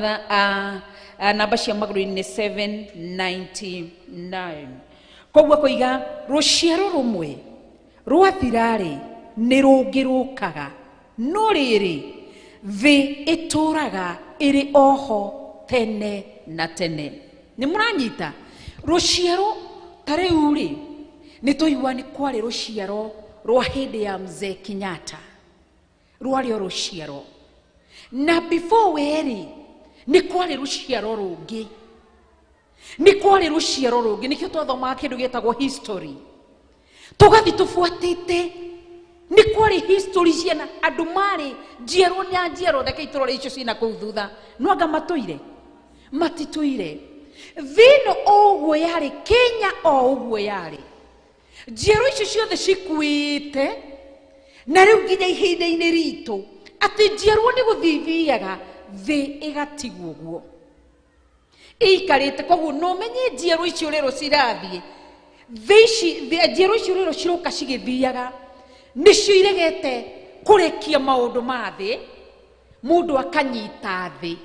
namba cia magũrũ-inĩ nĩ 799. Koguo akoiga rũciaro rũmwe rwathira rĩ, nĩ rũngĩ rũkaga, no rĩrĩ, thĩ ĩtũraga ĩrĩ oho tene na tene. Nĩ mũranyita? Rũciaro ta rĩu rĩ, nĩ tũigua nĩ kwarĩ rũciaro rwa hĩndĩ ya Mzee Kenyatta, rwarĩ o rũciaro, na before we rĩ, nĩ kwarĩ rũciaro rũngĩ, nĩ kwarĩ rũciaro rũngĩ. Nĩkĩo twathomaga kĩndũ gĩtagwo history, tũgathiĩ tũbuatĩte. Nĩ kwarĩ history ciana, andũ marĩ njiarwo na njiarwo. Reke itũrore icio ciĩna kũu thutha, no anga matũire matitũire. Thĩ ĩno o ũguo yarĩ, Kenya o ũguo yarĩ. Njiarwa icio ciothe cikuĩte na rĩu nginya ihinda-inĩ ritũ atĩ njiarwa nĩ gũthiĩ ithiaga thĩ ĩgatigwo ũguo ĩikarĩte. Koguo no menye njiarwa icio rĩrũ cirathiĩ thĩ ici, njiarwa icio rĩrũ ciroka cigĩthiaga nĩcio iregete kũrekia maũndũ ma thĩ, mũndũ akanyita thĩ.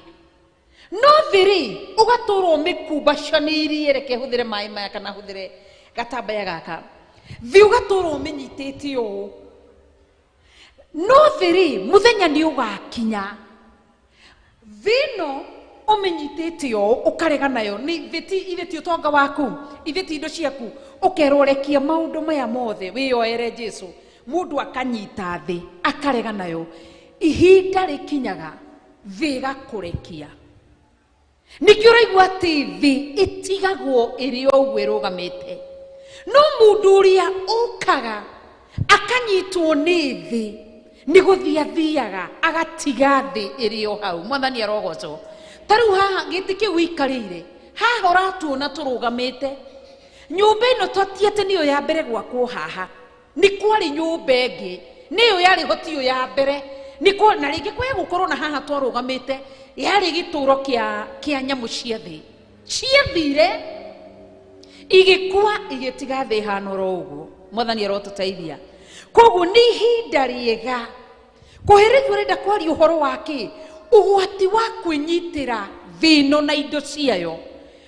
No thĩ rĩ ũgatũrwo ũmĩkumbacanĩirie, reke hũthĩre maĩ maya kana hũthĩre gatambaya gaka, thĩ ũgatũrwo ũmĩnyitĩte ũũ. No thĩ rĩ mũthenya nĩ ũgakinya thĩ ĩno ũmĩnyitĩte ũũ ũkarega nayo, nĩ thĩ ti ithe ti ũtonga waku, ithe ti indo ciaku, ũkerwo rekia maũndũ maya mothe wĩyoere Jesu. Mũndũ akanyita thĩ akarega nayo, ihinda rĩkinyaga thĩ ĩgakũrekia. Nĩkĩo ũraigua atĩ thĩ ĩtigagwo ĩrĩ o ũguo ĩrũgamĩte. No mũndũ ũrĩa ũkaga akanyitwo nĩ thĩ nĩ gũthiĩ athiaga agatiga thĩ ĩrĩ o hau. Mwathani arogocwo. Ta rĩu haha gĩtĩ kĩu ũikarĩire haha ũratuona tũrũgamĩte, nyũmba ĩno ti atĩ nĩyo ya mbere gwakwo haha, nĩ kwarĩ nyũmba ĩngĩ nĩyo yarĩ ho tiyo ya mbere, na rĩngĩ kwaya gũkorwo na haha twarũgamĩte yarĩ gĩtũro kĩa nyamũ cia thĩ, ciathire igĩkua igĩtiga thĩ ĩhana oro ũguo. Mwathani arotũteithia. Koguo nĩ ihinda rĩega kũherithio ũrenda kwaria ũhoro wa kĩ, ũgwati wa kwĩnyitĩra thĩ ĩno na indo ciayo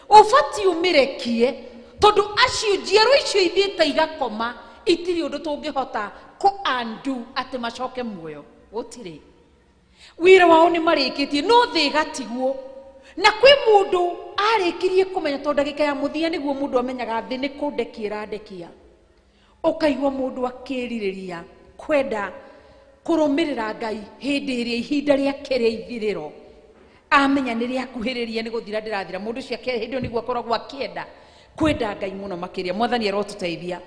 ũbatiĩ ũmĩrekie, tondũ acio njiarwa icio ithiĩte igakoma itirĩ ũndũ tũngĩhota kũ undo atĩ macoke muoyo, gũtirĩ. Wĩra wao nĩ marĩkĩtie, no thĩ ĩgatigwo. Na kwĩ mũndũ arĩkirie kũmenya, tondũ ndagĩka ya mũthia nĩguo mũndũ amenyaga thĩ nĩ kũndekia ĩrandekia. Ũkaigua mũndũ akĩrirĩria kwenda kũrũmĩrĩra Ngai hĩndĩ ĩrĩa ihinda rĩake rĩa ithirĩro amenya nĩ rĩakuhĩrĩria, nĩ gũthira ndĩrathira. Mũndũ ũcio hĩndĩ ĩyo nĩguo akoragwo akĩenda kwenda Ngai mũno makĩria. Mwathani arotũteithia.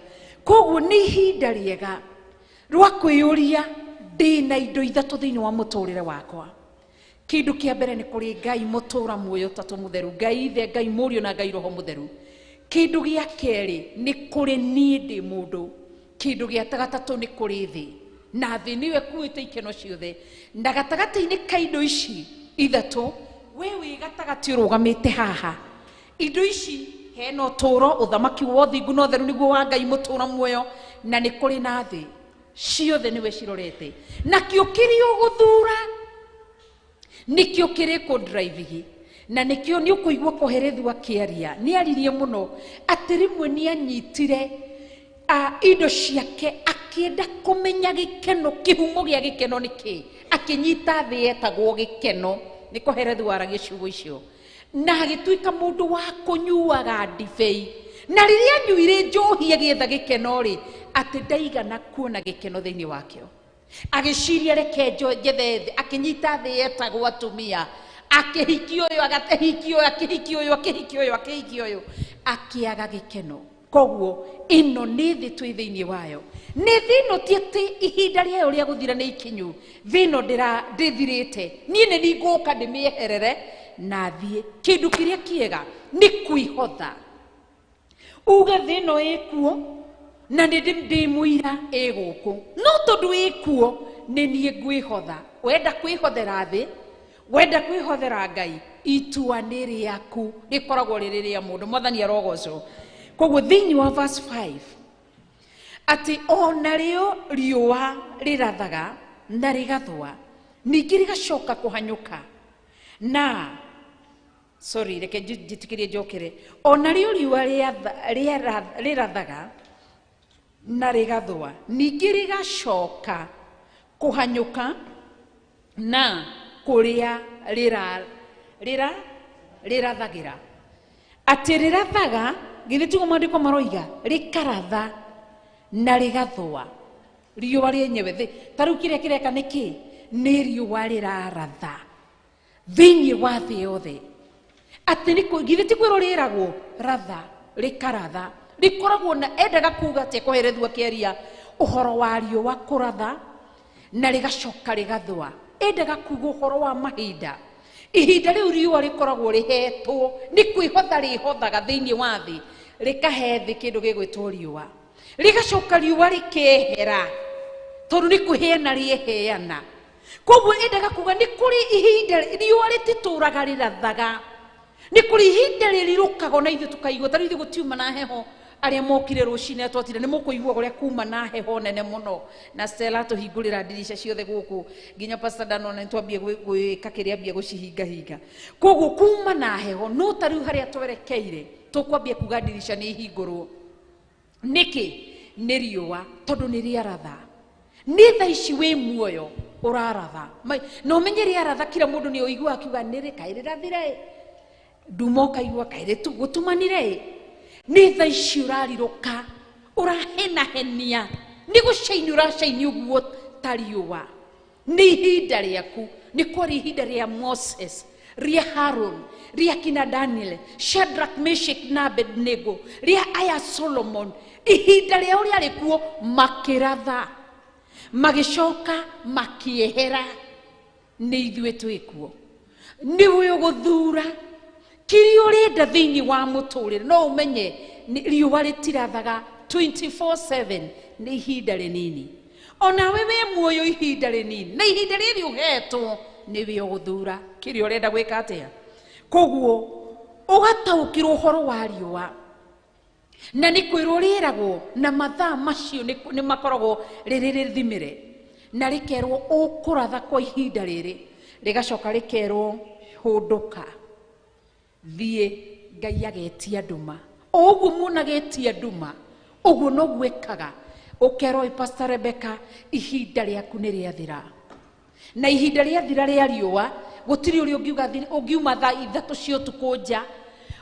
Koguo nĩ ihinda rĩega rwa kwĩyũria ndĩna indo ithatũ thĩinĩ wa mũtũrĩre wakwa. Kĩndũ kĩa mbere nĩ kũrĩ Ngai mũtũra muoyo ũtatũ mũtheru, Ngai Ithe, Ngai Mũriũ na Ngai Roho Mũtheru. Kĩndũ gĩa kerĩ nĩ kũrĩ niĩ ndĩ mũndũ. Kĩndũ gĩa gatatũ nĩ kũrĩ thĩ, na thĩ nĩyo ĩkuĩte ikeno ciothe. Na gatagatĩ-inĩ ka indo ici ithatũ, we wĩ gatagatĩ ũrũgamĩte haha, indo ici hena ũtũũro, ũthamaki wa ũthingu na ũtheru nĩguo wa Ngai mũtũũra muoyo, na nĩ kũrĩ na thĩ ciothe nĩwe cirorete. Nakĩo kĩrĩa ũgũthura nĩkĩo kĩrĩkũndrive, na nĩkĩo nĩ ũkũigua kũherethio akĩaria. Nĩ aririe mũno atĩ rĩmwe nĩ anyitire indo ciake akĩenda kũmenya gĩkeno, kĩhumo gĩa gĩkeno nĩ kĩ, akĩnyita thĩ yetagwo gĩkeno, nĩ kũherethio aragia ciugo icio, na agĩtuĩka mũndũ wa kũnyuaga ndibei. Na rĩrĩa anyuire njohi agĩetha gĩkeno rĩ, atĩ ndaigana kuona gĩkeno thĩinĩ wakĩo. Agĩciria reke njethe thĩ, akĩnyita thĩ yetagwo atumia, akĩhikia ũyũ, agakĩhikia ũyũ, akĩhikia ũyũ, akĩhikia ũyũ, akĩhikia ũyũ, akĩaga gĩkeno. Koguo ĩno nĩ thĩ twĩ thĩinĩ wayo. Nĩ thĩ ĩno ti atĩ ihinda rĩayo rĩa gũthira nĩ ikinyu, thĩ ĩno ndĩthirĩte, niĩ nĩ niĩ ngũka ndĩmĩeherere na thiĩ. Kĩndũ kĩrĩa kĩega nĩ kwĩhotha, uge thĩ ĩno ĩkuo na nĩ ndĩ mũira ĩ gũkũ, no tondũ ĩkuo nĩ niĩ ngwĩhotha. Wenda kwĩhothera thĩ, wenda kwĩhothera Ngai, itua nĩ rĩaku, rĩkoragwo rĩrĩ rĩa mũndũ. Mwathani arogocwo. Koguo thĩinĩ wa verse 5 atĩ ona rĩo riũa rĩrathaga na rĩgathũa, ningĩ rĩgacoka kũhanyũka na sorry, reke njĩtĩkĩrie njokere. Ona rĩo riũa rĩrathaga na rĩgathũa, ningĩ rĩgacoka kũhanyũka na kũrĩa rĩrathagĩra. Atĩ rĩrathaga, githĩ tiguo maandĩko maroiga, rĩkaratha na rĩgathũa riũa rĩenyewe. Thĩ ta rĩu kĩrĩa kĩreka nĩ kĩ? Nĩ riũa rĩraratha thĩinĩ wa thĩ yothe. Atĩ githĩ ti kwĩrwo rĩragwo ratha, rĩkaratha, rĩkoragwo na endaga kuga atĩ kũherethio akĩaria ũhoro wa riũa kũratha na rĩgacoka rĩgathũa. Endaga kuga ũhoro wa mahinda. Ihinda rĩu riũa rĩkoragwo rĩhetwo nĩ kwĩhotha rĩhothaga thĩinĩ wa thĩ, rĩkahe thĩ kĩndũ gĩgwĩtwo riũa. Rĩgacoka riũa rĩkehera tondũ nĩ kũheana rĩeheana. Koguo endaga kuga nĩ kũrĩ ihinda riũa rĩtitũraga rĩrathaga. Nĩ kũrĩ ihinda rĩrirũkaga na ithuĩ tũkaigua ta rĩu ithuĩ gũtiuma na heho arĩa mokire rũcinĩ twatire nĩ mũkũigua ũrĩa kuma na heho nene mũno na Stella tũhingũrĩra ndirica ciothe gũkũ nginya Pastor Dan ona nĩtwambie gwĩka kĩrĩa ambia gũcihingahinga. Koguo kuma na heho no ta rĩu harĩa twerekeire tũkwambia kuga ndirica nĩ ihingũrwo. Nĩkĩ? Nĩ riũa tondũ nĩ rĩaratha. Nĩ thaa ici wĩ muoyo ũraratha. Na ũmenye rĩaratha kila mũndũ nĩ ũiguaga akiuga nĩ rĩ kaĩ rĩrathire ĩ. Nduma ũkaigua kaĩ gũtumanire ĩ. Nĩ thaa ici ũrarirũka ũrahenahenia nĩ gũcaini ũracaini ũguo ta riũa. Nĩ ihinda rĩaku. Nĩ kwarĩ ihinda rĩa Moses, rĩa Harun, rĩa kina Daniel, Shadrach, Meshach na Abednego, rĩa aya Solomon. Ihinda rĩao rĩarĩ kuo makĩratha magĩcoka makĩehera. Nĩ ithuĩ twĩkuo. Nĩwe ũgũthura kĩrĩa ũrenda thĩinĩ wa mũtũrĩre. No ũmenye riũa rĩtirathaga 24/7 nĩ ihinda rĩnini. Onawe wĩ muoyo ihinda rĩnini na ihinda rĩrĩ ũhetwo nĩwe ũgũthura kĩrĩa ũrenda gwĩka atĩa. Koguo ũgataũkĩrwo ũhoro wa riũa na nĩ kwĩrwo rĩragwo na mathaa macio nĩ makoragwo rĩrĩ rĩthimĩre na rĩkerwo ũkũratha kwa ihinda rĩrĩ rĩgacoka rĩkerwo hũndũka thiĩ. Ngai agetia nduma. O ũguo muona getia nduma ũguo noguo ĩkaga. Ũkerwo Pastor Rebecca ihinda rĩaku nĩ rĩathira. Na ihinda rĩathira rĩa riũa gũtirĩ ũrĩa ũngiuga ũngiuma thaa 3 cia ũtukũ nja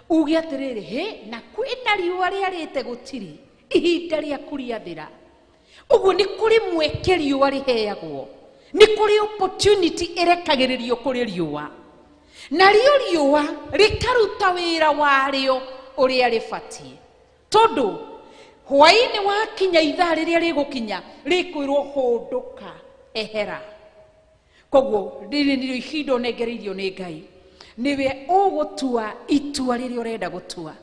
uge atĩrĩrĩ hĩ na kwĩna riũa rĩarĩte gũtirĩ. Ihinda rĩaku rĩathira. Ũguo nĩ kũrĩ mweke riũa rĩheagwo. Nĩ kũrĩ opportunity ĩrekagĩrĩrio kũrĩ riũa. Na rĩo riũa rĩkaruta wĩra warĩo ũrĩa rĩbatiĩ. Tondũ hwaĩ-inĩ wakinya ithaa rĩrĩa rĩgũkinya rĩkwĩrwo hũndũka ehera. Koguo rĩrĩ nĩrĩo ihinda ũnengereirio nĩ Ngai. Nĩwe ũgũtua itua rĩrĩa ũrenda gũtua,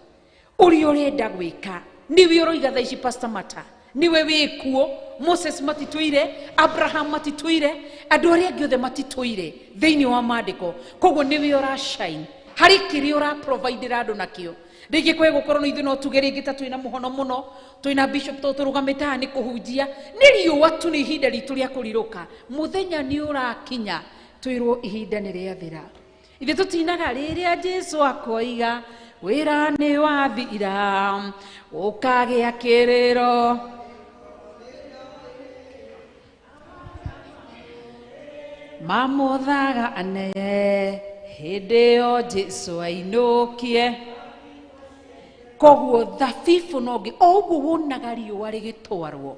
ũrĩa ũrenda gwĩka. Nĩwe ũroiga thaa ici Pastor Mata nĩwe wĩkuo. Moses matitũire, Abraham matitũire, andũ arĩa angĩ othe matitũire thĩinĩ wa maandĩko. Koguo nĩwe ũrashine harĩ kĩrĩa ũraprovidera andũ nakĩo. Rĩngĩ kwĩ gũkorwo no ithuĩ no tuge rĩngĩ ta twĩna mũhono mũno, twĩna bishop tondũ tũrũgamĩte haha nĩ kũhunjia. Nĩ riũa tu nĩ ihinda ritũ rĩa kũrirũka. Mũthenya nĩ ũrakinya twĩrwo ihinda nĩ rĩathira. Ithuĩ tũtinaga rĩrĩa Jesu akoiga wĩra nĩ wathira ũkagĩa kĩrĩro. Mamũthaga ane hĩndĩ ĩyo Jesu ainũkie. Koguo thabibũ no ngĩ o ũguo wonaga riũa rĩgĩtwarwo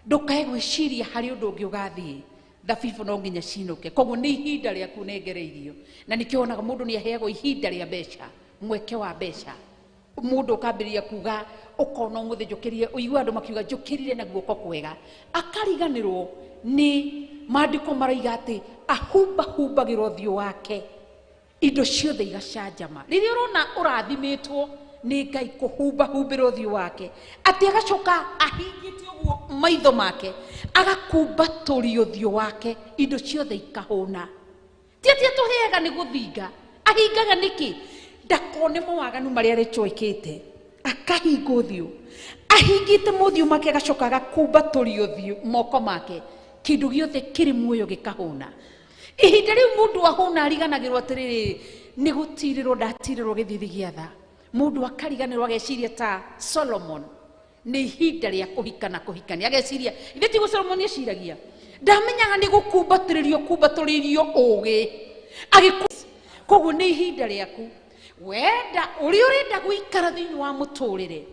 ndũkae gwĩciria harĩ ũndũ ũngĩ ũgathiĩ. Thabibũ no nginya cinũke. Koguo nĩ ihinda rĩaku ũnengereirio. Na nĩkĩo wonaga mũndũ nĩ aheagwo ihinda rĩa mbeca, mweke wa mbeca. Mũndũ ũkambĩrĩria kuga ũkona ũmũthĩ njũkĩrire, ũigua andũ makiuga njũkĩrire na guoko kwega. Akariganĩrwo nĩ maandĩko maroiga atĩ ahumbahumbagĩra ũthiũ wake indo ciothe igacanjama. Rĩrĩa ũrona ũrathimĩtwo nĩ Ngai kũhumbahumbĩra ũthiũ wake atĩ agacoka ahingĩte ũguo maitho make agakumbatũria ũthiũ wake indo ciothe ikahũna. Ti atĩ atũheaga nĩ gũthinga, ahingaga nĩkĩ? Ndakone mawaganu marĩa arĩtwĩkĩte. Akahinga ũthiũ, ahingĩte mothiũ make agacoka agakumbatũria ũthiũ moko make kĩndũ gĩothe kĩrĩ muoyo gĩkahũna. Ihinda rĩu mũndũ ahũna ariganagĩrwo atĩrĩrĩ nĩ gũtirĩrwo ndatirĩrwo gĩthithi gĩa tha. Mũndũ akariganĩrwo ageciria ta Solomon nĩ ihinda rĩa kũhika na kũhikania. Ageciria ithe tiguo Solomon eciragia, ndamenyaga nĩ gũkumbatĩrĩrio kumbatũrĩrio ũgĩ. Koguo nĩ ihinda rĩaku wenda ũrĩa ũrenda gũikara thĩinĩ wa mũtũrĩre.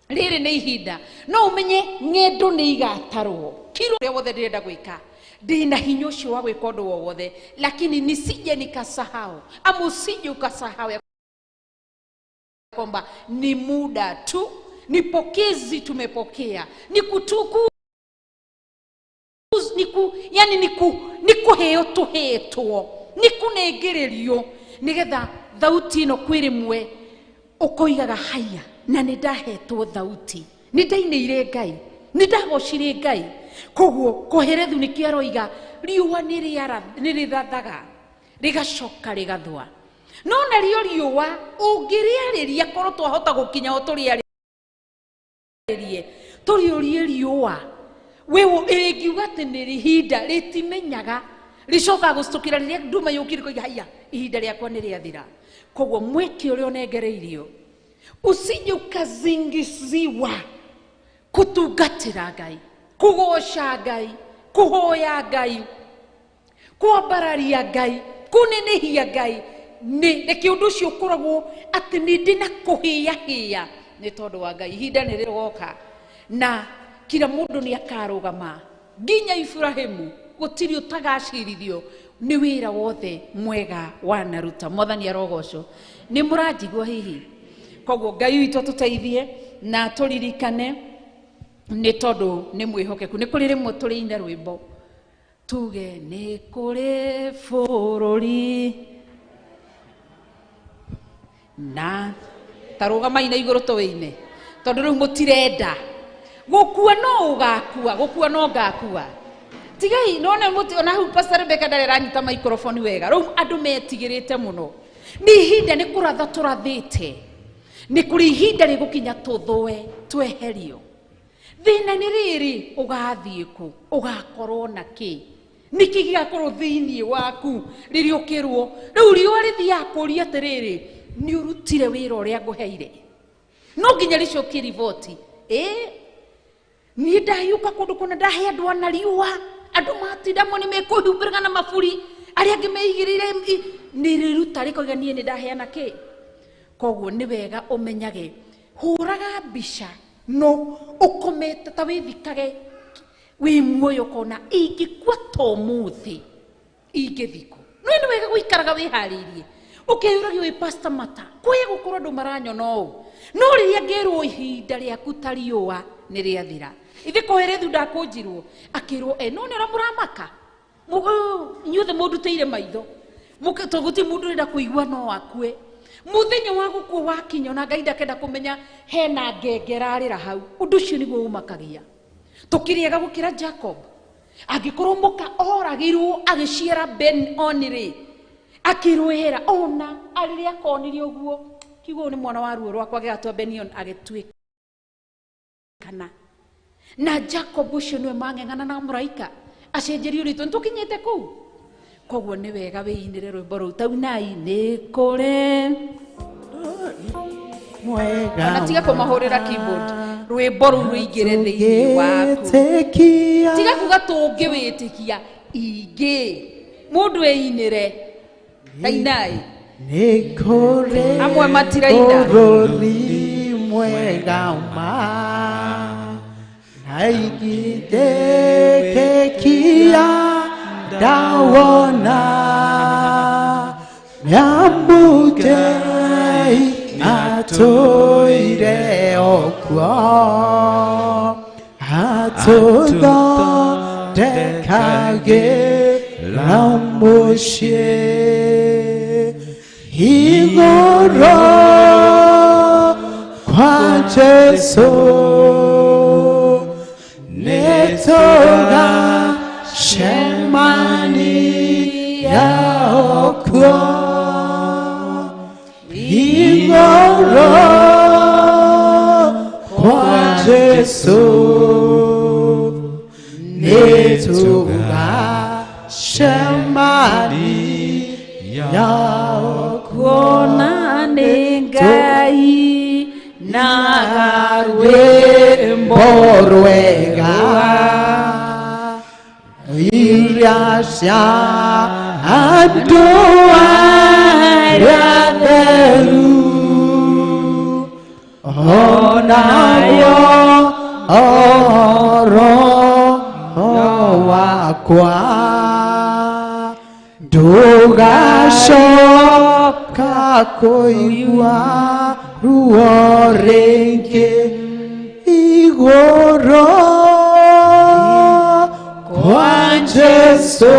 Rĩrĩ nĩ ihinda no ũmenye ng'endo nĩ igatarwo. Kiro ũrĩa wothe ndĩrenda gwĩka ndĩna hinya ũcio wa gwĩka ũndũ o wothe, lakini nisije nikasahau ama usije ukasahau ya kwamba ni muda tu, ni pokezi tumepokea, ni kutuku, ni ku, yani ni ku, ni kuheo tuhetwo, ni kunengererio nigetha thauti ino kwĩ rĩmwe ũkoigaga haya na nĩ ndahetwo thauti Nĩ ndainĩire Ngai, nĩ ndagocire Ngai. Koguo Koherethu nĩkĩo aroiga riũa nĩ rĩrathaga rĩgacoka rĩgathũa. No narĩo riũa ũngĩrĩarĩria korwo twahota gũkinya o tũrĩarĩrie tũrĩũrie riũa wewe ĩngiuga atĩ nĩ ihinda rĩtimenyaga rĩcokaga gũcũkĩra rĩrĩa nduma yũkire koiga haiya ihinda rĩakwa nĩ rĩathira. Koguo mweke ũrĩa ũnengereirio usije ukazingiziwa kutungatĩra Ngai, kũgoca Ngai, kũhoya Ngai, kwambararia Ngai, kũnenehia Ngai. Nĩ reke ũndũ ũcio ũkoragwo atĩ nĩ ndĩ na kũhĩahĩa nĩ tondũ wa Ngai. Ihinda nĩ rĩgoka na kila mũndũ nĩ akarũgama nginya Ibrahimu gũtirĩ ũtagacirithio nĩ wĩra wothe mwega wanaruta. Mwathani arogocwo. Nĩ mũranjigua hihi? Koguo Ngai witũ atũteithie na tũririkane nĩ tondũ nĩ mwĩhokeku. Nĩ kũrĩ rĩmwe tũrĩine rwĩmbo tuge nĩ kũrĩ bũrũri na tarũgamai na igũrũ tũwĩine tondũ rĩu mũtirenda gũkua no ũgakua, gũkua no ngakua. Tigai none muti ona hau Pastor Rebecca ndarĩ aranyita microphone wega. Rĩu andũ metigĩrĩte mũno. Nĩ ihinda nĩ kũratha tũrathĩte, nĩ kũrĩ ihinda rĩgũkinya tũthũe tweherio. Thĩna nĩ rĩrĩ, ũgathiĩ kũ? Ũgakorwo na kĩ? Nĩkĩ gĩgakorwo thĩinĩ waku rĩrĩa ũkĩrwo? Rĩu riũa rĩthiaga kũũria atĩrĩrĩ, nĩ ũrutire wĩra ũrĩa ngũheire? No nginya rĩcokie riboti. Niĩ ndahiũka kũndũ kũna ndahe andũ ana riũa, andũ matinda amwe nĩ mekũhumbĩraga na maburi, arĩa angĩ meigĩrĩire nĩ rĩruta rĩkoiga niĩ nĩ ndaheana kĩ. Koguo nĩ wega ũmenyage, hũraga mbica no ũkomete ta wĩthikage wĩ muoyo ũkona ingĩkua ta ũmũthĩ ingĩthikwo. No nĩ wega gũikaraga wĩharĩirie ũkeyũragia wĩ Pastor Mata kwĩ gũkorwo andũ maranyona ũũ, no rĩrĩa ngĩrwo ihinda rĩaku ta riũa nĩ rĩathira. Ithe Koherethu ndakũnjirwo akĩrwo no nĩ ũrĩa mũramaka inyuothe mũndutĩire maitho tũgũtirĩ mũndũ ũrenda kũigua no akue. Mũthenya wa gũkua wakinya ona Ngai ndakenda kũmenya hena ngenge ĩrarĩra hau. Ũndũ ũcio nĩguo ũmakagia. Tũkĩrĩaga gũkĩra Jacob angĩkorwo mũka oragirwo agĩciara Ben Oni rĩ, akĩrwĩra ona rĩrĩa akonire ũguo kiugo nĩ mwana wa ruo rwakwa gĩgatua Benion agĩtuĩkana. Na Jacob ũcio nĩwe mang'eng'ana na mũraika acenjerio rĩtwa. Nĩtũkinyĩte kũu. Koguo nĩ wega wĩinĩre rwĩmbo rũu taunai nĩ kũrĩ mwega ona tiga kũmahũrĩra keyboard rwĩmbo rũu rũingĩre thĩinĩ waku. Tũngĩtĩkia. Tiga kuga tũngĩwĩtĩkia ingĩ mũndũ einĩre tainai Nĩ kũrĩ Amwe matiraina. bũrũri mwega ma na ingĩtĩkĩkia ndawona Nyambutei atũire okuo atũthondekagĩra mũciĩ igũrũ kwa Jesũ nĩtũgacemania okuo igũrũ kwa Jesũ nĩtũgacemania okuo. Kuona nĩ Ngai na rwĩmbo rwega iria cia andũ arĩa atheru onayo ũhoro wakwa ndũgacoka kũigua ruo rĩngĩ igũrũ kwa Jesũ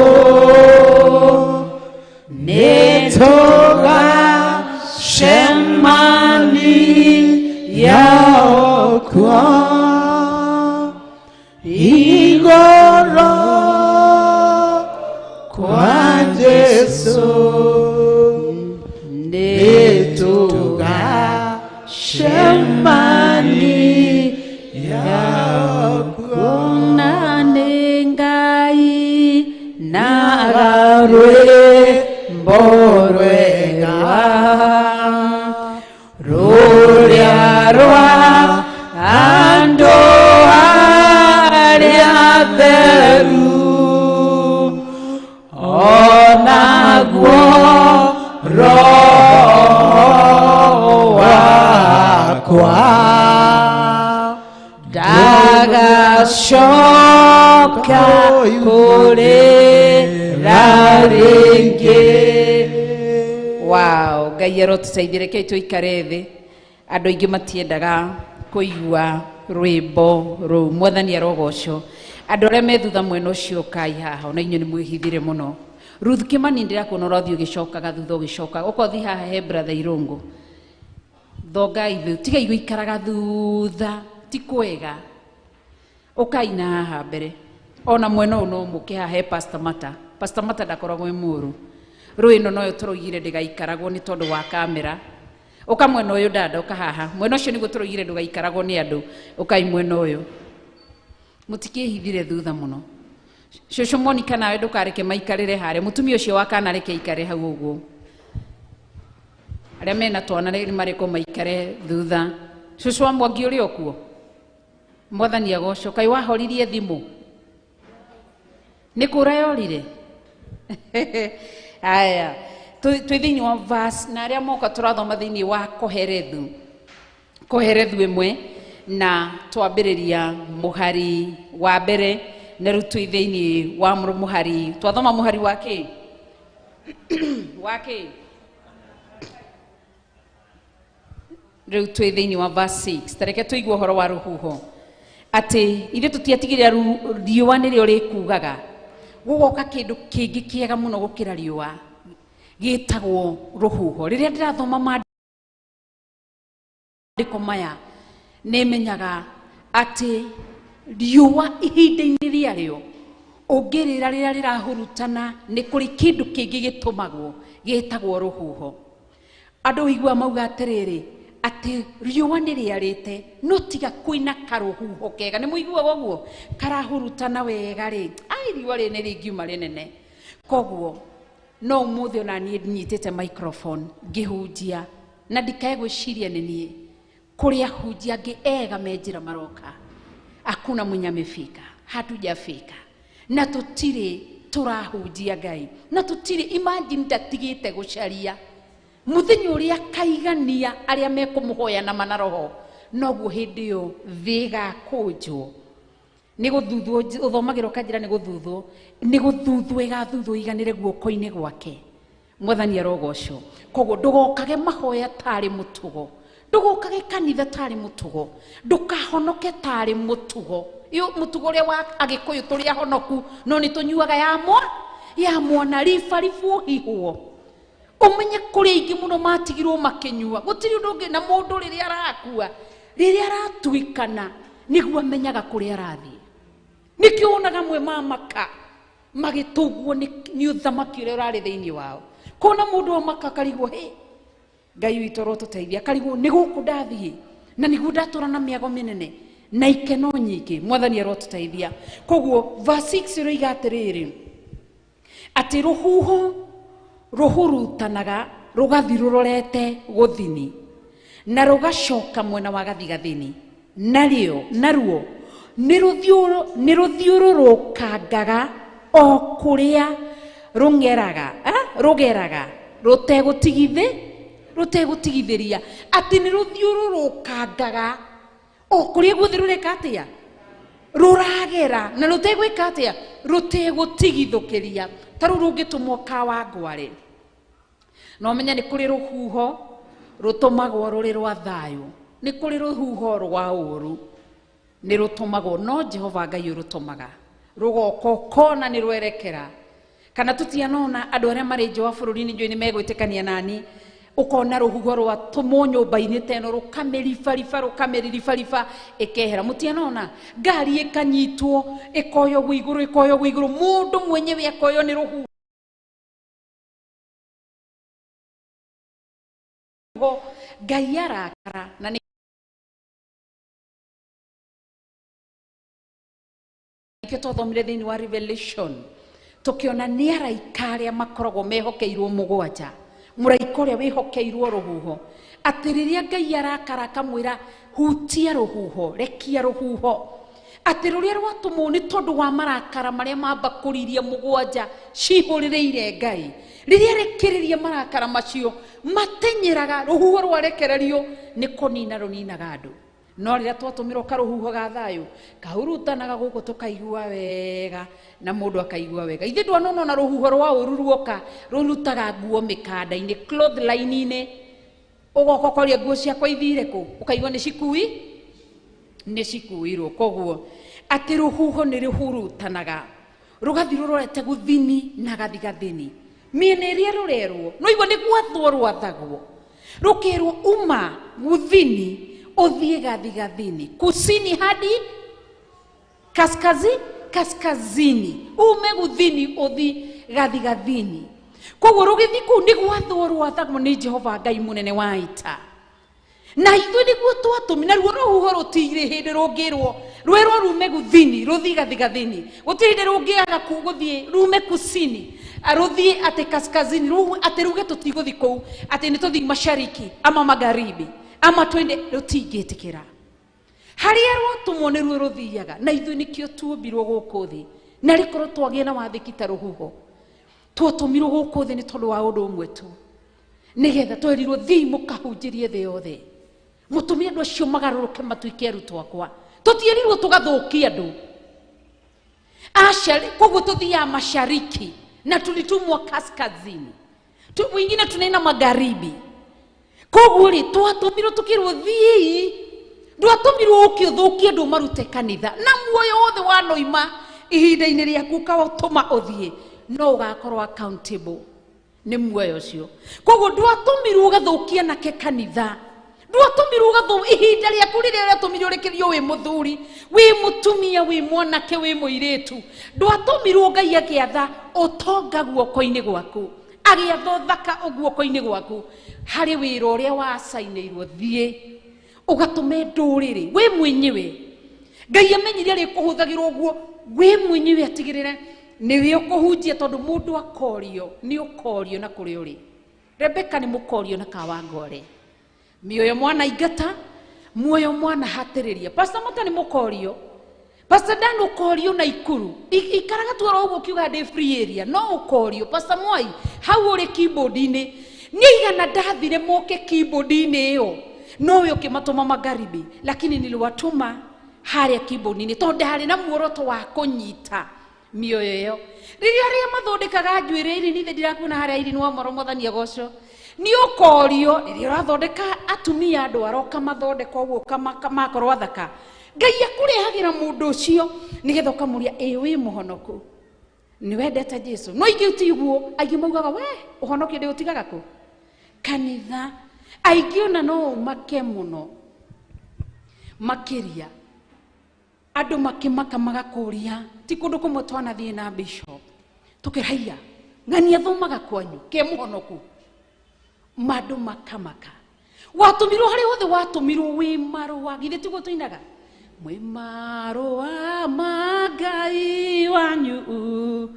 nĩtũgacemania okuo. Jesu nĩtũgacemania kuona nĩ Ngai na rwĩmbo rwega rũrĩa rwa andũ arĩa atheru onaguo roho wakwa ndagacoka kũrĩra rĩngĩ. Wow, Ngai arotũteithie. Rekei tũikare thĩ. Andũ aingĩ matiendaga kũigua rwĩmbo rũu. Mwathani arogocwo. Andũ arĩa me thutha mwena ũcio kai haha, ona inyuĩ nĩ mwĩhithire mũno. Ruth Kimani ndĩrakuona ũrathiĩ ũgĩcokaga thutha ũgĩcokaga. Ũkothi haha he brother Irũngũ. Thongai thĩ, tigai gũikaraga thutha, ti kwega. Ũkai na haha mbere. Ona mwena ũyũ no mũke haha he Pastor Mata. Pastor Mata ndakoragwo e mũũru. Rũĩ ĩno noyo tũroigire ndĩgaikaragwo nĩ tondũ wa kamera. Ũka mwena ũyũ dada, ũka haha. Mwena ũcio nĩguo tũroigire ndũgaikaragwo nĩ andũ. Ũkai mwena ũyũ. Mũtikĩhithire thutha mũno. Cũcũ Monica nawe ndũkareke maikarĩre harĩa. Mũtumia ũcio wa kana reke aikare hau ũguo. Arĩa mena twana nĩ marekwo maikare thutha. Cũcũ wa Mwangi ũrĩ o kuo? Mwathani agocwo. Kaĩ wahoririe thimũ? Nĩ kũra yorire? Aya, twĩ thĩinĩ wa verse na arĩa moka tũrathoma thĩinĩ wa Koherethu. Koherethu ĩmwe na twambĩrĩria mũhari wa mbere na rĩu twĩ thĩinĩ wa mũhari, twathoma mũhari wa kĩ? Wa kĩ? Rĩu twĩ thĩinĩ wa verse 6. Ta reke tũigue ũhoro wa rũhuho. Atĩ ithuĩ tũtiatigire riũa nĩrĩo rĩkugaga. Gũgoka kĩndũ kĩngĩ kĩega mũno gũkĩra riũa gĩtagwo rũhuho. Rĩrĩa ndĩrathoma maandĩko maya nĩmenyaga atĩ riũa ihinda-inĩ rĩarĩo ũngĩrĩra rĩrĩa rĩrahurutana nĩ kũrĩ kĩndũ kĩngĩ gĩtũmagwo gĩtagwo rũhuho. Andũ ũigua mauga atĩrĩrĩ atĩ riũa nĩ rĩarĩte no tiga kwĩna karũhuho kega. Nĩ mũiguaga ũguo? Karahurutana wega rĩ, ai riũa rĩrĩ nĩ rĩngiuma rĩnene. Koguo no ũmũthĩ ona niĩ nyitĩte microphone ngĩhunjia na ndikae gwĩciria nĩ niĩ, kũrĩ ahunjia angĩ ega me njĩra maroka. Hakuna mwenye amefika, hatujafika. Na tũtirĩ tũrahunjia Ngai, na tũtirĩ, imagine ndatigĩte gũcaria mũthenya ũrĩa akaigania arĩa mekũmũhoya na mana roho, noguo hĩndĩ ĩyo thĩ ĩgakũnjwo. Nĩ gũthuthwo, ũthomagĩra ũkanjĩra nĩ gũthuthwo, nĩ gũthuthwo ĩgathuthwo iganĩre guoko-inĩ gwake. Mwathani arogocwo. Koguo ndũgokage mahoya tarĩ mũtugo, ndũgokage kanitha tarĩ mũtugo, ndũkahonoke tarĩ mũtugo. Ĩyo mũtugo ũrĩa wa Agĩkũyũ tũrĩ ahonoku no nĩ tũnyuaga ya mwana ribaribwo hihwo. Ũmenye kũrĩ aingĩ mũno matigirwo makĩnyua. Gũtirĩ ũndũ ũngĩ na mũndũ rĩrĩa arakua, rĩrĩa aratuĩkana nĩguo amenyaga kũrĩa arathiĩ. Nĩkĩo wonaga amwe mamaka magĩtũgwo nĩ ũthamaki ũrĩa ũrarĩ thĩinĩ wao. Kona mũndũ amaka akarigwo, hĩ, Ngai witũ arotũteithia, akarigwo nĩ gũkũ ndathiĩ na nĩguo ndatũra na mĩago mĩnene na ikeno nyingĩ. Mwathani arotũteithia. Koguo verse 6 ĩroiga atĩrĩrĩ atĩ rũhuho rũhurutanaga rũgathiĩ rũrorete gũthini na rũgacoka mwena wa gathigathini, narĩo naruo nĩ rũthiũrũrũkangaga o kũrĩa rũng'eraga, rũgeraga rũtegũtigithĩria. Atĩ nĩ rũthiũrũrũkangaga o kũrĩa guothe rũreka atĩa, rũragera na rũtegwĩka atĩa, rũtegũtigithũkĩria. Ta rũu rũngĩtũmwo Kawangware, no ũmenye nĩ kũrĩ rũhuho rũtũmagwo rũrĩ rwa thayũ, nĩ kũrĩ rũhuho rwa ũũru nĩ rũtũmagwo, no Jehova Ngai ũrũtũmaga rũgoka ũkona nĩ rwerekera. Kana tũtianona andũ arĩa marĩ nja wa bũrũri nĩ njũĩ nĩ megwĩtĩkania nani, ũkona rũhuho rwatũmwo nyũmba-inĩ ta ĩno rũkamĩribariba rũkamĩribariba ĩkehera. Mũtianona ngari ĩkanyitwo ĩkoywo igũrũ ĩkoywo igũrũ, mũndũ mwenyewe akoywo nĩ rũhuho. Ngai arakara na nĩkĩo twathomire thĩinĩ wa Revelation tũkĩona nĩ araika arĩa makoragwo mehokeirwo mũgwanja, mũraika ũrĩa wĩhokeirwo rũhuho, atĩ rĩrĩa Ngai arakara akamwĩra hutia rũhuho, rekia rũhuho, atĩ rũrĩa rwatũmwo nĩ tondũ wa marakara marĩa mambakũririe mũgwanja cihũrĩrĩire Ngai. Rĩrĩa rekereria marakara macio matenyeraga, rũhuho rwarekererio nĩ kũnina rũninaga andũ. No rĩrĩa twatũmĩrwo karũhuho ga thayũ kahurutanaga gũkũ tũkaigua wega na mũndũ akaigua wega. Ithuĩ ndwanona ona rũhuho rwa ũru ruoka rũrutaga nguo mĩkanda-inĩ, cloth line-inĩ, ũgoka ũkoria nguo ciakwa ithire kũ, ũkaigua nĩ cikui nĩ cikuirwo. Koguo atĩ rũhuho nĩ rũhurutanaga rũgathiĩ rũrorete gũthini na gathigathini, mĩena ĩrĩa rũrerwo no igua nĩ gwathwo rwathagwo, rũkerwo uma gũthini ũthiĩ gathigathini, kusini hadi kaskazini, ume gũthini ũthiĩ gathigathini. Koguo rũgĩthiĩ kũu nĩ gwathwo rwathagwo nĩ Jehova Ngai mũnene wa ita. Na ithuĩ nĩguo twatũmi, naruo rũhuho rũtirĩ hĩndĩ rũngĩrwo rwĩrwo rume gũthini rũthiĩ gathigathini, gũtirĩ hĩndĩ rũngĩaga gũthiĩ rume kusini rũthiĩ atĩ kaskazini, atĩ ruge tũtigũthiĩ kũu, atĩ nĩ tũthiĩ mashariki ama magharibi ama twende, rũtingĩtĩkĩra. Harĩa rwatũmwo nĩruo rũthiaga. Na ithuĩ nĩkĩo tuombirwo gũkũ thĩ, na rĩkorwo twagĩa na wathĩki ta rũhuho. Twatũmirwo gũkũ thĩ nĩ tondũ wa ũndũ ũmwe tu, nĩgetha twerirwo thiĩ mũkahunjĩrie thĩ yothe, mũtũme andũ acio magarũrũke matuĩke arutwo akwa. Tũtierirwo tũgathũkie andũ aca, koguo tũthiaga mashariki na tulitumwa kaskazini, wengine tunaenda magharibi. Koguo rĩ twatũmirwo tũkĩrwo thiĩi, ndwatũmirwo ũke ũthũkie andũ marute kanitha, na muoyo wothe wanoima ihinda-inĩ rĩaku ũkaũtũma ũthiĩ, no ũgakorwo accountable nĩ muoyo ũcio. Koguo ndwatũmirwo ũgathũkie anake kanitha, ndwatũmirwo ũgathũ ihinda rĩaku rĩrĩa rĩatũmirwo rĩkĩrio wĩ mũthuri, wĩ mũtumia, wĩ mwanake, wĩ mũirĩtu, ndwatũmirwo Ngai agĩatha ũtonga guoko-inĩ gwaku, agĩatha ũthaka guoko-inĩ gwaku, harĩ wĩra ũrĩa wacainĩirwo thiĩ ũgatũme ndũrĩrĩ wĩ mwenyewe. Ngai amenyire rĩkũhũthagĩrwo ũguo, wĩ mwenyewe atigĩrĩre nĩwe ũkũhunjia, tondũ mũndũ akorio nĩ ũkorio na kũrĩa ũrĩ. Rebeka nĩ mũkorio na Kawangware, mĩoyo mwana ingata, muoyo mwana hatĩrĩria. Pastor Mata nĩ mũkorio, Pastor Dan ũkorio na Ikuru, ikaraga tu oro ũguo ũkiuga ndĩ free area, no ũkorio. Pastor Mwai hau ũrĩ keyboard-inĩ, nĩ igana ndathire moke keyboard-inĩ ĩyo, nowe ũkĩmatũma magharibi, lakini niliwatũma harĩa keyboard-inĩ tondũ ndarĩ na muoroto wa kũnyita mĩoyo ĩyo. Rĩrĩa arĩa mathondekaga njuĩrĩ irini, ithe ndirakuona harĩa irini wa moro mwathani agocwo, nĩ ũkorio rĩrĩa ũrathondeka atumia andũ aroka mathondeka ũguo makorwo athaka, Ngai akũrehagĩra mũndũ ũcio nĩgetha ũkamũria ĩ wĩ mũhonoku, nĩ wendete Jesu. No ingĩ tiguo, aingĩ maugaga we ũhonokio ndĩũtigaga kũ kanitha. Aingĩ ona no ũmake mũno makĩria andũ makĩmaka magakũria, ti kũndũ kũmwe twanathiĩ na bishop tũkĩraiya ng'ania thomaga kwanyu ke mũhonoku, mandũ makamaka. Watũmirwo harĩa hothe watũmirwo wĩ marũa, githĩ tiguo tũinaga mwĩ marũa ma Ngai wanyu.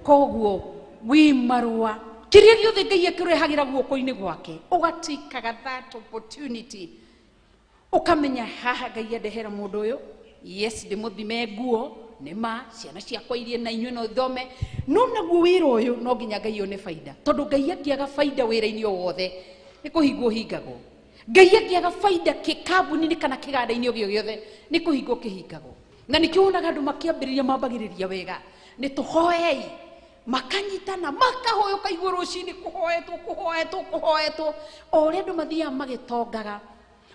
Koguo wĩ marũa, kĩrĩa gĩothe Ngai akĩrehagĩra guoko-inĩ gwake, ũgatikaga that opportunity, ũkamenya haha Ngai andehera mũndũ ũyũ, yes ndĩmũthime nguo nĩ ma ciana ciakwa irie na inyuĩ no ithome, no naguo wĩra ũyũ no nginya Ngai one baida, tondũ Ngai akĩaga baida wĩra-inĩ o wothe nĩ kũhingwo hingagwo. Ngai akĩaga baida kambuni-inĩ kana kĩganda-inĩ o gĩothe nĩ kũhingwo kĩhingagwo. Na nĩkĩo wonaga andũ makĩambĩrĩria mambagĩrĩria wega, nĩ tũhoei, makanyitana makahoya, ũkaigua rũcinĩ kũhoetwo kũhoetwo kũhoetwo, o ũrĩa andũ mathiaga magĩtongaga,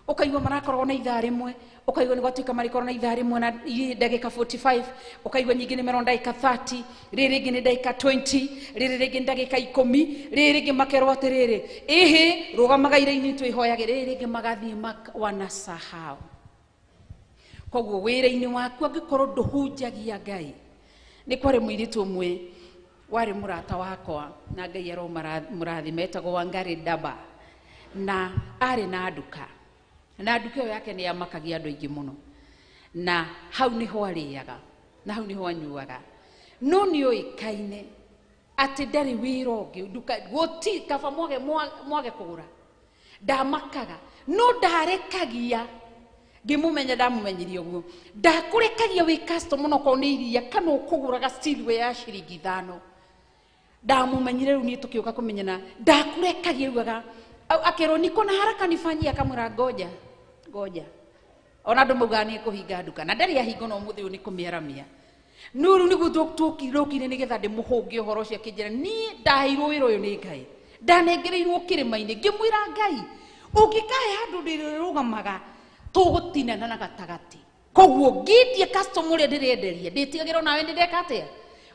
ũkaigua marakorwo na ithaa rĩmwe, ũkaigua nĩ gwatuĩka marĩkorwo na ithaa rĩmwe na ndagĩka 45, ũkaigua nyingĩ nĩ merwo ndagĩka 30, rĩrĩ rĩngĩ nĩ ndagĩka 20, rĩrĩ rĩngĩ nĩ ndagĩka 10, rĩrĩ rĩngĩ makerwo atĩrĩrĩ ĩhĩ rũgamaga iraini twĩhoyage, rĩrĩ rĩngĩ magathiĩ wanasahau. Koguo wĩra-inĩ waku angĩkorwo ndũhunjagia Ngai, nĩ kwarĩ mũirĩtu ũmwe Warĩ mũrata wakwa na Ngai aro mũrathime, etagwo Wangari Daba, na arĩ na nduka, na nduka ĩyo yake nĩ yamakagia andũ aingĩ mũno, na hau nĩho arĩaga na hau nĩho anyuaga, no nĩ oĩkaine atĩ ndarĩ wĩra ũngĩ, nduka gũti kaba mwage mwage kũgũra, ndamakaga no ndarekagia. Ngĩmũmenya ndamumenyirie ũguo, ndakũrekagia wĩ customer onokorwo nĩ iria kana ũkũgũraga still ya ciringi 5. Ndamumenyire rĩu niĩ tũkĩũka kũmenyana, ndakũrekagia ugaga akerwo niko na haraka nifanyie, akamwĩra ngoja ngoja, ona andũ maugaga nĩ ekũhinga nduka na ndarĩ ahinga ona ũmũthĩ ũyũ nĩ kũmĩaramia. No rĩu nĩguo tũkire nĩgetha ndĩmũhũnge ũhoro ũcio, akĩnjĩra niĩ ndaheirwo wĩra ũyũ nĩ Ngai, ndanengereirwo kĩrĩma-inĩ, ngĩmwĩra Ngai ũngĩkahe handũ ndĩrĩrũgamaga tũgũtinana na gatagatĩ, koguo ngĩndie customer ũrĩa ndĩrenderia ndĩtigagĩra onawe nĩ ndeka atĩa.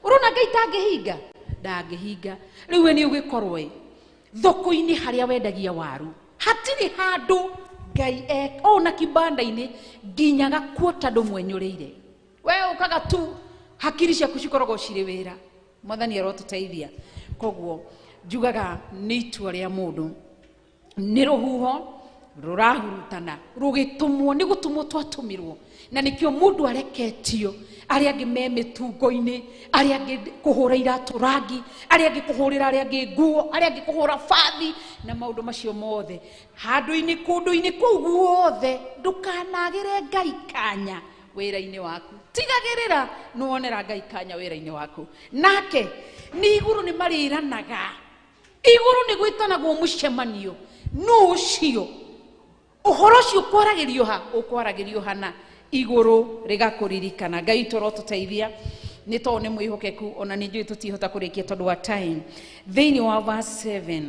Ũrona Ngai tangĩhinga, ndangĩhinga. Rĩu we nĩ ũgĩkorwo ĩ thoko-inĩ harĩa wendagia waru, hatirĩ handũ Ngai ona kibanda-inĩ nginya gakuota ndũmwenyũrĩire, we ũkaga tu hakiri ciaku cikoragwo cirĩ wĩra. Mwathani arotũteithia. Koguo njugaga nĩ itua rĩa mũndũ, nĩ rũhuho rũrahurutana rũgĩtũmwo, nĩ gũtũmwo twatũmirwo, na nĩkĩo mũndũ areketio, arĩa angĩ me mĩtungo-inĩ, arĩa angĩ kũhũra iratũ rangi, arĩa angĩ kũhũrĩra arĩa angĩ nguo, arĩa angĩ kũhũra bathi na maũndũ macio mothe. Handũ-inĩ kũndũ-inĩ kũu guothe ndũkanagĩre Ngai kanya wĩra-inĩ waku, tigagĩrĩra nĩwonera Ngai kanya wĩra-inĩ waku. Nake nĩ igũrũ nĩ marĩranaga, igũrũ nĩ gwĩtanagwo mũcemanio, nũ ũcio ũhoro ũcio ũkwaragĩrio ha, ũkwaragĩrio hana igũrũ rĩgakũririkana. Ngai witũ arotũteithia nĩ tondũ nĩ mwĩhokeku, ona nĩ njũĩ tũtihota kũrĩkia tondũ wa time. Thĩinĩ wa verse 7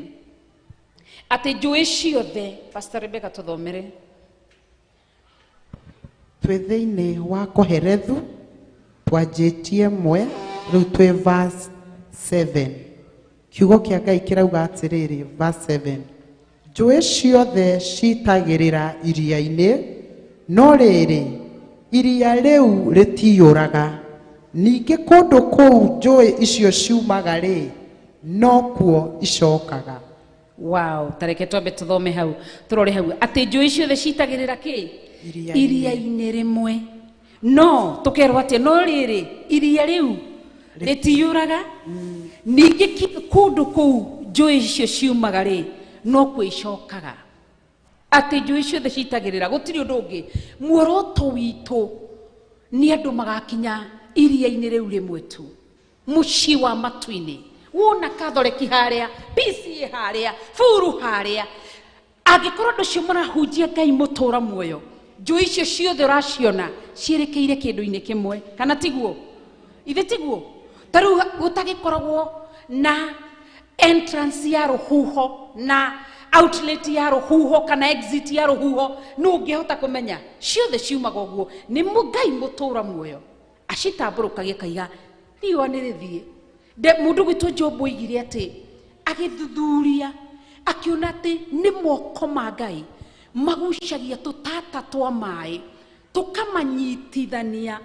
atĩ njũĩ ciothe, Pastor Rebecca tũthomere. Twĩ thĩinĩ wa Koherethu, twanjĩtie mwe, rĩu twĩ verse 7. Kiugo kĩa Ngai kĩrauga atĩrĩrĩ, verse 7, njũĩ ciothe citagĩrĩra iria-inĩ, no rĩrĩ iria rĩu rĩtiyũraga, ningĩ kũndũ kũu njũĩ icio ciumaga rĩ, nokuo icokaga. Wow, tareke twambe tũthome hau, tũrore hau atĩ njũĩ ciothe citagĩrĩra kĩ? Iria-inĩ rĩmwe. No tũkerwo atĩ no rĩrĩ iria rĩu rĩtiyũraga, ningĩ kũndũ kũu njũĩ icio ciumaga rĩ, no kwĩcokaga. Atĩ njũĩ ciothe citagĩrĩra, gũtirĩ ũndũ ũngĩ. Muoroto witũ nĩ andũ magakinya iria-inĩ rĩu rĩmwe tu, mũciĩ wa matu-inĩ. Wona Katholeki harĩa, PCA harĩa, buru harĩa, angĩkorwo andũ acio marahunjia Ngai mũtũra muoyo, njũĩ icio ciothe ũraciona ciĩrĩkĩire kĩndũ-inĩ kĩmwe, kana tiguo? Ithe tiguo? Ta rĩu gũtagĩkoragwo na entrance ya rũhuho na outlet ya rũhuho kana exit ya rũhuho, nũ ũngĩhota kũmenya? Ciothe ciumaga ũguo. Nĩ Ngai mũtũra muoyo acitambũrũkagia akaiga riũa nĩ rĩthiĩ. Mũndũ gwitũ Job oigire atĩ agĩthuthuria akiona atĩ nĩ moko ma Ngai magucagia tũtata twa maĩ tũkamanyitithania,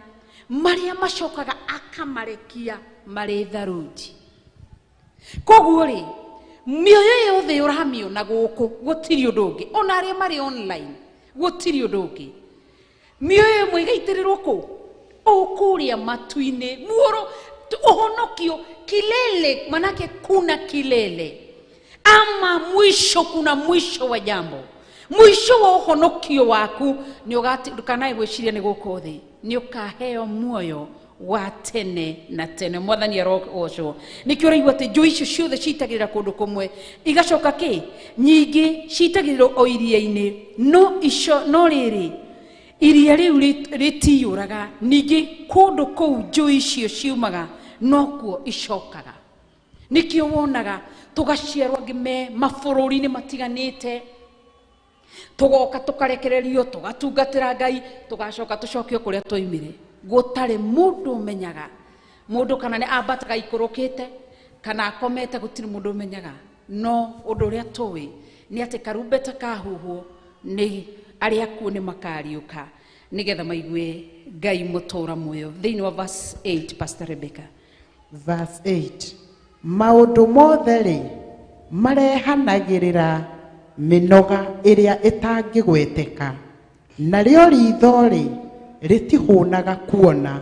marĩa macokaga akamarekia marĩ tharunji. Koguo rĩ, mĩoyo yothe ũramĩona gũkũ gũtirĩ ũndũ ũngĩ, ona arĩa marĩ online gũtirĩ ũndũ ũngĩ. Mĩoyo ĩmwe ĩgaitĩrĩrwo kũ? O kũrĩa matu-inĩ, muoro ũhonokio kilele, manake kuna kilele ama mwisho, kuna mwisho wa jambo. Mwisho wa ũhonokio waku nĩ ndũkanae gwĩciria nĩ gũkũ thĩ, nĩ ũkaheo muoyo wa tene na tene. Mwathani arogocwo. Nĩkĩo ũraigua atĩ njũĩ icio ciothe citagĩrĩra kũndũ kũmwe, igacoka kĩ? Nyingĩ citagĩrĩra o iria-inĩ, no ico no rĩrĩ iria rĩu rĩtiyũraga, ningĩ kũndũ kũu njũĩ icio ciumaga nokuo icokaga. Nĩkĩo wonaga tũgaciarwo angĩ me mabũrũri-inĩ matiganĩte, tũgoka tũkarekererio, tũgatungatĩra Ngai, tũgacoka tũcokio kũrĩa twoimire. Gũtarĩ mũndũ ũmenyaga, mũndũ kana nĩ ambataga ikũrũkĩte kana akomete, gũtirĩ mũndũ ũmenyaga. No ũndũ ũrĩa tũĩ nĩ atĩ karumbeta kahuhwo nĩ arĩa akuũ nĩ makariũka nĩgetha maigue Ngai mũtũra muoyo. Thĩinĩ wa verse 8, Pastor Rebecca. Verse 8, Maũndũ mothe-rĩ marehanagĩrĩra mĩnoga ĩrĩa ĩtangĩgweteka, narĩo ritho-rĩ rĩtihũnaga kuona,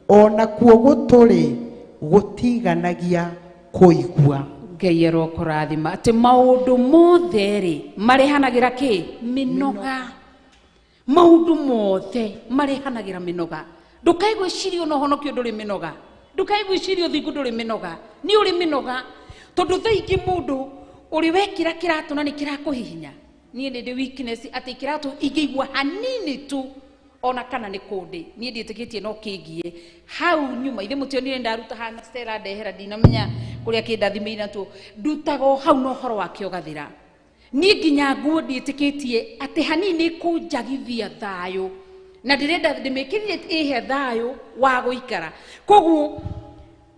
o nakuo gũtũ-rĩ gũtiganagia kũigua. Ngai arokũrathima. Atĩ maũndũ mothe rĩ marehanagĩra kĩ? Mĩnoga. Maũndũ mothe marehanagĩra mĩnoga. Ndũkae gwĩciria ona ũhonokio ndũrĩ mĩnoga, ndũkae gwĩciria ũthingu ndũrĩ mĩnoga, nĩ ũrĩ mĩnoga. Tondũ thaa ingĩ mũndũ ũrĩ wekĩra kĩratũ na nĩ kĩrakũhihinya. Niĩ nĩ ndĩ weakness atĩ kĩratũ ingĩigua hanini tu, ona kana nĩ kũndĩ niĩ ndiĩtĩkĩtie no kĩngie hau nyuma. Ithe mũtionire ndaruta hana Stella ndehera, ndinamenya kũrĩa kĩndathimĩire natuo, ndutaga o hau na ũhoro wake ũgathira. Niĩ nginya nguo ndiĩtĩkĩtie atĩ hanini kũnjagithia thayũ, na ndĩrenda ndĩmĩkĩrire ĩhe thayũ wa gũikara. Koguo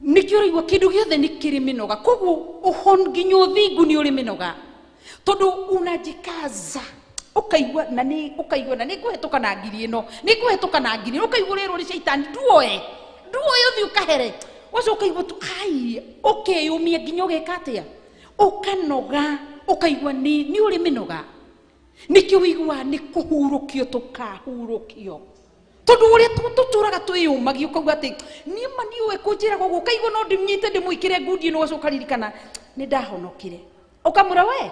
nĩkĩo ũraigua kĩndũ gĩothe nĩ kĩrĩ mĩnoga. Koguo nginya ũthingu nĩ ũrĩ mĩnoga, tondũ unajikaza ũkaigua na nĩ ũkaigua na nĩ ngũhetũka na ngiri ĩno, nĩ ngũhetũka na ngiri ĩno, ũkaigua ũrerwo nĩ caitani nduoe nduoe ũthiĩ ũkahere ũcio, ũkaigua tu ai, ũkeyũmia nginya ũgeka atĩa, ũkanoga, ũkaigua nĩ ũrĩ mĩnoga. Nĩkĩo wĩiguaga nĩ kũhurũkio tũkahurũkio, tondũ ũrĩa tũtũraga twĩyũmagia, ũkauga atĩ niĩ ma niũĩ kũnjĩraga ũguo, ũkaigua no ndĩmnyite ndĩmwĩkĩre ngundi ĩno, ũgacoka ũkaririkana nĩ ndahonokire, ũkamwĩra we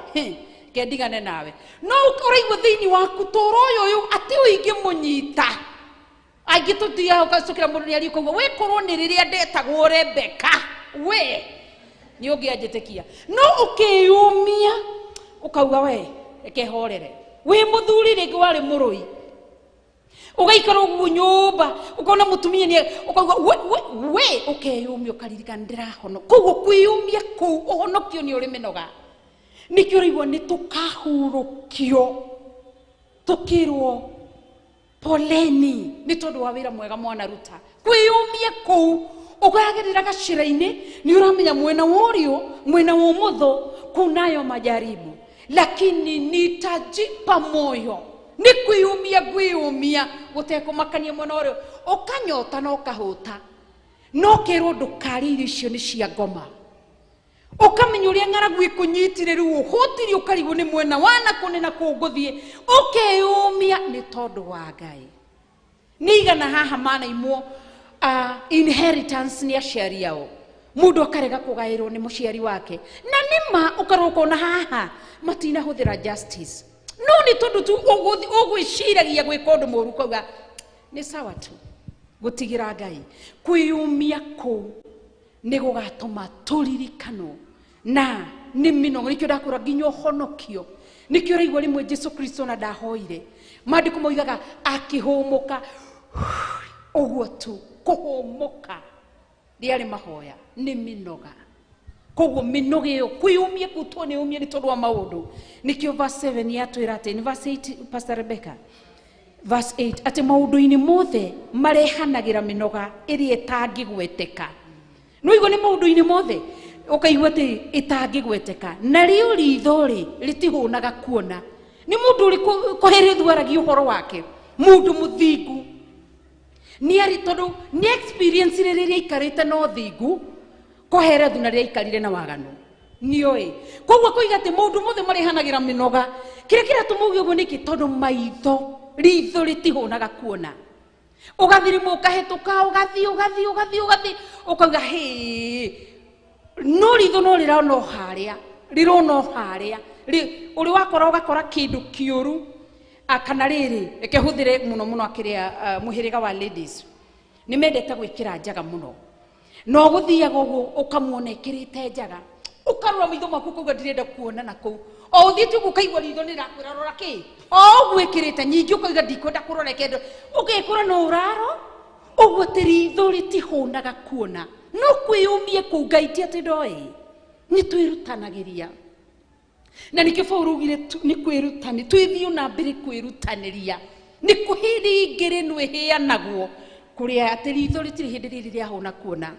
ke ndigane nawe. No ũraigua thĩinĩ waku tũra ũyũ ũyũ atĩ ũyũ ingĩmũnyita angĩ tũthiaga ũgacukĩra mũndũ nĩ ũkaigua wĩkorwo nĩ rĩrĩa ndetagwo Rebeka we nĩ ũngĩanjĩtĩkia, no ũkĩyũmia ũkauga we reke horere. Wĩ mũthuri rĩngĩ warĩ mũrũi, ũgaikara ũguo nyũmba ũkona mũtumia nĩ ũkauga we ũkeyũmia ũkaririkana ndĩrahono. Koguo kwĩyũmia kũu ũhonokio nĩ ũrĩ mĩnoga. Nĩkĩo ũraigua nĩ tũkahurũkio tũkĩrwo poleni nĩ tondũ wa wĩra mwega mwanaruta. Kwĩyũmia kũu ũkagerera gacĩra-inĩ nĩ ũramenya mwena wa ũrĩo mwena wa ũmotho kunayo majaribu, lakini nitajipa moyo. Nĩ kwĩyũmia ngwĩyũmia gũtekũmakania mwena ũrĩo, ũkanyota na ũkahũta, no ũkerwo ndũkarĩe irio icio nĩ cia ngoma, ũkamenya ũrĩa ng'aragu ĩkũnyitire rĩu ũhũtirie ũkarigwo nĩ mwena wa na kũ nĩ na kũ ngũthiĩ, ũkeyũmia nĩ tondũ wa Ngai. Nĩ igana haha manaimwo inheritance nĩ aciari ao, mũndũ akarega kũgaĩrwo nĩ mũciari wake, na nĩma ũkarora ũkona haha matinahũthĩra justice, no nĩ tondũ tu ũgwĩciragia gwĩka ũndũ mũũru, ũkauga nĩ sawa tu gũtigĩra Ngai. Kwĩyũmia kũu nĩ gũgatũma tũririkanwo na nĩ mĩnoga. Nĩkĩo ndakwĩra nginya ũhonokio, nĩkĩo ũraigua rĩmwe Jesu Kristo na ndahoire, maandĩko moigaga akĩhũmũka ũguo tu, kũhũmũka rĩarĩ mahoya nĩ mĩnoga. Koguo mĩnoga ĩyo kwĩyũmia kũu tuo nĩ ũmia nĩ tondũ wa maũndũ. Nĩkĩo verse 7 yatwĩra atĩ nĩ verse 8, Pastor Rebecca, verse 8, atĩ maũndũ-inĩ mothe marehanagĩra mĩnoga ĩrĩa ĩtangĩgweteka. No igua nĩ maũndũ-inĩ mothe ũkaigua atĩ ĩtangĩgweteka, narĩo ritho rĩ rĩtihũnaga kuona. Nĩ mũndũ ũrĩkũ kũhĩrĩthu aragia ũhoro wake? Mũndũ mũthingu nĩ arĩ, tondũ nĩ experience rĩrĩa aikarĩte na ũthingu kũherethu na rĩrĩa aikarire na waganu nĩoĩ. Koguo koiga atĩ maũndũ mothe marehanagĩra mĩnoga. Kĩrĩa kĩratũma uge ũguo nĩkĩ? Tondũ maitho ritho rĩtihũnaga kuona. Ũgathirima ũkahĩtũka ũgathiĩ ũgathiĩ ũgathiĩ ũgathiĩ ũkauga hĩ, no ritho no rĩrona o harĩa, rĩrona o harĩa. Ũrĩ wakora ũgakora kĩndũ kĩũru, kana rĩrĩ reke hũthĩre mũno mũno akĩrĩa mũhĩrĩga wa ladies nĩ mendete gwĩkĩra njaga mũno, no gũthiaga ũguo ũkamuona ĩkĩrĩte njaga, ũkarora maitho maku ũkauga ndirenda kuona na kũu, o ũthiĩte ũguo ũkaigua ritho nĩrĩrakwĩra rora kĩ o ũguo ĩkĩrĩte nyingĩ, ũkauga ndikwenda kũrora kĩndũ, ũgekora no ũraro ũguo atĩ ritho rĩtihũnaga kuona. No kwĩyũmia kũu Ngai ti atĩ ndoĩ, nĩ twĩrutanagĩria, na nĩkĩo Paũlũ augire nĩ kwĩrutani, twĩthiĩ na mbere kwĩrutanĩria, nĩ kũhĩndĩ ingĩ ĩno ĩheanagwo kũrĩa atĩ ritho rĩtirĩ hĩndĩ rĩrĩ rĩahũna kuona,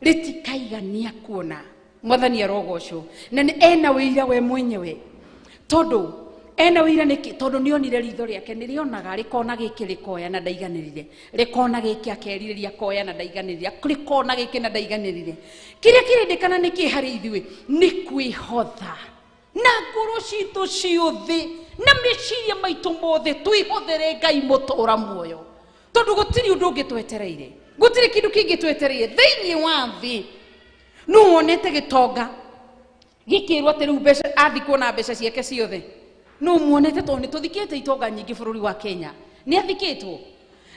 rĩtikaigania kuona. Mwathani arogocwo na nĩ ena wĩira we mwenyewe, tondũ Ena wĩira nĩkĩ? Tondũ nĩonire ritho rĩake nĩrĩonaga rĩkona gĩkĩ rĩkoya na ndaiganĩrire, rĩkona gĩkĩ akerirĩria akoya na ndaiganĩrire, rĩkona gĩkĩ na ndaiganĩrire. Kĩrĩa kĩrendekana nĩkĩ harĩ ithuĩ? Nĩ kwĩhotha na ngoro citũ ciothe na meciria maitũ mothe, twĩhothere Ngai mũtũra muoyo, tondũ gũtirĩ ũndũ ũngĩ twetereire, gũtirĩ kĩndũ kĩngĩ twetereire thĩinĩ wa thĩ. Nũ wonete gĩtonga gĩkĩrwo atĩ rĩu mbeca athikwo na mbeca ciake ciothe? No muonete, tondũ nĩ tũthikĩte itonga nyingĩ bũrũri wa Kenya, nĩ athikĩtwo.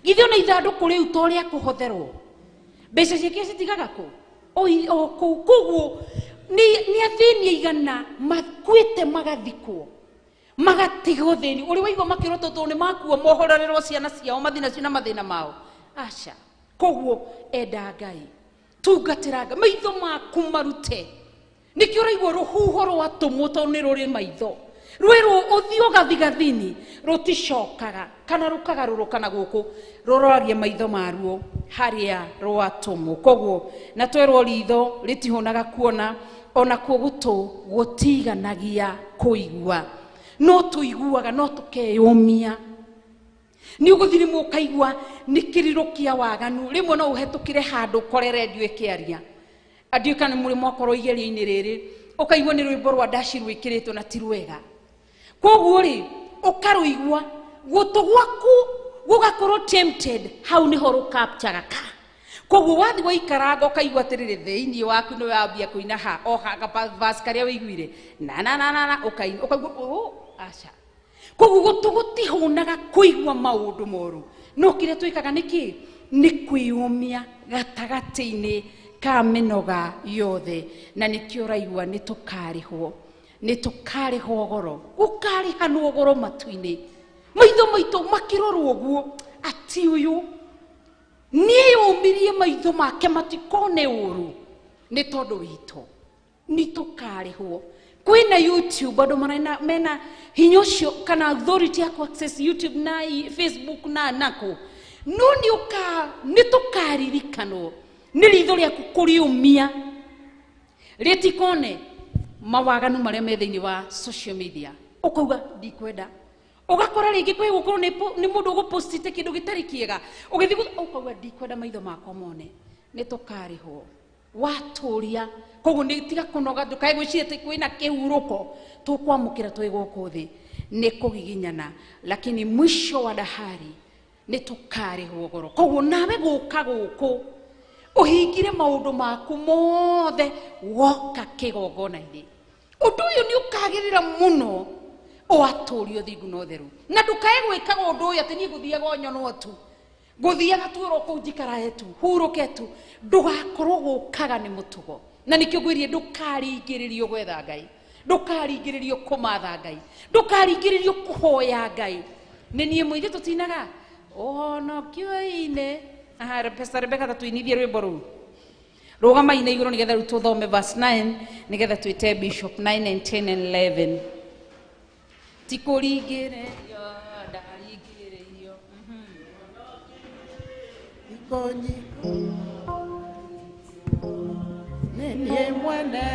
Githĩ ona ithandũkũ rĩu to rĩa kũhotherwo, mbeca ciake citigaga kũ? O kũu. Koguo nĩ athĩni aigana makuĩte magathikwo magatigwo thĩni ũrĩ waigua makĩrwo tondũ nĩ makua mohorererwo ciana ciao mathĩna nacio na mathĩna mao. Aca. Koguo enda Ngai, tungatĩra Ngai, maitho maku marute. Nĩkĩo ũraigua rũhuho rwatũmwo, tondũ nĩ rũrĩ maitho, rwĩrwo ũthiĩ ũgathigathini rũticokaga kana rũkagarũrũka na gũkũ, rũroragia maitho maruo harĩa rwatũmwo. Koguo na twerwo ritho rĩtihũnaga kuona, ona kuo gũtũ gũtiganagia kũigua. No tũiguaga no tũkeyũmia. Nĩ ũgũthiĩ rĩmwe ũkaigua nĩ kĩriro kĩa waganu. Rĩmwe no ũhetũkĩre handũ ũkore rendio ĩkĩaria, andiũ kana mũrĩ mwakorwo igerio-inĩ rĩrĩ, ũkaigua nĩ rwĩmbo rwa ndaci rwĩkĩrĩtwo na ti rwega. Koguo rĩ, ũkarũigua gũtũ gwaku gũgakorwo tempted, hau nĩho rũkapchaga ka. Koguo wathi waikaranga ũkaigua atĩrĩrĩ, thĩinĩ waku nĩ wambia kũina ha o verse karĩa wĩiguire na na na na na ũkaina ũkaigua oh, aca. Koguo gũtũ gũtihũnaga kũigua maũndũ moru, no kĩrĩa twĩkaga nĩ kĩ? Nĩ kwĩyũmia gatagatĩ-inĩ ka mĩnoga yothe. Na nĩkĩo ũraigua nĩ tũkarĩhwo, nĩ tũkarĩhwo goro, gũkarĩhanwo goro matu-inĩ. Maitho maitũ makĩrorwo ũguo ati ũyũ nĩeyũmirie maitho make matikone ũru nĩ tondũ witũ, nĩ tũkarĩhwo. Kwĩna YouTube, andũ marena mena hinya ũcio kana authority ya ku access YouTube na Facebook na nako, no nĩ ũka nĩ tũkaririkanwo nĩ ritho rĩaku kũrĩũmia rĩtikone mawaganu marĩa me thĩinĩ wa social media. Ũkauga ndikwenda, ũgakora rĩngĩ kwĩ gũkorwo nĩ mũndũ ũgũpostite kĩndũ gĩtarĩ kĩega, ũgĩthiĩ ũkauga ndikwenda maitho makwa mone. Nĩ tũkarĩhwo watũria. Koguo nĩ tiga kũnoga, ndũkae gwĩciria atĩ kwĩna kĩhurũko tũkwamũkĩra twĩ gũkũ thĩ, nĩ kũgiginyana, lakini mwisho wa dahari nĩ tũkarĩhwo goro. Koguo nawe gũka gũkũ ũhingire maũndũ maku mothe woka kĩgongona-inĩ, ũndũ ũyũ nĩ ũkagĩrĩra mũno ũatũrio thingu na ũtheru. Na ndũkae gwĩkaga ũndũ ũyũ atĩ niĩ ngũthiaga o nyonwo tu, ngũthiaga tu oro kũu njikarae tu hurũke tu. Ndũgakorwo gũkaga nĩ mũtugo. Na nĩkĩo ngwĩrire ndũkaringĩrĩrio gwetha Ngai, ndũkaringĩrĩrio kũmatha Ngai, ndũkaringĩrĩrio kũhoya Ngai. Nĩ niĩ mũithe tũtinaga ũhonokio-inĩ. Aha, Pastor Rebecca, tatuinithie rwĩmbo rũu. Rũgama-inĩ igũrũ nĩgetha rĩu tũthome verse 9 nĩgetha twĩte bishop. 9 and 10 and 11. Ti kũringĩrĩrio ndaringĩrĩirio. Ikonyi nĩ niĩ mwene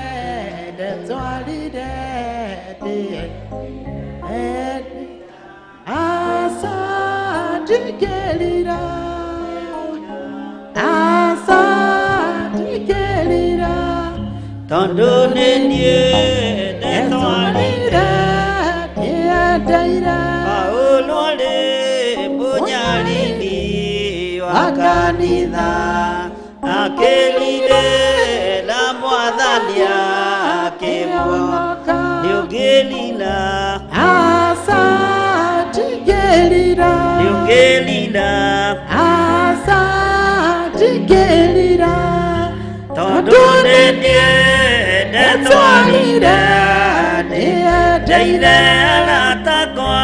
ndetwarire ndĩ aca ndigĩrĩra, aca ndigĩrĩra, tondũ nĩ niĩ ndetwarire ndĩendeire. Paulo arĩ mũnyariri wa kanitha, akĩrire na Mwathani akĩmuona. Nĩũngĩlila. Aca ndigĩrĩra. Nĩũngĩlila. Aca ndigĩrĩra, tondũ nĩ niĩ ndetwarire ndeire aratakwa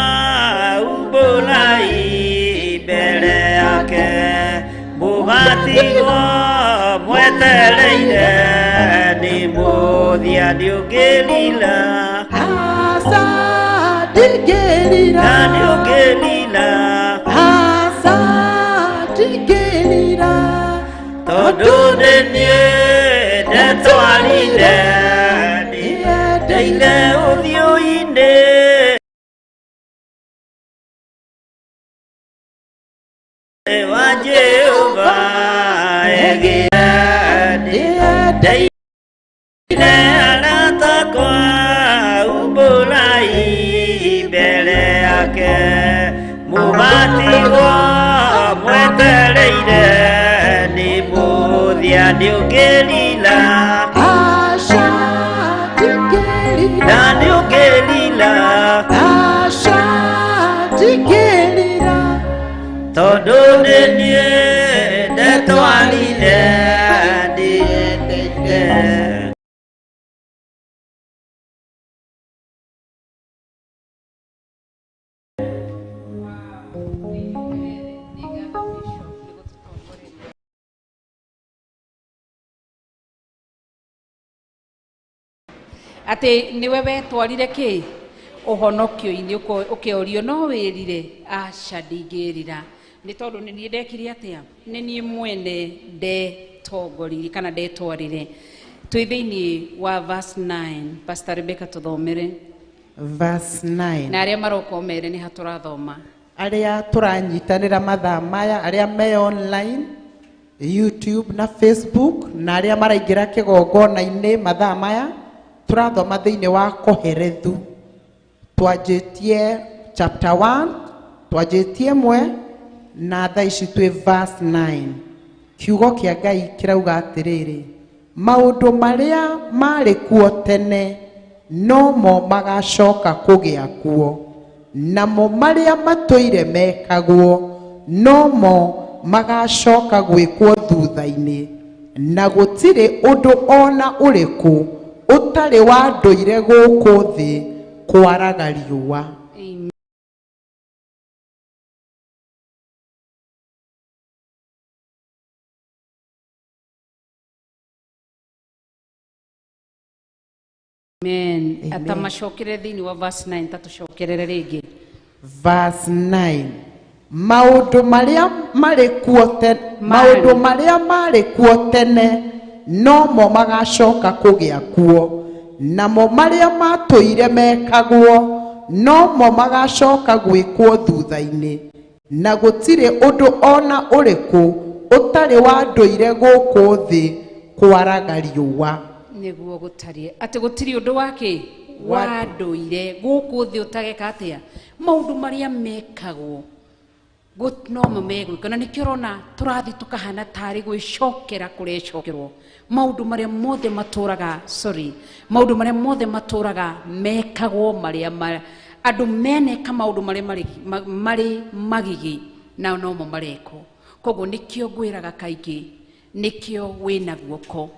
umbũrai mbere yake, mũgatigwo mwetereire nĩ mũthia. Nĩũngĩlila. Aca ndigĩrĩra. Na nĩũngĩlila. Aca ndigĩrĩra, tondũ nĩ niĩ ndetwarire ndeire ũthiũ-inĩ. Wa Jehova egĩende arata kwa umbũrai mbere yake mũgatigwo mwetereire nĩ mũthia nĩũngĩrira Aca ndingĩrira na nĩũngĩrira Aca ndingĩrira tondũ nĩ niĩ ndetwarire ndiendeire. Atĩ nĩwe wetwarire kĩ ũhonokio-inĩ ũkĩorio no wĩrire aca ndingĩrira nĩ tondũ nĩ niĩ ndekire atĩa nĩ niĩ mwene ndetongoririe kana ndetwarire. Twĩ thĩinĩ wa verse 9. Pastor Rebecca tũthomere Verse 9. Na arĩa maroka ũmere nĩ ha tũrathoma. Arĩa tũranyitanĩra mathaa maya, arĩa me online YouTube na Facebook, na arĩa maraingĩra kĩgongona-inĩ mathaa maya, tũrathoma thĩinĩ wa Koherethu. Twanjĩtie chapter 1, twanjĩtie ĩmwe, na thaa ici twĩ verse 9. Kiugo kĩa Ngai kĩrauga atĩrĩrĩ, maũndũ marĩa marĩ kuo tene nomo magacoka kũgĩa kuo, namo marĩa matũire mekagwo nomo magacoka gwĩkwo thutha-inĩ, na gũtirĩ ũndũ ona ũrĩkũ ũtarĩ wa ndũire gũkũ thĩ kwaraga riũa. Amen. Atamacokere thĩinĩ wa verse 9 tatũcokerere rĩngĩ. Verse 9. Maũndũ marĩa marĩ kuo tene, maũndũ marĩa marĩ kuo tene nomo magacoka kũgĩa kuo, namo marĩa matũire mekagwo nomo magacoka gwĩkwo thutha-inĩ, na gũtirĩ ũndũ ona ũrĩkũ ũtarĩ wa ndũire gũkũ thĩ kwaraga riũa. Nĩguo gũtariĩ atĩ gũtirĩ ũndũ wake wa ndũire gũkũ thĩ ũtageka atĩa maũndũ marĩa mekagwo nomo megwĩka, na nĩkĩo ũrona tũrathiĩ tũkahana tarĩ gwĩcokera kũrecokerwo maũndũ marĩa mothe matũraga, sorry, maũndũ marĩa mothe matũraga mekagwo marĩa andũ meneka maũndũ marĩa marĩ magigi na nomo marekwo. Koguo nĩkĩo ngwĩraga kaingĩ, nĩkĩo wĩna guoko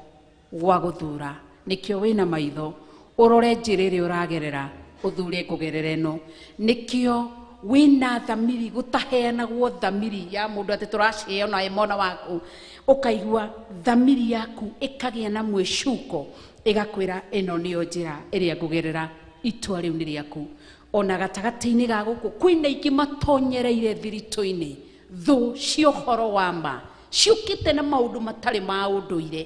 gwa gũthura, nĩkĩo wĩna maitho ũrore njĩra ĩrĩa ũragerera ũthure ngũgerera ĩno, nĩkĩo wĩna thamiri gũtaheanagwo thamiri ya mũndũ atĩ tũraciheo na mwana waku, ũkaigua thamiri yaku ĩkagĩa na mwĩcuko ĩgakwĩra ĩno nĩyo njĩra ĩrĩa ngũgerera, itua rĩu nĩ rĩaku. Ona gatagatĩ-inĩ ga gũkũ kwĩna ingĩ matonyereire thiritũ-inĩ thũ cia ũhoro wa ma ciũkĩte na maũndũ matarĩ ma ũndũire,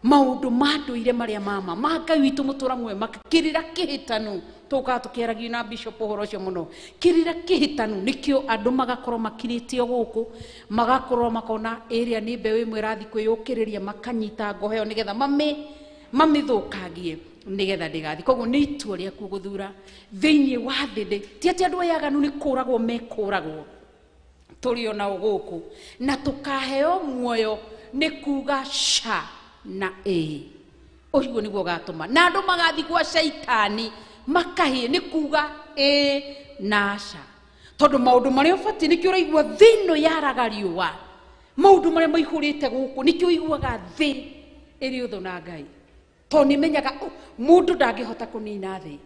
maũndũ ma ndũire marĩa mama ma Ngai witũ mũtũra muoyo makĩrĩra kĩhĩtanu. Tũkaga tũkĩaragia na bishop ũhoro ũcio mũno, kĩrĩra kĩhĩtanu nĩkĩo andũ magakorwo makirĩtio gũkũ, magakorwo makona ĩrĩa nĩ mbeũ ĩmwe ĩrathiĩ kwĩyũkĩrĩria, makanyita ngoho ĩyo nĩgetha mamĩthũkangie nĩgetha ndĩgathiĩ. Koguo nĩ itua rĩaku gũthura thĩinĩ wa thĩ, ti atĩ andũ aya aganu nĩ kũragwo mekũragwo, tũrĩ ona gũkũ na tũkaheo muoyo nĩ kuga ca na ĩ, ũguo nĩguo gatũma na andũ magathiĩ gwa caitani makahĩe nĩ kuga ĩ na aca, tondũ maũndũ marĩa ũbatiĩ nĩkĩo ũraigua thĩ ĩno yaraga riũa, maũndũ marĩa maihũrĩte gũkũ nĩkĩo ũiguaga thĩ ĩrĩ ũthũ na Ngai, tondũ nĩmenyaga mũndũ ndangĩhota kũnina thĩ.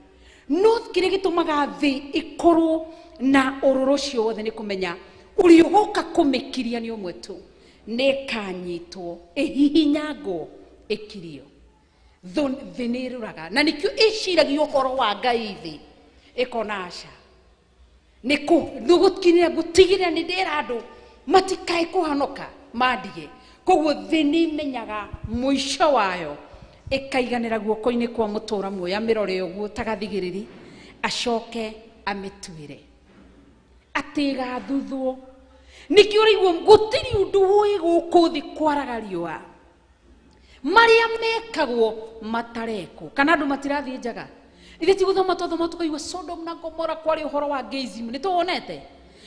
No kĩrĩa gĩtũmaga thĩ ĩkorwo na ũrũrũ ũcio wothe nĩ kũmenya ũrĩa ũgoka kũmĩkiria nĩ ũmwe tu, nĩ ĩkanyitwo ĩhihinyangwo ĩkirio. Thĩ nĩ ĩrũraga na nĩkĩo ĩciragia ũhoro wa Ngai thĩ ĩkona aca nĩ gũtigĩrĩra nĩ ndĩra andũ matikae kũhonoka mandige. Koguo thĩ nĩ imenyaga mũico wayo ĩkaiganĩra guoko-inĩ kwa mũtũra muoyo, amĩrore ũguo ta gathigĩrĩri acoke amĩtuĩre atĩ ĩgathuthwo. Nĩkĩo ũraigua gũtirĩ ũndũ wĩ gũkũ thĩ kwaraga riũa marĩa mekagwo matarekwo kana andũ matirathiĩ njaga. Ithe ti gũthoma twathoma tũkaigua Sodom na Gomora kwarĩ ũhoro wa gayism, nĩ tũwonete?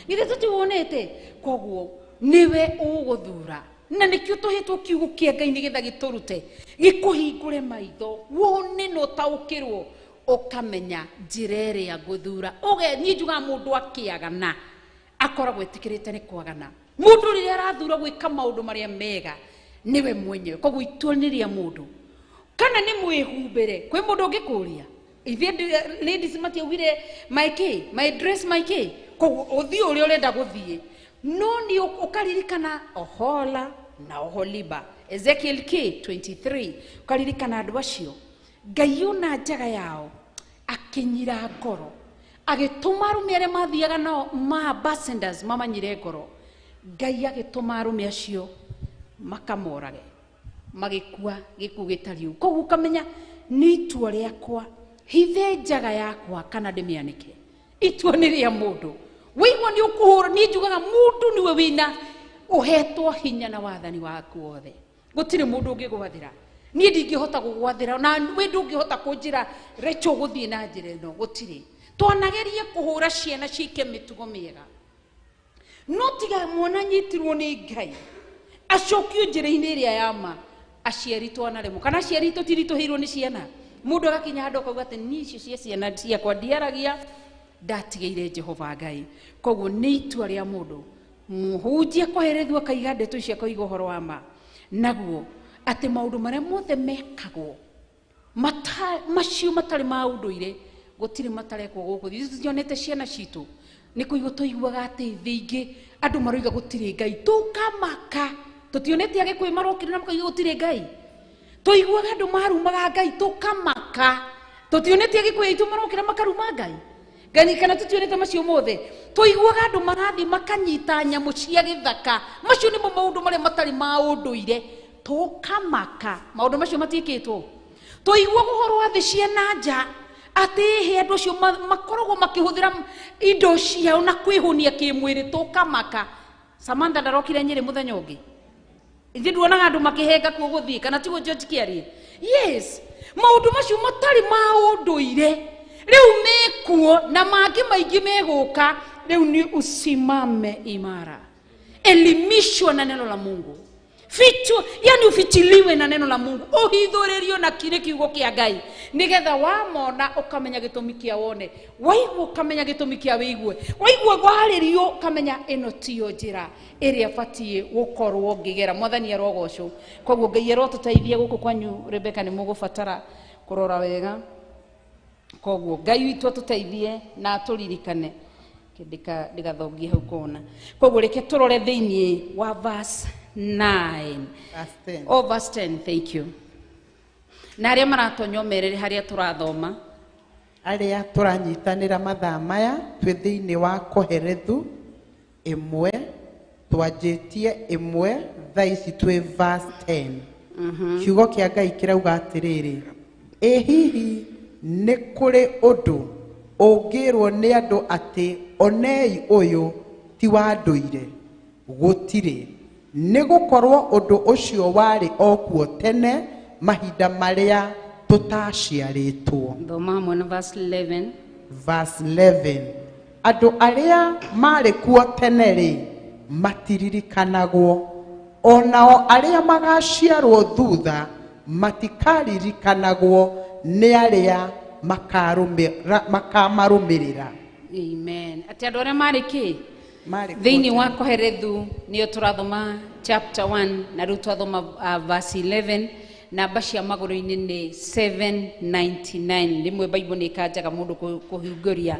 Ithe tũtiwonete? Koguo nĩwe ũgũthura, na nĩkĩo tũhetwo kiugo kĩa Ngai nĩgetha gĩtũrute, gĩkũhingũre maitho, wone na ũtaũkĩrwo, ũkamenya njĩra ĩrĩa ngũthura. Ũge niĩ njugaga mũndũ akĩagana akoragwo etĩkĩrĩte nĩ kwagana. Mũndũ rĩrĩa arathura gwĩka maũndũ marĩa mega nĩwe mwenyewe. Koguo itua nĩ rĩa mũndũ. Kana nĩ mwĩhumbĩre, kwĩ mũndũ ũngĩkũria ithuĩ ladies matiaugire my kĩ, my dress my kĩ, koguo ũthiĩ ũrĩa ũrenda gũthiĩ, no nĩ ũkaririkana Ohola na Oholiba, Ezekiel K 23, ũkaririkana andũ acio Ngai ona njaga yao akinyira ngoro, agĩtũma arũme arĩa mathiaga nao ma ambassadors mamanyire ngoro. Ngai agĩtũma arũme acio makamorage, magĩkua gĩkuũ gĩtarĩ ũũ. Koguo ũkamenya nĩ itua rĩakwa, hithe njaga yakwa kana ndĩmĩanĩke. Itua nĩ rĩa mũndũ. Waigua nĩ ũkũhũra, niĩ njugaga mũndũ nĩwe wĩna ũhetwo hinya na wathani waku wothe. Gũtirĩ mũndũ ũngĩgwathĩra. Niĩ ndingĩhota gũgwathĩra, na we ndũngĩhota kũnjĩra Rachel gũthiĩ na njĩra ĩno, gũtirĩ. Twanagerie kũhũra ciana ciike mĩtugo mĩega, no tiga mwana nyitirwo nĩ Ngai acokio njĩra-inĩ ĩrĩa ya ma. Aciari twanaremwo, kana aciari tũtiritũhĩirwo nĩ ciana. Mũndũ agakinya handũ akauga atĩ niĩ icio cia ciana ciakwa ndiaragia, ndatigĩire Jehova Ngai. Koguo nĩ itua rĩa mũndũ. Mũhunjia kũherethwo akaiga ndeto icio akoiga ũhoro wa ma, naguo atĩ maũndũ marĩa mothe mekagwo macio matarĩ ma ũndũire gũtirĩ matarekwo gũkũ. Ithuĩ tũtionete ciana citũ nĩ kũigua tũiguaga atĩ thĩ ingĩ andũ maroiga gũtirĩ Ngai, tũkamaka. Tũtionete Agĩkũyũ marokire na makauga gũtirĩ Ngai. Tũiguaga andũ marumaga Ngai tũkamaka. Tũtionete Agĩkũyũ aitũ marokire makaruma Ngai. Ngai kana tũtionete macio mothe. Tũiguaga andũ marathiĩ makanyita nyamũ cia gĩthaka, macio nĩmo maũndũ marĩa matarĩ ma ũndũire, tũkamaka. Maũndũ macio matiĩkĩtwo. Tũiguaga ũhoro wa thĩ cia na nja atĩ hĩ andũ acio makoragwo makĩhũthĩra indo ciao na kwĩhũnia kĩmwĩrĩ, tũkamaka. Samantha ndarokire Nyĩrĩ mũthenya ũngĩ. Ithuĩ nduonaga andũ makĩhenga kuo gũthiĩ, kana tiguo George Kĩarie? Yes, maũndũ macio matarĩ ma ũndũire rĩu mekuo na mangĩ maingĩ megũka. Rĩu nĩ usimame imara, elimishwa na neno la Mungu, fichwa, yani ufichiliwe na neno la Mungu, uhithũrĩrio na kĩrĩ kiugo kĩa Ngai, nĩgetha wamona ũkamenya gĩtũmi kĩa wone, waigua ũkamenya gĩtũmi kĩa wĩigue, waigua warĩrio ũkamenya ĩno tiyo njĩra ĩrĩa batiĩ gũkorwo ngĩgera. Mwathani arogocwo. Koguo Ngai arotũteithia gũkũ kwanyu Rebecca, nĩ mũgũbatara kũrora wega. Koguo Ngai witũ atũteithie na atũririkane. Ndĩgathongie hau kona. Koguo reke tũrore thĩiniĩ wa verse 9. Verse 10. Oh, verse 10, thank you. Na arĩa maratonya merere harĩa tũrathoma. Arĩa tũranyitanĩra mathaa maya twĩ thĩiniĩ wa Koherethu ĩmwe, twanjĩtie ĩmwe, thaa ici twĩ verse 10. Kiugo kĩa Ngai kĩrauga atĩrĩrĩ, ĩ hihi nĩ kũrĩ ũndũ ũngĩrwo nĩ andũ atĩ onei ũyũ ti wa ndũire? Gũtirĩ. Nĩ gũkorwo ũndũ ũcio warĩ o kuo tene mahinda marĩa tũtaciarĩtwo. Thoma hamwe na verse 11. Verse 11. Andũ arĩa marĩ kuo tene rĩ matiririkanagwo, onao arĩa magaciarwo thutha matikaririkanagwo nĩ arĩa makamarũmĩrĩra. Amen. Atĩ andũ arĩa marĩ kĩ? Marĩ kuo Thĩinĩ wa tene. Koherethu nĩyo tũrathoma chapter 1 na rĩu twathoma verse 11. Namba cia magũrũ-inĩ nĩ 799. Rĩmwe Bible nĩ ĩkanjaga mũndũ kũhingũria,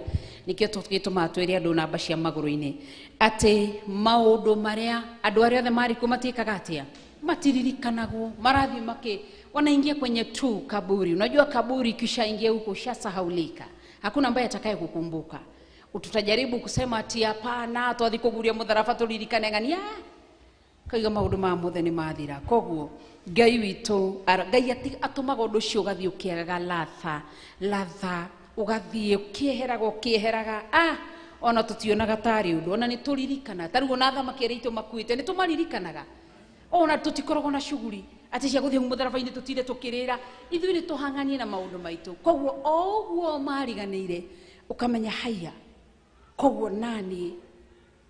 nĩkĩo tũgĩtũmaga twĩre andũ namba cia magũrũ-inĩ atĩ maũndũ marĩa andũ arĩa othe marĩ kuo matiĩkaga atĩa, matiririkanagwo, marathiĩ makĩ wanaingia kwenye tu kaburi. Unajua kaburi kishaingia huko ushasahaulika, hakuna ambaye atakaye kukumbuka. Tutajaribu kusema ati hapana, twathi kuguria mutharaba turirikane ng'ania, kaiga maundu ma mothe ni mathira. Koguo Ngai witũ, Ngai atũmaga ũndũ ũcio ũgathiĩ ũkĩagaga latha, latha, ũgathiĩ ũkĩeheraga, ũkĩeheraga, Ona tutionaga tarĩ ũndũ, ona nĩ tũririkana. Ta rĩu ona athamaki arĩa aitũ makuĩte nĩ tũmaririkanaga. Ona tũtikoragwo na shughuli atĩ cia gũthiĩ mũtharaba-inĩ tũtinde tũkĩrĩra. Ithuĩ nĩ tũhang'anie na maũndũ maitũ. Koguo o ũguo mariganĩire ũkamenya haiya, koguo nani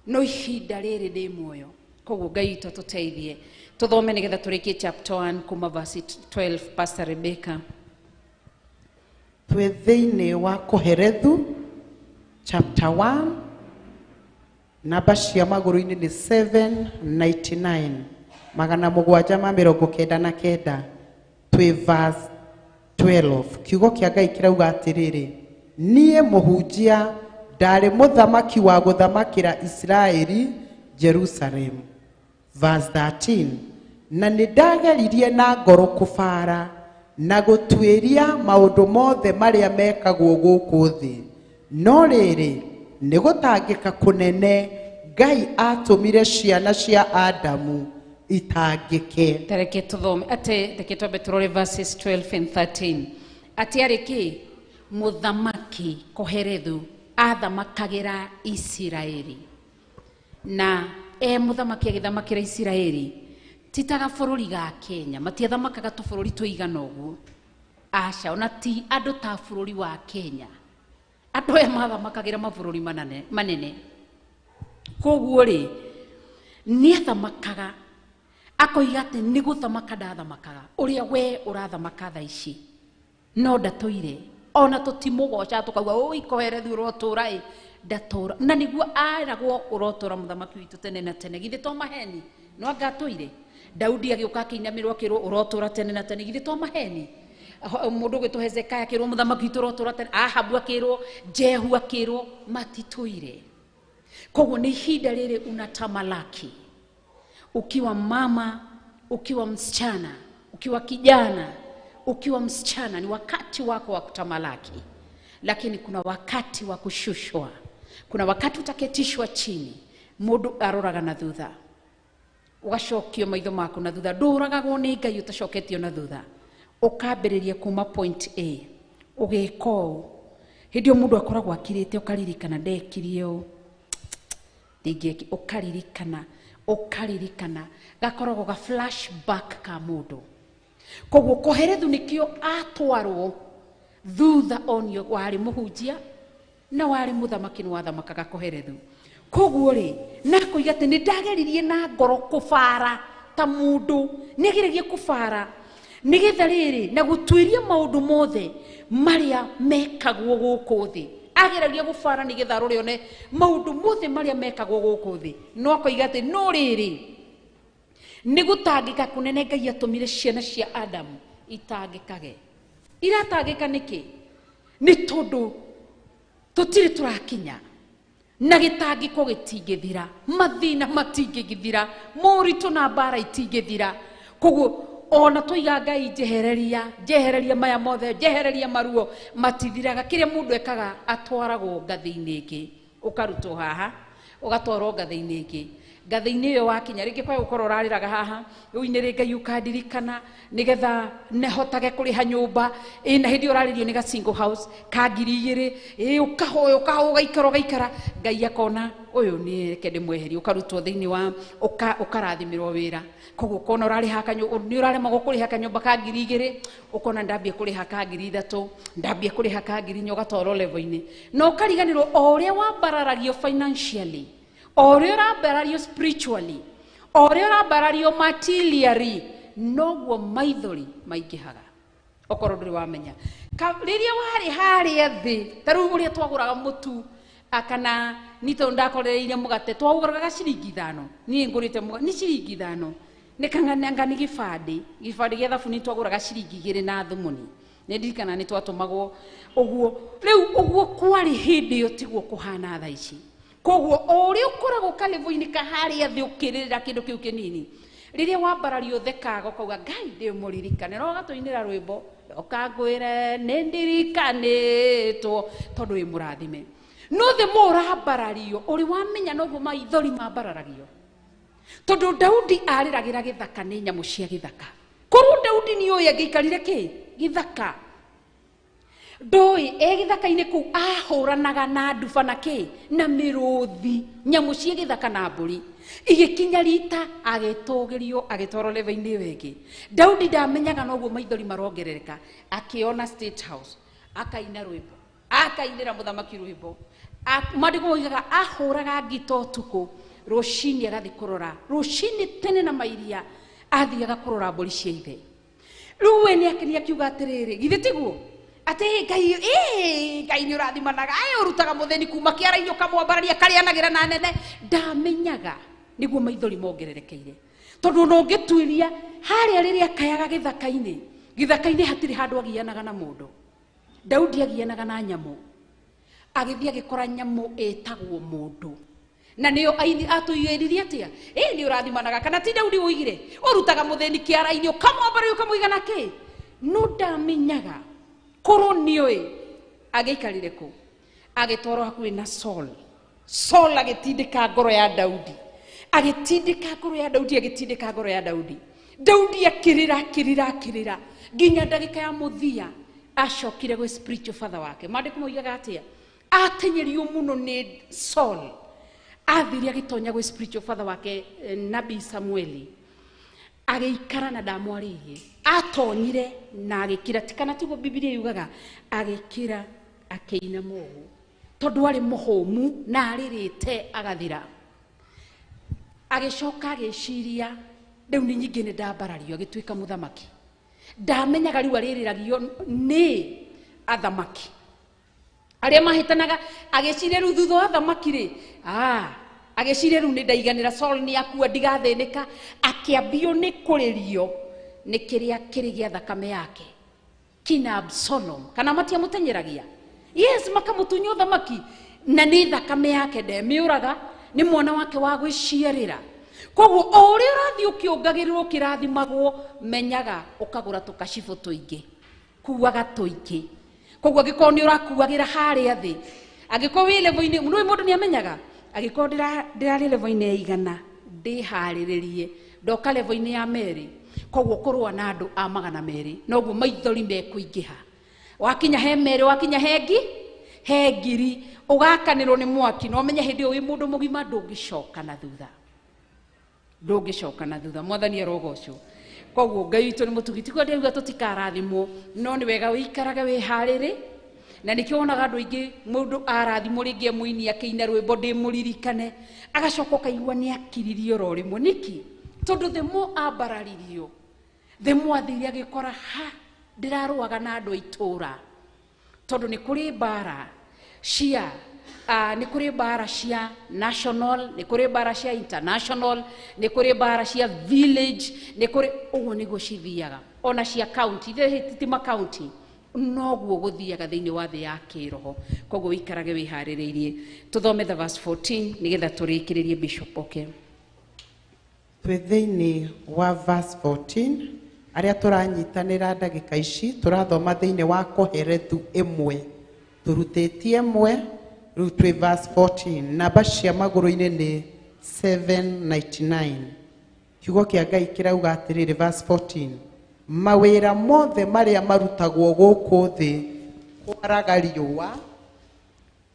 no ihinda rĩrĩ ndĩ muoyo. Koguo Ngai witũ atũteithie. Tũthome nĩgetha tũrĩkie chapter 1 kuma verse 12. Pastor Rebecca. Twĩ thĩinĩ wa Kohelethu chapter 1, namba cia magũrũ-inĩ nĩ 799, 799, twĩ verse 12. Kiugo kĩa Ngai kĩrauga atĩrĩrĩ, niĩ mũhunjia ndarĩ mũthamaki wa gũthamakĩra Isiraeli Jerusalem. Verse 13, na nĩ ndageririe na ngoro kũbara na gũtuĩria maũndũ mothe marĩa mekagwo gũkũ thĩ, no rĩrĩ nĩ gũtangĩka kũnene Ngai atũmire ciana cia Adamu itangĩke. Tareke tũthome atĩ, reke twambe tũrore verses 12 and 13. Atĩ arĩ kĩ? Mũthamaki Kohelethu athamakagĩra Isiraeli, na e mũthamaki agĩthamakĩra Isiraeli ti ta gabũrũri ga Kenya, matiathamakaga tũbũrũri tũigana ũguo, aca, ona ti andũ ta bũrũri wa Kenya. Andũ aya mathamakagĩra mabũrũri manene. Koguo rĩ, nĩathamakaga akoiga atĩ nĩ gũthamaka ndathamakaga ũrĩa we ũrathamaka thaa ici, no ndatũire. Ona tũtimũgoca tũkauga ũi Kohelethu ũrotũra ĩ, ndatũra. Na nĩguo aragwo ũrotũra mũthamaki witũ tene na tene. Githĩ to maheni? No anga atũire? Daudi agĩũka akĩinamĩrwo akĩrwo ũrotũra tene na tene. Githĩ to maheni? Mũndũ ũgwĩtwo Hezekia akĩrwo mũthamaki witũ ũrotũra tene, Ahabu akĩrwo, Jehu akĩrwo, matitũire. Koguo nĩ ihinda rĩrĩ unatamalaki. Ukiwa mama, ukiwa msichana, ukiwa kijana, ukiwa msichana, ni wakati wako wa kutamalaki. Lakini kuna wakati wa kushushwa. Kuna wakati utaketishwa chini, mũndũ aroraga na thutha. Ũgacokio maitho maku na thutha. Ndũragagwo nĩ Ngai ũtacoketio na thutha. Ũkambĩrĩria kuma point A, ũgĩka ũũ. Hĩndĩ ĩyo mũndũ akoragwo akirĩte, ũkaririkana ndekirie ũũ, ndingĩeki, ũkaririkana, ũkaririkana, gakoragwo ga flashback ka mũndũ. Koguo Kohelethu nĩkĩo atwarwo thutha onio warĩ mũhunjia na warĩ mũthamaki, nĩ wathamakaga Kohelethu. Koguo rĩ, na akoiga atĩ nĩ ndageririe na ngoro kũbara ta mũndũ, nĩ ageragia kũbara nĩgetha rĩrĩ na gũtuĩria maũndũ mothe marĩa mekagwo gũkũ thĩ. Ageragia gũbara nĩgetha arore one maũndũ mothe marĩa mekagwo gũkũ thĩ. No akoiga atĩ no rĩrĩ nĩ gũtangĩka kũnene Ngai atũmire ciana cia Adamu itangĩkage. Iratangĩka nĩkĩ? Nĩ tondũ tũtirĩ tũrakinya na gĩtangĩko gĩtingĩthira, mathĩna matingĩthira, moritũ na mbara itingĩthira. Koguo ona tũiga Ngai njehereria, njehereria maya mothe, njehereria maruo, matithiraga. Kĩrĩa mũndũ ekaga atwaragwo ngathĩ-inĩ ĩngĩ, ũkarutwo haha ũgatwarwo ngathĩ-inĩ ĩngĩ. Ngathĩ-inĩ ĩyo wakinya rĩngĩ kwa gũkorwo ũrarĩraga haha, rĩu nĩ Ngai ũkandirikana nĩgetha hotage kũrĩha nyũmba ĩ, na hĩndĩ ĩyo ũrarĩrio nĩ ga single house ka 2,000 ĩ, ũkahoya ũkahoya ũgaikara ũgaikara, Ngai akona ũyũ nĩ reke ndĩmweherie, ũkarutwo thĩinĩ wa ũkarathimĩrwo wĩra. Koguo ũkona ũrarĩha nĩ ũraremagwo kũrĩha kanyũmba ka 2,000, ũkona ndambia kũrĩha ka 3,000, ndambia kũrĩha ka 4,000, ũgatwarwo level-inĩ. Na ũkariganĩrwo o ũrĩa wambararagio financially, o ũrĩa ũrambarario spiritually, o ũrĩa ũrambarario materially, noguo maithori maingĩhaga. Okorwo ndũrĩ wamenya. Rĩrĩa warĩ harĩa thĩ, ta rĩu ũrĩa twagũraga mũtu, kana nĩ tondũ ndakorereire mũgate, twagũraga ciringi 5. Niĩ ngũrĩte mũgate, nĩ ciringi 5. Nĩ kang'anga nĩ gĩbandĩ, gĩbandĩ gĩa thabuni twagũraga ciringi 2 na thumuni. Nĩ ndirikana nĩ twatũmagwo ũguo. Rĩu ũguo kwarĩ hĩndĩ ĩyo tiguo kũhana thaa ici. Koguo o ũrĩa ũkoragwo kalevũ-inĩ ka harĩa thĩ ũkĩrĩrĩra kĩndũ kĩu kĩnini, rĩrĩa wambarario ũthekaga ũkauga Ngai ndĩmũririkane, no ũgatũinĩra rwĩmbo ũkangwĩre nĩ ndirikanĩtwo tondũ wĩ mũrathime. No thĩ mũrambarario ũrĩ wamenya noguo maithori mambararagio. Tondũ Daudi arĩragĩra gĩthaka nĩ nyamũ cia gĩthaka. Korwo Daudi nĩ ũĩ angĩikarire kĩ? Gĩthaka. Ndũĩ e gĩthaka-inĩ kũu ahũranaga na nduba na kĩ na mĩrũthi, nyamũ cia gĩthaka na mbũri. Igĩkinya rita agĩtũgĩrio agĩtwarwo level-inĩ ĩyo ĩngĩ. Daudi ndamenyaga noguo maithori marongerereka, akĩona State House akaina rwĩmbo, akainĩra mũthamaki rwĩmbo. Maandĩko moigaga ahũraga ngita ũtukũ, rũcinĩ agathiĩ kũrora, rũcinĩ tene na mairia athiaga kũrora mbũri cia ithe. Rĩu we nĩ akiuga atĩrĩrĩ, githĩ tiguo atĩ Ngai, Ngai nĩ ũrathimanaga, ũrutaga mũthĩni kuma kĩara-inĩ ũkamwambararia karĩanagĩra na nene. Ndamenyaga nĩguo maithori mongererekeire, tondũ ona ũngĩtuĩria harĩa rĩrĩa akayaga gĩthaka-inĩ, gĩthaka-inĩ hatirĩ handũ agianaga na mũndũ. Daudi agianaga na nyamũ, agĩthiĩ agĩkora nyamũ ĩtagwo mũndũ, na nĩyo atũigĩrĩrie atĩa, nĩ ũrathimanaga. Kana ti Daudi ũigire ũrutaga mũthĩni kĩara-inĩ ũkamwambararia ũkamũiga na kĩ? No ndamenyaga korwo nĩoĩ agĩikarire kũ, agĩtwarwo hakuhĩ na Saul. Saul agĩtindĩka ngoro ya Daudi, agĩtindĩka ngoro ya Daudi, agĩtindĩka ngoro ya Daudi. Daudi akĩrĩra akĩrĩra akĩrĩra nginya ndagĩka ya mũthia acokire gwĩ spiritual father wake. Maandĩko moigaga atĩa, atenyerio mũno nĩ Saul, athire agĩtonya gwĩ spiritual father wake Nabii Samueli, agĩikara na ndamwarĩirie. Atonyire na agĩkira, kana tiguo Bibilia yugaga, agĩkira akĩinama ũguo tondũ arĩ mũhũmu na arĩrĩte agathira. Agĩcoka agĩciria rĩu nĩ nyingĩ nĩ ndambarario, agĩtuĩka mũthamaki. Ndamenyaga rĩu arĩrĩragio nĩ athamaki arĩa mahĩtanaga. Agĩciria rĩu thutha wa athamaki rĩ, agĩciria rĩu nĩ ndaiganĩra, Saul nĩ akua, ndigathĩnĩka. Akĩambio nĩ kũrĩrio nĩ kĩrĩa kĩrĩ gĩa thakame yake kina Absalom, kana matiamũtenyeragia, yes, makamũtunya ũthamaki, na nĩ thakame yake ndemĩũraga, nĩ mwana wake wa gwĩciarĩra. Koguo o ũrĩa ũrathiĩ ũkĩongagĩrĩrwo ũkĩrathimagwo, menyaga ũkagũra tũkacibũ tũingĩ, kuaga tũingĩ. Koguo angĩkorwo nĩ ũrakuagĩra harĩa thĩ, angĩkorwo wĩ level-inĩ, nĩũĩ mũndũ nĩ amenyaga, angĩkorwo ndĩrarĩ level-inĩ ya 100, ndĩharĩrĩrie ndoka level-inĩ ya 2, koguo kũrũa na andũ a 200, noguo maithori mekũingĩha. Wakinya he 2, wakinya he 1000, ũgakanĩrwo nĩ mwaki, na ũmenye hĩndĩ ĩyo wĩ mũndũ mũgima ndũngĩcoka na thutha, ndũngĩcoka na thutha. Mwathani arogocwo. Koguo Ngai witũ nĩ mũtugi, tiguo ndĩrauga tũtikarathimwo, no nĩ wega ũikarage wĩharĩrĩ. Na nĩkĩo wonaga andũ aingĩ mũndũ arathimwo rĩngĩ mũini akĩina rwĩmbo ndĩmũririkane, agacoka ũkaigua nĩ akiririe oro rĩmwe. Nĩkĩ? Tondũ the more ambararirio, the more athire agĩkora ha ndĩrarũaga na andũ a itũũra, tondũ nĩ kũrĩ mbara cia nĩ kũrĩ mbara cia national, nĩ kũrĩ mbara cia international, nĩ kũrĩ mbara cia village, nĩ kũrĩ ũguo nĩguo cithiaga, ona cia county, ithe ti ma county, noguo gũthiaga thĩinĩ wa thĩ ya kĩroho. Koguo ũikarage wĩharĩrĩirie. Tũthome the verse 14 nĩgetha tũrĩkĩrĩrie Bishop. Okay, twĩ thĩinĩ wa verse 14 arĩa tũranyitanĩra ndagĩka ici, tũrathoma thĩinĩ wa Kohelethu 1, tũrutĩtie 1, rĩu twĩ verse 14. Namba cia magũrũ-inĩ nĩ 799. Kiugo kĩa Ngai kĩrauga atĩrĩrĩ, verse 14, mawĩra mothe marĩa marutagwo gũkũ thĩ kwaraga riũa,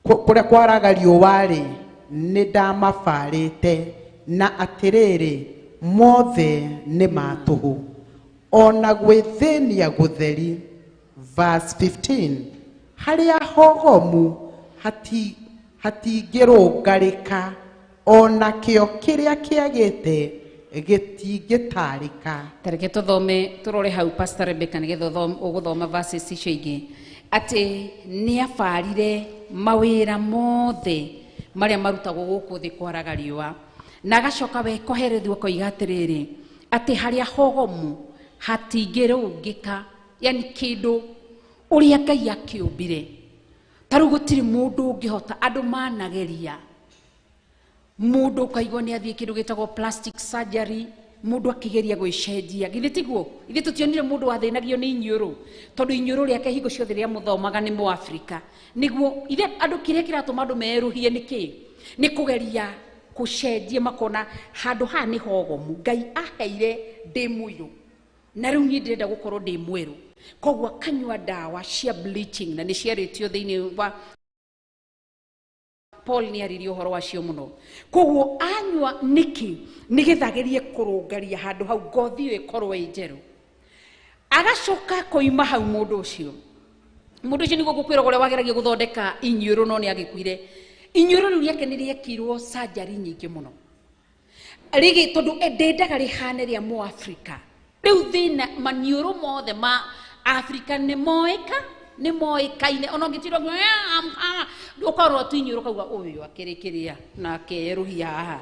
kũrĩa kwaraga riũa-rĩ, nĩ ndamabarĩte, na atĩrĩrĩ, mothe nĩ ma tũhũ, ona gwĩthĩnia gũtheri. Verse 15, harĩa hogomu hatingĩrũngarĩka, ona kĩo kĩrĩa kĩagĩte gĩtingĩtarĩka. Tareke tũthome tũrore hau Pastor Rebecca nĩgetha ũgũthoma verses icio ingĩ, atĩ nĩ abarire mawĩra mothe marĩa marutagwo gũkũ thĩ kwaraga riũa, na agacoka we Kohelethu akoiga atĩrĩrĩ, atĩ harĩa hogomu hatingĩrũngĩka, yani kĩndũ ũrĩa Ngai akĩũmbire. Ta rĩu gũtirĩ mũndũ ũngĩhota, andũ manageria, mũndũ ũkaigua nĩ athiĩ kĩndũ gĩtagwo plastic surgery, mũndũ akĩgeria gwĩcenjia. Githĩ tiguo? Ithuĩ tũtionire mũndũ wathĩnagio nĩ inyũrũ, tondũ inyũrũ rĩake hingo ciothe rĩrĩa mũthomaga nĩ Mũafrika. Nĩguo ithe andũ kĩrĩa kĩratũma andũ merũhie nĩ kĩ? Nĩ kũgeria kũcenjia, makona handũ haha nĩ hogomu, Ngai aheire ndĩ mũirũ, na rĩu niĩ ndĩrenda gũkorwo ndĩ mwerũ. Koguo akanyua ndawa cia bleaching na nĩ ciarĩtio thĩinĩ wa Paul nĩ aririe ũhoro wacio mũno. Koguo anyua nĩkĩ? Nĩgetha agerie kũrũngaria handũ hau ngothi ĩyo ĩkorwo ĩ njerũ. Agacoka akoima hau mũndũ ũcio. Mũndũ ũcio nĩguo ngũkwĩra ũrĩa wageragia gũthondeka inyuĩrũ no nĩ agĩkuire. Inyuĩrũ rĩu rĩake nĩ rĩekirwo surgery nyingĩ mũno. Rĩgĩ tondũ ndendaga rĩhane rĩa Mũafrika. Rĩu thĩna maniũrũ mothe ma Afrika nĩ moĩka nĩ moĩkaine ona ũngĩtirwo ũkorwo tu inyuĩrũ kauga ũyũ akĩrĩ kĩrĩa na akerũhia haha.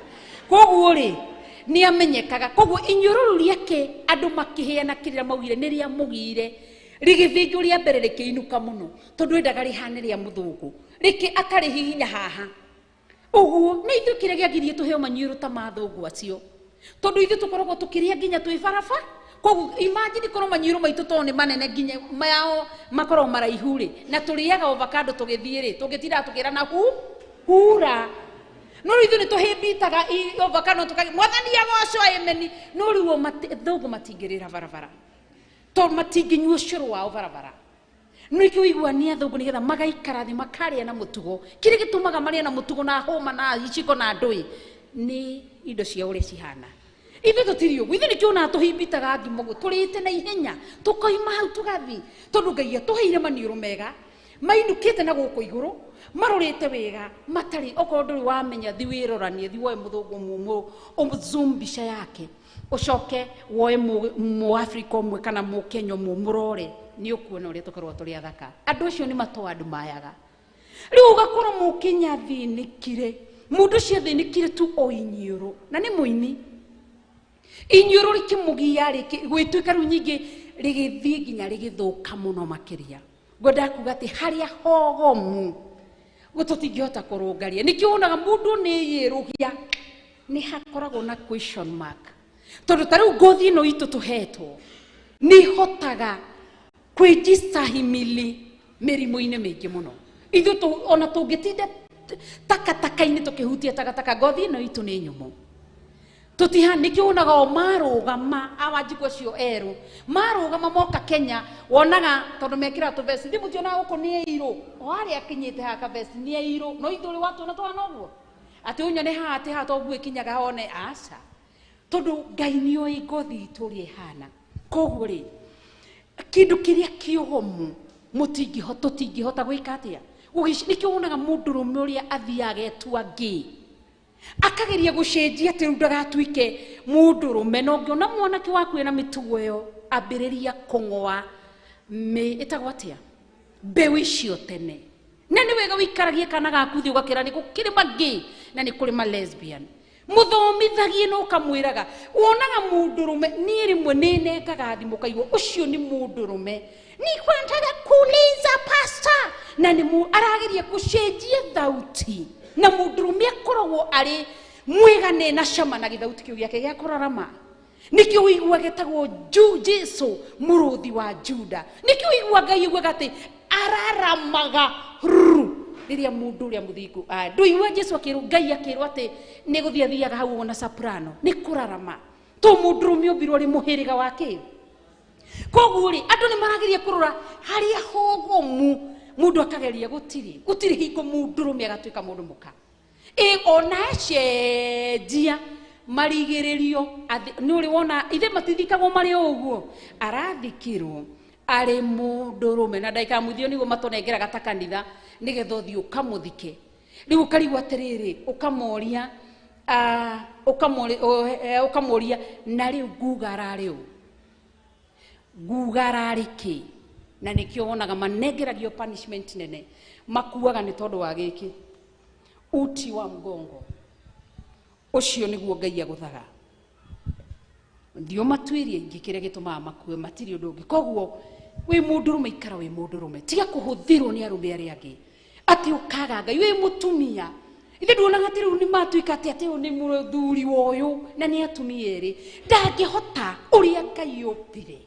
Koguo rĩ nĩ amenyekaga. Koguo inyuĩrũ rĩu rĩake andũ makĩheana kĩrĩra maugire nĩ rĩamũgire. Rĩgĩthĩnjwo rĩa mbere rĩkĩinũka mũno tondũ endaga rĩhane rĩa mũthũngũ. Rĩkĩ akarĩhihinya haha. Ũguo nĩ ithuĩ kĩrĩa gĩagirie tũheo maniũrũ ta ma athũngũ acio. Tondũ ithuĩ tũkoragwo tũkĩrĩa nginya twĩ baraba. Koguo imagine korwo maniũrũ maitũ tondũ nĩ manene nginya mao makoragwo maraihu rĩ, na tũrĩaga avocado tũgĩthiĩ rĩ, tũngĩtindaga tũkĩrana hura. No rĩu ithuĩ nĩ tũhĩmbitaga avocado tũkagĩ mwathani agocwo amen. No rĩu athũngũ matingĩrĩra barabara. Tondũ matingĩnyua ũcũrũ wao barabara. No ikĩo ũigua nĩ athũngũ nĩgetha magaikara thĩ makarĩa na mũtugo. Kĩrĩa gĩtũmaga marĩe na mũtugo na hũma na iciko na ndũĩ nĩ indo ciao ũrĩa cihana. Ithuĩ tũtirĩ ũguo, ithuĩ nĩkĩo onaga tũhimbitaga ngima ũguo, tũrĩte na ihenya, tũkoima hau tũgathiĩ. Tondũ Ngai atũheire maniũrũ mega, mainũkĩte na gũkũ igũrũ, marorĩte wega, matarĩ, okorwo ndũrĩ wamenya, thi wĩroranie, thi woe mũthũngũ mũmũ, ũzoom mbica yake, ũcoke woe Mũafrika ũmwe kana Mũkenya ũmwe mũrore, nĩ ũkuona ũrĩa tũkoragwo tũrĩ athaka. Andũ acio nĩ matũ-admire-ga. Rĩu ũgakora Mũkenya athĩnĩkire, mũndũ ũcio athĩnĩkire tu o inyuĩrũ, na nĩ mũini. Inyuĩrũ rĩkĩmũgia gwĩtuĩka rĩu nyingĩ rĩgĩthiĩ nginya rĩgĩthũka mũno makĩria. Ngwendaga kuga atĩ harĩa hogomu tũtingĩhota kũrũngaria. Nĩkĩo wonaga mũndũ nĩ yerũhia nĩ hakoragwo na question mark. Tondũ ta rĩu ngothi ĩno itũ tũhetwo nĩ ihotaga kwĩjistahimili mĩrimũ-inĩ mĩingĩ mũno. Ithuĩ ona tũngĩtinda takataka-inĩ tũkĩhutia takataka, ngothi ĩno itũ nĩ nyũmũ. Tũtiha nĩkĩo wonaga o marũgama awanjikũ acio erũ marũgama moka Kenya wonaga tondũ mekĩraga tũvesti thĩ mũtionaga gũkũ nĩ airũ o harĩa akinyĩte haha kavesti nĩ airũ no ithuĩ ũrĩ watuona tũhana ũguo atĩ ũnyone haha atĩ haha to nguo ĩkinyaga hone aca tondũ Ngai nĩoĩ ngothi itũ ũrĩa ĩhana. Koguo rĩ kĩndũ kĩrĩa kĩogomu tũtingĩhota gwĩka atĩa. Nĩkĩo wonaga mũndũrũme ũrĩa athiaga etua gay akageria gũcenjia atĩ rĩu ndagatuĩke mũndũrũme. Na ũngĩona mwanake waku ena mĩtugo ĩyo ambĩrĩria kũng'oa ĩtagwo atĩa mbeũ icio tene. Na nĩ wega ũikaragie kana gaku thĩ ũgakĩra nĩ gũkĩrĩ ma gay na nĩ kũrĩ ma lesbian. Mũthomithagie na ũkamwĩraga wonaga mũndũrũme. Niĩ rĩmwe nĩ nengaga thimũ kaigua ũcio nĩ mũndũrũme nikwendage kuuliza pastor na nĩ arageria gũcenjia thauti na mũndũrũme akoragwo arĩ mwega na cama na gĩthauti kĩu gĩake gĩa kũrarama. Nĩkĩo ũigua getagwo Jesu mũrũthi wa Juda. Nĩkĩo ũigua Ngai augaga atĩ araramaga ruru rĩrĩa mũndũ ũrĩa mũthingu ndũigua Jesu akĩrwo Ngai akĩrwo atĩ nĩ gũthiĩ athiaga hau ũguo na soprano nĩ kũrarama to mũndũrũme ũmbirwo arĩ mũhĩrĩga wa kĩo. Koguo rĩ andũ nĩ marageria kũrora harĩa hogomu mũndũ akageria gũtirĩ hingo mũndũrũme agatuĩka mũndũ mũka. Ĩ ona acenjia marigĩrĩrio nĩ ũrĩ wona ithe matithikagwo marĩ o ũguo arathikirwo arĩ mũndũrũme na ndagĩka ya mũthia nĩguo matũnengeraga ta kanitha nĩgetha ũthiĩ ũkamũthike. Rĩu ũkarigwo atĩrĩrĩ ũkamoria ũkamoria na rĩu nguga ararĩ ũ nguga ararĩ kĩ. Na nĩkĩo wonaga manengeragio punishment nene makuaga nĩ tondũ wa gĩkĩ uti wa mgongo ũcio nĩguo Ngai agũthaga. Ndio matuĩrie ingĩ kĩrĩa gĩtũmaga makue matirĩ ũndũ ũngĩ. Koguo wĩ mũndũrũme ikara wĩ mũndũrũme tiga kũhũthĩrwo nĩ arũme arĩa angĩ atĩ ũkaga Ngai wĩ mũtumia. Ithe nduonaga atĩ rĩu nĩ matuĩka atĩ atĩ ũyũ nĩ mũthuri wa ũyũ na nĩ atumia erĩ ndangĩhota ũrĩa Ngai ombire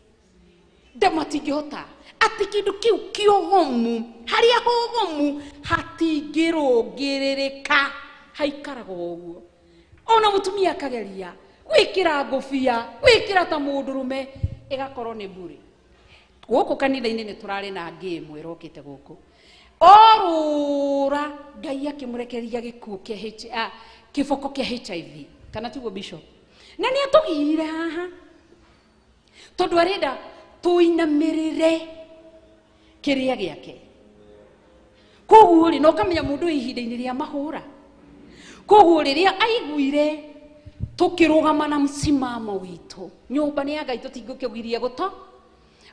matingĩhota atĩ kĩndũ kĩu kĩogomu harĩa hogomu hatingĩrũngĩrĩrĩka haikaraga ũguo. Ona mũtumia akageria gwĩkĩra ngũbia gwĩkĩra ta mũndũrũme ĩgakorwo nĩ mbũrĩ. Gũkũ kanitha-inĩ nĩ tũrarĩ na ngĩ ĩmwe ĩrokĩte gũkũ. Orũra Ngai akĩmũrekereria gĩkuũ kĩa kĩboko kĩa HIV kana tiguo bishop. Na nĩ atũgirire haha tondũ arenda tũinamĩrĩre kĩrĩa gĩake. Koguo rĩ no kamenya mũndũ ihinda-inĩ rĩa mahũra. Koguo rĩrĩa aiguire tukirugama na msimamo witũ nyũmba nĩ ya Ngai tũtingĩkĩgiria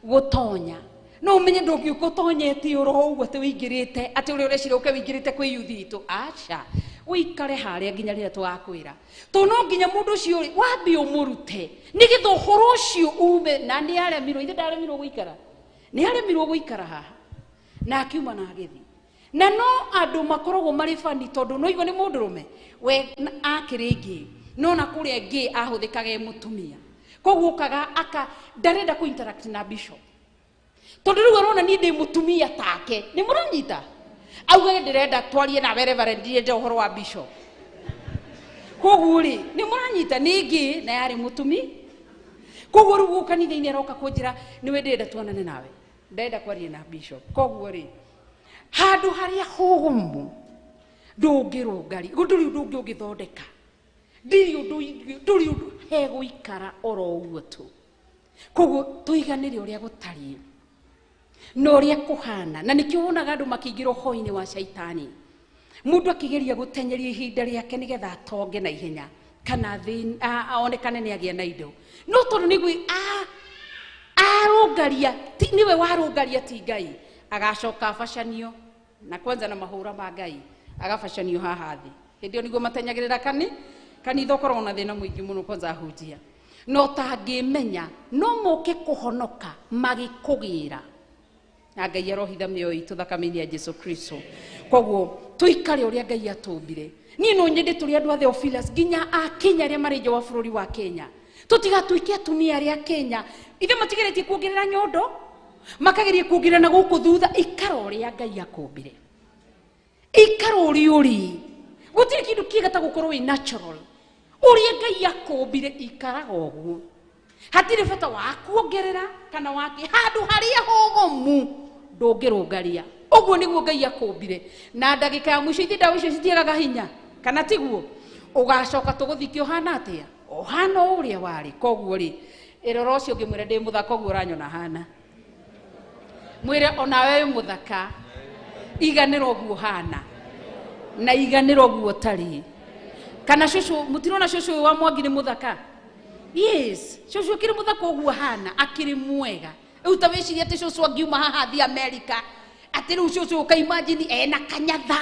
gũtonya. No umenye ndũngiũka ũtonyete oro ũguo atĩ wĩingĩrĩte atĩ ũrĩa ũreciria ũke wĩingĩrĩte kwĩ yuthi itũ, aca, ũikare harĩa nginya rĩrĩa tũgakwĩra. Tondũ no nginya mũndũ ũcio rĩ wambe ũmũrute nĩgetha ũhoro ũcio ume. Na nĩ aremirwo, ithe ndaremirwo gũikara, nĩ aremirwo gũikara haha na akiuma na agĩthiĩ. Na no andũ makoragwo marĩ bani tondũ no igua nĩ mũndũrũme we akĩrĩ ngĩ no na kũrĩa ngĩ ahũthĩkaga e mũtumia. Koguo ũkaga aka ndarenda kũ interact na bishop tondũ rĩu arona niĩ ndĩ mũtumia take. Nĩ mũranyita? Augage ndĩrenda twarie nawe reverend, ndirenda ũhoro wa bishop. Koguo rĩ nĩ mũranyita nĩ ngĩ na yarĩ mũtumi. Koguo rĩu gũka kanitha-inĩ aroka kũnjĩra nĩwe ndĩrenda tuonane nawe, ndĩrenda kwaria na bishop. Koguo rĩ handũ harĩa hũgũmu ndũngĩrũngari, ndũrĩ ũndũ ũngĩ ũngĩthondeka, ndirĩ ũndũ, ndũrĩ ũndũ hegũikara oro ũguo tu. Koguo tũiganĩre ũrĩa gũtariĩ na ũrĩa kũhana. Na nĩkĩo wonaga andũ makĩingĩra ũhoro-inĩ wa caitani, mũndũ akĩgeria gũtenyeria ihinda rĩake nĩgetha atonge na ihenya kana onekane nĩ agĩa na indo. No tondũ nĩguo arũngaria, nĩwe warũngaria ti Ngai, agacoka abacanio na kwanza na mahũra ma Ngai agabacanio haha thĩ. Hĩndĩ ĩyo nĩguo matenyagĩrĩra kanitha ũkoragwo na thĩna mũingĩ mũno kwanza ahunjia. No tangĩmenya no moke kũhonoka magĩkũgĩra. Na Ngai arohitha mĩoyo itũ thakame-inĩ ya Jesu Kristo. Koguo tũikare ũrĩa Ngai atũmbire. Niĩ no nyende tũrĩ andũ a Theophilus nginya a Kenya arĩa marĩ nja wa bũrũri wa Kenya. Tũtigatuĩke atumia arĩa Kenya ithe matigeretie kuongerera nyondo, makageria kuongerera na gũkũ thutha. Ikara ũrĩa Ngai akũmbire, ikara ũrĩa ũrĩ. Gũtirĩ kĩndũ kĩega ta gũkorwo wĩ natural. Ũrĩa Ngai akũmbire ikaraga ũguo, hatirĩ bata wa kuongerera kana wake. Handũ harĩa hũgũmu ndũngĩrũngaria. Ũguo nĩguo Ngai akũmbire. Na ndagĩka ya mũico ithe ndawa icio citiagaga hinya kana tiguo? Ũgacoka tũgũthikia ũhana atĩa? Ũhana o ũrĩa warĩ. Koguo rĩ ĩrora ũcio ũngĩmwĩra ndĩ mũthaka ũguo ũranyona hana, mwĩre onawe wĩ mũthaka, iganĩra ũguo hana na iganĩra ũguo ũtariĩ. Kana cũcũ, mũtirona cũcũ ũyũ wa Mwangi nĩ mũthaka? Yes, cũcũ akĩrĩ mũthaka ũguo hana, akĩrĩ mwega. Rĩu ta wĩcirie atĩ cũcũ angiuma haha athiĩ America, atĩ rĩu cũcũ ũkaimagine ena kanyatha,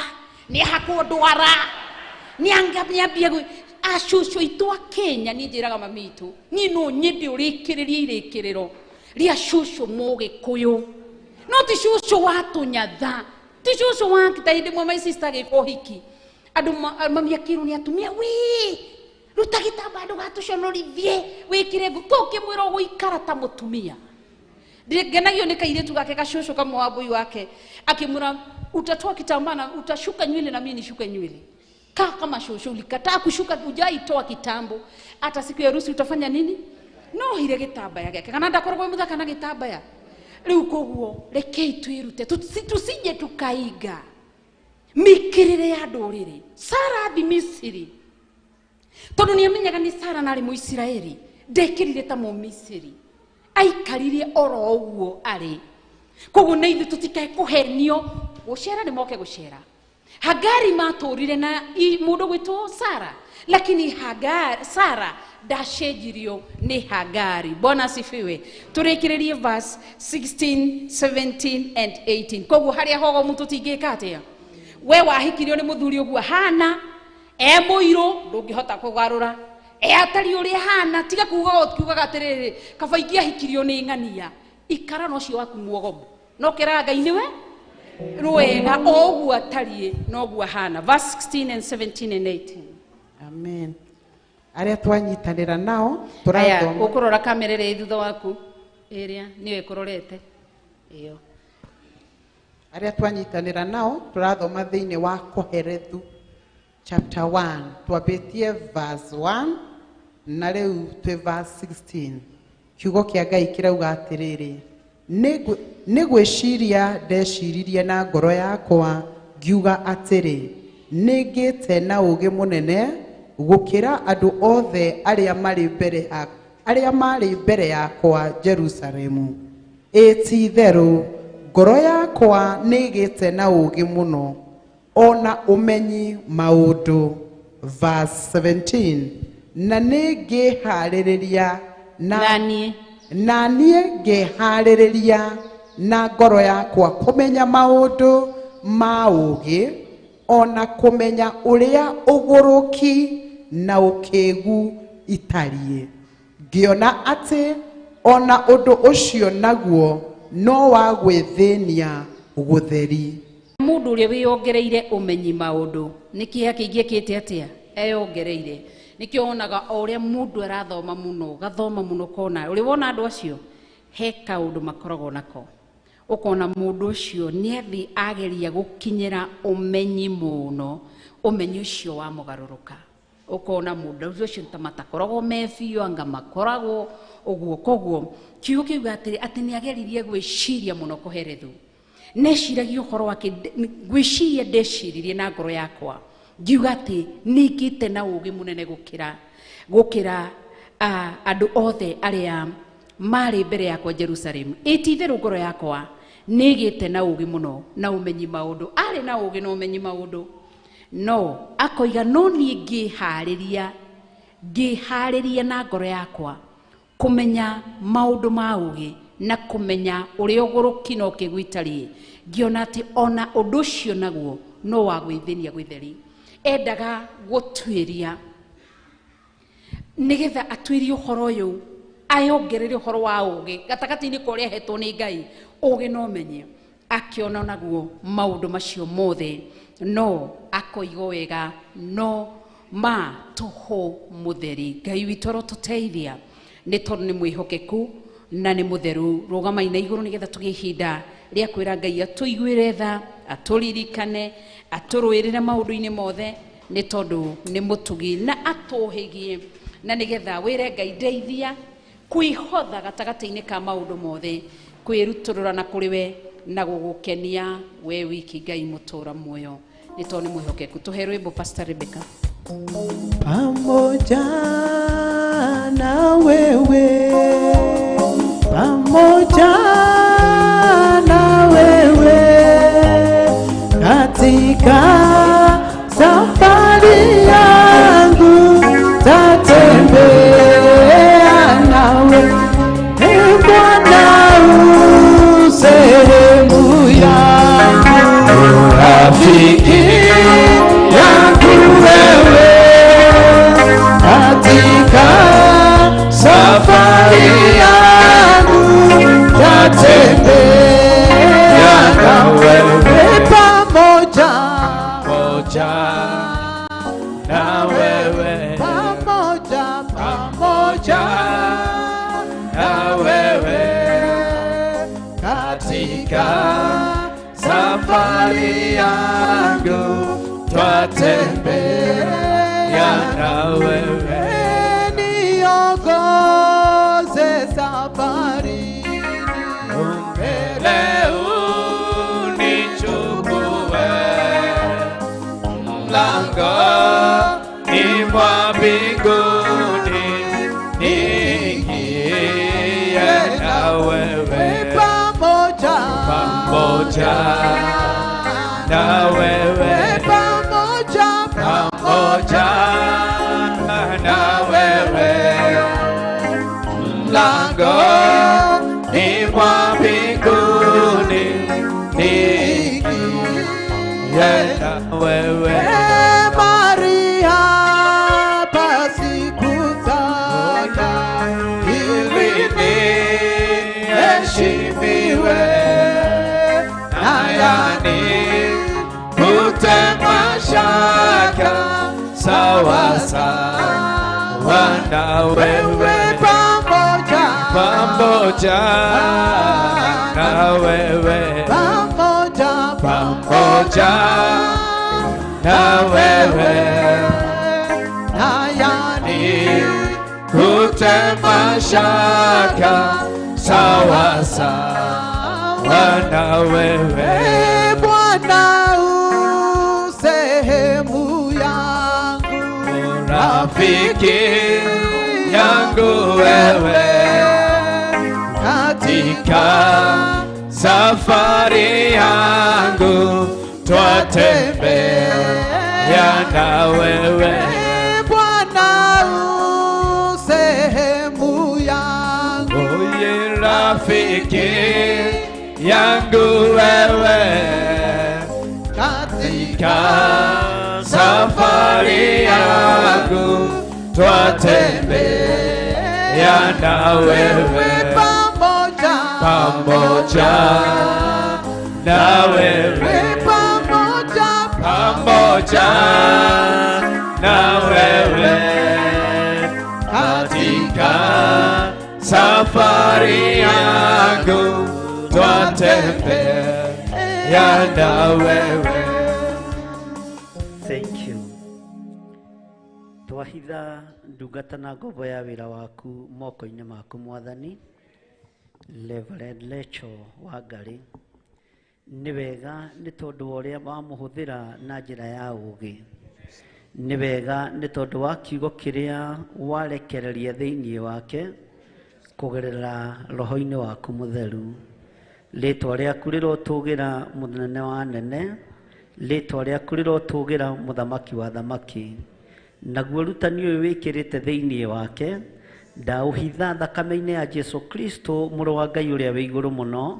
nĩ ahakwo ndwara, nĩ ambia acũcũ aitũ a Kenya. Niĩ njĩraga mami itũ, niĩ no nyende ũrĩkĩrĩrie irĩkĩrĩro rĩa cũcũ mũgĩkũyũ, no ti cũcũ wa tũnyatha, ti cũcũ wa ta hĩndĩ ĩmwe my sister agĩka ũhiki, andũ mami akĩrwo nĩ atumia, wĩ ruta gĩtambaya ndũgatũconorithie, wĩkĩre nguo. Tũkĩmwĩra ũgũikara ta mũtumia. Ngenagio nĩ kairĩtu gake gacũcũ kamwe wa mbũi wake, akĩmwĩra utatoa kitambaa na utashuka nywele na mimi nishuke nywele. Kaa kama shosho, ulikataa kushuka, hujaitoa kitambo, hata siku ya harusi utafanya nini? No hire gĩtambaya gĩake kana ndakoragwo wĩ mũthaka na gĩtambaya. Rĩu koguo rekei twĩrute, tusije tukaiga mĩkĩrĩre ya ndũrĩrĩ. Sara athi Misiri tondũ nĩ amenyaga nĩ Sara na arĩ Mũisiraeli, ndekĩrire ta Mũmisiri, aikarire oro ũguo arĩ. Koguo na ithuĩ tũtikae kũhenio, gũcera nĩ moke gũcera. Hagari matũrire na mũndũ gwĩtwo Sara, lakini Hagar, Sara ndacenjirio nĩ Hagari. Bwana asifiwe. Tũrĩkĩrĩrie verse 16, 17 and 18. Koguo harĩa hogomu tũtingĩka atĩa? We wahikirio nĩ mũthuri ũguo hana, e mũirũ ndũngĩhota kũgarũra, e atariĩ ũrĩa hana. Tiga kuga ũkiugaga atĩrĩrĩ, kaba ingĩahikirio nĩ ng'ania. Ikara na ũcio waku muogomu, no kĩraga Ngai nĩwe rwega o ũguo atariĩ noguo ahana. Verse 16 and 17 and 18. Amen. Arĩa twanyitanĩra nao Aya, tũrathoma. Ũkũrora kamera ĩrĩa ĩ thutha waku, ĩrĩa nĩyo ĩkũrorete ĩyo. Arĩa twanyitanĩra nao tũrathoma thĩinĩ wa Kohelethu chapter 1, twambĩtie verse 1 na rĩu twĩ verse 16. Kiugo kĩa Ngai kĩrauga atĩrĩrĩ, Nĩ gwĩciria ndeciririe na ngoro yakwa ngiuga atĩrĩ, nĩ ngĩte na ũũgĩ mũnene gũkĩra andũ othe arĩa marĩ mbere yakwa Jerusalemu. Ĩ ti-itherũ ngoro yakwa nĩ ĩgĩte na ũũgĩ mũno ona ũmenyi maũndũ. Verse 17, na nĩ ngĩharĩrĩria na niĩ ngĩharĩrĩria na ngoro yakwa kũmenya maũndũ ma ũũgĩ ona kũmenya ũrĩa ũgũrũki na ũkĩgu itariĩ. Ngĩona atĩ ona ũndũ ũcio naguo no wa gwĩthĩnia gũtheri. Mũndũ ũrĩa wĩyongereire ũmenyi maũndũ nĩ kĩeha kĩingĩ ekĩte atĩa eyongereire. Nĩkĩo wonaga o ũrĩa mũndũ arathoma mũno gathoma mũno kona ũrĩ wona andũ acio he kaũndũ makoragwo nako. Ũkona mũndũ ũcio nĩ athi ageria gũkinyĩra ũmenyi mũno, ũmenyi ũcio wa mũgarũrũka. Ũkona mũndũ ũcio ta matakoragwo me biũ anga makoragwo ũguo. Koguo kiugo kiuga atĩrĩ atĩ nĩ ageririe gwĩciria mũno kũherethu. Neciragia ũhoro wake gwĩciria ndeciririe na ngoro yakwa ngiuga atĩ nĩngĩte na ũũgĩ mũnene gũkĩra andũ othe arĩa marĩ mbere yakwa Jerusalemu. Ĩ ti-itherũ ngoro yakwa nĩgĩte na ũũgĩ mũno na ũmenyi maũndũ. Arĩ na ũũgĩ na ũmenyi maũndũ, no akoiga no niĩ ngĩharĩria na ngoro yakwa kũmenya maũndũ ma ũũgĩ na kũmenya ũrĩa ũgũrũki na ũkĩgu itariĩ. Ngĩona atĩ ona ũndũ ũcio naguo no wa gwĩthĩnia gwĩtheri. Endaga gũtuĩria nĩgetha atuĩrie ũhoro ũyũ ayongerere ũhoro wa ũũgĩ gatagatĩ-inĩ ka ũrĩa ahetwo nĩ Ngai ũũgĩ na ũmenye. Akĩona naguo maũndũ macio mothe no akoiga wega no ma tũhũ mũtheri. Ngai witũ arotũteithia nĩ tondũ nĩ mwĩhokeku na nĩ mũtheru. Rũgamai na igũrũ nĩgetha tũgĩe ihinda rĩa kwĩra Ngai atũiguĩre tha, atũririkane, atũrũĩrĩre maũndũ-inĩ mothe nĩ tondũ nĩ mũtugi na atũhĩgie, na nĩgetha wĩre Ngai ndeithia kwĩhotha gatagatĩ-inĩ ka maũndũ mothe, kwĩrutũrũra na kũrĩ we na gũgũkenia we wiki Ngai mũtũra muoyo nĩ tondũ nĩ mwĩhokeku. Tũhe rwĩmbo Pastor Rebecca. Pamoja na wewe, pamoja na wewe katika safari yangu tatembea nawe, e Bwana u sehemu yangu, rafiki yangu wewe katika safari yangu tatembea na wewe, pamoja na wewe, pamoja na wewe katika safari yangu twatembea na wewe, niongoze safari mbele unichukue mlangoni mwa mbinguni niingie na wewe, pamoja na wewe, pamoja na wewe mlangoni mwa mbinguni niingie na wewe. Maria pasikutaka ili niheshimiwe na yani kutema shaka sawa sawa na wewe, pamoja na wewe, pamoja na wewe na yani kutema shaka sawa sawa Bwana wewe, Bwana u sehemu yangu, rafiki yangu wewe, katika safari yangu twatembea na wewe. Bwana u sehemu yangu, oye rafiki yangu wewe, katika safari yangu twatembea na wewe, pamoja pamoja na wewe, pamoja pamoja na wewe, katika safari yangu twatembea na wewe. Thank you. Twahitha ndungata na ngombo ya wĩra waku moko-inĩ maku Mwathani. Reverend Lecho Wangari, nĩ wega nĩ tondũ wa ũrĩa wamũhũthĩra na njĩra ya ũũgĩ, nĩ wega nĩ tondũ wa kiugo kĩrĩa warekereria thĩinĩ wake kũgerera roho-inĩ waku mũtheru. Rĩtwa rĩaku rĩrotũgĩra mũnene wa nene, rĩtwa rĩaku rĩrotũgĩra mũthamaki wa thamaki. Naguo rutani ũyũ wĩkĩrĩte thĩinĩ wake ndaũhitha thakame-inĩ ya Jesu Kristo mũrũ wa Ngai ũrĩa wĩ igũrũ mũno,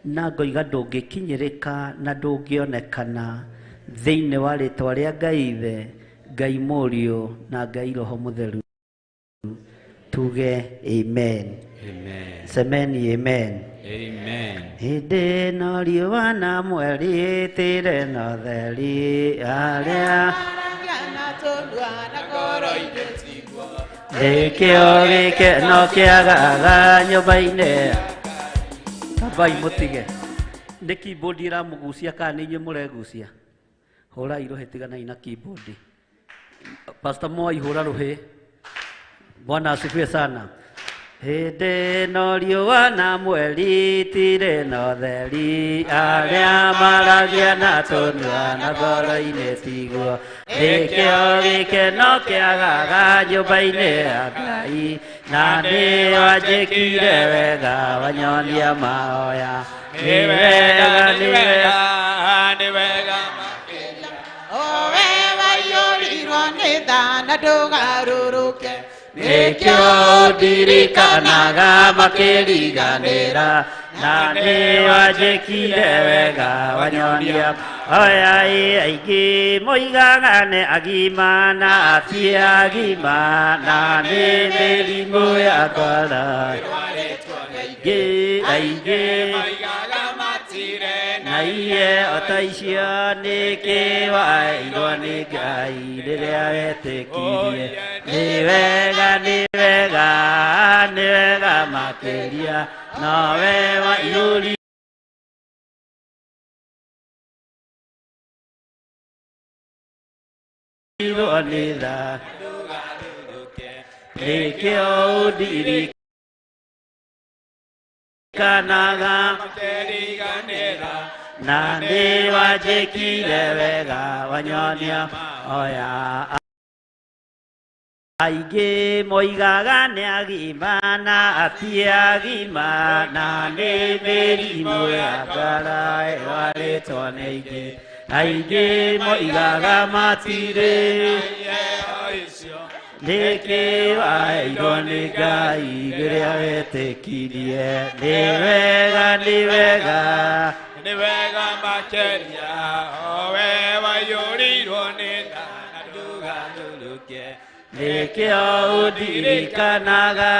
na ngoiga ndũngĩkinyĩrĩka na ndũngĩonekana thĩinĩ wa rĩtwa rĩa Ngai Ithe, Ngai Mũriũ na Ngai Roho Mũtheru. Tuge amen. Amen. Semeni amen. Amen. Hĩndĩ ĩno riũa na mweri tĩre na ũtheri arĩa nĩkĩo gĩkeno kĩagaga nyũmba-inĩ. Kambai mũtige. Nĩ keyboard ĩramũgucia kana nĩ inyuĩ mũregucia? Hũrai rũhĩ, tiganai na keyboard. Pastor Moi, hũra rũhĩ. Bwana asifiwe sana. Hĩndĩ ĩno riũa na mweri tirĩ na ũtheri arĩa maragia na tũnua na ngoro-inĩ tiguo, nĩkĩo gĩkeno kĩagaga nyũmba-inĩ ya Ngai, na nĩ wanjĩkire wega wanyonia mahoya. Nĩ wega, nĩ wega, nĩ wega owe waiyũrirwo nĩ tha na ndũgarũrũke, nĩkĩo ndirikanaga makĩriganĩra, na nĩ wanjĩkire wega wanyonia. Oya aingĩ moigaga nĩ agima na ti agima, na nĩ mĩrimũ ya ngoro. Aingĩ aingĩ na iye o ta icio nĩkĩ waheirwo nĩ Ngai rĩrĩa wetĩkirie. Nĩ wega, nĩ wega, nĩ wega makĩria, nowe waiyũrirwo nĩ tha, nĩkĩo ũndirikanaga na nĩ wanjĩkire wega wanyonia. Oya aingĩ moigaga nĩ agima na ti agima, na nĩ mĩrimũ ya ngoro ĩrwarĩtwo nĩ aingĩ. Aingĩ moigaga matirĩ, nĩkĩ waheirwo nĩ Ngai rĩrĩa wetĩkirie. Nĩ wega, nĩ wega, nĩ wega makĩria, owe waiyũrirwo nĩ tha na ndũgarũrũke, nĩkĩo ũndirikanaga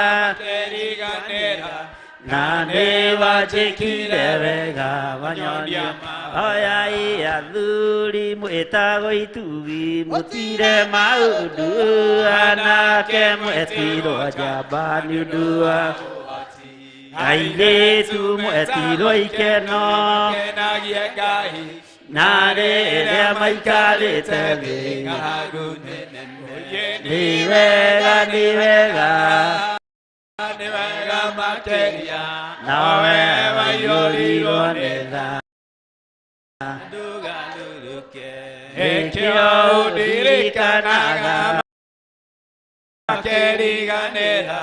na nĩ wanjĩkire wega wanyonia. Oya athuri mwĩtagwo itugi mũtire maũndũ, anake mwetirwo njamba nĩ ũndũ wa airĩtu mwetirwo ikeno, na rĩrĩa maikarĩte thĩ. Nĩ wega, nĩ wega, Nĩ wega makĩria nawe waiyũrirwo nĩ tha ndũgarũrũke nĩkĩo ũndirikanaga makĩriganĩra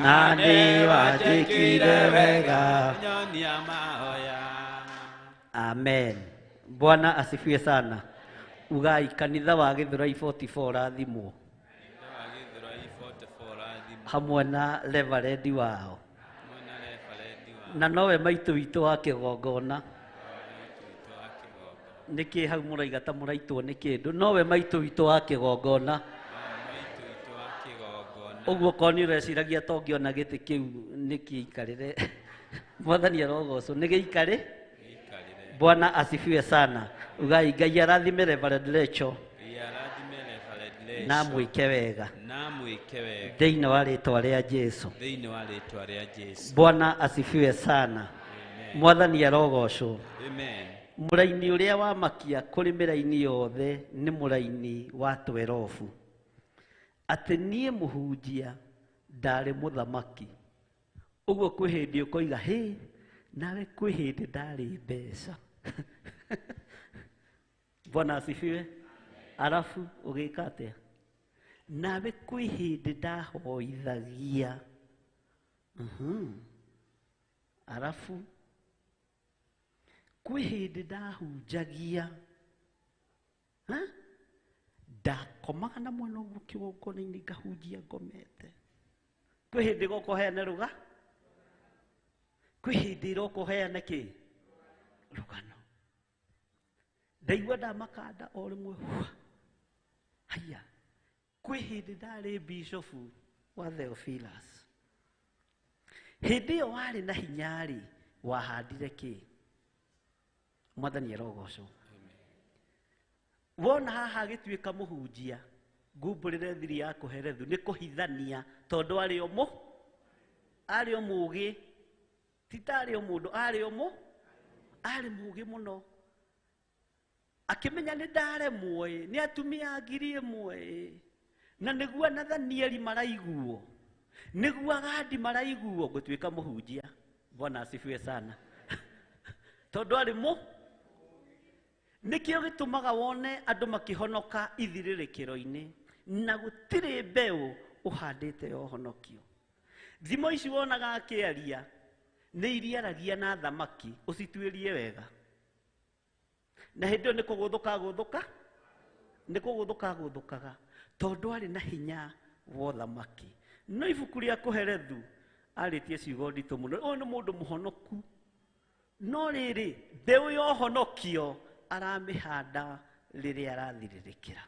na nĩ wanjĩkire wega nyonia mahoya. Amen. Bwana asifiwe sana. Ugai kanitha wa Githurai 44 rathimwo hamwe na reverend wao na nowe maitũ witũ wa kĩgongona. Nĩkĩ hau mũraiga ta mũraitwo nĩ kĩndũ? Nowe maitũ witũ wa kĩgongona. Ũguo korwo nĩ ũreciragia ta ũngĩona gĩtĩ kĩu nĩkĩikarĩre, Mwathani arogocwo, nĩ gĩikarĩ. Bwana asifiwe sana. Ugai Ngai arathime Reverend Lecho na mwĩke wega thĩinĩ wa rĩtwa rĩa Jesu. Bwana asifiwe sana. Mwathani arogocwo. Mũraini ũrĩa wamakia kũrĩ mĩraini yothe nĩ mũraini wa 12. Atĩ niĩ mũhunjia ndarĩ mũthamaki. Ũguo kwĩ hĩndĩ ũkoiga hĩ nawe kwĩ hĩndĩ ndarĩ mbeca. Bwana asifiwe. Arafu ũgĩka atĩa? Nawe kwĩ hĩndĩ ndahoithagia. Arafu kwĩ hĩndĩ ndahunjagia. Ndakomaga na mwena ũguo kĩgongona-inĩ ngahunjia ngomete. Kwĩ hĩndĩ goka ũheane rũga, kwĩ hĩndĩ ĩroka ũheane kĩ? Rũgano. Ndaigua ndamakanda o rĩmwe hua. Haya, kwĩ hĩndĩ ndarĩ bishofu wa Theophilus. Hĩndĩ ĩyo warĩ na hinya-rĩ, wahandire kĩ? Mwathani arogocwo. Wona haha agĩtuĩka mũhunjia, ngumbũrĩre thiri ya kũherethu nĩ kũhithania tondũ arĩ o mũ, arĩ o mũgĩ, ti ta arĩ o mũndũ, arĩ o mũ, arĩ mũgĩ mũno. Akĩmenya nĩ ndaremwo ĩ, nĩ atumia 1000 na nĩguo Nathanieli maraiguo, nĩguo Agadi maraiguo, ngũtuĩka mũhunjia. Bwana asifiwe sana. Tondũ arĩ mũ. Nĩkĩo gĩtũmaga wone andũ makĩhonoka ithirĩrĩkĩro-inĩ na gũtirĩ mbeũ ũhandĩte ya ũhonokio. Thimo ici wonaga akĩaria nĩ iriaragia na thamaki, ũcituĩrie wega. Na hĩndĩ ĩyo nĩ kũgũthũka gũthũka, nĩ kũgũthũka gũthũkaga tondũ arĩ na hinya wa ũthamaki. No ibuku rĩa Kũherethu arĩtie ciugo nditũ mũno. Ũyũ nĩ mũndũ mũhonoku, no rĩrĩ mbeũ ya ũhonokio aramĩhanda rĩrĩa arathirĩrĩkĩra.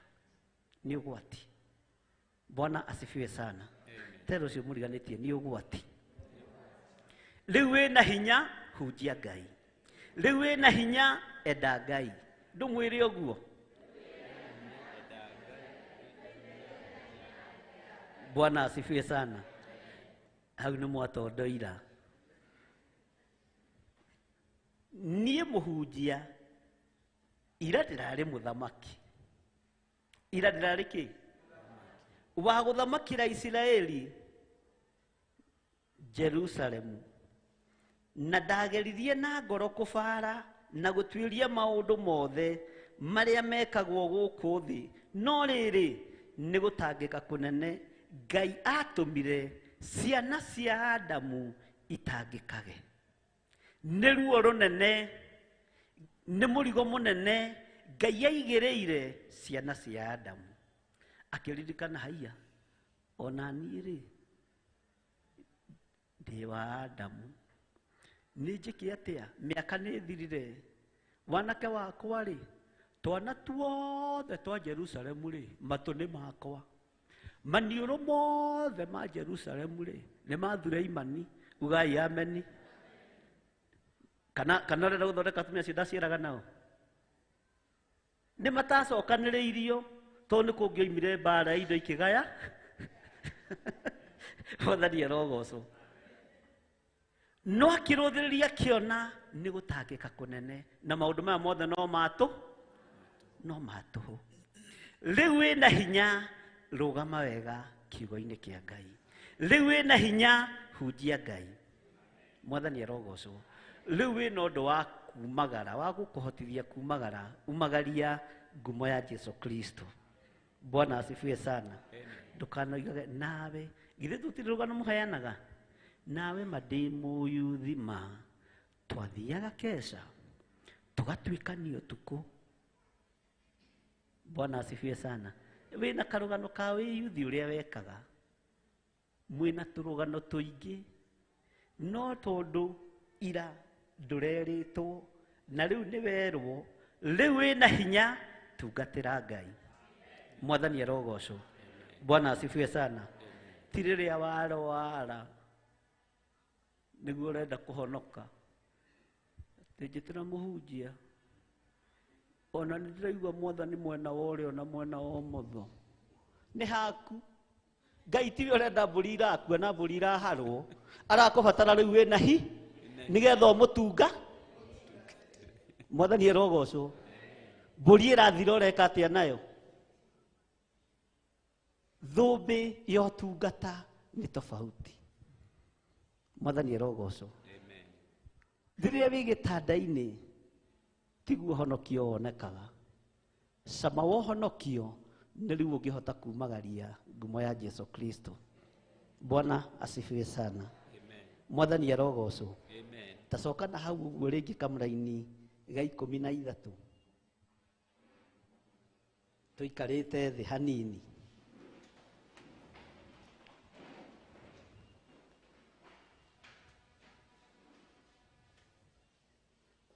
Nĩ ũgwati. Bwana asifiwe sana. Tero ũcio mũriganĩtie nĩ ũgwati. Rĩu wĩna hinya hunjia Ngai, rĩu wĩna hinya enda Ngai. Ndũmwĩre ũguo. Bwana asifiwe sana. Hau nĩ mwatondoira. Niĩ mũhunjia ira ndĩrarĩ mũthamaki, ira ndĩrarĩ kĩ? Wa gũthamakĩra Isiraeli Jerusalemu. Na ndageririe na ngoro kũbara na gũtuĩria maũndũ mothe marĩa mekagwo gũkũ thĩ, no rĩrĩ nĩ gũtangĩka kũnene Ngai atũmire ciana cia Adamu itangĩkage. Nĩ ruo rũnene, nĩ mũrigo mũnene Ngai aigĩrĩire ciana cia Adamu. Akĩririkana haiya, ona niĩ rĩ ndĩ wa Adamu, nĩ njĩke atĩa? Mĩaka nĩ ĩthirire, wanake wakwa rĩ, twana tuothe twa Jerusalemu rĩ, matũ nĩ makwa, maniũrũ mothe ma Jerusalemu rĩ nĩ ma Thuleimani. Ugai ameni. Kana ũrenda gũthondeka atumia acio ndaciaraga nao? Nĩ matacokanĩrĩirio tondũ nĩ kũngĩoimire mbara indo ikĩgaya. Mwathani arogocwo. No akĩrũthĩrĩria akĩona nĩ gũtangĩka kũnene na maũndũ maya mothe no matũ, no matũhũ. Rĩu wĩna hinya, rũgama wega kiugo-inĩ kĩa Ngai. Rĩu wĩna hinya hunjia Ngai. Mwathani arogocwo. Rĩu wĩna ũndũ wa kumagara, wa gũkũhotithia kumagara, umagaria ngumo ya Jesu Kristo. Bwana asifiwe sana. Ndũkanoigage nawe, githĩ tũtirĩ rũgano mũheanaga? Nawe ma ndĩ mũyuthi ma twathiaga keca tũgatuĩkania ũtukũ. Bwana asifiwe sana. Wĩna karũgano ka wĩyuthi ũrĩa wekaga, mwĩna tũrũgano tũingĩ, no tondũ ira ndũrerĩtwo na rĩu nĩ werwo, rĩu wĩna hinya tungatĩra Ngai. Mwathani arogocwo. Bwana asifiwe sana. Ti rĩrĩa warwara nĩguo ũrenda kũhonoka, atĩ njĩtĩra mũhunjia, ona nĩ ndĩraigua mwathani mwena wa ũrĩo na mwena wa ũmotho. Nĩ haku. Ngai tiwe ũrenda mbũri irakua na mbũri iraharwo, arakũbatara rĩu wĩna hi nĩgetha ũmũtunga. Mwathani arogocwo. Mbũri ĩrathira ũreka atĩa nayo? Thũmbĩ ya ũtungata nĩ tofauti. Mwathani arogocwo. Rĩrĩa wĩ gĩtanda-inĩ tiguo ũhonokio wonekaga. Cama wa ũhonokio nĩ rĩu ũngĩhota kumagaria ngumo ya Jesu Kristo. Bwana asifiwe sana. Mwathani arogocwo. Tacoka na hau ũguo rĩngĩ kamũraini ga 13 tũikarĩte thĩ hanini.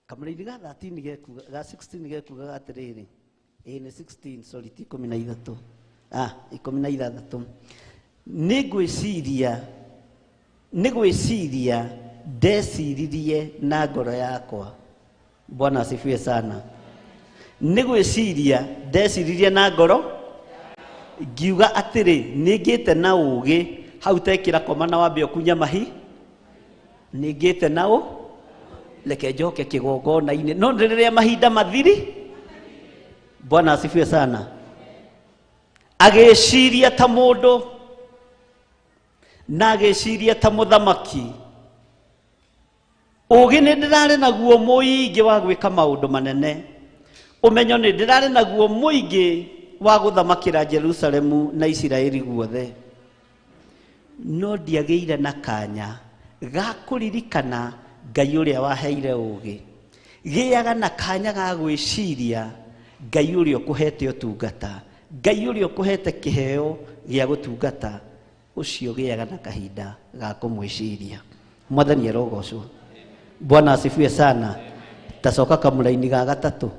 Kamũraini ga 13 gekuga, ga 16 gekugaga atĩrĩrĩ, ĩĩ nĩ 16, sorry, ti 13. Ah, 16. Nĩ gwĩciria ndeciririe na ngoro yakwa. Bwana asifiwe sana. Nĩ gwĩciria ndeciririe na ngoro, ngiuga atĩrĩ, nĩngĩte na ũũgĩ, hau tekĩra koma na wambe ũkunye mahi, nĩngĩte na ũ, reke njoke kĩgongona-inĩ. No rĩrĩa mahinda mathiri. Bwana asifiwe sana. Agĩciria ta mũndũ na agĩciria ta mũthamaki. Ũũgĩ nĩ ndĩrarĩ naguo mũingĩ wa gwĩka maũndũ manene, ũmenyo nĩ ndĩrarĩ naguo mũingĩ wa gũthamakĩra Jerusalemu na Isiraeli guothe, no ndiagĩire na kanya ga kũririkana Ngai ũrĩa waheire ũũgĩ. Gĩaga na kanya ga gwĩciria Ngai ũrĩa ũkũhete ũtungata, Ngai ũrĩa ũkũhete kĩheo gĩa gũtungata, ũcio gĩaga na kahinda ga kũmwĩciria. Mwathani arogocwo. Bwana asifiwe sana. Tacoka kamũraini ga gatatũ,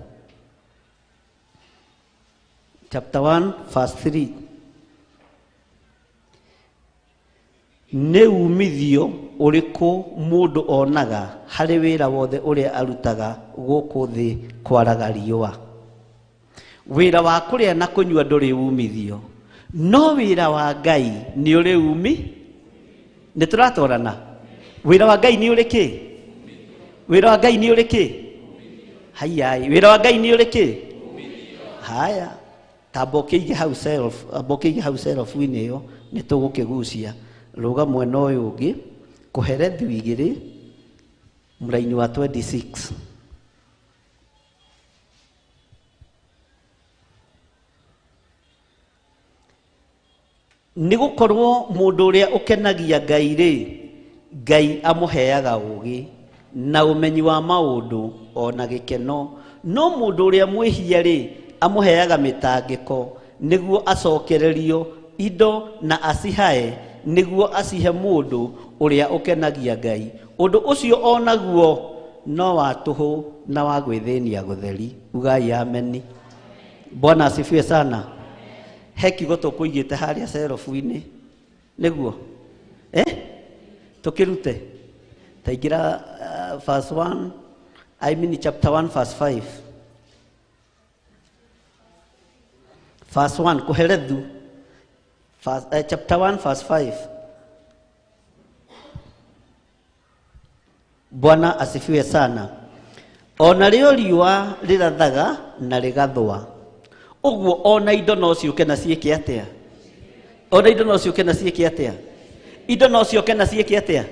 chapter 1 verse 3. Nĩ umithio ũrĩkũ mũndũ onaga harĩ wĩra wothe ũrĩa arutaga gũkũ thĩ kwaraga riũa? Wĩra wa kũrĩa na kũnyua ndũrĩ umithio, no wĩra wa Ngai nĩ ũrĩ umi. Nĩ tũratwarana? Wĩra wa Ngai nĩ ũrĩ kĩ? Wĩra wa Ngai nĩ ũrĩ kĩ? Haiya, wĩra wa Ngai nĩ ũrĩ kĩ? Haya, tamba ũkĩige hau self, amba ũkĩige hau self-inĩ ĩyo, nĩ tũgũkĩgucia. Rũga mwena ũyũ ũngĩ, kũherethu 2 mũraini wa 26. Nĩ gũkorwo mũndũ ũrĩa ũkenagia Ngai rĩ, Ngai amũheaga ũũgĩ na ũmenyi wa maũndũ ona gĩkeno, no mũndũ ũrĩa mwĩhia rĩ, amũheaga mĩtangĩko nĩguo acokererio indo na acihae, nĩguo acihe mũndũ ũrĩa ũkenagia Ngai. Ũndũ ũcio onaguo no wa tũhũ na wa gwĩthĩnia gũtheri. Ugai ameni. Bwana asifiwe sana. He kiugo tũkũigĩte harĩa cerobu-inĩ nĩguo tũkĩrute. Taingĩra verse 1, I mean chapter 1 verse 5. Verse 1 Kohelethu, chapter 1 verse 5. Bwana asifiwe sana. Ona rĩo riũa rĩrathaga na rĩgathũa, ũguo ona indo no ciũke na ciĩke atĩa? Ona indo no ciũke na ciĩke atĩa? Indo no ciũke na ciĩke atĩa?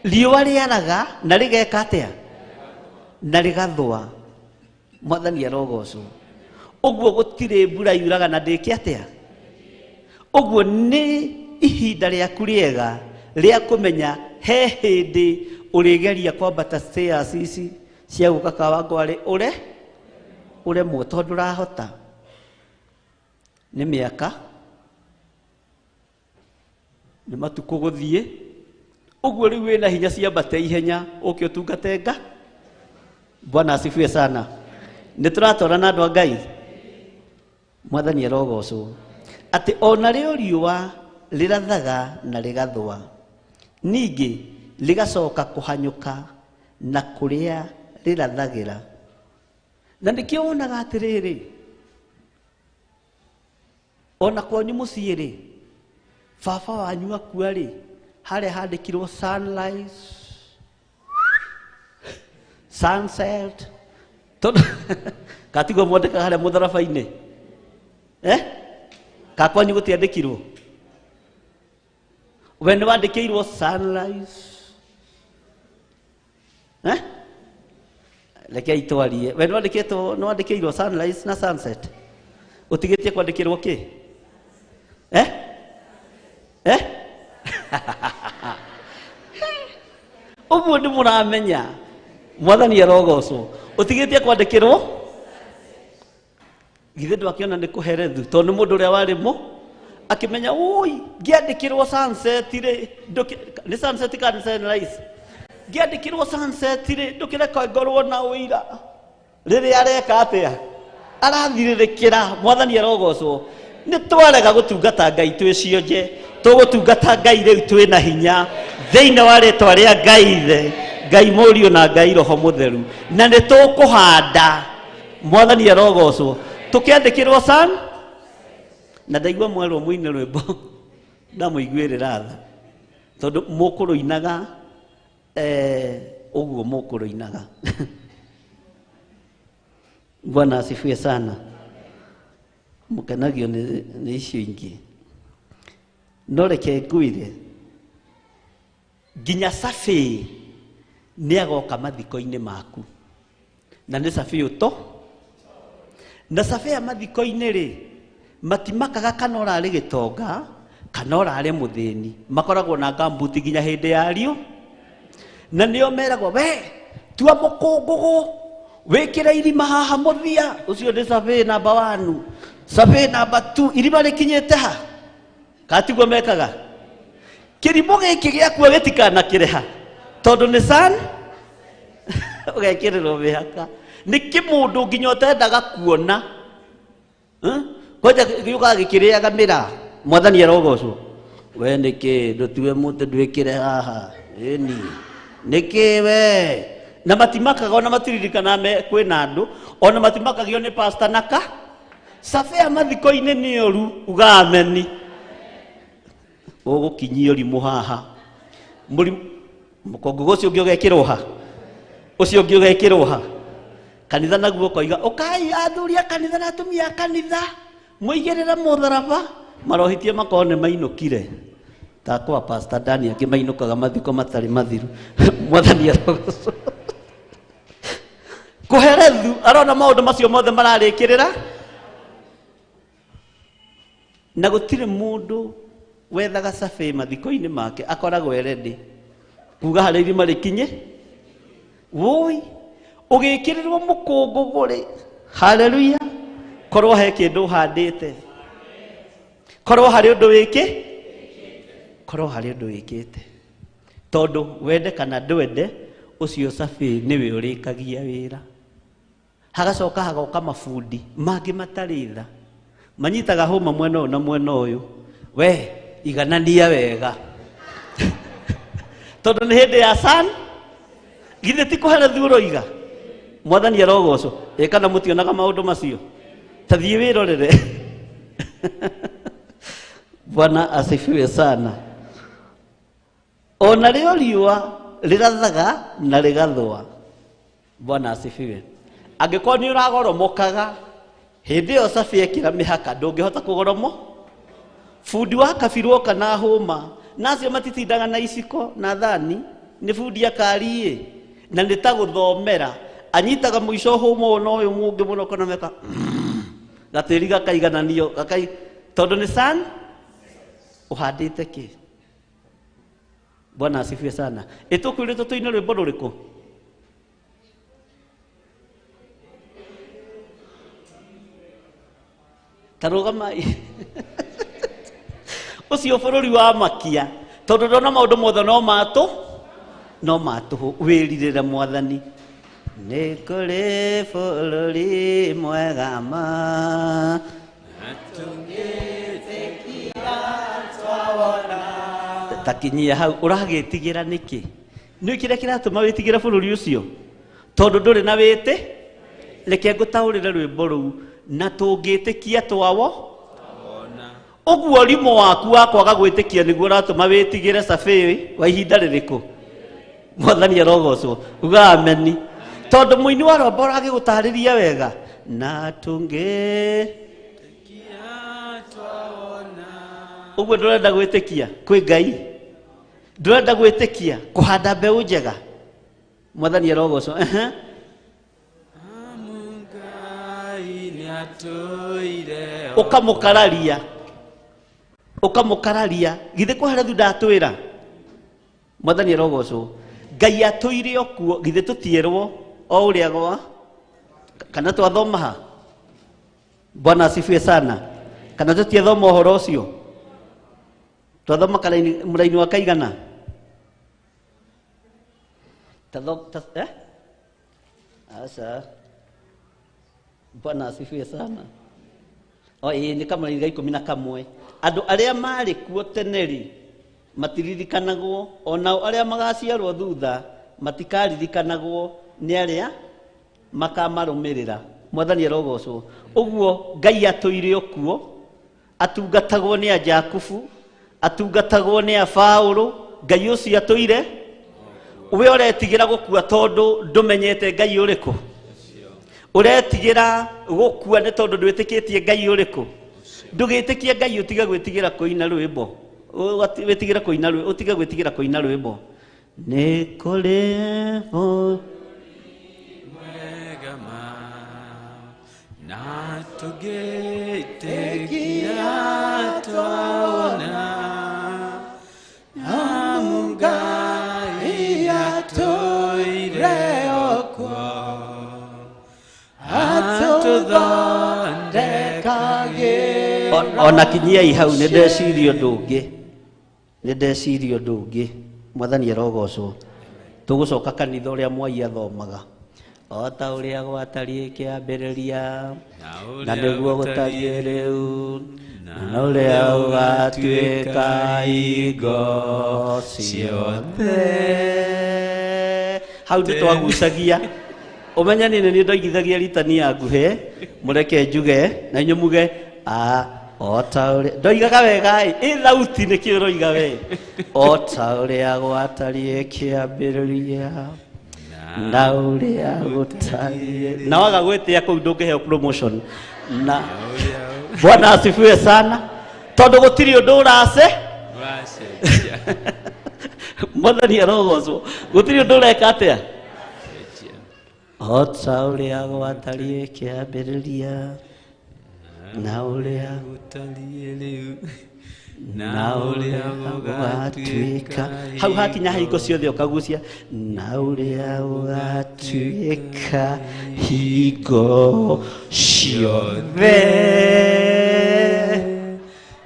Riũa rĩaraga na rĩgeka atĩa? Na rĩgathũa. Mwathani arogocwo. Ũguo gũtirĩ mbura yuraga na ndĩke atĩa? Ũguo nĩ ihinda rĩaku rĩega rĩa kũmenya he hĩndĩ ũrĩgeria kwambata stairs ici cia gũka Kawangware ũre ũremwo tondũ ndũrahota. Nĩ mĩaka, nĩ matukũ gũthiĩ. Ũguo rĩu wĩna hinya ciambate ihenya ũke ũtungate nga. Bwana asifiwe sana. Nĩ tũratwarana andũ a Ngai. Mwathani arogocwo. Atĩ ona rĩo riũa rĩrathaga na rĩgathũa, ningĩ rĩgacoka kũhanyũka na kũrĩa rĩrathagĩra. Na nĩkĩo wonaga atĩrĩrĩ, ona kwanyu mũciĩ rĩ, baba wanyu akua rĩ, harĩa handĩkirwo sunrise, sunset, tondũ katiguo mwandĩkaga harĩa mũtharaba-inĩ, eh? Ka kwanyu gũtiandĩkirwo? We nĩ wandĩkĩirwo sunrise, eh? Reke itwarie. We nĩ wandĩkĩtwo, nĩ wandĩkĩirwo sunrise na sunset. Ũtigĩtie kwandĩkĩrwo kĩ? Eh? Eh? Ũguo nĩ mũramenya. Mwathani arogocwo. Ũtigĩtie kwandĩkĩrwo? Githĩ ndwakĩona nĩ kũherethu tondũ nĩ mũndũ ũrĩa warĩ mo akĩmenya ũi ngĩandĩkĩrwo sunset rĩ, nĩ sunset kana sunrise? Ngĩandĩkĩrwo sunset rĩ, ndũkĩreka ngorwo na ũira. Rĩrĩa areka atĩa? Arathirĩrĩkĩra. Mwathani arogocwo. Nĩ twarega gũtungata Ngai twĩ cionje, tũgũtungata Ngai rĩu twĩ na hinya thĩinĩ wa rĩtwa rĩa Ngai Ithe, Ngai Mũriũ na Ngai Roho Mũtheru, na nĩ tũkũhanda. Mwathani arogocwo. Tũkĩandĩkĩrwo sun na ndaigua mwerwo mũine rwĩmbo ndamũiguĩrĩra tha tondũ mũkũrũinaga ũguo mũkũrũinaga. Bwana asifiwe sana. Mũkenagio nĩ icio ingĩ. No reke ngwĩre, nginya Cabi nĩ agoka mathiko-inĩ maku, na nĩ Cabi ũto na Cabi ya mathiko-inĩ rĩ, matimakaga kana ũrarĩ gĩtonga kana ũrarĩ mũthĩni, makoragwo na ngambuti nginya hĩndĩ ya riũ, na nĩo meragwo we tua mũkũngũgũ wĩkĩre irima haha mũthia. Ũcio nĩ Cabi namba 1, Cabi namba 2, irima rĩkinyĩte ha? Katiguo mekaga? Kĩrimũ gĩkĩ gĩakua gĩtikanakĩrĩha tondũ nĩ san ũgekĩrĩrwo mĩhaka. Nĩ kĩmũndũ nginya ũtendaga kuona, kwanja gĩũkaga gĩkĩrĩaga mĩraa. Mwathani arogocwo. We nĩkĩ ndũtue mũtĩ ndwĩkĩre haha? Ĩni nĩkĩ we? Na matimakaga ona matiririkanaga kwĩna andũ, ona matimakagio nĩ pastor naka. Cabi ya mathiko-inĩ nĩ ũru, uga ameni. Ũgũkinyia ũrimũ haha. Mũkũngũgũ ũcio ũngĩ ũgekĩrwo ha? Ũcio ũngĩ ũgekĩrwo ha? Kanitha naguo ũkoiga, ũkai athuri a kanitha na atumia a kanitha, mũigĩrĩre mũtharaba. Marohitie makorwo nĩ mainũkire. Ta kwa Pastor Dani angĩ mainũkaga mathiko matarĩ mathiru. Mwathani arogocwo. Kũherethu arona maũndũ macio mothe mararĩkĩrĩra, na gũtirĩ mũndũ wethaga cabi mathiko-inĩ make akoragwo e ready kuga harĩa irima rĩkinye. Woi ũgĩkĩrĩrwo mũkũngũgũ rĩ, haleluya, korwo he kĩndũ ũhandĩte, korwo harĩ ũndũ wĩkĩ, korwo harĩ ũndũ wĩkĩte, tondũ wende kana ndwende ũcio cabi nĩwe ũrĩkagia wĩra. Hagacoka hagoka mabundi mangĩ matarĩ tha, manyitaga hũma mwena ũyũ na mwena ũyũ, we iganania wega tondũ nĩ hĩndĩ ya san. Githĩ ti kũherethu ũroiga? Mwathani arogocwo. Ĩ kana mũtionaga maũndũ macio? Ta thiĩ wĩrorere. Bwana asifiwe sana. Ona rĩo riũa rĩrathaga na rĩgathũa. Bwana asifiwe. Angĩkorwo nĩ ũragoromokaga hĩndĩ ĩyo cabi ekĩra mĩhaka ndũngĩhota kũgoromo. Bundi wa kabirwo kana hũma Na acio matitindaga na iciko na thani, nĩ bundi akari na nĩ ta gũthomera. Anyitaga mũico hũma ũyũ na ũyũ mũngĩ mũno kana meka gatĩri gakaigananio gakai tondũ nĩ san ũhandĩte kĩ. Bwana asifiwe sana. Ĩtũkwĩrĩtwo tũine rwĩmbo rũrĩkũ? Ta rũgamai. Ũcio bũrũri wa makia tondũ ndona maũndũ mothe no matũ no matũhũ. Wĩrirĩre Mwathani. Nĩ kũrĩ bũrũri mwega ma takinyia hau. Ũragĩtigĩra nĩkĩ? Nĩ kĩrĩa kĩratũma wĩtigĩre bũrũri ũcio tondũ ndũrĩ na wĩtĩ. Reke ngũtaũrĩre rwĩmbo rũu na tũngĩtĩkia twawo ũguo rimũ waku wa kwaga gwĩtĩkia nĩguo ũratũma wĩtigĩre cabi wa ihinda rĩrĩkũ. Mwathani arogocwo. Uga ameni. Tondũ mũini wa rwĩmbo ũragĩgũtarĩria wega na tũngĩtĩkia twawona. Ũguo ndũrenda gwĩtĩkia kwĩ Ngai, ndũrenda gwĩtĩkia kũhanda mbeũ njega. Mwathani arogocwo. Ũkamũkararia, ũkamũkararia. Githĩ kwa harĩa ndatwĩra. Mwathani arogocwo. Ngai atũire o kuo. Githĩ tũtierwo o ũrĩa gwa kana twathoma ha? Bwana asifiwe sana. Kana tũtiethoma ũhoro ũcio? Twathoma mũraini wa kaigana? Aca. Bwana asifiwe sana. O ĩĩ nĩ kamũraini ga 11. Andũ arĩa marĩ kuo tene rĩ matiririkanagwo, onao arĩa magaciarwo thutha matikaririkanagwo nĩ arĩa makamarũmĩrĩra. Mwathani arogocwo. Ũguo Ngai atũire o kuo, atungatagwo nĩ a Jakubu, atungatagwo nĩ a Paũlũ. Ngai ũcio atũire. We ũretigĩra gũkua tondũ ndũmenyete Ngai ũrĩkũ. Ũretigĩra gũkua nĩ tondũ ndwĩtĩkĩtie Ngai ũrĩkũ. Ndũgĩtĩkie Ngai ũtige gwĩtigĩra kũina rwĩmbo. Wĩtigĩre kũina rwĩmbo, ũtige gwĩtigĩra kũina rwĩmbo. Nĩ kũrĩ mwega ma na tũngĩtĩkia twawona. Amu Ngai atũire o kuo, atũthondekagĩra. Ona kinyiai hau nĩ ndeciria ũndũ ũngĩ. Nĩ ndeciria ũndũ ũngĩ. Mwathani arogocwo. Tũgũcoka kanitha ũrĩa Mwai athomaga. O ta ũrĩa gwatariĩ kĩambĩrĩria, na nĩguo gũtariĩ rĩu, na ũrĩa ũgatuĩka hingo ciothe. Hau nĩ twagucagia. Ũmenye niĩ nĩ ndoigithagia ritania nguhĩ, mũreke njuge na inyuĩ muge a o ta ũrĩa ndoigaga wega ĩ, ĩ thauti nĩkĩ ũroiga we? O ta ũrĩa gwatariĩ kĩambĩrĩria na ũrĩa gũtariĩ. Na waga gwĩtĩa kũu ndũngĩheo promotion. Na Bwana asifiwe sana. Tondũ gũtirĩ ũndũ ũrace. Mwathani arogocwo. Gũtirĩ ũndũ ũreka atĩa? O ta ũrĩa gwatariĩ kĩambĩrĩria na ũrĩa gũtariĩ rĩu, na ũrĩa gũgatuĩka. Hau hakinya hingo ciothe ũkagucia na ũrĩa gũgatuĩka hingo ciothe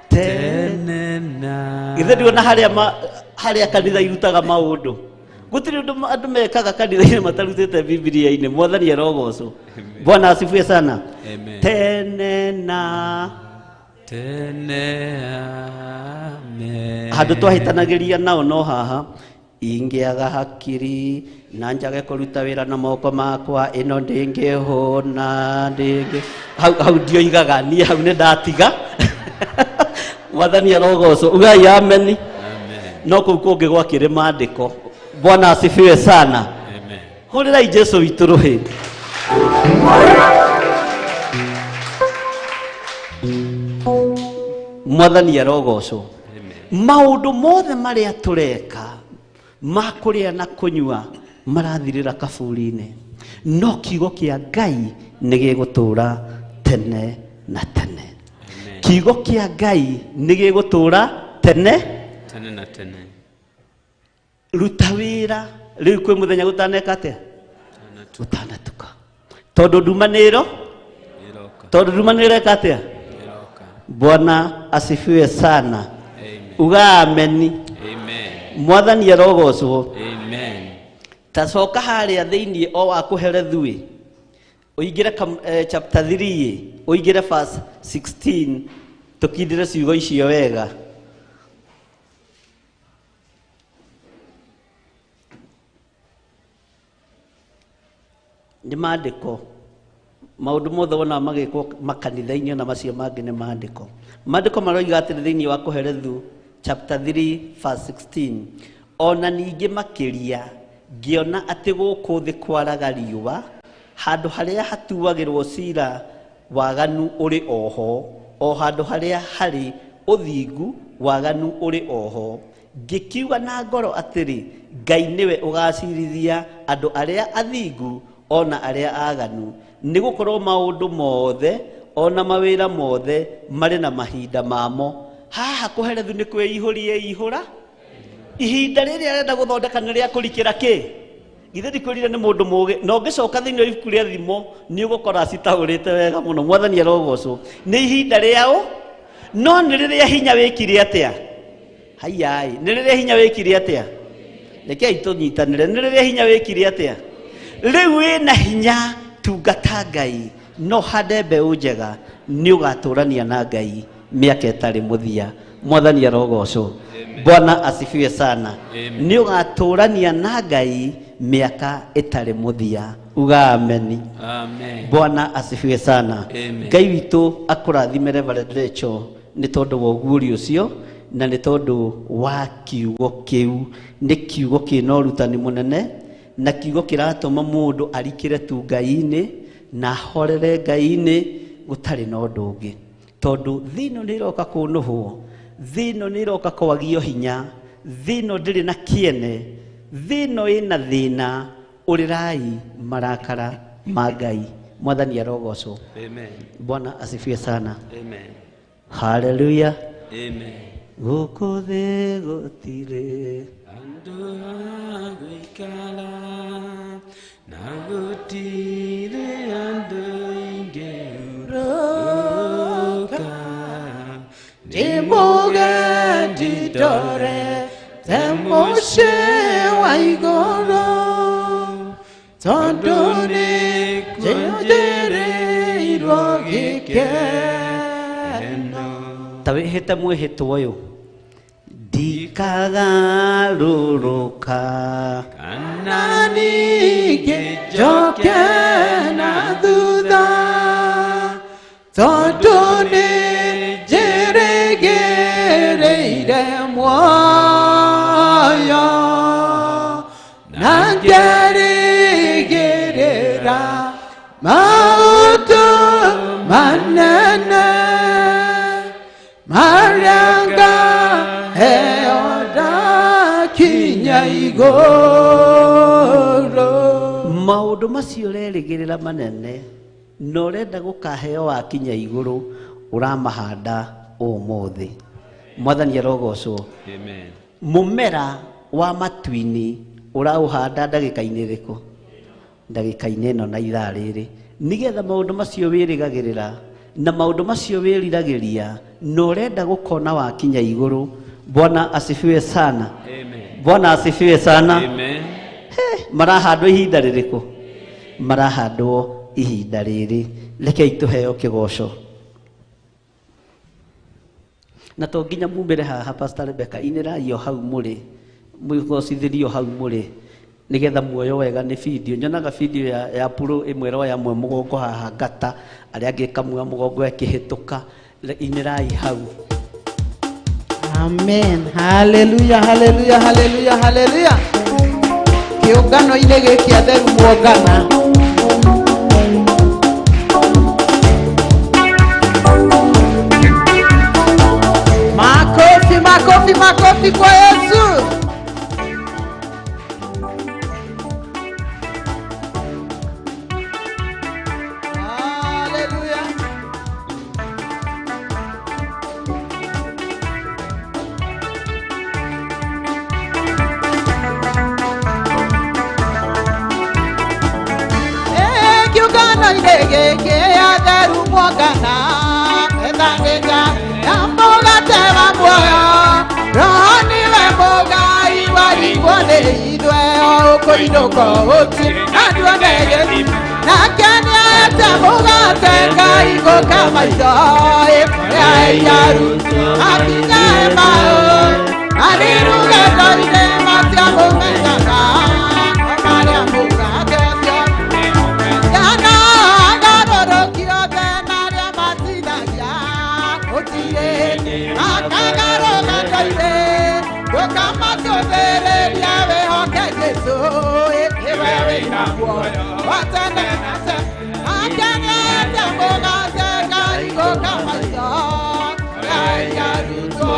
tene na. Githĩ nduona harĩa kanitha irutaga maũndũ? Gũtirĩ ũndũ andũ mekaga kanitha-inĩ matarutĩte Bibilia-inĩ. Mwathani arogocwo. Bwana asifiwe sana. Amen. Tene na tene amen. Handũ twahĩtanagĩria nao no haha. Ingĩaga hakiri na njage kũruta wĩra na moko makwa, ĩno ndĩngĩhũna ndĩngĩ. Hau ndioigaga niĩ, hau nĩ ndatiga. Mwathani arogocwo. Ugai ameni. Amen. No kũu kũngĩ gwakĩrĩ maandĩko. Bwana asifiwe sana. Amen. Hũrĩrai Jesũ witũ rũhĩ. Mwathani arogocwo. Maũndũ mothe marĩa tũreka ma kũrĩa na kũnyua marathirĩra kaburi-inĩ, no kiugo kĩa Ngai nĩ gĩgũtũũra tene na tene. Kiugo kĩa Ngai nĩ gĩgũtũũra tene tene na tene. Ruta wĩra rĩu kwĩ mũthenya gũtaneka atĩa? Gũtanatuka. Tondũ nduma nĩ ĩro, tondũ nduma nĩ ĩreka atĩa? Bwana asifiwe sana. Uga ameni. Amen. Mwathani arogocwo. Amen. Tacoka harĩa thĩinĩ o wa kũherethu ũingĩre chapter 3 ũingĩre verse 16 tũkindĩre ciugo icio wega. Nĩ maandĩko maũndũ mothe wona magĩkwo makanitha-inĩ na macio mangĩ nĩ maandĩko. Maandĩko maroiga atĩrĩ thĩinĩ wa kũherethu chapter 3 verse 16, ona ningĩ makĩria ngĩona atĩ gũkũ thĩ kwaraga riũa, handũ harĩa hatuagĩrwo cira waganu ũrĩ oho, o handũ harĩa harĩ ũthingu waganu ũrĩ oho. Ngĩkiuga na ngoro atĩrĩ, Ngai nĩwe ũgacirithia andũ arĩa athingu ona arĩa aganu, nĩgũkorwo maũndũ mothe ona mawĩra mothe marĩ na mahinda mamo. Haha kũherethu nĩ kwĩihũria ihũra. Ihinda rĩrĩa arenda gũthondeka nĩ rĩa kũrikĩra kĩ? Githĩ ndikwĩrire nĩ mũndũ mũũgĩ? Na ũngĩcoka thĩinĩ wa ibuku rĩa Thimo nĩ ũgũkora citaũrĩte wega mũno. Mwathani arogocwo. Nĩ ihinda rĩao, no nĩ rĩrĩa hinya wĩkire atĩa? Haiai, nĩ rĩrĩa hinya wĩkire atĩa? Rekei tũnyitanĩre. Nĩ rĩrĩa hinya wĩkire atĩa? Rĩu wĩna hinya, tungata Ngai, no hande mbeũ njega, nĩ ũgatũrania na Ngai mĩaka ĩtarĩ mũthia. Mwathani arogocwo. Bwana asifiwe sana. Nĩ ũgatũrania na Ngai mĩaka ĩtarĩ mũthia. Uga ameni. Amen. Bwana asifiwe sana. Amen. Ngai witũ akũrathime Reverend Rachel nĩ tondũ wa ũguũrio ũcio na nĩ tondũ wa kiugo kĩu. Nĩ kiugo kĩna ũrutani mũnene na kiugo kĩratũma mũndũ arikĩre tu Ngai-inĩ na ahorere Ngai-inĩ gũtarĩ na ũndũ ũngĩ. Tondũ thĩ ĩno nĩ ĩroka kũnũhwo, thĩ ĩno nĩ ĩroka kwagio hinya, thĩ ĩno ndĩrĩ na kĩene, thĩ ĩno ĩna thĩna. Ũrĩrai marakara ma Ngai. Mwathani arogocwo. Amen. Bwana asifiwe sana. Amen. Hallelujah. Amen. Gũkũ thĩ gũtirĩ andũ a gũikara na gũtirĩ andũ ingĩhurũka. Ndĩ mũgendi ndore te mũciĩ wa igũrũ, tondũ nĩ njĩrĩirwo gĩkeno. Ta wĩhĩte mwĩhĩtwa ũyũ, ndikagarũrũka kana ningĩ njoke na thutha, tondũ nĩ njĩrĩgĩrĩire muoyo na ngerĩgĩrĩra maũndũ manene marĩa ngaheo ndakinya igũrũ. Maũndũ macio ũrerĩgĩrĩra manene na ũrenda gũkaheo wakinya igũrũ, ũramahanda ũmũthĩ. Mwathani arogocwo. Amen. Mũmera wa matu-inĩ ũraũhanda ndagĩka-inĩ ĩrĩkũ? Ndagĩka-inĩ ĩno na ithaa rĩrĩ, nĩgetha maũndũ macio wĩrĩgagĩrĩra na maũndũ macio wĩriragĩria na ũrenda gũkona wakinya igũrũ. Bwana asifiwe sana. Amen. Bwana asifiwe sana. Amen. Marahandwo ihinda rĩrĩkũ? Marahandwo ihinda rĩrĩ. Rekei tũheo kĩgoco. Na to nginya mumĩre haha, Pastor Rebecca, inĩrai o hau mũrĩ, mwĩgocithĩrio hau mũrĩ, nĩgetha muoyo wega nĩ video. Nyonaga video ya puro ĩmwe ĩroya mwe mũgongo haha ngata, arĩa angĩ ĩkamuoya mũgongo ĩkĩhĩtũka. Inĩrai hau. Amen. Hallelujah, hallelujah, hallelujah, hallelujah. Kĩũngano-inĩ gĩkĩ atheru muongana. Makofi, makofi, makofi. Makofi kwa Yesu. Haleluya. Kiugano igegeke atheru mwongana ethangĩka na mũgate wa muoyo roho nĩwe mũgai warigwo nĩ ithuĩ o ũkũinũka ũti na nduone gĩthimi nake nĩaete mũgate Ngai gũka maitho ĩrĩa ĩarutwo akinya emaũ arĩ rũgendo-inĩ matiamũmenyaga o marĩa mũgate ũcio Jana agarũrũkio othe na arĩa matithagia gũtirĩ makagarũrũka-inĩ ndũkamacũthĩrĩrie wĩhoke Jesũ nĩwe wĩna muoyo wa tene na tene nake nĩaete mũgate Ngai gũka maitho arĩa arutwo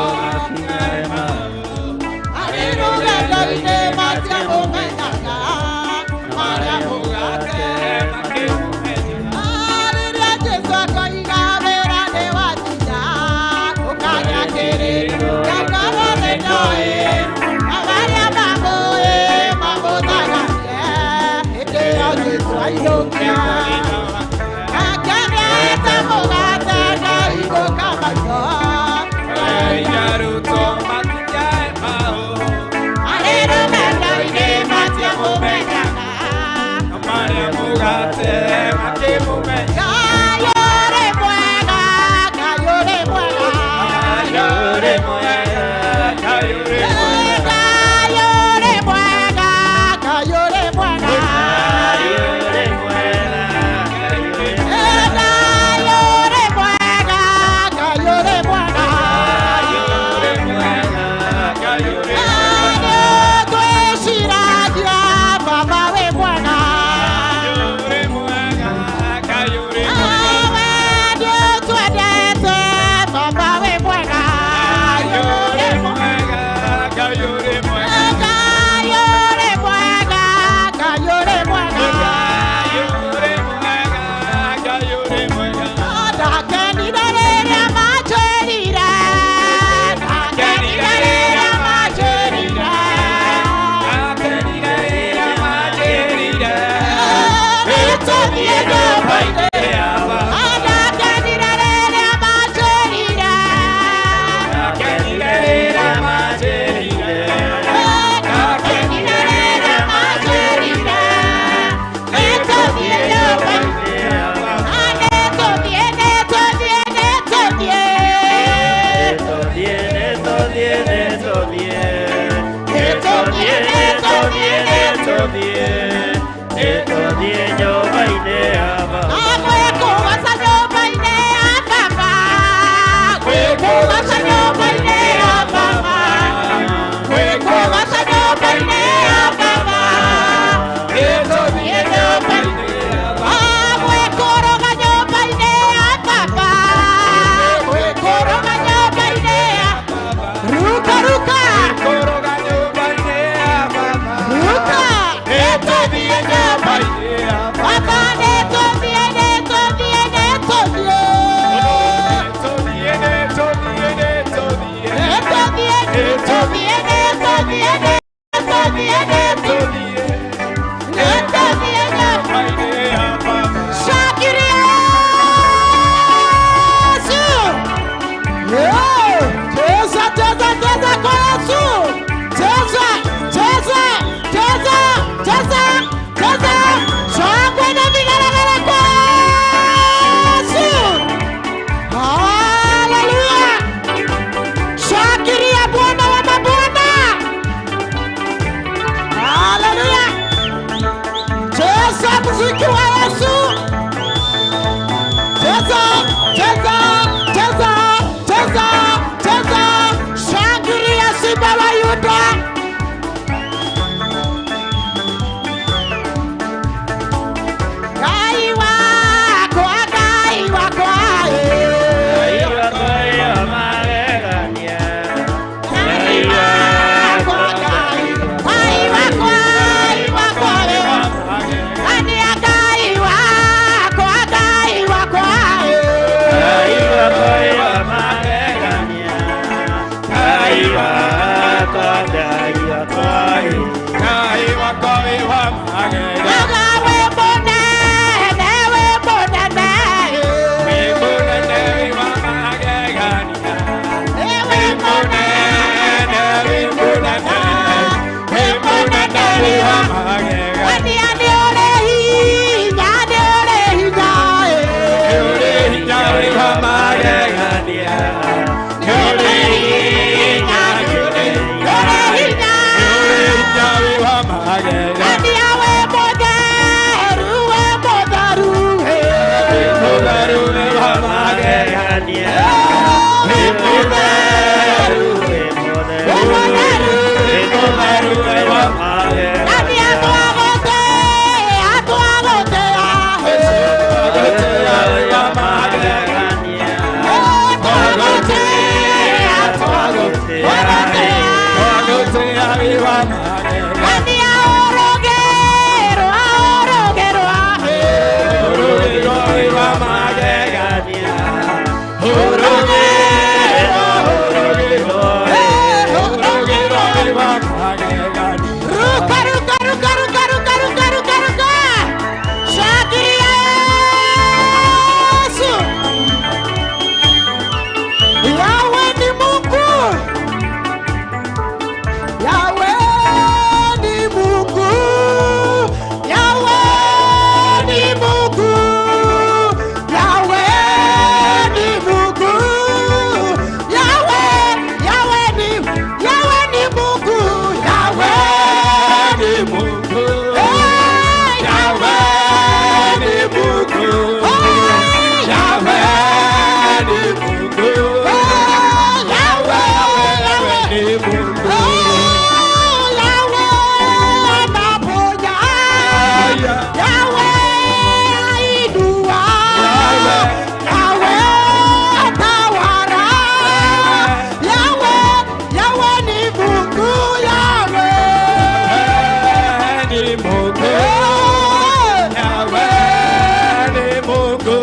magegania. Wĩ mũtheru, wĩ mũtheru, wĩ mũtheru, wĩ wa magegania. Wĩ wa magegania. Twagũtĩĩa, twagũtĩĩa, twagũtĩĩa, wĩ wa magegania. Ũrũgĩro wĩ wa magegania. Ũrũgĩro, ũrũgĩro, ũrũgĩro wĩ wa magegania. Ruka, ruka, ruka, ruka, ruka, ruka, ruka, ruka. Shangilia Yesu. Yahweh ni Mungu. Yahweh ni Mungu. Yahweh ni Mungu. Yahweh ni Mungu. Yahweh, Yahweh ni Mungu. Yahweh ni Mungu. Hey, Yahweh ni Mungu. Yahweh ni Mungu. Yahweh, Yahweh ni Mungu. Oh, Yahweh anaponya. Yahweh ainua. Yahweh atawala. Yahweh, Yahweh ni Mungu. Yahweh ni Mungu. Yahweh ni Mungu.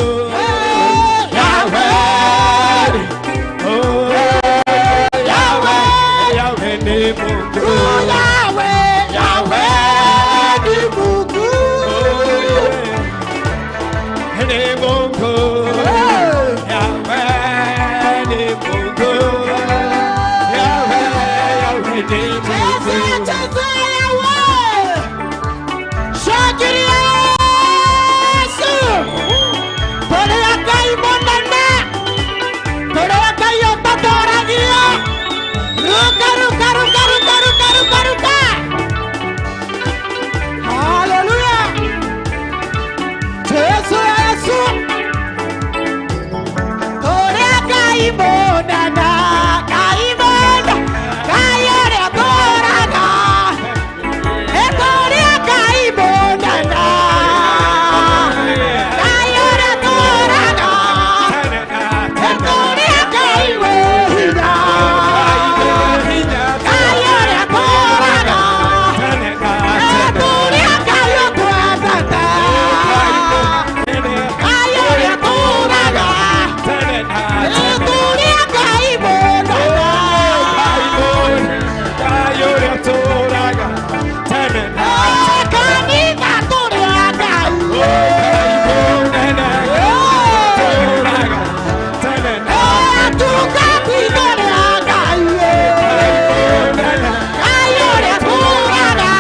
Yahweh ni oh, Yahweh, Yahweh ni Mungu. Yahweh, Yahweh ni Mungu. Ni Mungu. Yahweh ni Mungu. Yahweh, Yahweh ni Cheza, Mungu. cheza Yahweh. Shangilia Yesu. Tũrĩ a Ngai mũnene. Tũrĩ a Ngai ũtatooragia. Ruka, ruka, ruka, ruka, ruka, ruka, ruka. Hallelujah. Jesu, Yesu. Tũrĩ a Ngai mũnene, Ngai mũnene, Ngai ũrĩa ũtũũraga. Tũrĩ a Ngai mũnene, Ngai ũrĩa ũtũũraga. Tũrĩ a Ngai wĩ hinya, Ngai ũrĩa ũtũũraga. Tũrĩ a Ngai ũtwendete, Ngai ũrĩa ũtũũraga. Tũrĩ a Ngai mũnene. Kanitha tũrĩ a Ngai. Atungati tũrĩ a Ngai. Ngai ũrĩa ũtũũraga.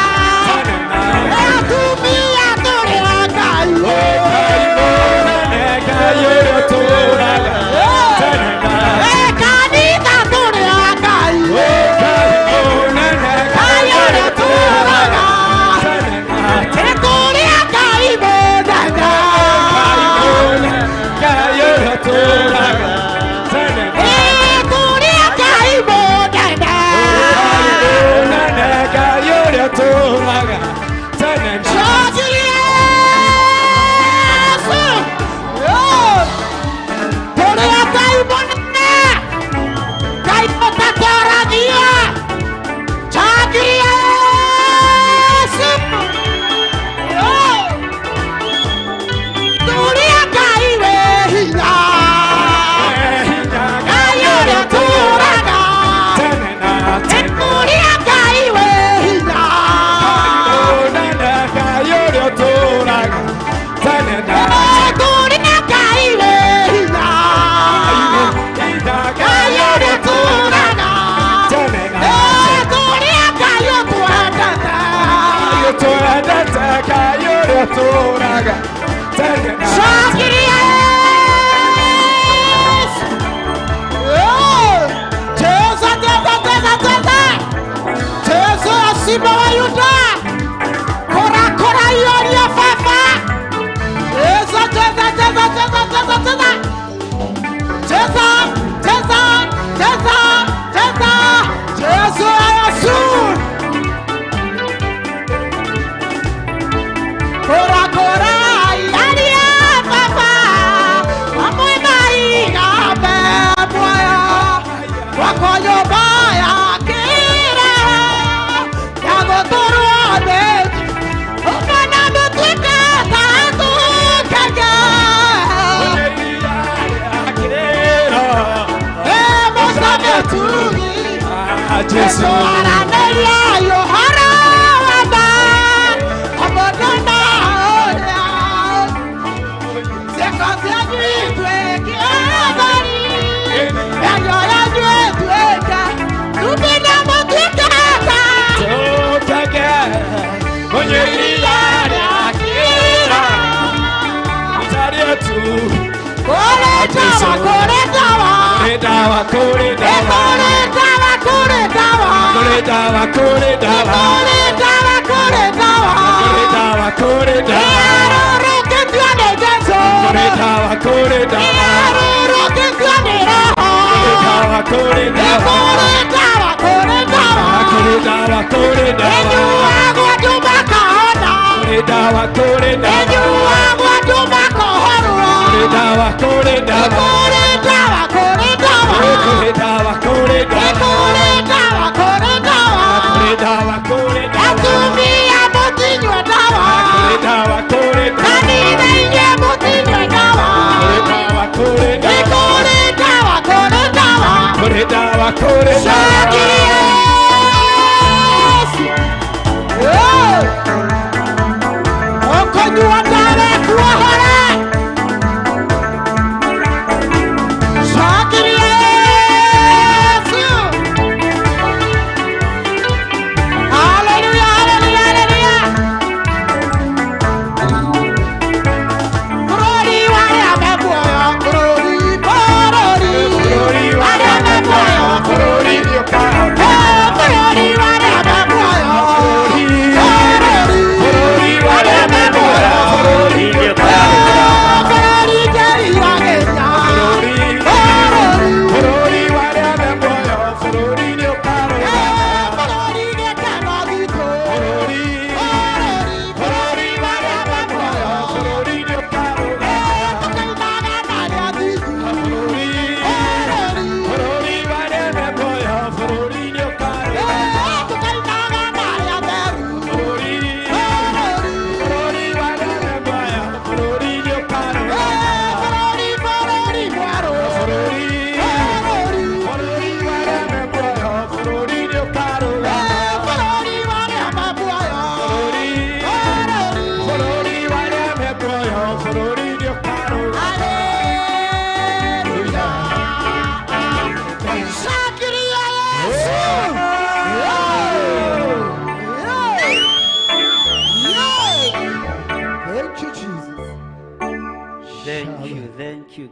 Atumia tũrĩ a Ngai. Kanitha tũrĩ a Ngai. Ngai ũrĩa ũtũũraga. Tũrĩ a Ngai mũnene. Tũrĩ a Ngai mũnene. Shangilia Yesu. Tũrĩ a Ngai mũnene. Ngai ũtatooragia. Shangilia Yesu. Tũrĩ a Ngai wĩ hinya. Ngai ũrĩa ũtũũraga. Tũrĩ a Ngai wĩ hinya. Tũrĩ a Ngai wĩ hinya. Ngai ũrĩa ũtũũraga. Tũrĩ a Ngai ũtwendete. Shangilia Yesu. Cheza, cheza, cheza, cheza. Cheza Simba wa Yuda. Kora, kora, yoria fafa. Cheza, cheza, cheza, cheza, cheza, cheza. Jesu.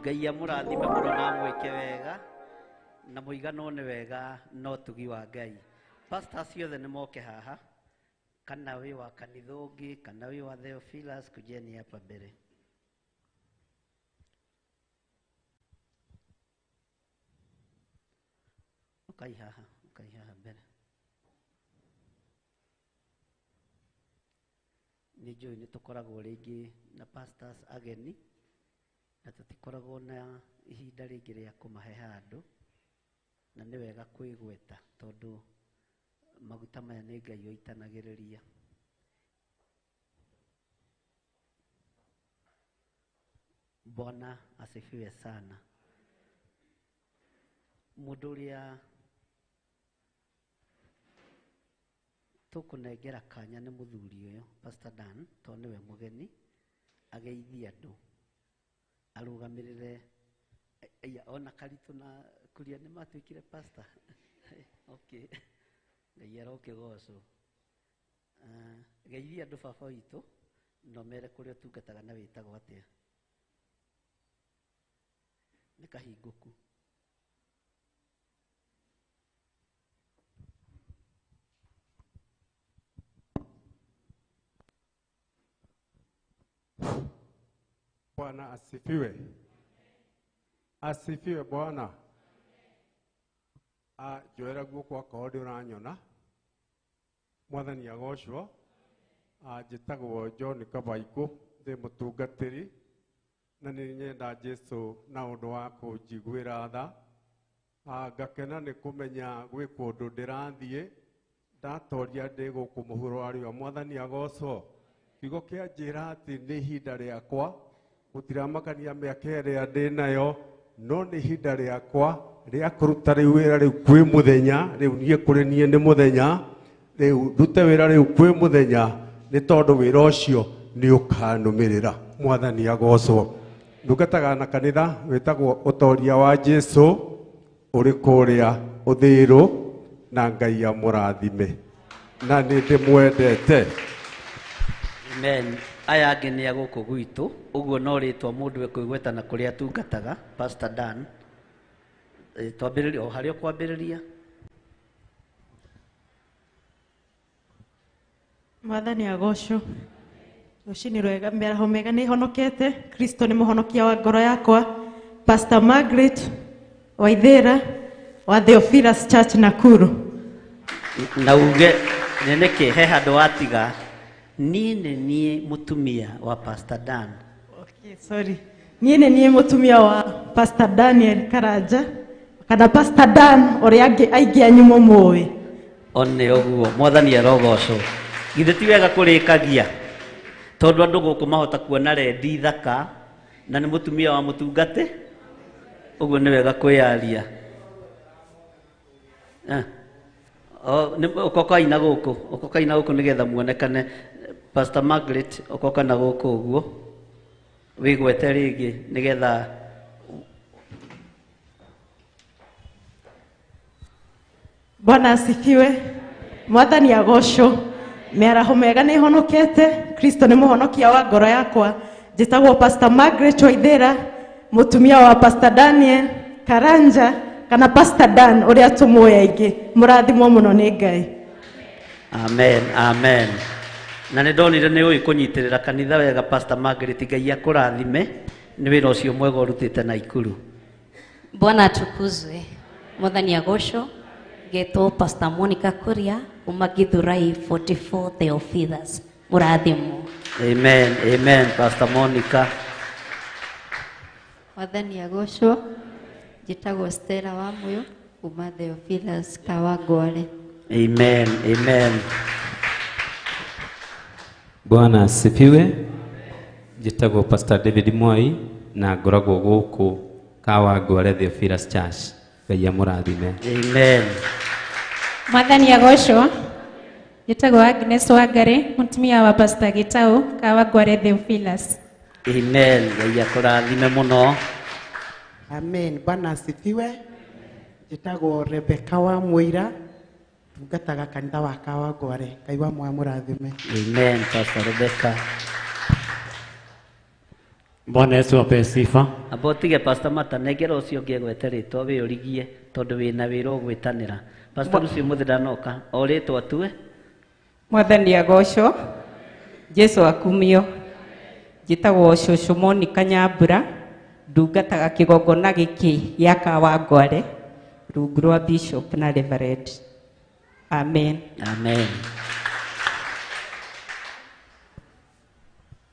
Ngai amurathime muno na amwĩke wega na mũiganwo nĩ wega no tugi wa Ngai. Pastors ciothe nĩ moke haha, kana wĩ wa kanitha ũngĩ, kana wĩ wa Theophilus, kujeni hapa mbere. Ukai haha mbere. Nĩ njũĩ nĩ tũkoragwo rĩngĩ na pastors ageni na tũtikoragwo na ihinda rĩngĩ rĩa kũmahe handũ, na nĩ wega kwĩgweta tondũ maguta maya nĩ Ngai oitanagĩrĩria. Bwana asifiwe sana. Mũndũ ũrĩa tũkũnengera kanya nĩ mũthuri ũyũ Pastor Dan, tondũ nĩwe mũgeni, ageithie andũ arugamirire ona Karitũ na Kuria nĩ matuĩkire pastor. Okay, Ngai arokĩgocwo. Geithia andũ baba witũ no mere kũrĩa ũtungataga na wĩtagwo atĩa. Nĩ kahingũku. Bwana asifiwe. Asifiwe Bwana. Njoera guoko akorwo ndũranyona. Mwathani agocwo. Njĩtagwo John Kabaikũ, ndĩ mũtungatĩri na nĩ nyenda Jesu na ũndũ wa kũnjiguĩra tha. Ngakena nĩ kũmenya gwĩ kũndũ ndĩrathiĩ ndatoria ndĩ gũkũ mũhuro wa riũa. Mwathani agocwo. Kiugo kĩa njĩra atĩ nĩ ihinda rĩakwa, gũtiramakania mĩaka ĩrĩa ndĩ nayo, No nĩ ihinda rĩakwa rĩa kũruta rĩu wĩra rĩu kwĩ mũthenya, rĩu niĩ kũrĩ niĩ nĩ mũthenya, rĩu ndute wĩra rĩu kwĩ mũthenya, nĩ tondũ wĩra ũcio nĩ ũkanũmĩrĩra. Mwathani agocwo. Ndungataga na kanitha wĩtagwo Ũtoria wa Jesu ũrĩ kũrĩa Ũthĩrũ, na Ngai amũrathime, na nĩ ndĩmwendete. Amen. Aya angĩ nĩ a gũkũ gwitũ, ũguo no rĩtwa mũndũ ekũigweta na kũrĩa atungataga. Pastor Dan, twambĩrĩrie o harĩa ũkwambĩrĩria. Mwathani agocwo. Rũcinĩ rwega, mĩaraho mĩega, nĩ honokete. Kristo nĩ mũhonokia wa ngoro yakwa. Pastor Margaret Waithera wa Theophilus Church Nakuru. Na uge nĩ nĩkĩ he handũ watiga. Niĩ nĩ niĩ mũtumia wa Pastor Dan. Okay, sorry. Niĩ nĩ niĩ mũtumia wa Pastor Daniel Karanja kana Pastor Dan ũrĩa angĩ aingĩ anyu mũmũĩ. One ũguo, Mwathani arogocwo. Githĩ ti wega kũrĩkagia, tondũ andũ gũkũ mahota kuona rendi thaka na nĩ mũtumia wa mũtungate, ũguo nĩ wega kwĩyaria. Ũkokai na gũkũ, ũkokai na gũkũ nĩgetha muonekane. Pastor Margaret, ũkoka na gũkũ ũguo wĩgwete rĩngĩ nĩgetha. Bwana asifiwe. Mwathani agocwo. Mĩaraho mĩega, nĩ honokete. Kristo nĩ mũhonokia wa ngoro yakwa. Njĩtagwo Pastor Margaret Waithera, mũtumia wa Pastor Daniel Karanja kana Pastor Dan ũrĩa tũmũĩ aingĩ. Mũrathimwo mũno nĩ Ngai. Amen, amen. Na nĩ ndonire nĩ ũĩ kũnyitĩrĩra kanitha wega, Pastor Margaret. Ngai akũrathime nĩ wĩra ũcio mwega ũrutĩte Naikuru. Bwana atukuzwe. Mwathani agocwo. Ngetwo Pastor Monica Kuria kuma Githurai 44 Theophilus. Mũrathimwo. Amen, amen, Pastor Monica. Mwathani agocwo. Njĩtagwo Stella Wamuyu kuma Theophilus Kawangware. Amen, amen. Bwana asifiwe. Njĩtagwo Pastor David Mwai na ngoragwo gũkũ Kawangware Theophilus Church. Ngai amũrathime. Amen. Mwathani agocwo. Njĩtagwo Agnes Wangari, mũtumia wa Pastor Gitau, Kawangware Theophilus. Amen. Ngai akũrathime mũno. Amen. Bwana asifiwe. Njĩtagwo Rebecca wa Mũira, ndungataga kanitha wa Kawangware. Ngai wa Mwathani amũrathime. Amen, Pastor Rebecca. Bwana Yesu apewe sifa. Amba ũtige Pastor Mata, nengera ũcio ũngĩ egwete rĩtwa wĩyũrigie tondũ wĩna wĩra ũgwĩtanĩra. Pastor ũcio mũthĩ ndanoka, o rĩtwa tue. Mwathani agocwo. Jesu akumio. Njĩtagwo Cũcũ Monica Nyambura, ndungataga kĩgongona gĩkĩ gĩa Kawangware rungu rwa Bishop na Reverend. Amen. Amen.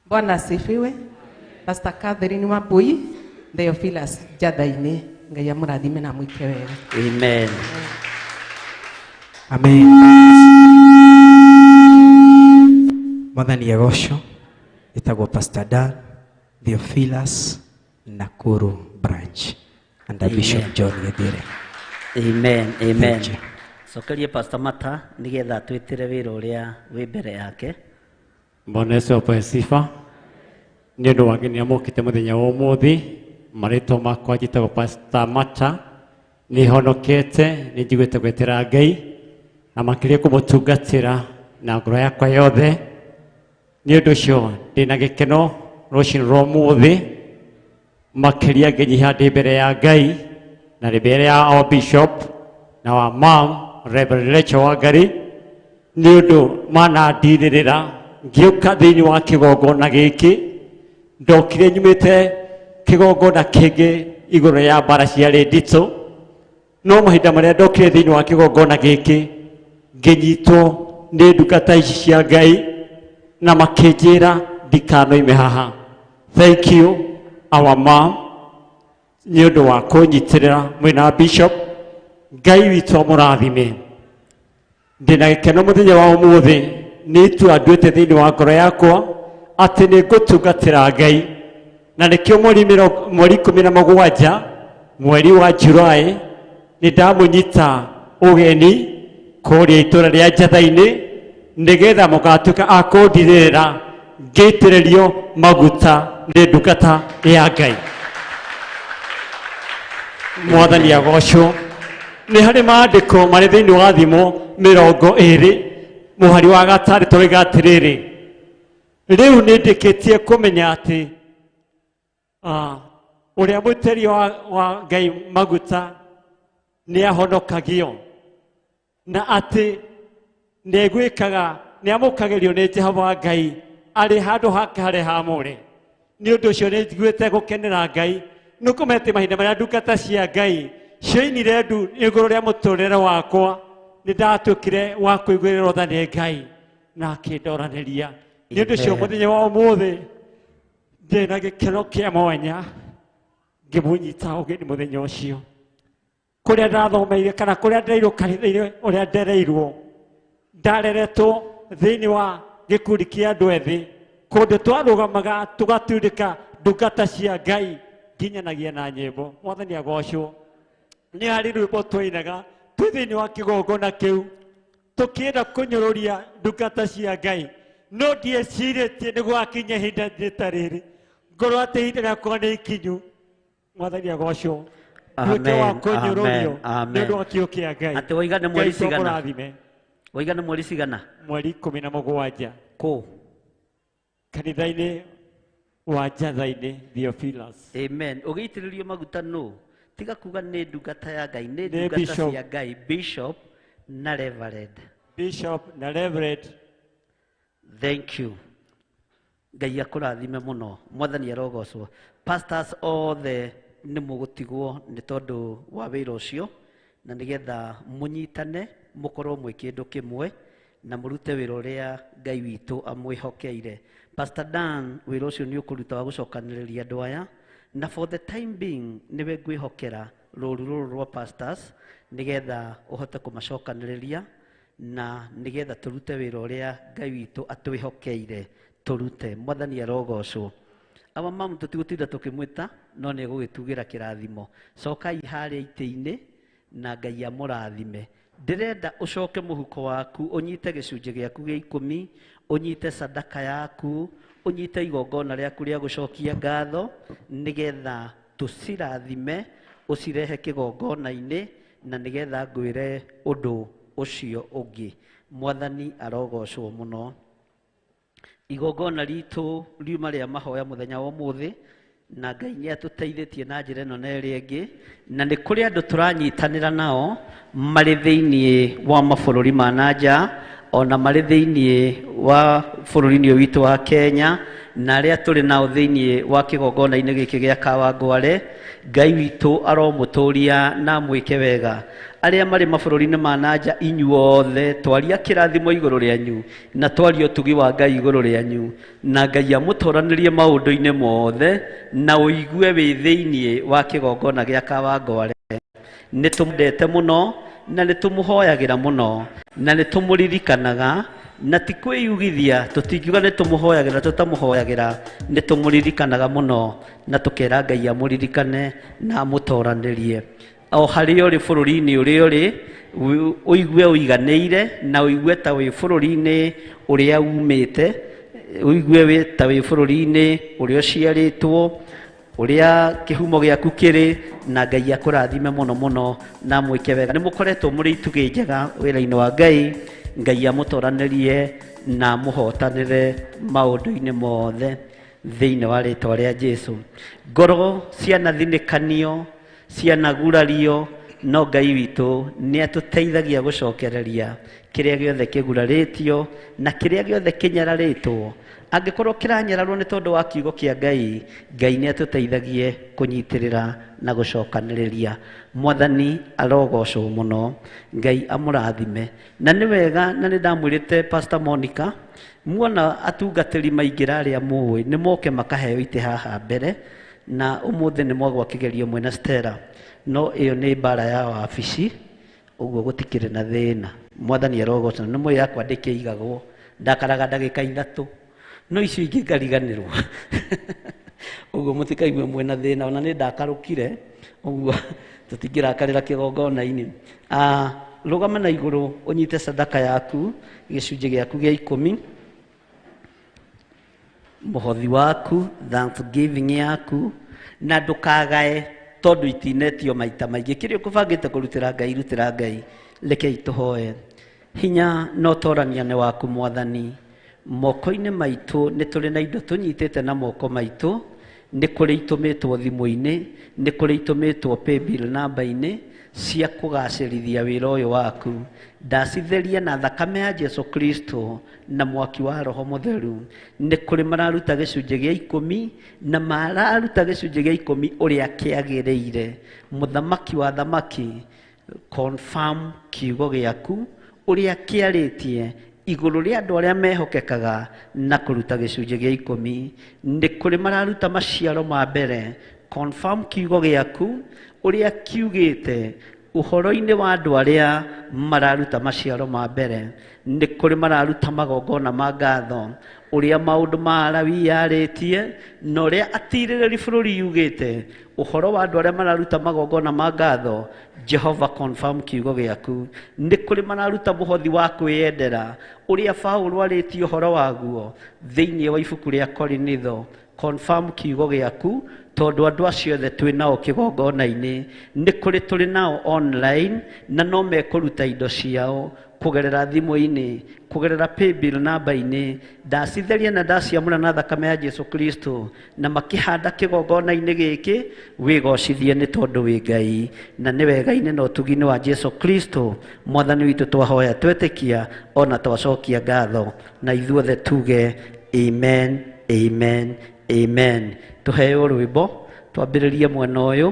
Bwana asifiwe. Pastor Catherine Wambui, Theophilus Njatha-inĩ. Ngai amũrathime na amwĩke wega. Amen. Amen. Mwathani agocwo. Njĩtagwo Pastor Dan Theophilus Nakuru branch under Bishop John Githure. Amen, amen. Cokerie Pastor Mata nĩgetha twĩtĩre wĩra ũrĩa wĩ mbere yake. Bwana Yesu apewe sifa. Nĩ ũndũ wa ageni mokĩte mũthenya wa ũmũthĩ, marĩtwa makwa njĩtagwo Pastor Mata, nĩ honokete, nĩ njiguĩte gwĩtĩra Ngai na makĩria kũmũtungatĩra na ngoro yakwa yothe. Nĩ ũndũ ũcio ndĩna gĩkeno rũcinĩ rwa ũmũthĩ, makĩria ngĩnyiha ndĩ mbere ya Ngai na ndĩ mbere ya our bishop na wa mom Reverend Rachel Wangari, nĩ ũndũ manandinĩrĩra ngĩũka thĩinĩ wa kĩgongona gĩkĩ. Ndokire nyumĩte kĩgongona kĩngĩ igũrũ ya mbara ciarĩ nditũ, no mahinda marĩa ndokire thĩinĩ wa kĩgongona gĩkĩ ngĩnyitwo nĩ ndungata ici cia Ngai na makĩnjĩra ndikanoime haha. Thank you our mom nĩ ũndũ wa kũnyitĩrĩra mwĩna bishop. Ngai witũ amũrathime. Ndĩna gĩkeno mũthenya wa ũmũthĩ, nĩ itua nduĩte thĩinĩ wa ngoro yakwa atĩ nĩ ngũtungatĩra Ngai, na nĩkĩo mweri 17 Mweri wa July nĩ ndamũnyita ũgeni kũrĩa itũra rĩa Njatha-inĩ nĩgetha mũgatuĩka a kũndirĩrĩra ngĩitĩrĩrio maguta nĩ ndungata ya Ngai. Mwathani agocwo. Nĩ harĩ maandĩko marĩ thĩinĩ wa Thimo 20 mũhari wa 6 tũroiga atĩrĩrĩ, rĩu nĩ ndĩkĩtie kũmenya atĩ ũrĩa mũitĩrĩrie wa Ngai maguta nĩ ahonokagio, na atĩ nĩ amũkagĩrio nĩ Jehova Ngai arĩ handũ hake harĩa haamũre. Nĩ ũndũ ũcio nĩ njiguĩte gũkenera Ngai, nĩ kũmenya atĩ mahinda marĩa ndungata cia Ngai ciainire ndu igũrũ rĩa mũtũrĩre wakwa, nĩ ndatuĩkire wa kũiguĩrĩrwo tha nĩ Ngai na akĩndoranĩria. Nĩ ũndũ ũcio mũthenya wa ũmũthĩ ndĩ na gĩkeno kĩa mwanya ngĩmũnyita ũgeni mũthenya ũcio. Kũrĩa ndathomeire kana kũrĩa ndereirwo kanitha-inĩ ũrĩa ndereirwo, ndareretwo thĩinĩ wa gĩkundi kĩa andũ ethĩ, kũndũ twarũgamaga tũgatundĩka ndungata cia Ngai nginyanagia na nyĩmbo. Mwathani agocwo. Nĩ harĩ rwĩmbo twainaga twĩ thĩinĩ wa kĩgongona kĩu tũkĩenda kũnyũrũria ndungata cia Ngai, no ndiecirĩtie nĩ gwakinya ihinda ta rĩrĩ ngorwo atĩ ihinda rĩakwa nĩ ikinyu. Mwathani agocwo. Nduĩke wa kũnyũrũrio nĩ ũndũ wa kĩo kĩa Ngai. Atĩ woiga nĩ mweri cigana? Woiga nĩ mweri cigana? Mweri 17. Kũ? Kanitha-inĩ wa Njatha-inĩ Theophilus. Amen. Ũgĩitĩrĩrio maguta nũ? Tiga kuga nĩ ndungata ya Ngai, nĩ ndungata cia Ngai, Bishop na Reverend. Bishop na Reverend. Thank you. Ngai akũrathime mũno. Mwathani arogocwo. Pastors othe nĩ mũgũtigwo nĩ tondũ wa wĩra ũcio, na nĩgetha mũnyitane mũkorwo mwĩ kĩndũ kĩmwe na mũrute wĩra ũrĩa Ngai witũ amwĩhokeire. Pastor Dan, wĩra ũcio nĩ ũkũruta wa gũcokanĩrĩria andũ aya, na for the time being nĩwe ngwĩhokera rũru rũrũ rwa pastors nĩgetha ũhote kũmacokanĩrĩria na nĩgetha tũrute wĩra ũrĩa Ngai witũ atwĩhokeire tũrute. Mwathani arogocwo. Awa mamu tũtigũtinda tũkĩmwĩta, no nĩ egũgĩtugĩra kĩrathimo. Cokai harĩa itĩ-inĩ na Ngai amũrathime. Ndĩrenda ũcoke mũhuko waku, ũnyite gĩcunjĩ gĩaku gĩa 10, ũnyite sadaka yaku, ũnyite igongona rĩaku rĩa gũcokia ngatho, nĩgetha tũcirathime, ũcirehe kĩgongona-inĩ, na nĩgetha ngwĩre ũndũ ũcio ũngĩ. Mwathani arogocwo mũno. Igongona ritũ riuma rĩa mahoya mũthenya wa ũmũthĩ, na Ngai nĩ atũteithĩtie na njĩra ĩno na ĩrĩa ĩngĩ, na nĩ kũrĩ andũ tũranyitanĩra nao marĩ thĩinĩ wa mabũrũri ma na nja, ona marĩ thĩinĩ wa bũrũri-inĩ ũyũ witũ wa Kenya, na arĩa tũrĩ nao thĩinĩ wa kĩgongona-inĩ gĩkĩ gĩa Kawangware. Ngai witũ aromũtũria na amwĩke wega. Arĩa marĩ mabũrũri-inĩ ma na nja, inyuothe twaria kĩrathimo igũrũ rĩanyu, na twaria ũtugi wa Ngai igũrũ rĩanyu, na Ngai amũtoranĩrie maũndũ-inĩ mothe, na ũigue wĩ thĩinĩ wa kĩgongona gĩa Kawangware. Nĩ tũmwendete mũno, na nĩ tũmũhoyagĩra mũno, na nĩ tũmũririkanaga, na ti kwĩyugithia, tũtingiuga nĩ tũmũhoyagĩra, tũtamũhoyagĩra, nĩ tũmũririkanaga mũno, na tũkera Ngai amũririkane na amũtoranĩrie. O harĩa ũrĩ bũrũri-inĩ ũrĩa ũrĩ, ũigue ũiganĩire, na ũigue ta wĩ bũrũri-inĩ ũrĩa umĩte, ũigue ta wĩ bũrũri-inĩ ũrĩa ũciarĩtwo, ũrĩa kĩhumo gĩaku kĩrĩ, na Ngai akũrathime mũno mũno na amwĩke wega. Nĩ mũkoretwo mũrĩ itugĩ njega wĩra-inĩ wa Ngai. Ngai amũtoranĩrie na amũhotanĩre maũndũ-inĩ mothe thĩinĩ wa rĩtwa rĩa Jesũ. Ngoro cianathinĩkanio, cianagurario, no Ngai witũ nĩ atũteithagia gũcokereria kĩrĩa gĩothe kĩgurarĩtio na kĩrĩa gĩothe kĩnyararĩtwo. Angĩkorwo kĩranyararwo nĩ tondũ wa kiugo kĩa Ngai, Ngai nĩ atũteithagie kũnyitĩrĩra na gũcokanĩrĩria. Mwathani arogocwo mũno. Ngai amũrathime. Na nĩ wega, na nĩ ndamwĩrĩte Pastor Monica, muona atungatĩri maingĩra arĩa mũĩ, nĩ moke makaheo itĩ haha mbere, na ũmũthĩ nĩ mwagwa kĩgerio mwĩna Stella, no ĩyo nĩ mbara ya wabici, ũguo gũtikĩrĩ na thĩna. Mwathani arogocwo. Nĩ mũĩ yakwa ndĩkĩigagwo, ndakaraga ndagĩka 3, no icio ingĩ ngariganĩrwo. Ũguo mũtikaigue mwĩna thĩna, ona nĩ ndakarũkire ũguo tũtingĩrakarĩra kĩgongona-inĩ. Rũgama na igũrũ ũnyite sadaka yaku, gĩcunjĩ gĩaku gĩa 10, mũhothi waku, thanksgiving yaku, na ndũkagae tondũ itinetio maita maingĩ. Kĩrĩa ũkũbangĩte kũrutĩra Ngai, rutĩra Ngai. Rekei tũhoe. Hinya na ũtorania nĩ waku Mwathani. Moko-inĩ maitũ nĩ tũrĩ na indo tũnyitĩte na moko maitũ, nĩ kũrĩ itũmĩtwo thimũ-inĩ, nĩ kũrĩ itũmĩtwo paybill namba-inĩ cia kũgacĩrithia wĩra ũyũ waku. Ndacitheria na thakame ya Jesu Kristo na mwaki wa Roho Mũtheru. Nĩ kũrĩ mararuta gĩcunjĩ gĩa 10 na mararuta gĩcunjĩ gĩa 10 ũrĩa kĩagĩrĩire. Mũthamaki wa thamaki, confirm kiugo gĩaku ũrĩa kĩarĩtie igũrũ rĩa andũ arĩa mehokekaga na kũruta gĩcunjĩ gĩa 10. Nĩ kũrĩ mararuta maciaro ma mbere, confirm kiugo gĩaku ũrĩa kiugĩte ũhoro-inĩ wa andũ arĩa mararuta maciaro ma mbere. Nĩ kũrĩ mararuta magongona ma ngatho, ũrĩa maũndũ ma Alawi yarĩtie na ũrĩa atirĩrĩri bũrũri yugĩte ũhoro wa andũ arĩa mararuta magongona ma ngatho. Jehova, confirm kiugo gĩaku. Nĩ kũrĩ mararuta mũhothi wa kwĩyendera ũrĩa Paũlũ arĩtie ũhoro waguo thĩinĩ wa ibuku rĩa Korinitho. Confirm kiugo gĩaku tondũ andũ acio othe twĩ nao kĩgongona-inĩ, nĩ kũrĩ tũrĩ nao online na no mekũruta indo ciao kũgerera thimũ-inĩ, kũgerera paybill namba-inĩ. Ndacitheria na ndaciamũra na thakame ya Jesu Kristo na makĩhanda kĩgongona-inĩ gĩkĩ. Wĩgocithie nĩ tondũ wĩ Ngai, na nĩ wega-inĩ na ũtugi-inĩ wa Jesu Kristo Mwathani witũ twahoya twetĩkia ona twacokia ngatho, na ithuothe tuge amen, amen, amen. Tũheo rwĩmbo twambĩrĩrie mwena ũyũ,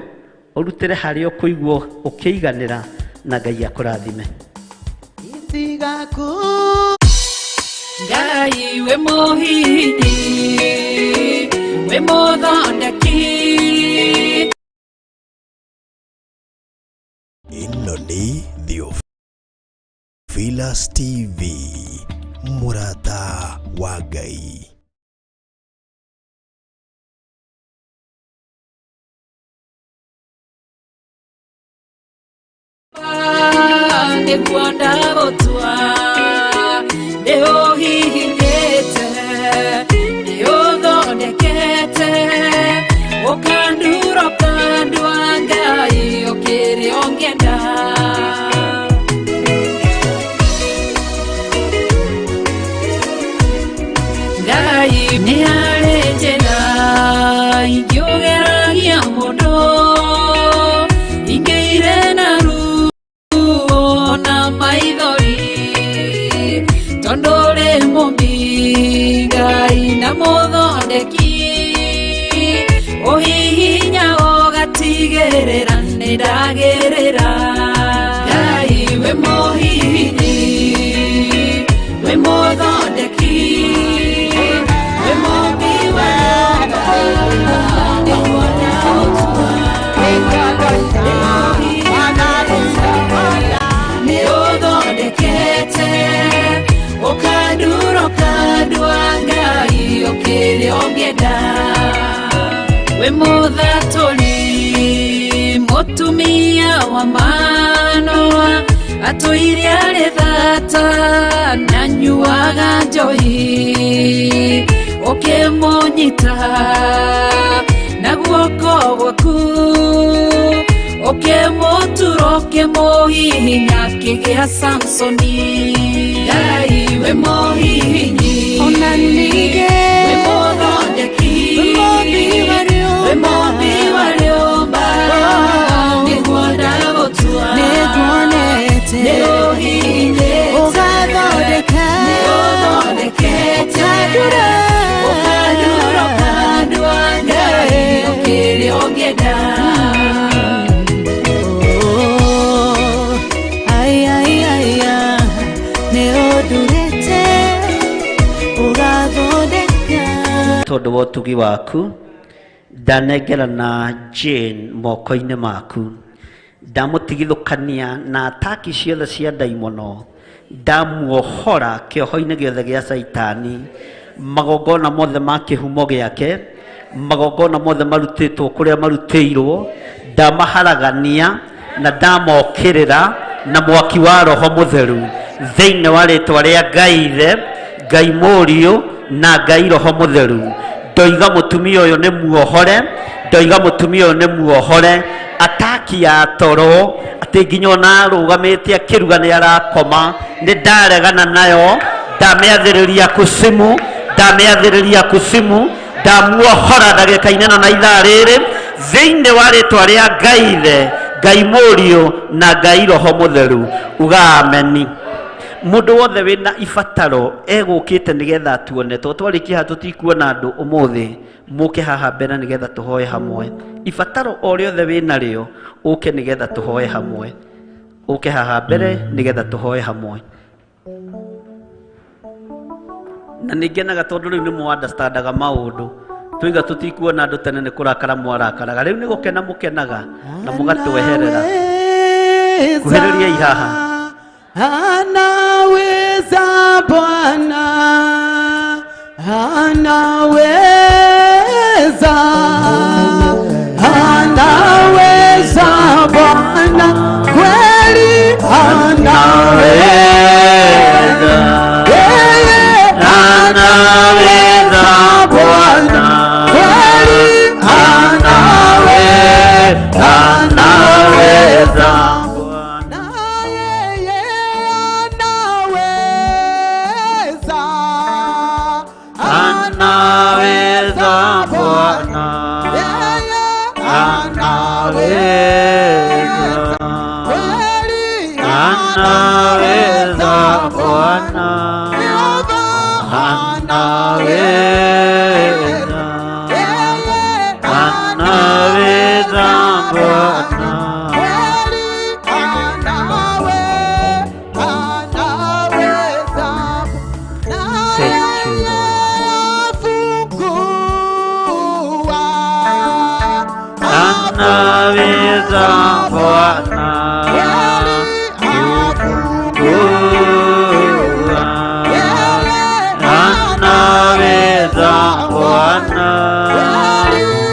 ũrutĩre harĩa ũkũigua ũkĩiganĩra, na Ngai akũrathime. Ngai we mũhihinyi, we mũthondeki. Ĩno nĩ Theophilus TV, mũrata wa Ngai. Nĩguo ndagũtua, nĩ ũhihinyĩte, nĩ ũthondekete, ũkandura ũkandua Ngai ũkĩrĩ ũngĩenda. Ngai nĩ harĩ njĩra ingĩũgeragia mũndũ, ingĩire na ruo na maithori, tondũ ũrĩ mũmbi Ngai na mũthondeki, ũhihinya ũgatigĩrĩra nĩ ndagĩrĩra. Ngai we mũhihinyi, we mũthondeki, we mũmbi wa nyũmba, nĩguo ndagũtua. Nĩ ũthondekete, ũkandura ũkandua Ngai ũkĩrĩ ũngĩenda. We mũthatũri, mũtumia wa Manoa, atũire arĩ thata na nyuaga njohi, ũkĩmũnyita na guoko gwaku, ũkĩmũtura ũkĩmũhihinya akĩgĩa Samsoni. Ngai we mũhihinyi, Ona ningĩ we mũthondeki, we mũmbi wa we mũmbi wa rĩũmba, nĩguo ndagũtua, nĩnguonete, nĩ ũhihinyĩte, ũgathondeka, nĩ ũthondekete, ũkandura, ũkandura ũkandua Ngai ũkĩrĩ ũngĩenda. Ai, ai, ai, ai, nĩ ũndurĩte, ũgathondeka. Tondũ wa ũtugi waku ndanengerana Jane moko-inĩ maku, ndamũtigithũkania na ataki ciothe cia ndaimono, ndamuohora kĩoho-inĩ gĩothe gĩa Caitani, magongona mothe ma kĩhumo gĩake Magongona mothe marutĩtwo kũrĩa marutĩirwo, ndamaharagania na ndamokĩrĩra na mwaki wa Roho Mũtheru thĩinĩ wa rĩtwa rĩa Ngai Ithe, Ngai Mũriũ na Ngai Roho Mũtheru. Ndoiga mũtumia ũyũ nĩ muohore, ndoiga mũtumia ũyũ nĩ muohore, ataki ya toro atĩ nginya ona arũgamĩte akĩruga nĩ arakoma, nĩ ndaregana nayo, ndamĩathĩrĩria kusimu, ndamĩathĩrĩria kusimu, ndamuohora ndagĩka-inĩ ĩno na ithaa rĩrĩ thĩinĩ wa rĩtwa rĩa Ngai Ithe, Ngai Mũriũ na Ngai Roho Mũtheru. Uga ameni. Mũndũ wothe wĩna ibataro egũkĩte nĩgetha atuone, tondũ twarĩkia haha tũtikuona andũ ũmũthĩ, mũke haha mbere nĩgetha tũhoe hamwe. Ibataro o rĩothe wĩnarĩo ũke nĩgetha tũhoe hamwe, ũke haha mbere nĩgetha tũhoe hamwe. Na nĩ ngenaga tondũ rĩu nĩ mũ understandaga maũndũ. Twiga tũtikuona andũ tene nĩ kũrakara mwarakaraga, rĩu nĩ gũkena mũkenaga na mũgatweherera. Kuhĩrĩriai haha. Anaweza Bwana, anaweza, anaweza Bwana, kweli anaweza, yeye anaweza Bwana, kweli anaweza, anaweza. Anaweza Bwana, anaweza, anaweza Bwana, Thank you, Lord. Anaweza Bwana, anaweza Bwana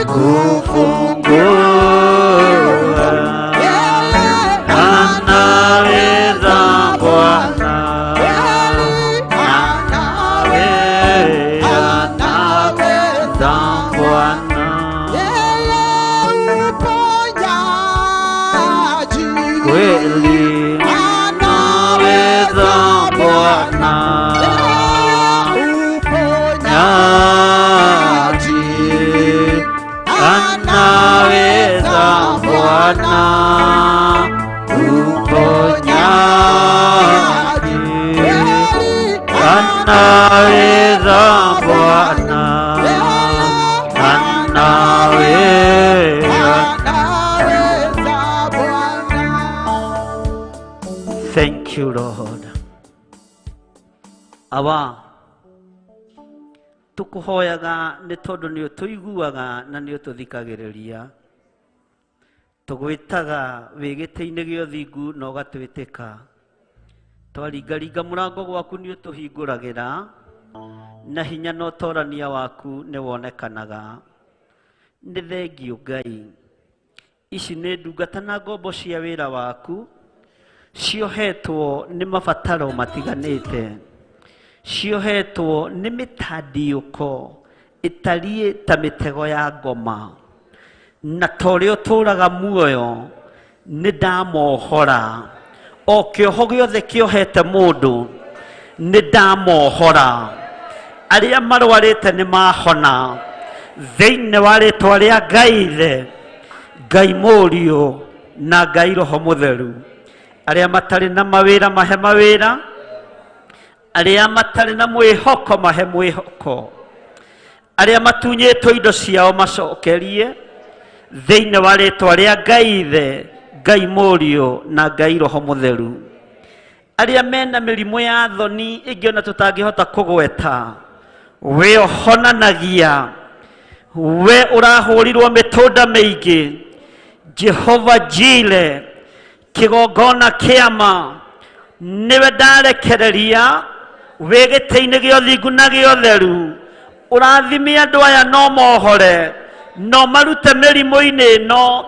kufungua, anaweza Bwana, anaweza Bwana, kweli anaweza Bwana, anaweza Bwana uponyaji, anaweza Bwana, anaweza. Thank you, Lord. Awa tukuhoyaga nĩ tondũ nĩ ũtũiguaga na nĩ ũtũthikagĩrĩria. Tũgwĩtaga wĩ gĩtĩ-inĩ gĩa ũthingu na ũgatwĩtĩka. Twaringaringa mũrango gwaku nĩ ũtũhingũragĩra, na hinya na ũtorania waku nĩ wonekanaga. Nĩ thengiũ Ngai, ici nĩ ndungata na ngombo cia wĩra waku, ciohetwo nĩ mabataro matiganĩte, ciohetwo nĩ mĩtandiũko ĩtariĩ ta mĩtego ya ngoma, na ta ũrĩa ũtũũraga muoyo nĩ ndamohora. O kĩoho gĩothe kĩohete mũndũ nĩ ndamohora. Arĩa marwarĩte nĩ mahona thĩinĩ wa rĩtwa rĩa Ngai Ithe, Ngai Mũriũ na Ngai Roho Mũtheru. Arĩa matarĩ na mawĩra mahe mawĩra, arĩa matarĩ na mwĩhoko mahe mwĩhoko, arĩa matunyĩtwo indo ciao macokerie thĩinĩ wa rĩtwa rĩa Ngai Ithe, Ngai Mũriũ na Ngai Roho Mũtheru. Arĩa mena mĩrimũ ya thoni ĩngĩ ona tũtangĩhota kũgweta, we ũhonanagia, we ũrahũrirwo mĩtũnda mĩingĩ, Jehova Jire, kĩgongona kĩama nĩwe ndarekereria wĩ gĩtĩ-inĩ gĩa ũthingu na gĩa ũtheru, Ũrathime andũ aya no mohore, no marute mĩrimũ-inĩ ĩno,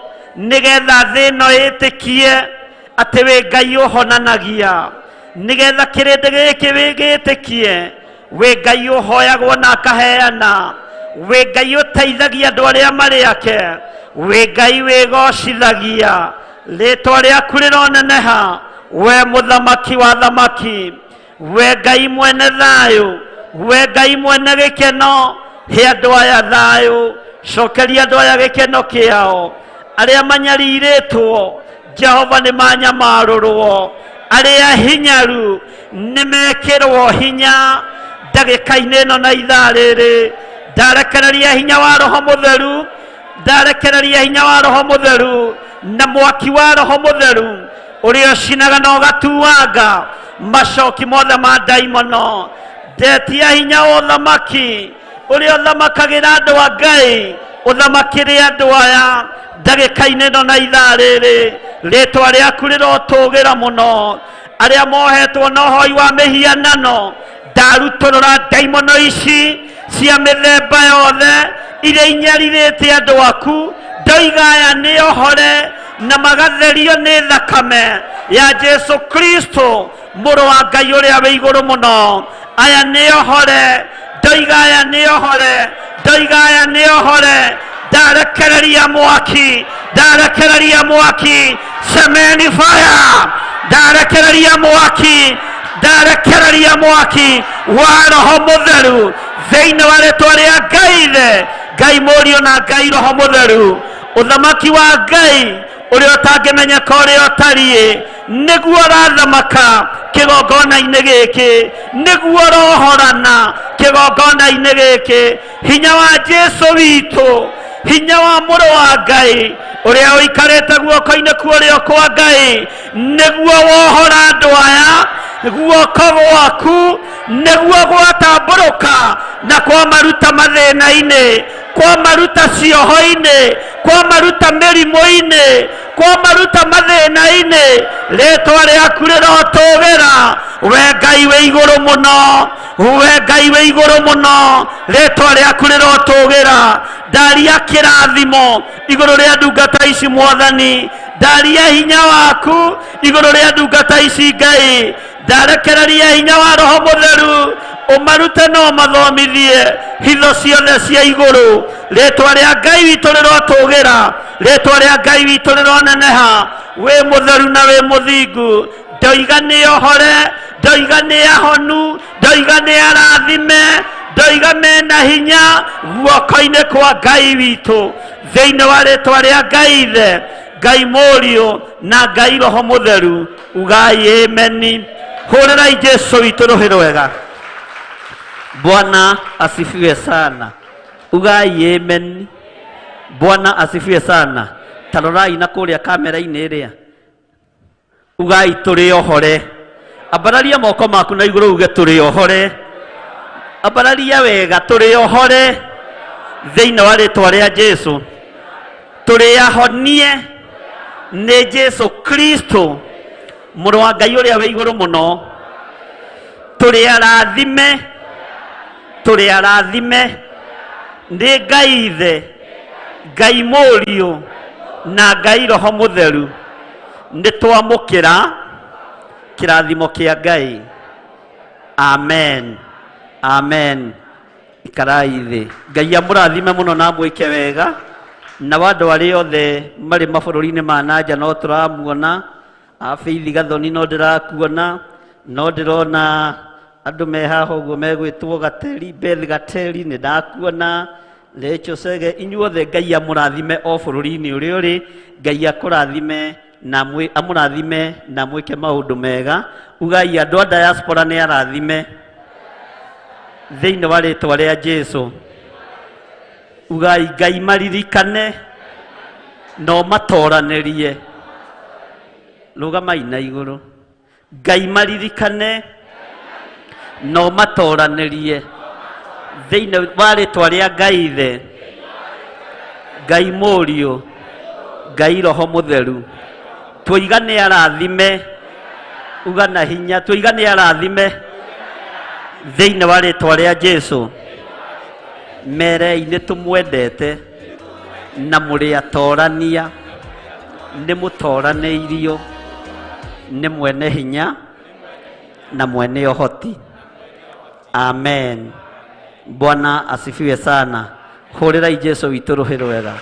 nĩgetha thĩ ĩno ĩtĩkie atĩ wĩ Ngai ũhonanagia, nĩgetha kĩrĩndĩ gĩkĩ gĩtĩkie wĩ Ngai ũhoyagwo na akaheana, wĩ Ngai ũteithagia andũ arĩa marĩ ake, wĩ Ngai wĩgocithagia. Rĩtwa rĩaku rĩroneneha, we mũthamaki wa thamaki, we Ngai mwene thayũ, we Ngai mwene gĩkeno. He andũ aya thayũ, cokeria andũ aya gĩkeno kĩao. Arĩa manyarirĩtwo, Jehova nĩ manyamarũrwo, arĩa hinyaru nĩ mekĩrwo hinya ndagĩka-inĩ ĩno na ithaa rĩrĩ. Ndarekereria hinya wa Roho Mũtheru, ndarekereria hinya wa Roho Mũtheru na mwaki wa Roho Mũtheru ũrĩa ũcinaga na ũgatuanga macoki mothe ma ndaimono. Ndetia hinya wa ũthamaki ũrĩa ũthamakagĩra andũ a Ngai, ũthamakĩre andũ aya ndagĩka-inĩ ĩno na ithaa rĩrĩ. Rĩtwa rĩaku rĩrotũgĩra mũno. Arĩa mohetwo na ũhoi wa mĩhianano, ndarutũrũra ndaimono ici cia mĩthemba yothe iria inyarirĩte andũ aku, ndoiga aya nĩ ohore na magatherio nĩ thakame ya Jesu Kristo mũrũ wa Ngai ũrĩa wĩ igũrũ mũno. Aya nĩ ohore, ndoiga aya nĩ ohore, ndoiga aya nĩ ohore. Ndarekereria mwaki, ndarekereria mwaki, semeni fire, ndarekereria mwaki, ndarekereria mwaki wa Roho Mũtheru thĩinĩ wa rĩtwa rĩa Ngai Ithe, Ngai Mũriũ na Ngai Roho Mũtheru. Ũthamaki wa Ngai ũrĩa ũtangĩmenyeka ũrĩa ũtariĩ nĩguo ũrathamaka kĩgongona-inĩ gĩkĩ, nĩguo ũrohorana kĩgongona-inĩ gĩkĩ. Hinya wa Jesu witũ, hinya wa mũrũ wa Ngai ũrĩa ũikarĩte guoko-inĩ kwa ũrĩo kwa Ngai, nĩguo wohora andũ aya. Guoko gwaku nĩguo gwatambũrũka na kwamaruta mathĩna-inĩ, kwamaruta cioho-inĩ, kwamaruta mĩrimũ-inĩ, kwamaruta mathĩna-inĩ. Rĩtwa rĩaku rĩrotũgĩra, we Ngai wĩ igũrũ mũno, we Ngai wĩ igũrũ mũno, rĩtwa rĩaku rĩrotũgĩra. Ndaria kĩrathimo igũrũ rĩa ndungata ici Mwathani, ndaria hinya waku igũrũ rĩa ndungata ici Ngai, ndarekereria hinya wa Roho Mũtheru ũmarute na ũmathomithie hitho ciothe cia igũrũ. Rĩtwa rĩa Ngai witũ rĩrotũgĩra, rĩtwa rĩa Ngai witũ rĩroneneha. Wĩ mũtheru na wĩ mũthingu. Ndoiga nĩ ohore, ndoiga nĩ ahonu, ndoiga nĩ arathime, ndoiga mena hinya guoko-inĩ kwa Ngai witũ, thĩinĩ wa rĩtwa rĩa Ngai Ithe, Ngai Mũriũ na Ngai Roho Mũtheru. Ugai ameni. Hũrĩrai Jesu witũ rũhĩ rwega. Bwana asifiwe sana. Ugai amen. Bwana asifiwe sana. Tarorai na kũrĩa kamera-inĩ ĩrĩa. Ugai tũrĩ ohore. Ambararia moko maku na igũrũ uge tũrĩ ohore. Ambararia wega tũrĩ ohore thĩinĩ wa rĩtwa rĩa Jesu. Tũrĩ ahonie nĩ Jesu Kristo mũrũ wa Ngai ũrĩa wĩ igũrũ mũno. Tũrĩ arathime, tũrĩ arathime nĩ Ngai Ithe, Ngai Mũriũ na Ngai Roho Mũtheru. Nĩ twamũkĩra kĩrathimo kĩa Ngai. Amen, amen. Ikarai thĩ. Ngai amũrathime mũno na amwĩke wega. Na andũ arĩa othe marĩ mabũrũri-inĩ ma na nja no tũramuona. A Faith Gathoni no ndĩrakuona, no ndĩrona andũ me haha ũguo megwĩtwo Gateri, Beth Gateri nĩ ndakuona, Rachel Sege, inyuothe Ngai amũrathime o bũrũri-inĩ ũrĩa ũrĩ. Ngai akũrathime na amũrathime na mwĩke maũndũ mega. Ugai andũ a diaspora nĩ arathime thĩinĩ wa rĩtwa rĩa Jesu. Ugai Ngai maririkane no matoranĩrie. Rũgamai na igũrũ. Ngai maririkane no matoranĩrie thĩinĩ wa rĩtwa rĩa Ngai Ithe, Ngai Mũriũ, Ngai Roho Mũtheru. Twoiga nĩ arathime, uga na hinya, twoiga nĩ arathime thĩinĩ wa rĩtwa rĩa Jesu. Merei nĩ tũmwendete na mũrĩ atorania, nĩ mũtoranĩirio nĩ mwene hinya na mwene ũhoti. Amen. Bwana asifiwe sana. Hũrĩrai Jesu witũ rũhĩ rwega.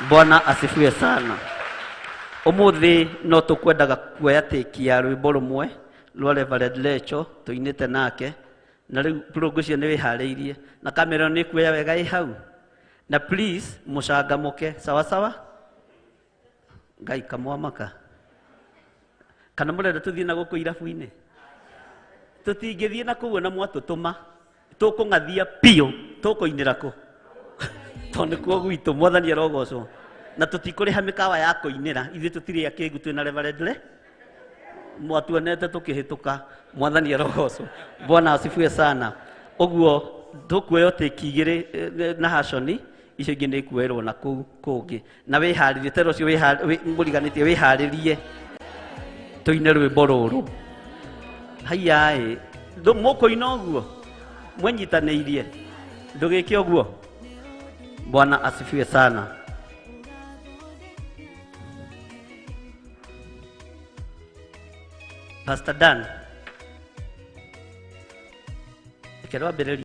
Bwana asifiwe sana. Ũmũthĩ no tũkwendaga kuoya tĩki ya rwĩmbo rũmwe rwa Reverend Lecho tũinĩte nake, na rĩu ngwĩciria nĩ wĩharĩirie na kamera nĩ kuoya wega ĩ hau, na please mũcangamũke sawa sawa. Ngai kamwamaka kana mũrenda tũthiĩ na gũkũ irabu-inĩ? Tũtingĩthiĩ na kũu na mwatũtũma tũkũng'athia biũ, tũkũinĩra kũ? Tondũ nĩkuo gwitũ. Mwathani arogocwo. Na tũtikũrĩha mĩkawa ya kũinĩra, ithuĩ tũtirĩ akĩngu, twĩna Reverend Le mwatuonete tũkĩhĩtũka. Mwathani arogocwo. Bwana asifiwe sana. Ũguo tũkuoya tĩki igĩrĩ na haconi icio ingĩ nĩ ikuoerwo na kũu kũngĩ, na wĩharĩrie tero ũcio mũriganĩtie, wĩharĩrie tũine rwĩmbo rũrũ. Haiya ĩ mũkũina ũguo mwenyitanĩirie, ndũgĩke ũguo. Bwana asifiwe sana. Pastor Dan, reke rwambĩrĩrie.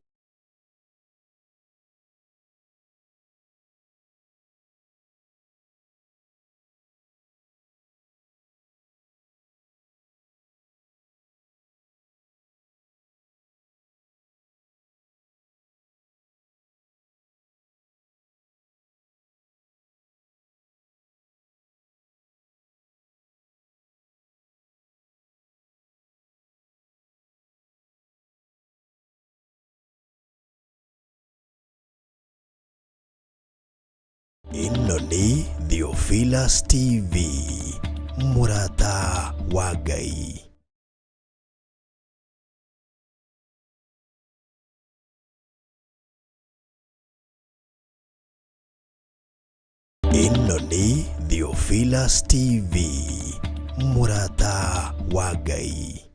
Ĩno nĩ Theophilus TV, mũrata wa Ngai. Ĩno nĩ Theophilus TV, mũrata wa Ngai.